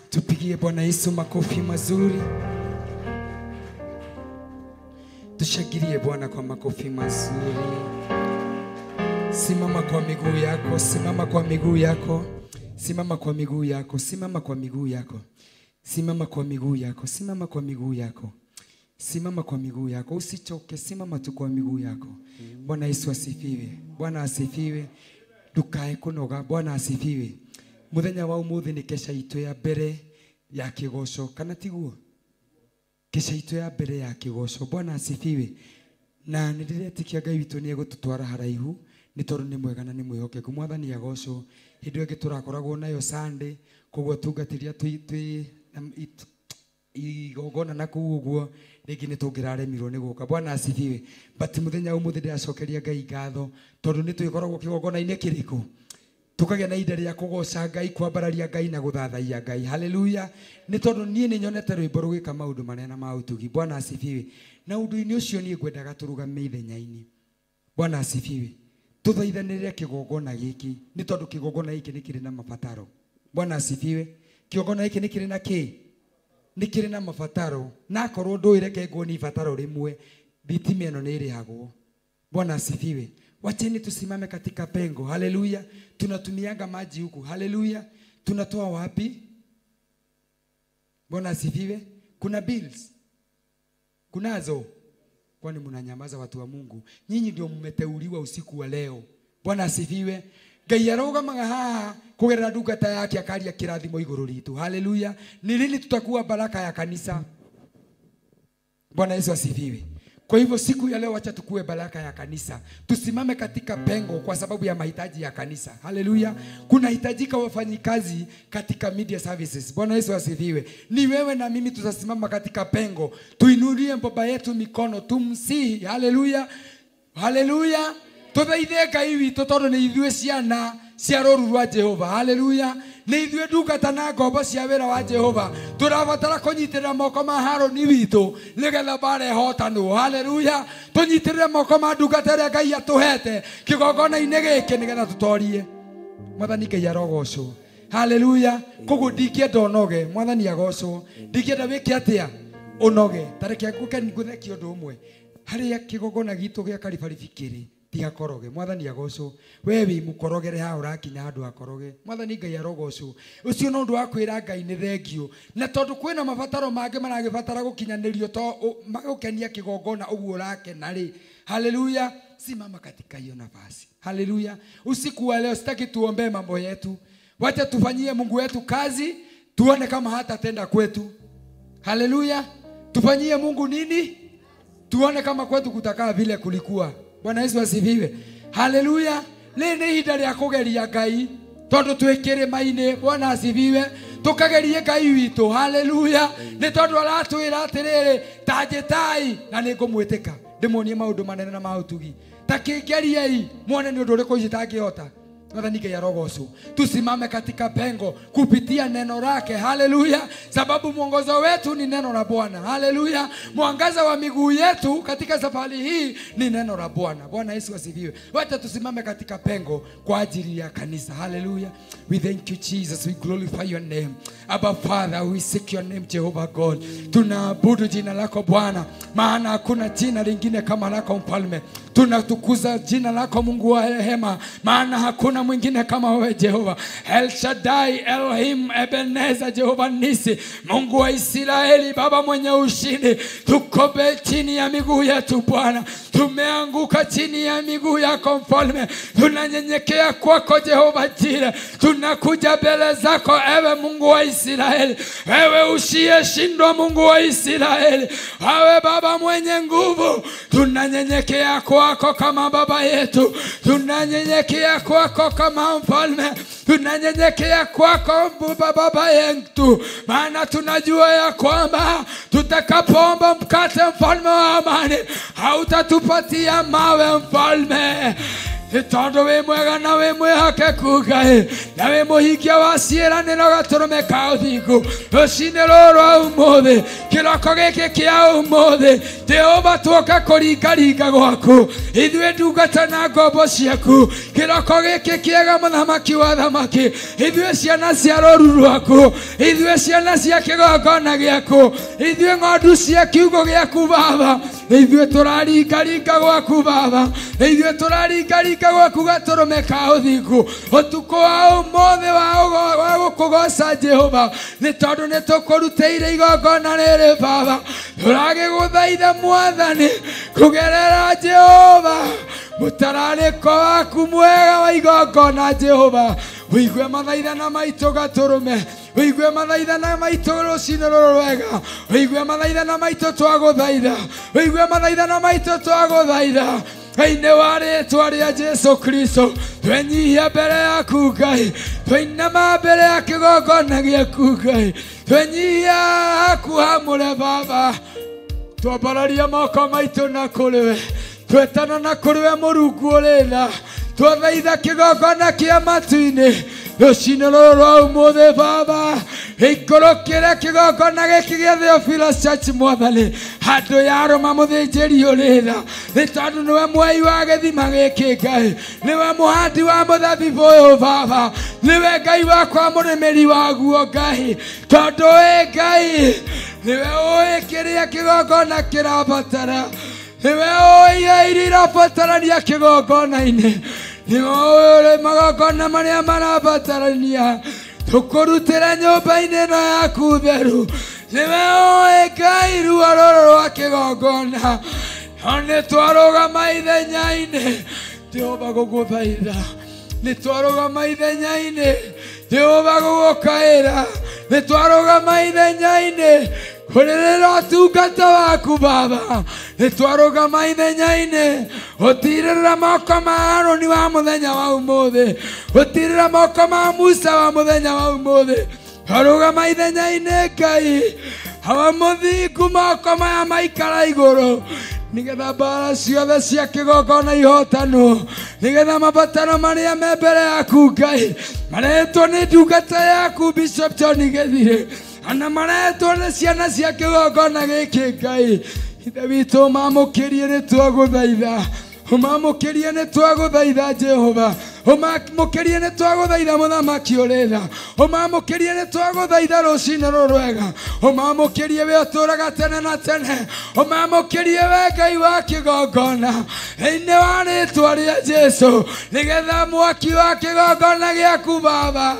Tupigie Bwana Yesu makofi mazuri. Tushangilie Bwana kwa makofi mazuri. Simama kwa miguu yako, simama kwa miguu yako. Simama kwa miguu yako, simama kwa miguu yako. Simama kwa miguu yako, simama kwa miguu yako. Simama kwa miguu yako, usichoke, simama tu kwa miguu yako. Bwana Yesu asifiwe. Bwana asifiwe. Ndukae kunoga. Bwana asifiwe. Muthenya wa umuthi ni kesha itu ya mbere ya kigoco kana tiguo kesha itu ya mbere ya kigoco. Bwana asifiwe. Na nĩ ndĩretĩkia Ngai witũ nĩ egũtũtwara haraihu nĩ tondũ nĩ mwega na nĩ mwĩhokeku. Mwathani agocwo. Hĩndĩ ĩyo ĩngĩ tũrakoragwo nayo Sunday koguo tungatĩria twĩ igongona na kũu ũguo rĩngĩ nĩ tũngĩraremirwo nĩ gũka. Bwana asifiwe. But muthenya umuthi ndĩracokeria Ngai ngatho tondũ nĩ twĩkoragwo kĩgongona-inĩ kĩrĩkũ tukagĩa na ihinda rĩa kũgoca Ngai kwambararia Ngai na gũthathaiya Ngai. Haleluya. Nĩ tondũ niĩ nĩ nyonete rwĩmbo rũgĩka maũndũ manene ma ũtugi. Bwana asifiwe. Na ũndũ-inĩ ũcio niĩ ngwendaga tũrũgame ithenya-inĩ. Bwana asifiwe. Tũthaithanĩrĩre kĩgongona gĩkĩ nĩ tondũ kĩgongona gĩkĩ nĩ kĩrĩ na mabataro. Bwana asifiwe. Kĩgongona gĩkĩ nĩ kĩrĩ na kĩ? Nĩ kĩrĩ na mabataro. Na akorwo ndũĩ reke nguonie ibataro rĩmwe thitima ĩno nĩ ĩrĩhagwo. Bwana asifiwe. Wacheni tusimame katika pengo. Haleluya. Tunatumianga maji huku. Haleluya. Tunatoa wapi? Bwana asifiwe. Kuna bills. Kunazo. Kwani mnanyamaza watu wa Mungu? Nyinyi ndio mmeteuliwa usiku wa leo. Bwana asifiwe. Ngai arugamaga haha kugerera ndungata yake akaria kirathimo iguru ritu. Haleluya. Ni lini tutakuwa baraka ya kanisa? Bwana Yesu asifiwe. Kwa hivyo siku ya leo wacha tukue baraka ya kanisa. Tusimame katika pengo kwa sababu ya mahitaji ya kanisa. Haleluya. Kunahitajika wafanyikazi katika media services. Bwana Yesu asifiwe. Ni wewe na mimi tutasimama katika pengo. Tuinulie baba yetu mikono, tumsihi. Haleluya. Haleluya. Tuthaithe Ngai witũ tondũ nĩ ithuĩ ciana cia rũũru rwa Jehova. Haleluya. Nĩ ithuĩ ndungata na ngombo cia wĩra wa Jehova. Tũrabatara kũnyitĩrĩra moko ma Harũni witũ nĩgetha mbara ĩhotanwo. Haleluya. Tũnyitĩrĩre moko ma ndungata ĩrĩa Ngai atũhete kĩgongona-inĩ gĩkĩ nĩgetha tũtorie. Mwathani Ngai arogocwo. Haleluya. Koguo ndingĩenda ũnoge. Mwathani agocwo. Ndingĩenda wĩke atĩa? Ũnoge. Ta reke ngũthekie ũndũ ũmwe. Harĩa kĩgongona gitũ gĩa Karibaribi kĩrĩ tigakoroge. Mwathani agocwo. We wi mukorogere ha urakinya handu akoroge. Mwathani Ngai arogocwo. Ucio no undu wa kwira Ngai ni thengio. Na tondu kwina mabataro mangi maragibatara gukinyanirio to magukenia kigongona uguo urakena ri. Haleluya. Simama katika hiyo nafasi. Haleluya. Usiku wa leo sitaki tuombe mambo yetu. Wacha tufanyie Mungu wetu kazi, tuone kama hatatenda kwetu. Haleluya. Tufanyie Mungu nini? Tuone kama kwetu kutakaa vile kulikuwa. Bwana Yesu asifiwe. Haleluya. Rĩrĩ nĩ ihinda rĩa kũgeria Ngai. Tondu twĩ kĩrĩma-inĩ. Bwana asifiwe. Tukagerie Ngai witũ. Haleluya. Nĩ tondũ aratwĩra atĩrĩrĩ, ta njĩtai na nĩ ngũmwĩtĩka ndĩmuonie maũndũ manene na ma ũtugi. Ta kĩngeriei muone nĩ ũndũ ũrĩkũ ici itangĩhota. Mwathani Ngai arogocwo. Tusimame katika pengo kupitia neno lake. Haleluya. Sababu mwongozo wetu ni neno la Bwana. Haleluya. Mwangaza wa miguu yetu katika safari hii ni neno la Bwana. Bwana Yesu asifiwe. Wacha tusimame katika pengo kwa ajili ya kanisa. Haleluya. We thank you Jesus. We glorify your name. Abba Father, we seek your name Jehovah God. Tunaabudu jina lako Bwana, maana hakuna jina lingine kama lako mfalme. Tunatukuza jina lako Mungu wa rehema, maana hakuna mwingine kama wewe Jehova. El Shaddai, Elohim, Ebenezer, Jehova Nisi, Mungu wa Israeli, Baba mwenye ushindi. Tukobe chini ya miguu yetu Bwana, tumeanguka chini ya miguu yako mfalme. Tunanyenyekea kwako Jehova Jire, tunakuja mbele zako ewe Mungu wa Israeli, wewe usiyeshindwa Mungu wa Israeli, wewe Baba mwenye nguvu. Tunanyenyekea kwako kama baba yetu, tunanyenyekea kwako kama mfalme, tunanyenyekea kwako baba yetu, maana tunajua ya kwamba tutakapoomba mkate mfalme wa amani hautatupatia mawe mfalme. Tondu wi mwega na wi mwihokeku Ngai, na wi muhingia wa ciĩranĩro gatũrũme ka ũthingu. Rũcinĩ rũrũ rwa ũmũthĩ, kĩroko gĩkĩ kĩa ũmũthĩ, Jehova tuoka kũringaringa gwaku, ithuĩ ndungata na ngombo ciaku. Kĩroko gĩkĩ kĩega mũthamaki wa thamaki, ithuĩ ciana cia rũũru rwaku, ithuĩ ciana cia kĩgongona gĩaku, ithuĩ ng'ondu cia kiugũ gĩaku Baba, ithuĩ tũraringaringa gwaku Baba, ithuĩ tũraringaringa gwaku gatũrũme ka ũthingu. Ũtukũ wa ũmũthĩ wa gũkũgoca Jehova, nĩ tondũ nĩ tũkũrutĩire igongona rĩrĩ Baba. Tũragĩgũthaitha Mwathani kũgerera Jehova mũtararĩko waku mwega wa igongona Jehova. Ũigue mathaithana maitũ gatũrũme, ũigue mathaithana maitũ rũcinĩ rũrũ rwega, ũigue mathaithana maitũ twagũthaitha, ũigue mathaithana maitũ twagũthaitha. Thĩinĩ wa rĩĩtwa rĩa Jesu Kristo, twenyihia mbere yaku Ngai, twainama mbere ya kĩgongona gĩaku Ngai, twenyihia haku hamũre Baba, twambararia moko maitũ na kũrĩ we, twetana na kũrĩ we Mũrungu ũrĩ tha, twathaitha kĩgongona kĩa matu-inĩ rũcinĩ rũrũ rwa ũmũthĩ Baba. Ikũrũkĩre kĩgongona gĩkĩ gĩa Theophilus Church Mwathani, handũ ya rũma mũthĩnjĩri ũrĩ tha, nĩ tondũ nĩwe mwei wa gĩthima gĩkĩ Ngai, nĩwe mũhandi wa mũthabibũ ũyũ Baba, nĩwe Ngai wakwa mũrĩmĩri waguo Ngai, tondũ wĩ Ngai nĩwe ũĩ kĩrĩa kĩgongona kĩrabatara, nĩwe ũĩ irio iria irabatarania kĩgongona-inĩ, nĩwe ũĩ magongona marĩa marabatarania tũkũrutĩra nyũmba-inĩ ĩno yaku theru, nĩwe ũĩ Ngai ruo rũrũ rwa kĩgongona, no nĩ twarũgama ithenya-inĩ Jehova gũgũthaitha, nĩ twarũgama ithenya-inĩ Jehova gũgũkaĩra, nĩ twarũgama ithenya-inĩ kũrĩrĩra ũtungata waku Baba, nĩ twarũgama ithenya-inĩ ũtirĩrĩra moko ma Harũni wa mũthenya wa ũmũthĩ, ũtirĩrĩra moko ma Musa wa mũthenya wa ũmũthĩ, twarũgama ithenya-inĩ Ngai hawa mũthingu moko maya maikara igũrũ, nĩgetha mbara ciothe cia kĩgongona ihotanwo, nĩgetha mabataro marĩa me mbere yaku Ngai maretwo nĩ ndungata yaku Bishop John Gĩthire, ana maretwo nĩ ciana cia kĩgongona gĩkĩ Ngai. Ithe witũ ũmamũkĩrie nĩ twagũthaitha, ũmamũkĩrie nĩ twagũthaitha Jehova, ũmamũkĩrie nĩ twagũthaitha mũthamaki ũrĩ tha, ũmamũkĩrie nĩ twagũthaitha rũcinĩ rũrũ rwega, ũmamũkĩrie we ũtũũraga tene na tene, ũmamũkĩrie we Ngai wa kĩgongona, thĩinĩ wa rĩĩtwa rĩa Jesu, nĩgetha mwaki wa kĩgongona gĩaku Baba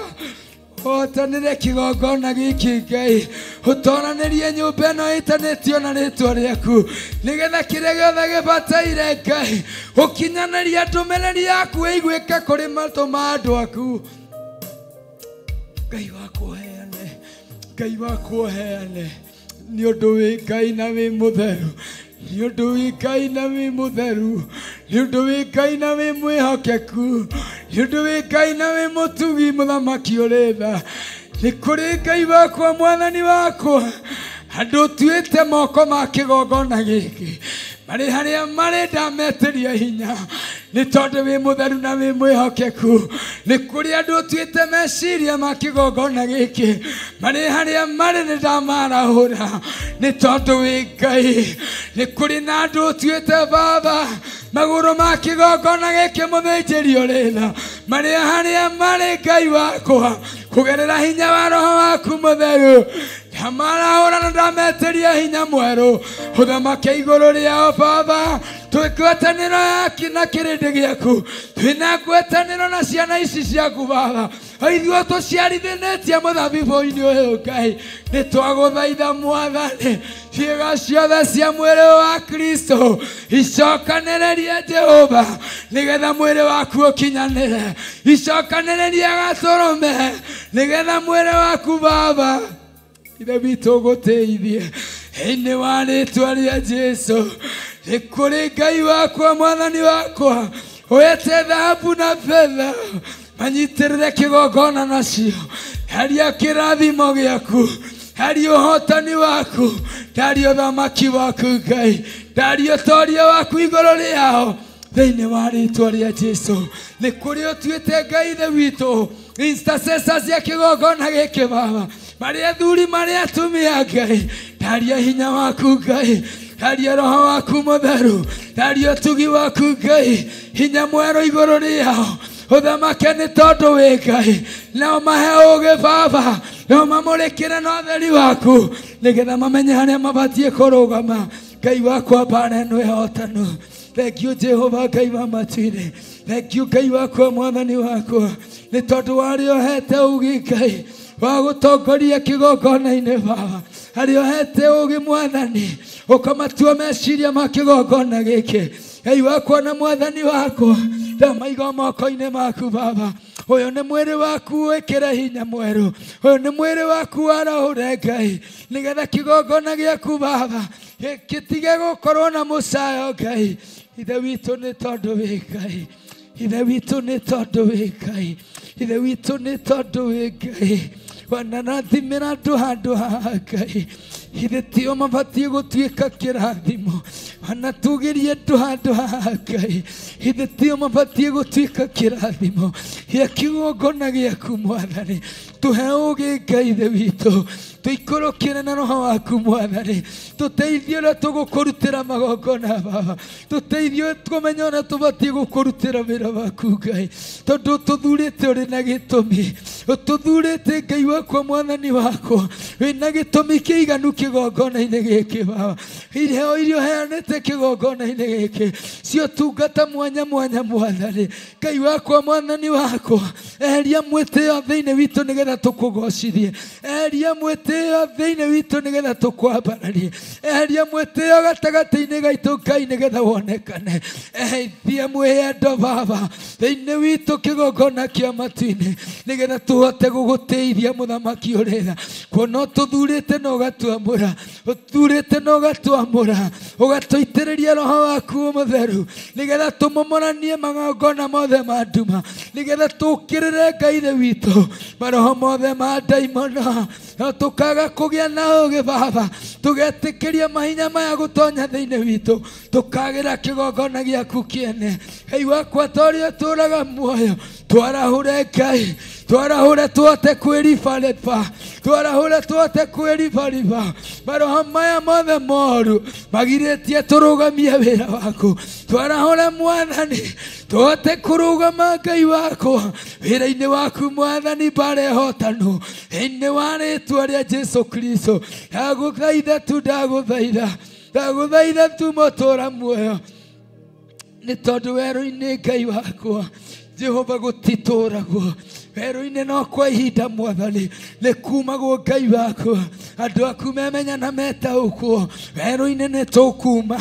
ũhotanĩre kĩgongona gĩkĩ Ngai, ũtoranĩrie nyũmba ĩno ĩtanĩtio na rĩĩtwa rĩaku, nĩgetha kĩrĩa gĩothe gĩbataire Ngai ũkinyanĩria ndũmĩrĩri yaku ĩiguĩke kũrĩ matũ ma andũ aku. Ngai wakwa ũheane, Ngai wakwa ũheane, nĩ ũndũ wĩ Ngai na wĩ mũtheru, nĩ ũndũ wĩ Ngai na wĩ mũtheru, nĩ ũndũ wĩ Ngai na wĩ mwĩhokeku, Nĩ ũndũ wĩ Ngai na wĩ mũtugi mũthamaki ũrĩ tha. Nĩ kũrĩ Ngai wakwa mwathani wakwa andũ ũtuĩte moko ma kĩgongona gĩkĩ marĩ harĩa marĩ ndametĩria hinya nĩ tondũ wĩ mũtheru na wĩ mwĩhokeku. Nĩ kũrĩ andũ ũtuĩte meciria ma kĩgongona gĩkĩ marĩ harĩa marĩ nĩ ndamarahũra nĩ tondũ wĩ Ngai. Nĩ kũrĩ na andũ ũtuĩte Baba magũrũ ma kĩgongona gĩkĩ mũthĩnjĩri ũrĩ tha marĩ harĩa marĩ Ngai wakwa kũgerera hinya wa roho waku mũtheru ndamarahũra na ndametĩria hinya mwerũ ũthamake igũrũ rĩao Baba. Twĩ ngwatanĩro yaku na kĩrĩndĩ gĩaku, twĩna ngwatanĩro na ciana ici ciaku Baba, ithuĩ tũciarithanĩtie mũthabibũ-inĩ ũyũ Ngai. Nĩ twagũthaitha Mwathani, ciĩga ciothe cia mwĩrĩ wa Kristo icokanĩrĩrie Jehova nĩgetha mwĩrĩ waku ũkinyanĩre, icokanĩrĩrie gatũrũme nĩgetha mwĩrĩ waku Baba Ithe witũ ũgũtĩithie thĩinĩ wa rĩtwa rĩa Jesu. Nĩ kũrĩ Ngai wakwa mwathani wakwa wete thahabu na betha manyitĩrĩre kĩgongona nacio, haria kĩrathimo gĩaku, haria ũhotani waku, ndaria ũthamaki waku Ngai, ndaria ũtoria waku igũrũ rĩao thĩinĩ wa rĩtwa rĩa Jesu. Nĩ kũrĩ ũtuĩte Ngai Ithe witũ intercessors cia kĩgongona gĩkĩ Baba, marĩ athuri marĩ atumia Ngai, ndaria hinya waku Ngai, ndaria roho waku mũtheru, ndaria ũtugi waku Ngai, hinya mwerũ igũrũ rĩao ũthamake nĩ tondũ wĩ Ngai. Nao mahe ũũgĩ Baba, nao mamũrĩkĩre na ũtheri waku nĩgetha mamenye harĩa mabatiĩ kũrũgama. Ngai wakwa mbara ĩno ĩhotanu. Thank you Jehova Ngai wa matu-inĩ. Thank you Ngai wakwa mwathani wakwa nĩ tondũ warĩa ũhete ũũgĩ Ngai wa gũtongoria kĩgongona-inĩ Baba, harĩa ũhete ũũgĩ Mwathani ũkamatua meciria ma kĩgongona gĩkĩ. Ngai wakwa na mwathani wakwa ndamaiga moko-inĩ maku Baba. Ũyũ nĩ mwĩrĩ waku wĩkĩre hinya mwerũ, ũyũ nĩ mwĩrĩ waku warahũre Ngai nĩgetha kĩgongona gĩaku Baba gĩtige gũkorwo na mũcayo Ngai. Ithe witũ nĩ tondũ wĩ Ngai, Ithe witũ nĩ tondũ wĩ Ngai, Ithe witũ nĩ tondũ wĩ Ngai. Wanarathimĩra andũ handũ haha Ngai, ithe tio mabatiĩ gũtuĩka kĩrathimo. Wanatugĩria andũ handũ haha Ngai, ithe tio mabatiĩ gũtuĩka kĩrathimo gĩa kĩgongona gĩaku Mwathani. Tũhe ũũgĩ Ngai Ithe witũ, tũikũrũkĩre na roho waku Mwathani, tũteithie ũrĩa tũgũkũrutĩra magongona Baba, tũteithie kũmenya ũrĩa tũbatiĩ gũkũrutĩra wĩra waku Ngai, tondũ ũtũthurĩte ũrĩ na gĩtũmi, ũtũthurĩte Ngai wakwa mwathani wakwa wĩna gĩtũmi kĩiganu kĩgongona-inĩ gĩkĩ Baba. Iheo iria ũheanĩte kĩgongona-inĩ gĩkĩ ciotungata mwanya mwanya Mwathani. Ngai wakwa mwathani wakwa, eheria mwĩtĩo thĩinĩ witũ nĩgetha tũkũgocithie, eheria mwĩtĩo thĩinĩ witũ nĩgetha tũkwambararie, eheria mwĩtĩo gatagatĩ-inĩ gaitũ Ngai nĩgetha wonekane, eheria mwĩyendo Baba thĩinĩ witũ kĩgongona kĩa matu-inĩ nĩgetha tũhote gũgũtĩithia mũthamaki ũrĩ tha. Kuona ũtũthurĩte na ũgatuamũra, ũthurĩte na ũgatuamũra, ũgatũitĩrĩria roho waku mũtheru nĩgetha tũmomoranie magongona mothe ma nduma, nĩgetha tũũkĩrĩre Ngai Ithe witũ maroho mothe ma ndaimono, na tũkaga kũgĩa na ũũgĩ Baba, tũgetĩkĩria mahinya maya gũtonya thĩinĩ witũ, tũkagĩra kĩgongona gĩaku kĩene. Ngai wakwa ta ũrĩa ũtũũraga muoyo, twarahũre Ngai, twarahũre tũhote kwĩribariba, twarahũre tũhote kwĩribariba maroho maya mothe moru magirĩtie tũrũgamie wĩra waku. Twarahũre Mwathani tũhote kũrũgama Ngai wakwa wĩra-inĩ waku Mwathani mbara ĩhotanu thĩinĩ wa rĩtwa rĩa Jesu Kristo. Ndagũthaitha tu, ndagũthaitha, ndagũthaitha tu mũtũũra muoyo, nĩ tondũ werũ-inĩ Ngai wakwa Jehova gũtitũragwo werũ-inĩ no kwa ihinda Mwathani nĩ kumagwo Ngai wakwa. Andũ aku memenya na metaũkwo werũ-inĩ nĩ tũkuma,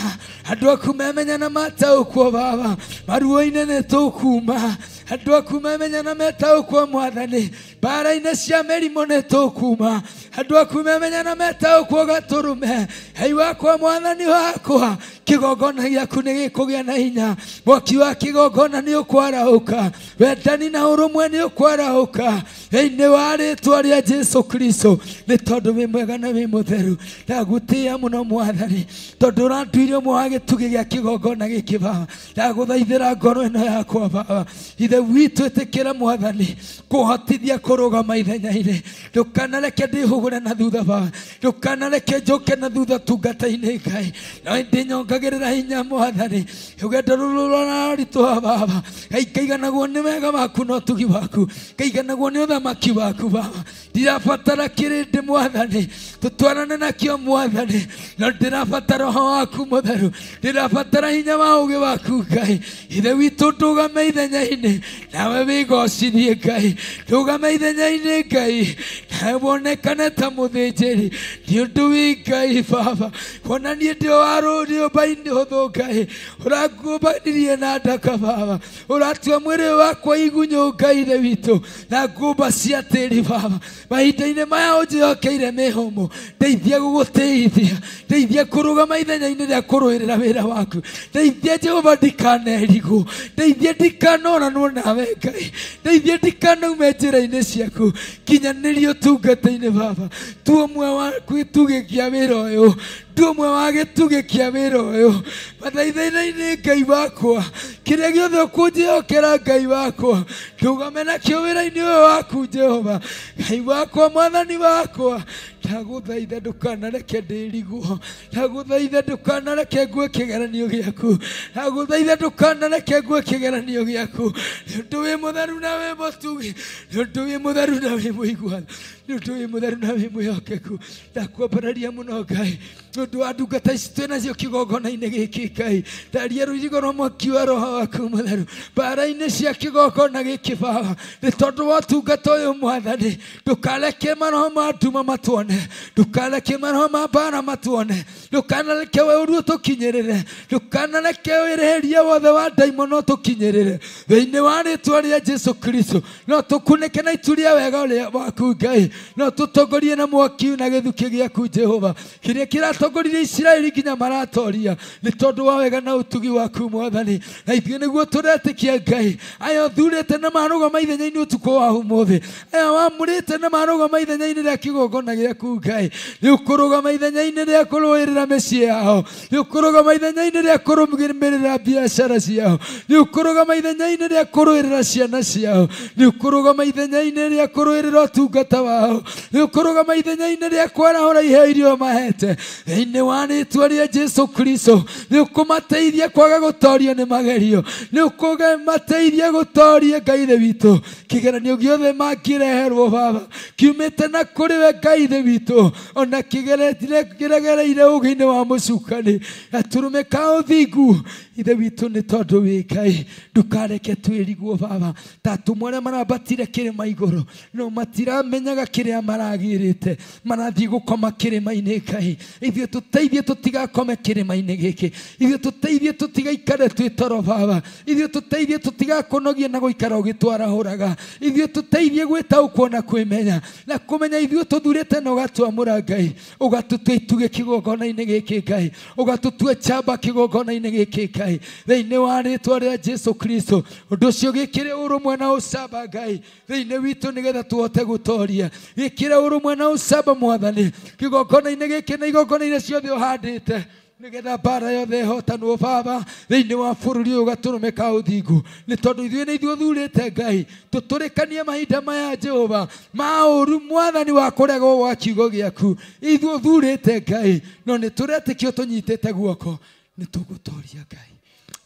andũ aku memenya na mataũkwo Baba maruo-inĩ nĩ tũkuma, andũ aku memenya na metaũkwo Mwathani mbara-inĩ cia mĩrimũ nĩ tũkuma, andũ aku memenya na metaũkwo gatũrũme. Ngai wakwa mwathani wakwa Kĩgongona gĩaku nĩ gĩkũgĩa na hinya. Mwaki wa kĩgongona nĩ ũkwarahũka. Wendani na ũrũmwe nĩ ũkwarahũka. Thĩinĩ wa rĩtwa rĩa Jesu Kristo, nĩ tondũ wĩ mwega na wĩ mũtheru. Ndagũtĩĩa mũno Mwathani, tondũ ũranduire ũmwe wa gĩtugĩ gĩa kĩgongona gĩkĩ Baba. Ndagũthaithĩra ngoro ĩno yakwa Baba. Ithe witũ ĩtĩkĩra Mwathani kũhotithia kũrũgama ithenya-inĩ. Ndũkanareke ndĩhũgũre na thutha Baba. Ndũkanareke njoke na thutha tungata-inĩ Ngai. Na ndĩnyongagĩrĩra hinya Mwathani. Rũgendo rũrũ rũraritũha Baba. Ngai ngaiganagwo nĩ wega waku na ũtugi waku. Ngaiganagwo nĩ ũthamaki waku Baba. Ndirabatara kĩrĩndĩ Mwathani, tũtwarane nakĩo Mwathani, no ndĩrabatara roho waku mũtheru, ndĩrabatara hinya wa ũũgĩ waku Ngai. Ithe witũ ndũgame ithenya-inĩ, nawe wĩgocithie Ngai. Ndũgame ithenya-inĩ Ngai, nawe wonekane ta mũthĩnjĩri nĩ ũndũ wĩ Ngai Baba. Kuona niĩ ndĩ wa rũrĩũmba-inĩ hũthũ Ngai, ũrangumbanirie na ndaka Baba, ũratua mwĩrĩ wakwa igunyũ Ngai Ithe witũ na ngũmba cia tĩri Baba. Mahinda-inĩ maya ũnjĩhokeire mĩhũmũ, ndeithia gũgũtĩithia, ndeithia kũrũgama ithenya-inĩ rĩa kũrũĩrĩra wĩra waku, ndeithia Jehova ndikanerigwo, ndeithia ndikanoranwo nawe Ngai, ndeithia ndikanaume njĩra-inĩ ciaku, kinyanĩria ũtungata-inĩ Baba. Tu ũmwe wa gĩtugĩ kĩa wĩra ũyũ, tu ũmwe wa gĩtugĩ kĩa wĩra ũyũ. Mathaithainĩ Ngai wakwa, kĩrĩa gĩothe ũkũnjĩhokera Ngai wakwa, ndũgame nakĩo wĩra-inĩ ũyũ waku Jehova. Ngai wakwa, Mwathani wakwa, ndagũthaitha ndũkanareke ndĩrigwo, ndagũthaitha ndũkanareke ngue kĩgeranio gĩaku, ndagũthaitha ndũkanareke ngue kĩgeranio gĩaku. Nĩ ũndũ wĩ mũtheru na wĩ mũtugi, nĩ ũndũ wĩ mũtheru na wĩ mũiguano, nĩ ũndũ wĩ mũtheru na wĩ mwĩhokeku. Ndakwambararia mũno Ngai nĩ ũndũ wa ndungata ici twĩ nacio kĩgongona-inĩ gĩkĩ Ngai. Ndaria rũirigo rwa mwaki wa roho waku mũtheru mbara-inĩ cia kĩgongona gĩkĩ Baba, nĩ tondũ wa ũtungata ũyũ Mwathani. Ndũkareke maroho ma nduma matuone, ndũkareke maroho ma mbara matuone, ndũkanareke ũũru ũtũkinyĩrĩre, ndũkanareke wĩrĩhĩria wothe wa ndaimono ũtũkinyĩrĩre. Thĩinĩ wa rĩtwa rĩa Jesu Kristo, no tũkunĩke na itu rĩa wega ũrĩa waku Ngai, no tũtongorie na mwaki na gĩthukĩ gĩaku Jehova, kĩrĩa kĩratongoririe Isiraeli nginya maratoria, nĩ tondũ wa wega na ũtugi waku Mwathani. Na ithuĩ nĩguo tũretĩkia Ngai, aya ũthurĩte na marũgama ithenya-inĩ ũtukũ wa ũmũthĩ, aya wamũrĩte na marũgama ithenya-inĩ rĩa kĩgongona gĩaku Ngai, nĩ ũkũrũgama ithenya-inĩ rĩa kũrũĩrĩra mĩciĩ yao, nĩ ũkũrũgama ithenya-inĩ rĩa kũrũmĩrĩra biacara ciao, nĩ ũkũrũgama ithenya-inĩ rĩa kũrũĩrĩra ciana ciao, nĩ ũkũrũgama ithenya-inĩ rĩa kũrũĩrĩra ũtungata wao, nĩ ũkũrũgama ithenya-inĩ rĩa kwarahũra iheo iria ũmahete. Thĩinĩ wa rĩtwa rĩa Jesu Kristo, nĩ ũkũmateithia kwaga gũtorio nĩ magerio, nĩ ũkũmateithia gũtoria Ngai Ithe witũ kĩgeranio gĩothe mangĩreherwo Baba kiumĩte na kũrĩ we Ngai Ithe witũ, ona kĩgereire ũũgĩ-inĩ wa mũcukani, gatũrũme ka ũthingu Ithe witũ nĩ tondũ wĩ Ngai. Ndũkareke twĩrigwo Baba, ta atũmwo arĩa marambatire kĩrĩma igũrũ no matiramenyaga kĩrĩa maragĩrĩte, marathiĩ gũkoma kĩrĩma-inĩ Ngai. Ithuĩ tũteithie tũtigakome kĩrĩma-inĩ gĩkĩ, ithuĩ tũteithie tũtigaikare twĩ toro Baba, ithuĩ tũteithie tũtigakũnogie na gũikara ũgĩtwarahũraga, ithuĩ tũteithie gwĩtaũkwo na kwĩmenya na kũmenya ithuĩ tũthurĩte na ũgatwamũra Ngai, ũgatũtua itugĩ kĩgongona-inĩ gĩkĩ Ngai, ũgatũtua njamba kĩgongona-inĩ gĩkĩ Ngai. Thĩinĩ wa rĩtwa rĩa Jesu Kristo, ũndũ ũcio gĩkĩre ũrũmwe na ũcamba Ngai thĩinĩ witũ, nĩgetha tũhote gũtoria. Gĩkĩre ũrũmwe na ũcamba Mwathani kĩgongona-inĩ gĩkĩ na igongona-inĩ ciothe ũhandĩte, nĩgetha mbara yothe ĩhotanwo Baba thĩinĩ wa bũrũri ũyũ gatũrũme ka ũthingu, nĩ tondũ ithuĩ nĩ ithuĩ ũthurĩte Ngai tũtũrĩkanie mahinda maya Jehova ma ũũru Mwathani wa kũregwo gwa kiugo gĩaku. Ithuĩ ũthurĩte Ngai, no nĩ tũretĩkio tũnyitĩte guoko, nĩ tũgũtoria Ngai,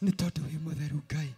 nĩ tondũ wĩ mũtheru Ngai.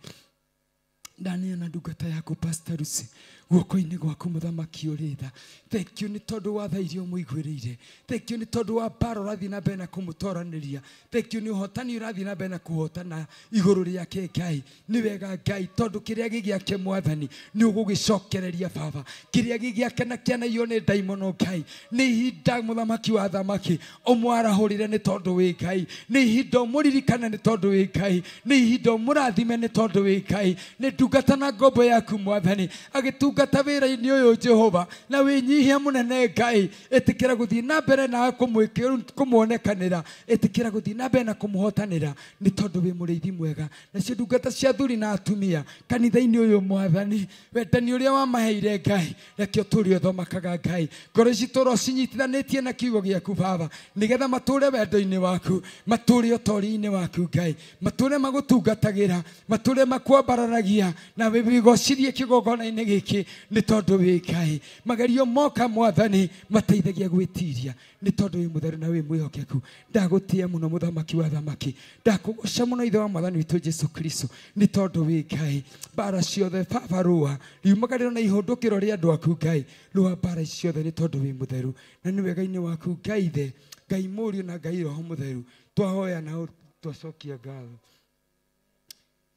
Ndaneana ndungata yaku Pastor Lucy guoko-inĩ gwaku mũthamaki ũrĩ tha. Thank you nĩ tondũ wa tha iria ũmũiguĩrĩire. Thank you nĩ tondũ wa mbara ũrathiĩ na mbere na kũmũtoranĩria. Thank you nĩ ũhotani ũrathiĩ na mbere na kũhotana igũrũ rĩake Ngai. Nĩ wega Ngai, tondũ kĩrĩa gĩ gĩake Mwathani nĩ ũgũgĩcokereria Baba. Kĩrĩa gĩ gĩake na kĩanaiywo nĩ ndaimono Ngai, nĩ ihinda mũthamaki wa athamaki ũmwarahũrĩre nĩ tondũ wĩ Ngai, nĩ ihinda ũmũririkane nĩ tondũ wĩ Ngai, nĩ ihinda ũmũrathime nĩ tondũ wĩ Ngai. Nĩ ndungata na ngombo yaku Mwathani agĩtunga Agĩtungata wĩra-inĩ ũyũ Jehova na wĩnyihia mũnene Ngai, ĩtĩkĩra gũthiĩ na mbere na kũmuonekanĩra, ĩtĩkĩra gũthiĩ na mbere na kũmũhotanĩra, nĩ tondũ wĩ mũrĩithi mwega. Nacio ndungata cia athuri na atumia kanitha-inĩ ũyũ Mwathani, wendani ũrĩa wamaheire Ngai, reke ũtũũre ũthomakaga Ngai. Ngoro ici tũũra ũcinyitithanĩtie na kiugo gĩaku Baba, nĩgetha matũũre wendo-inĩ waku, matũũre ũtoria-inĩ waku Ngai, matũũre magũtungatagĩra, matũũre makwambararagia na wĩgocirie kĩgongona-inĩ gĩkĩ, nĩ tondũ wĩ Ngai. Magerio moka Mwathani mateithagia gwĩtiria, nĩ tondũ wĩ mũtheru na wĩ mwĩhokeku. Ndagũtĩĩa mũno mũthamaki wa thamaki, ndakũgoca mũno ithe wa Mwathani witũ Jesu Kristo, nĩ tondũ wĩ Ngai. Mbara ciothe Baba rũa riumagarĩro na ihũndũkĩro rĩa andũ aku Ngai, rũa mbara ciothe nĩ tondũ wĩ mũtheru na nĩ wega-inĩ waku Ngai Ithe, Ngai Mũriũ na Ngai Roho Mũtheru. Twahoya na twacokia ngatho.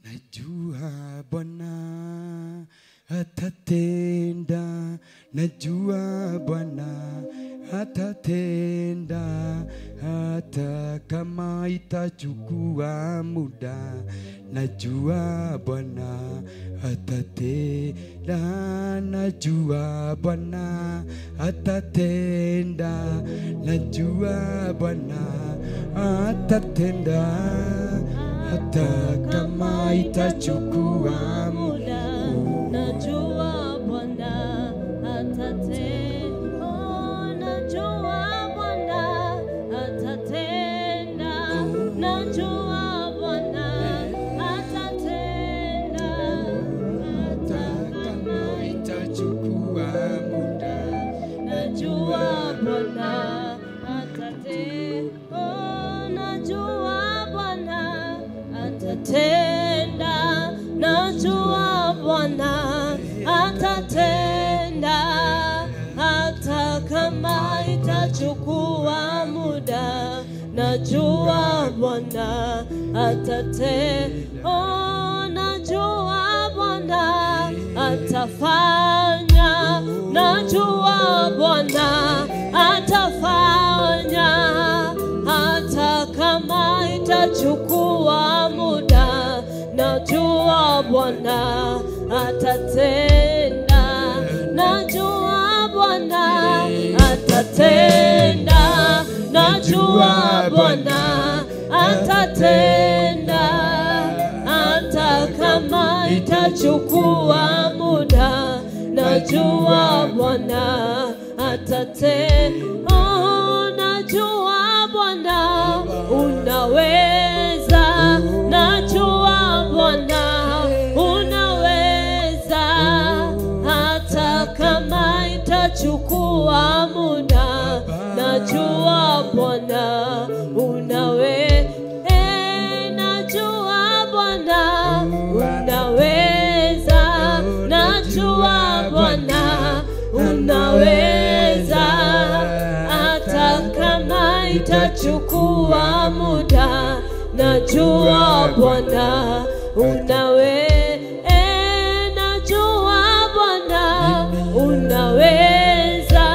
Najua Bwana atatenda, najua Bwana atatenda, hata kama itachukua muda. Najua Bwana atatenda, najua Bwana atatenda, najua Bwana atatenda, hata kama itachukua muda. Najua Bwana atatenda, najua Bwana atatenda, najua Bwana atatenda, hata kama itachukua muda. Najua Bwana atatenda, najua Bwana atatenda, najua Bwana atatenda, hata kama itachukua muda. Najua Bwana atatenda, oh, najua Bwana atafanya, najua Bwana atafanya, hata kama itachukua muda. Najua Bwana atatenda, najua Bwana atatenda, najua Bwana atatenda, hata kama itachukua muda. Najua Bwana atatenda, oh, najua Bwana unaweza, najua Bwana unaweza, hata kama itachukua muda. Najua Bwana unaweza, najua Bwana unaweza, najua Bwana unaweza, hata kama itachukua muda. Najua Bwana unaweza, najua Bwana unaweza,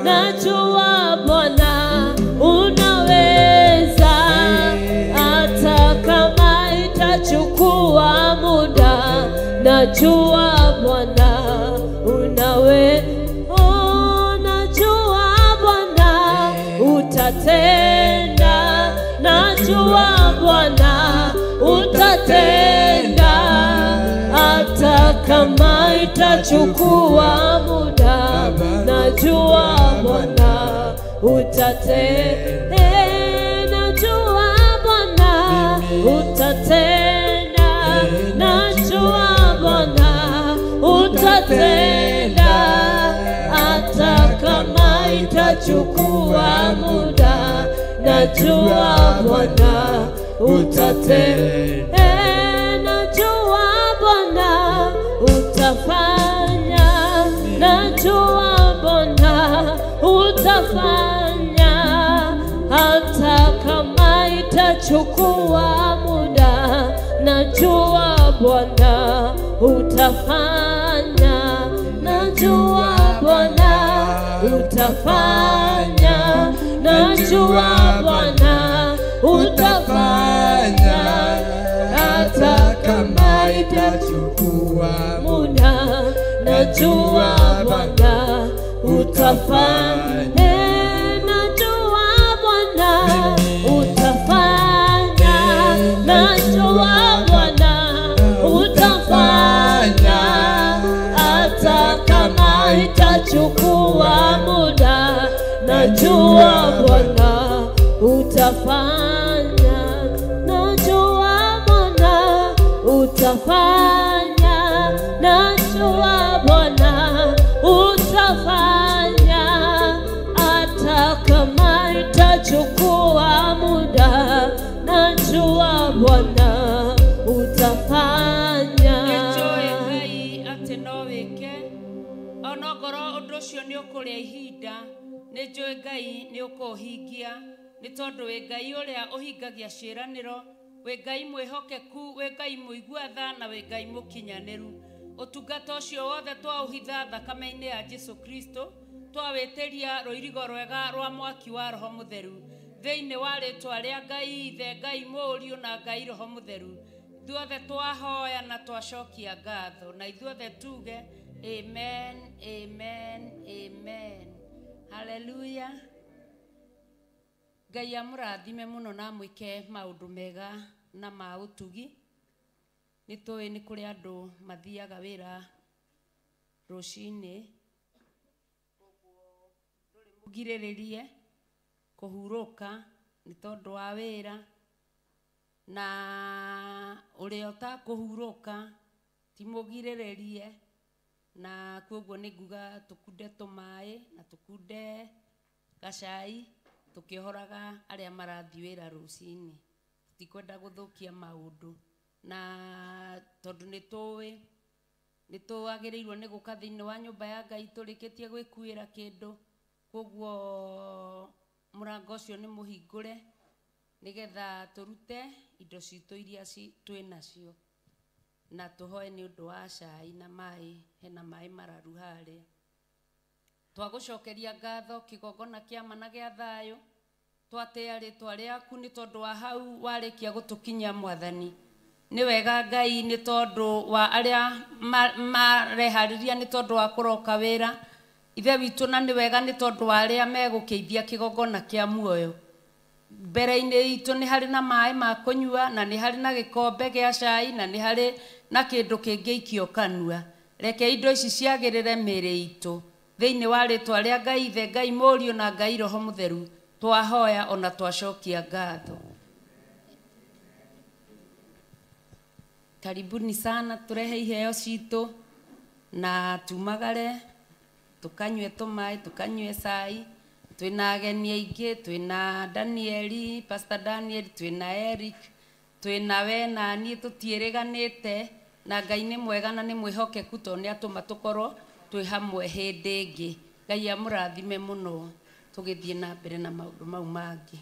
najua Bwana unaweza, hata kama itachukua muda. Najua Bwana unaweza, oh, najua Bwana utatenda, najua Bwana utatenda, hata kama itachukua muda. Najua Bwana utatenda, najua Bwana utatenda, najua Bwana utatenda, hata kama itachukua muda. Najua Bwana utatenda, najua Bwana utafanya, najua Bwana utafanya, hata kama itachukua muda. Najua Bwana utafanya, najua Bwana utafanya, najua Bwana utafanya, hata kama itachukua muda. Najua Najua Bwana utafanya, najua Bwana utafanya, najua Bwana utafanya, hata kama itachukua muda, najua Bwana utafanya, najua Bwana utafanya, najua Bwana utafanya, hata kama itachukua muda, najua Bwana utafanya. Nĩnjũĩ Ngai atĩ no wĩke onongorwo ũndũ ũcio nĩ ũkũrĩa ihinda, nĩnjũĩ Ngai nĩ ũkũũhingia, nĩ tondũ wĩ Ngai ũrĩa ũhingagia ciĩranĩro, wĩ Ngai mwĩhokeku, wĩ Ngai mũigua tha na wĩ Ngai mũkinyanĩru. Ũtungata ũcio wothe twaũhitha thakame-inĩ ya Jesu Kristo, twawĩtĩria rũirigo rwega rwa mwaki wa Roho Mũtheru thĩinĩ wa rĩtwa rĩa Ngai Ithe, Ngai Mũriũ na Ngai Roho Mũtheru. Ithuothe twahoya na twacokia ngatho, na ithuothe tuge amen, amen, amen. Haleluya. Ngai amũrathime mũno na amwĩke maũndũ mega na ma ũtugi. Nĩ tũĩ nĩ kũrĩ andũ mathiaga wĩra rũcinĩ, koguo ndũrĩ mũgirĩrĩrie kũhurũka nĩ tondũ wa wĩra, na ũrĩa ũtakũhurũka ti mũgirĩrĩrie, na koguo nĩ nguga tũkunde tũmaĩ na tũkunde gacai tũkĩohoraga arĩa marathiĩ wĩra rũcinĩ. Tũtikwenda gũthũkia maũndũ, na tondũ nĩ tũĩ nĩ twagĩrĩirwo nĩ gũka thĩinĩ wa nyũmba ya Ngai tũrĩkĩtie gwĩkuĩra kĩndũ, koguo mũrango ũcio nĩ mũhingũre nĩgetha tũrute indo citũ iria twĩ nacio, na tũhoe nĩ ũndũ wa cai na maĩ. Hena maĩ mararu harĩa. Twagũcokeria ngatho kĩgongona kĩa ma na gĩa thayũ, twatĩa rĩtwa rĩaku nĩ tondũ wa hau warĩkia gũtũkinyia Mwathani. Nĩ wega Ngai nĩ tondũ wa arĩa mareharĩria nĩ tondũ wa kũroka wĩra Ithe witũ, na nĩ wega nĩ tondũ wa arĩa megũkĩithia kĩgongona kĩa muoyo. Mbere-inĩ itũ nĩ harĩ na maĩ ma kũnyua, na nĩ harĩ na gĩkombe gĩa cai, na nĩ harĩ na kĩndũ kĩngĩikio kanua. Reke indo ici ciagĩrĩre mĩĩrĩ itũ thĩinĩ wa rĩtwa rĩa Ngai Ithe, Ngai Mũriũ na Ngai Roho Mũtheru, twahoya ona twacokia ngatho. Karibuni sana, tũrehe iheo citũ na tumagare tũkanyue tũmaĩ, tũkanyue cai. Twĩna ageni aingĩ, twĩna Danieli, Pastor Daniel, twĩna Eric, twĩna we na niĩ tũtiĩrĩganĩte, na Ngai nĩ mwega na nĩ mwĩhokeku tondũ nĩ atũma tũkorwo twĩ hamwe hĩndĩ ĩngĩ. Ngai amũrathime mũno tũgĩthiĩ na mbere na maũndũ mau mangĩ.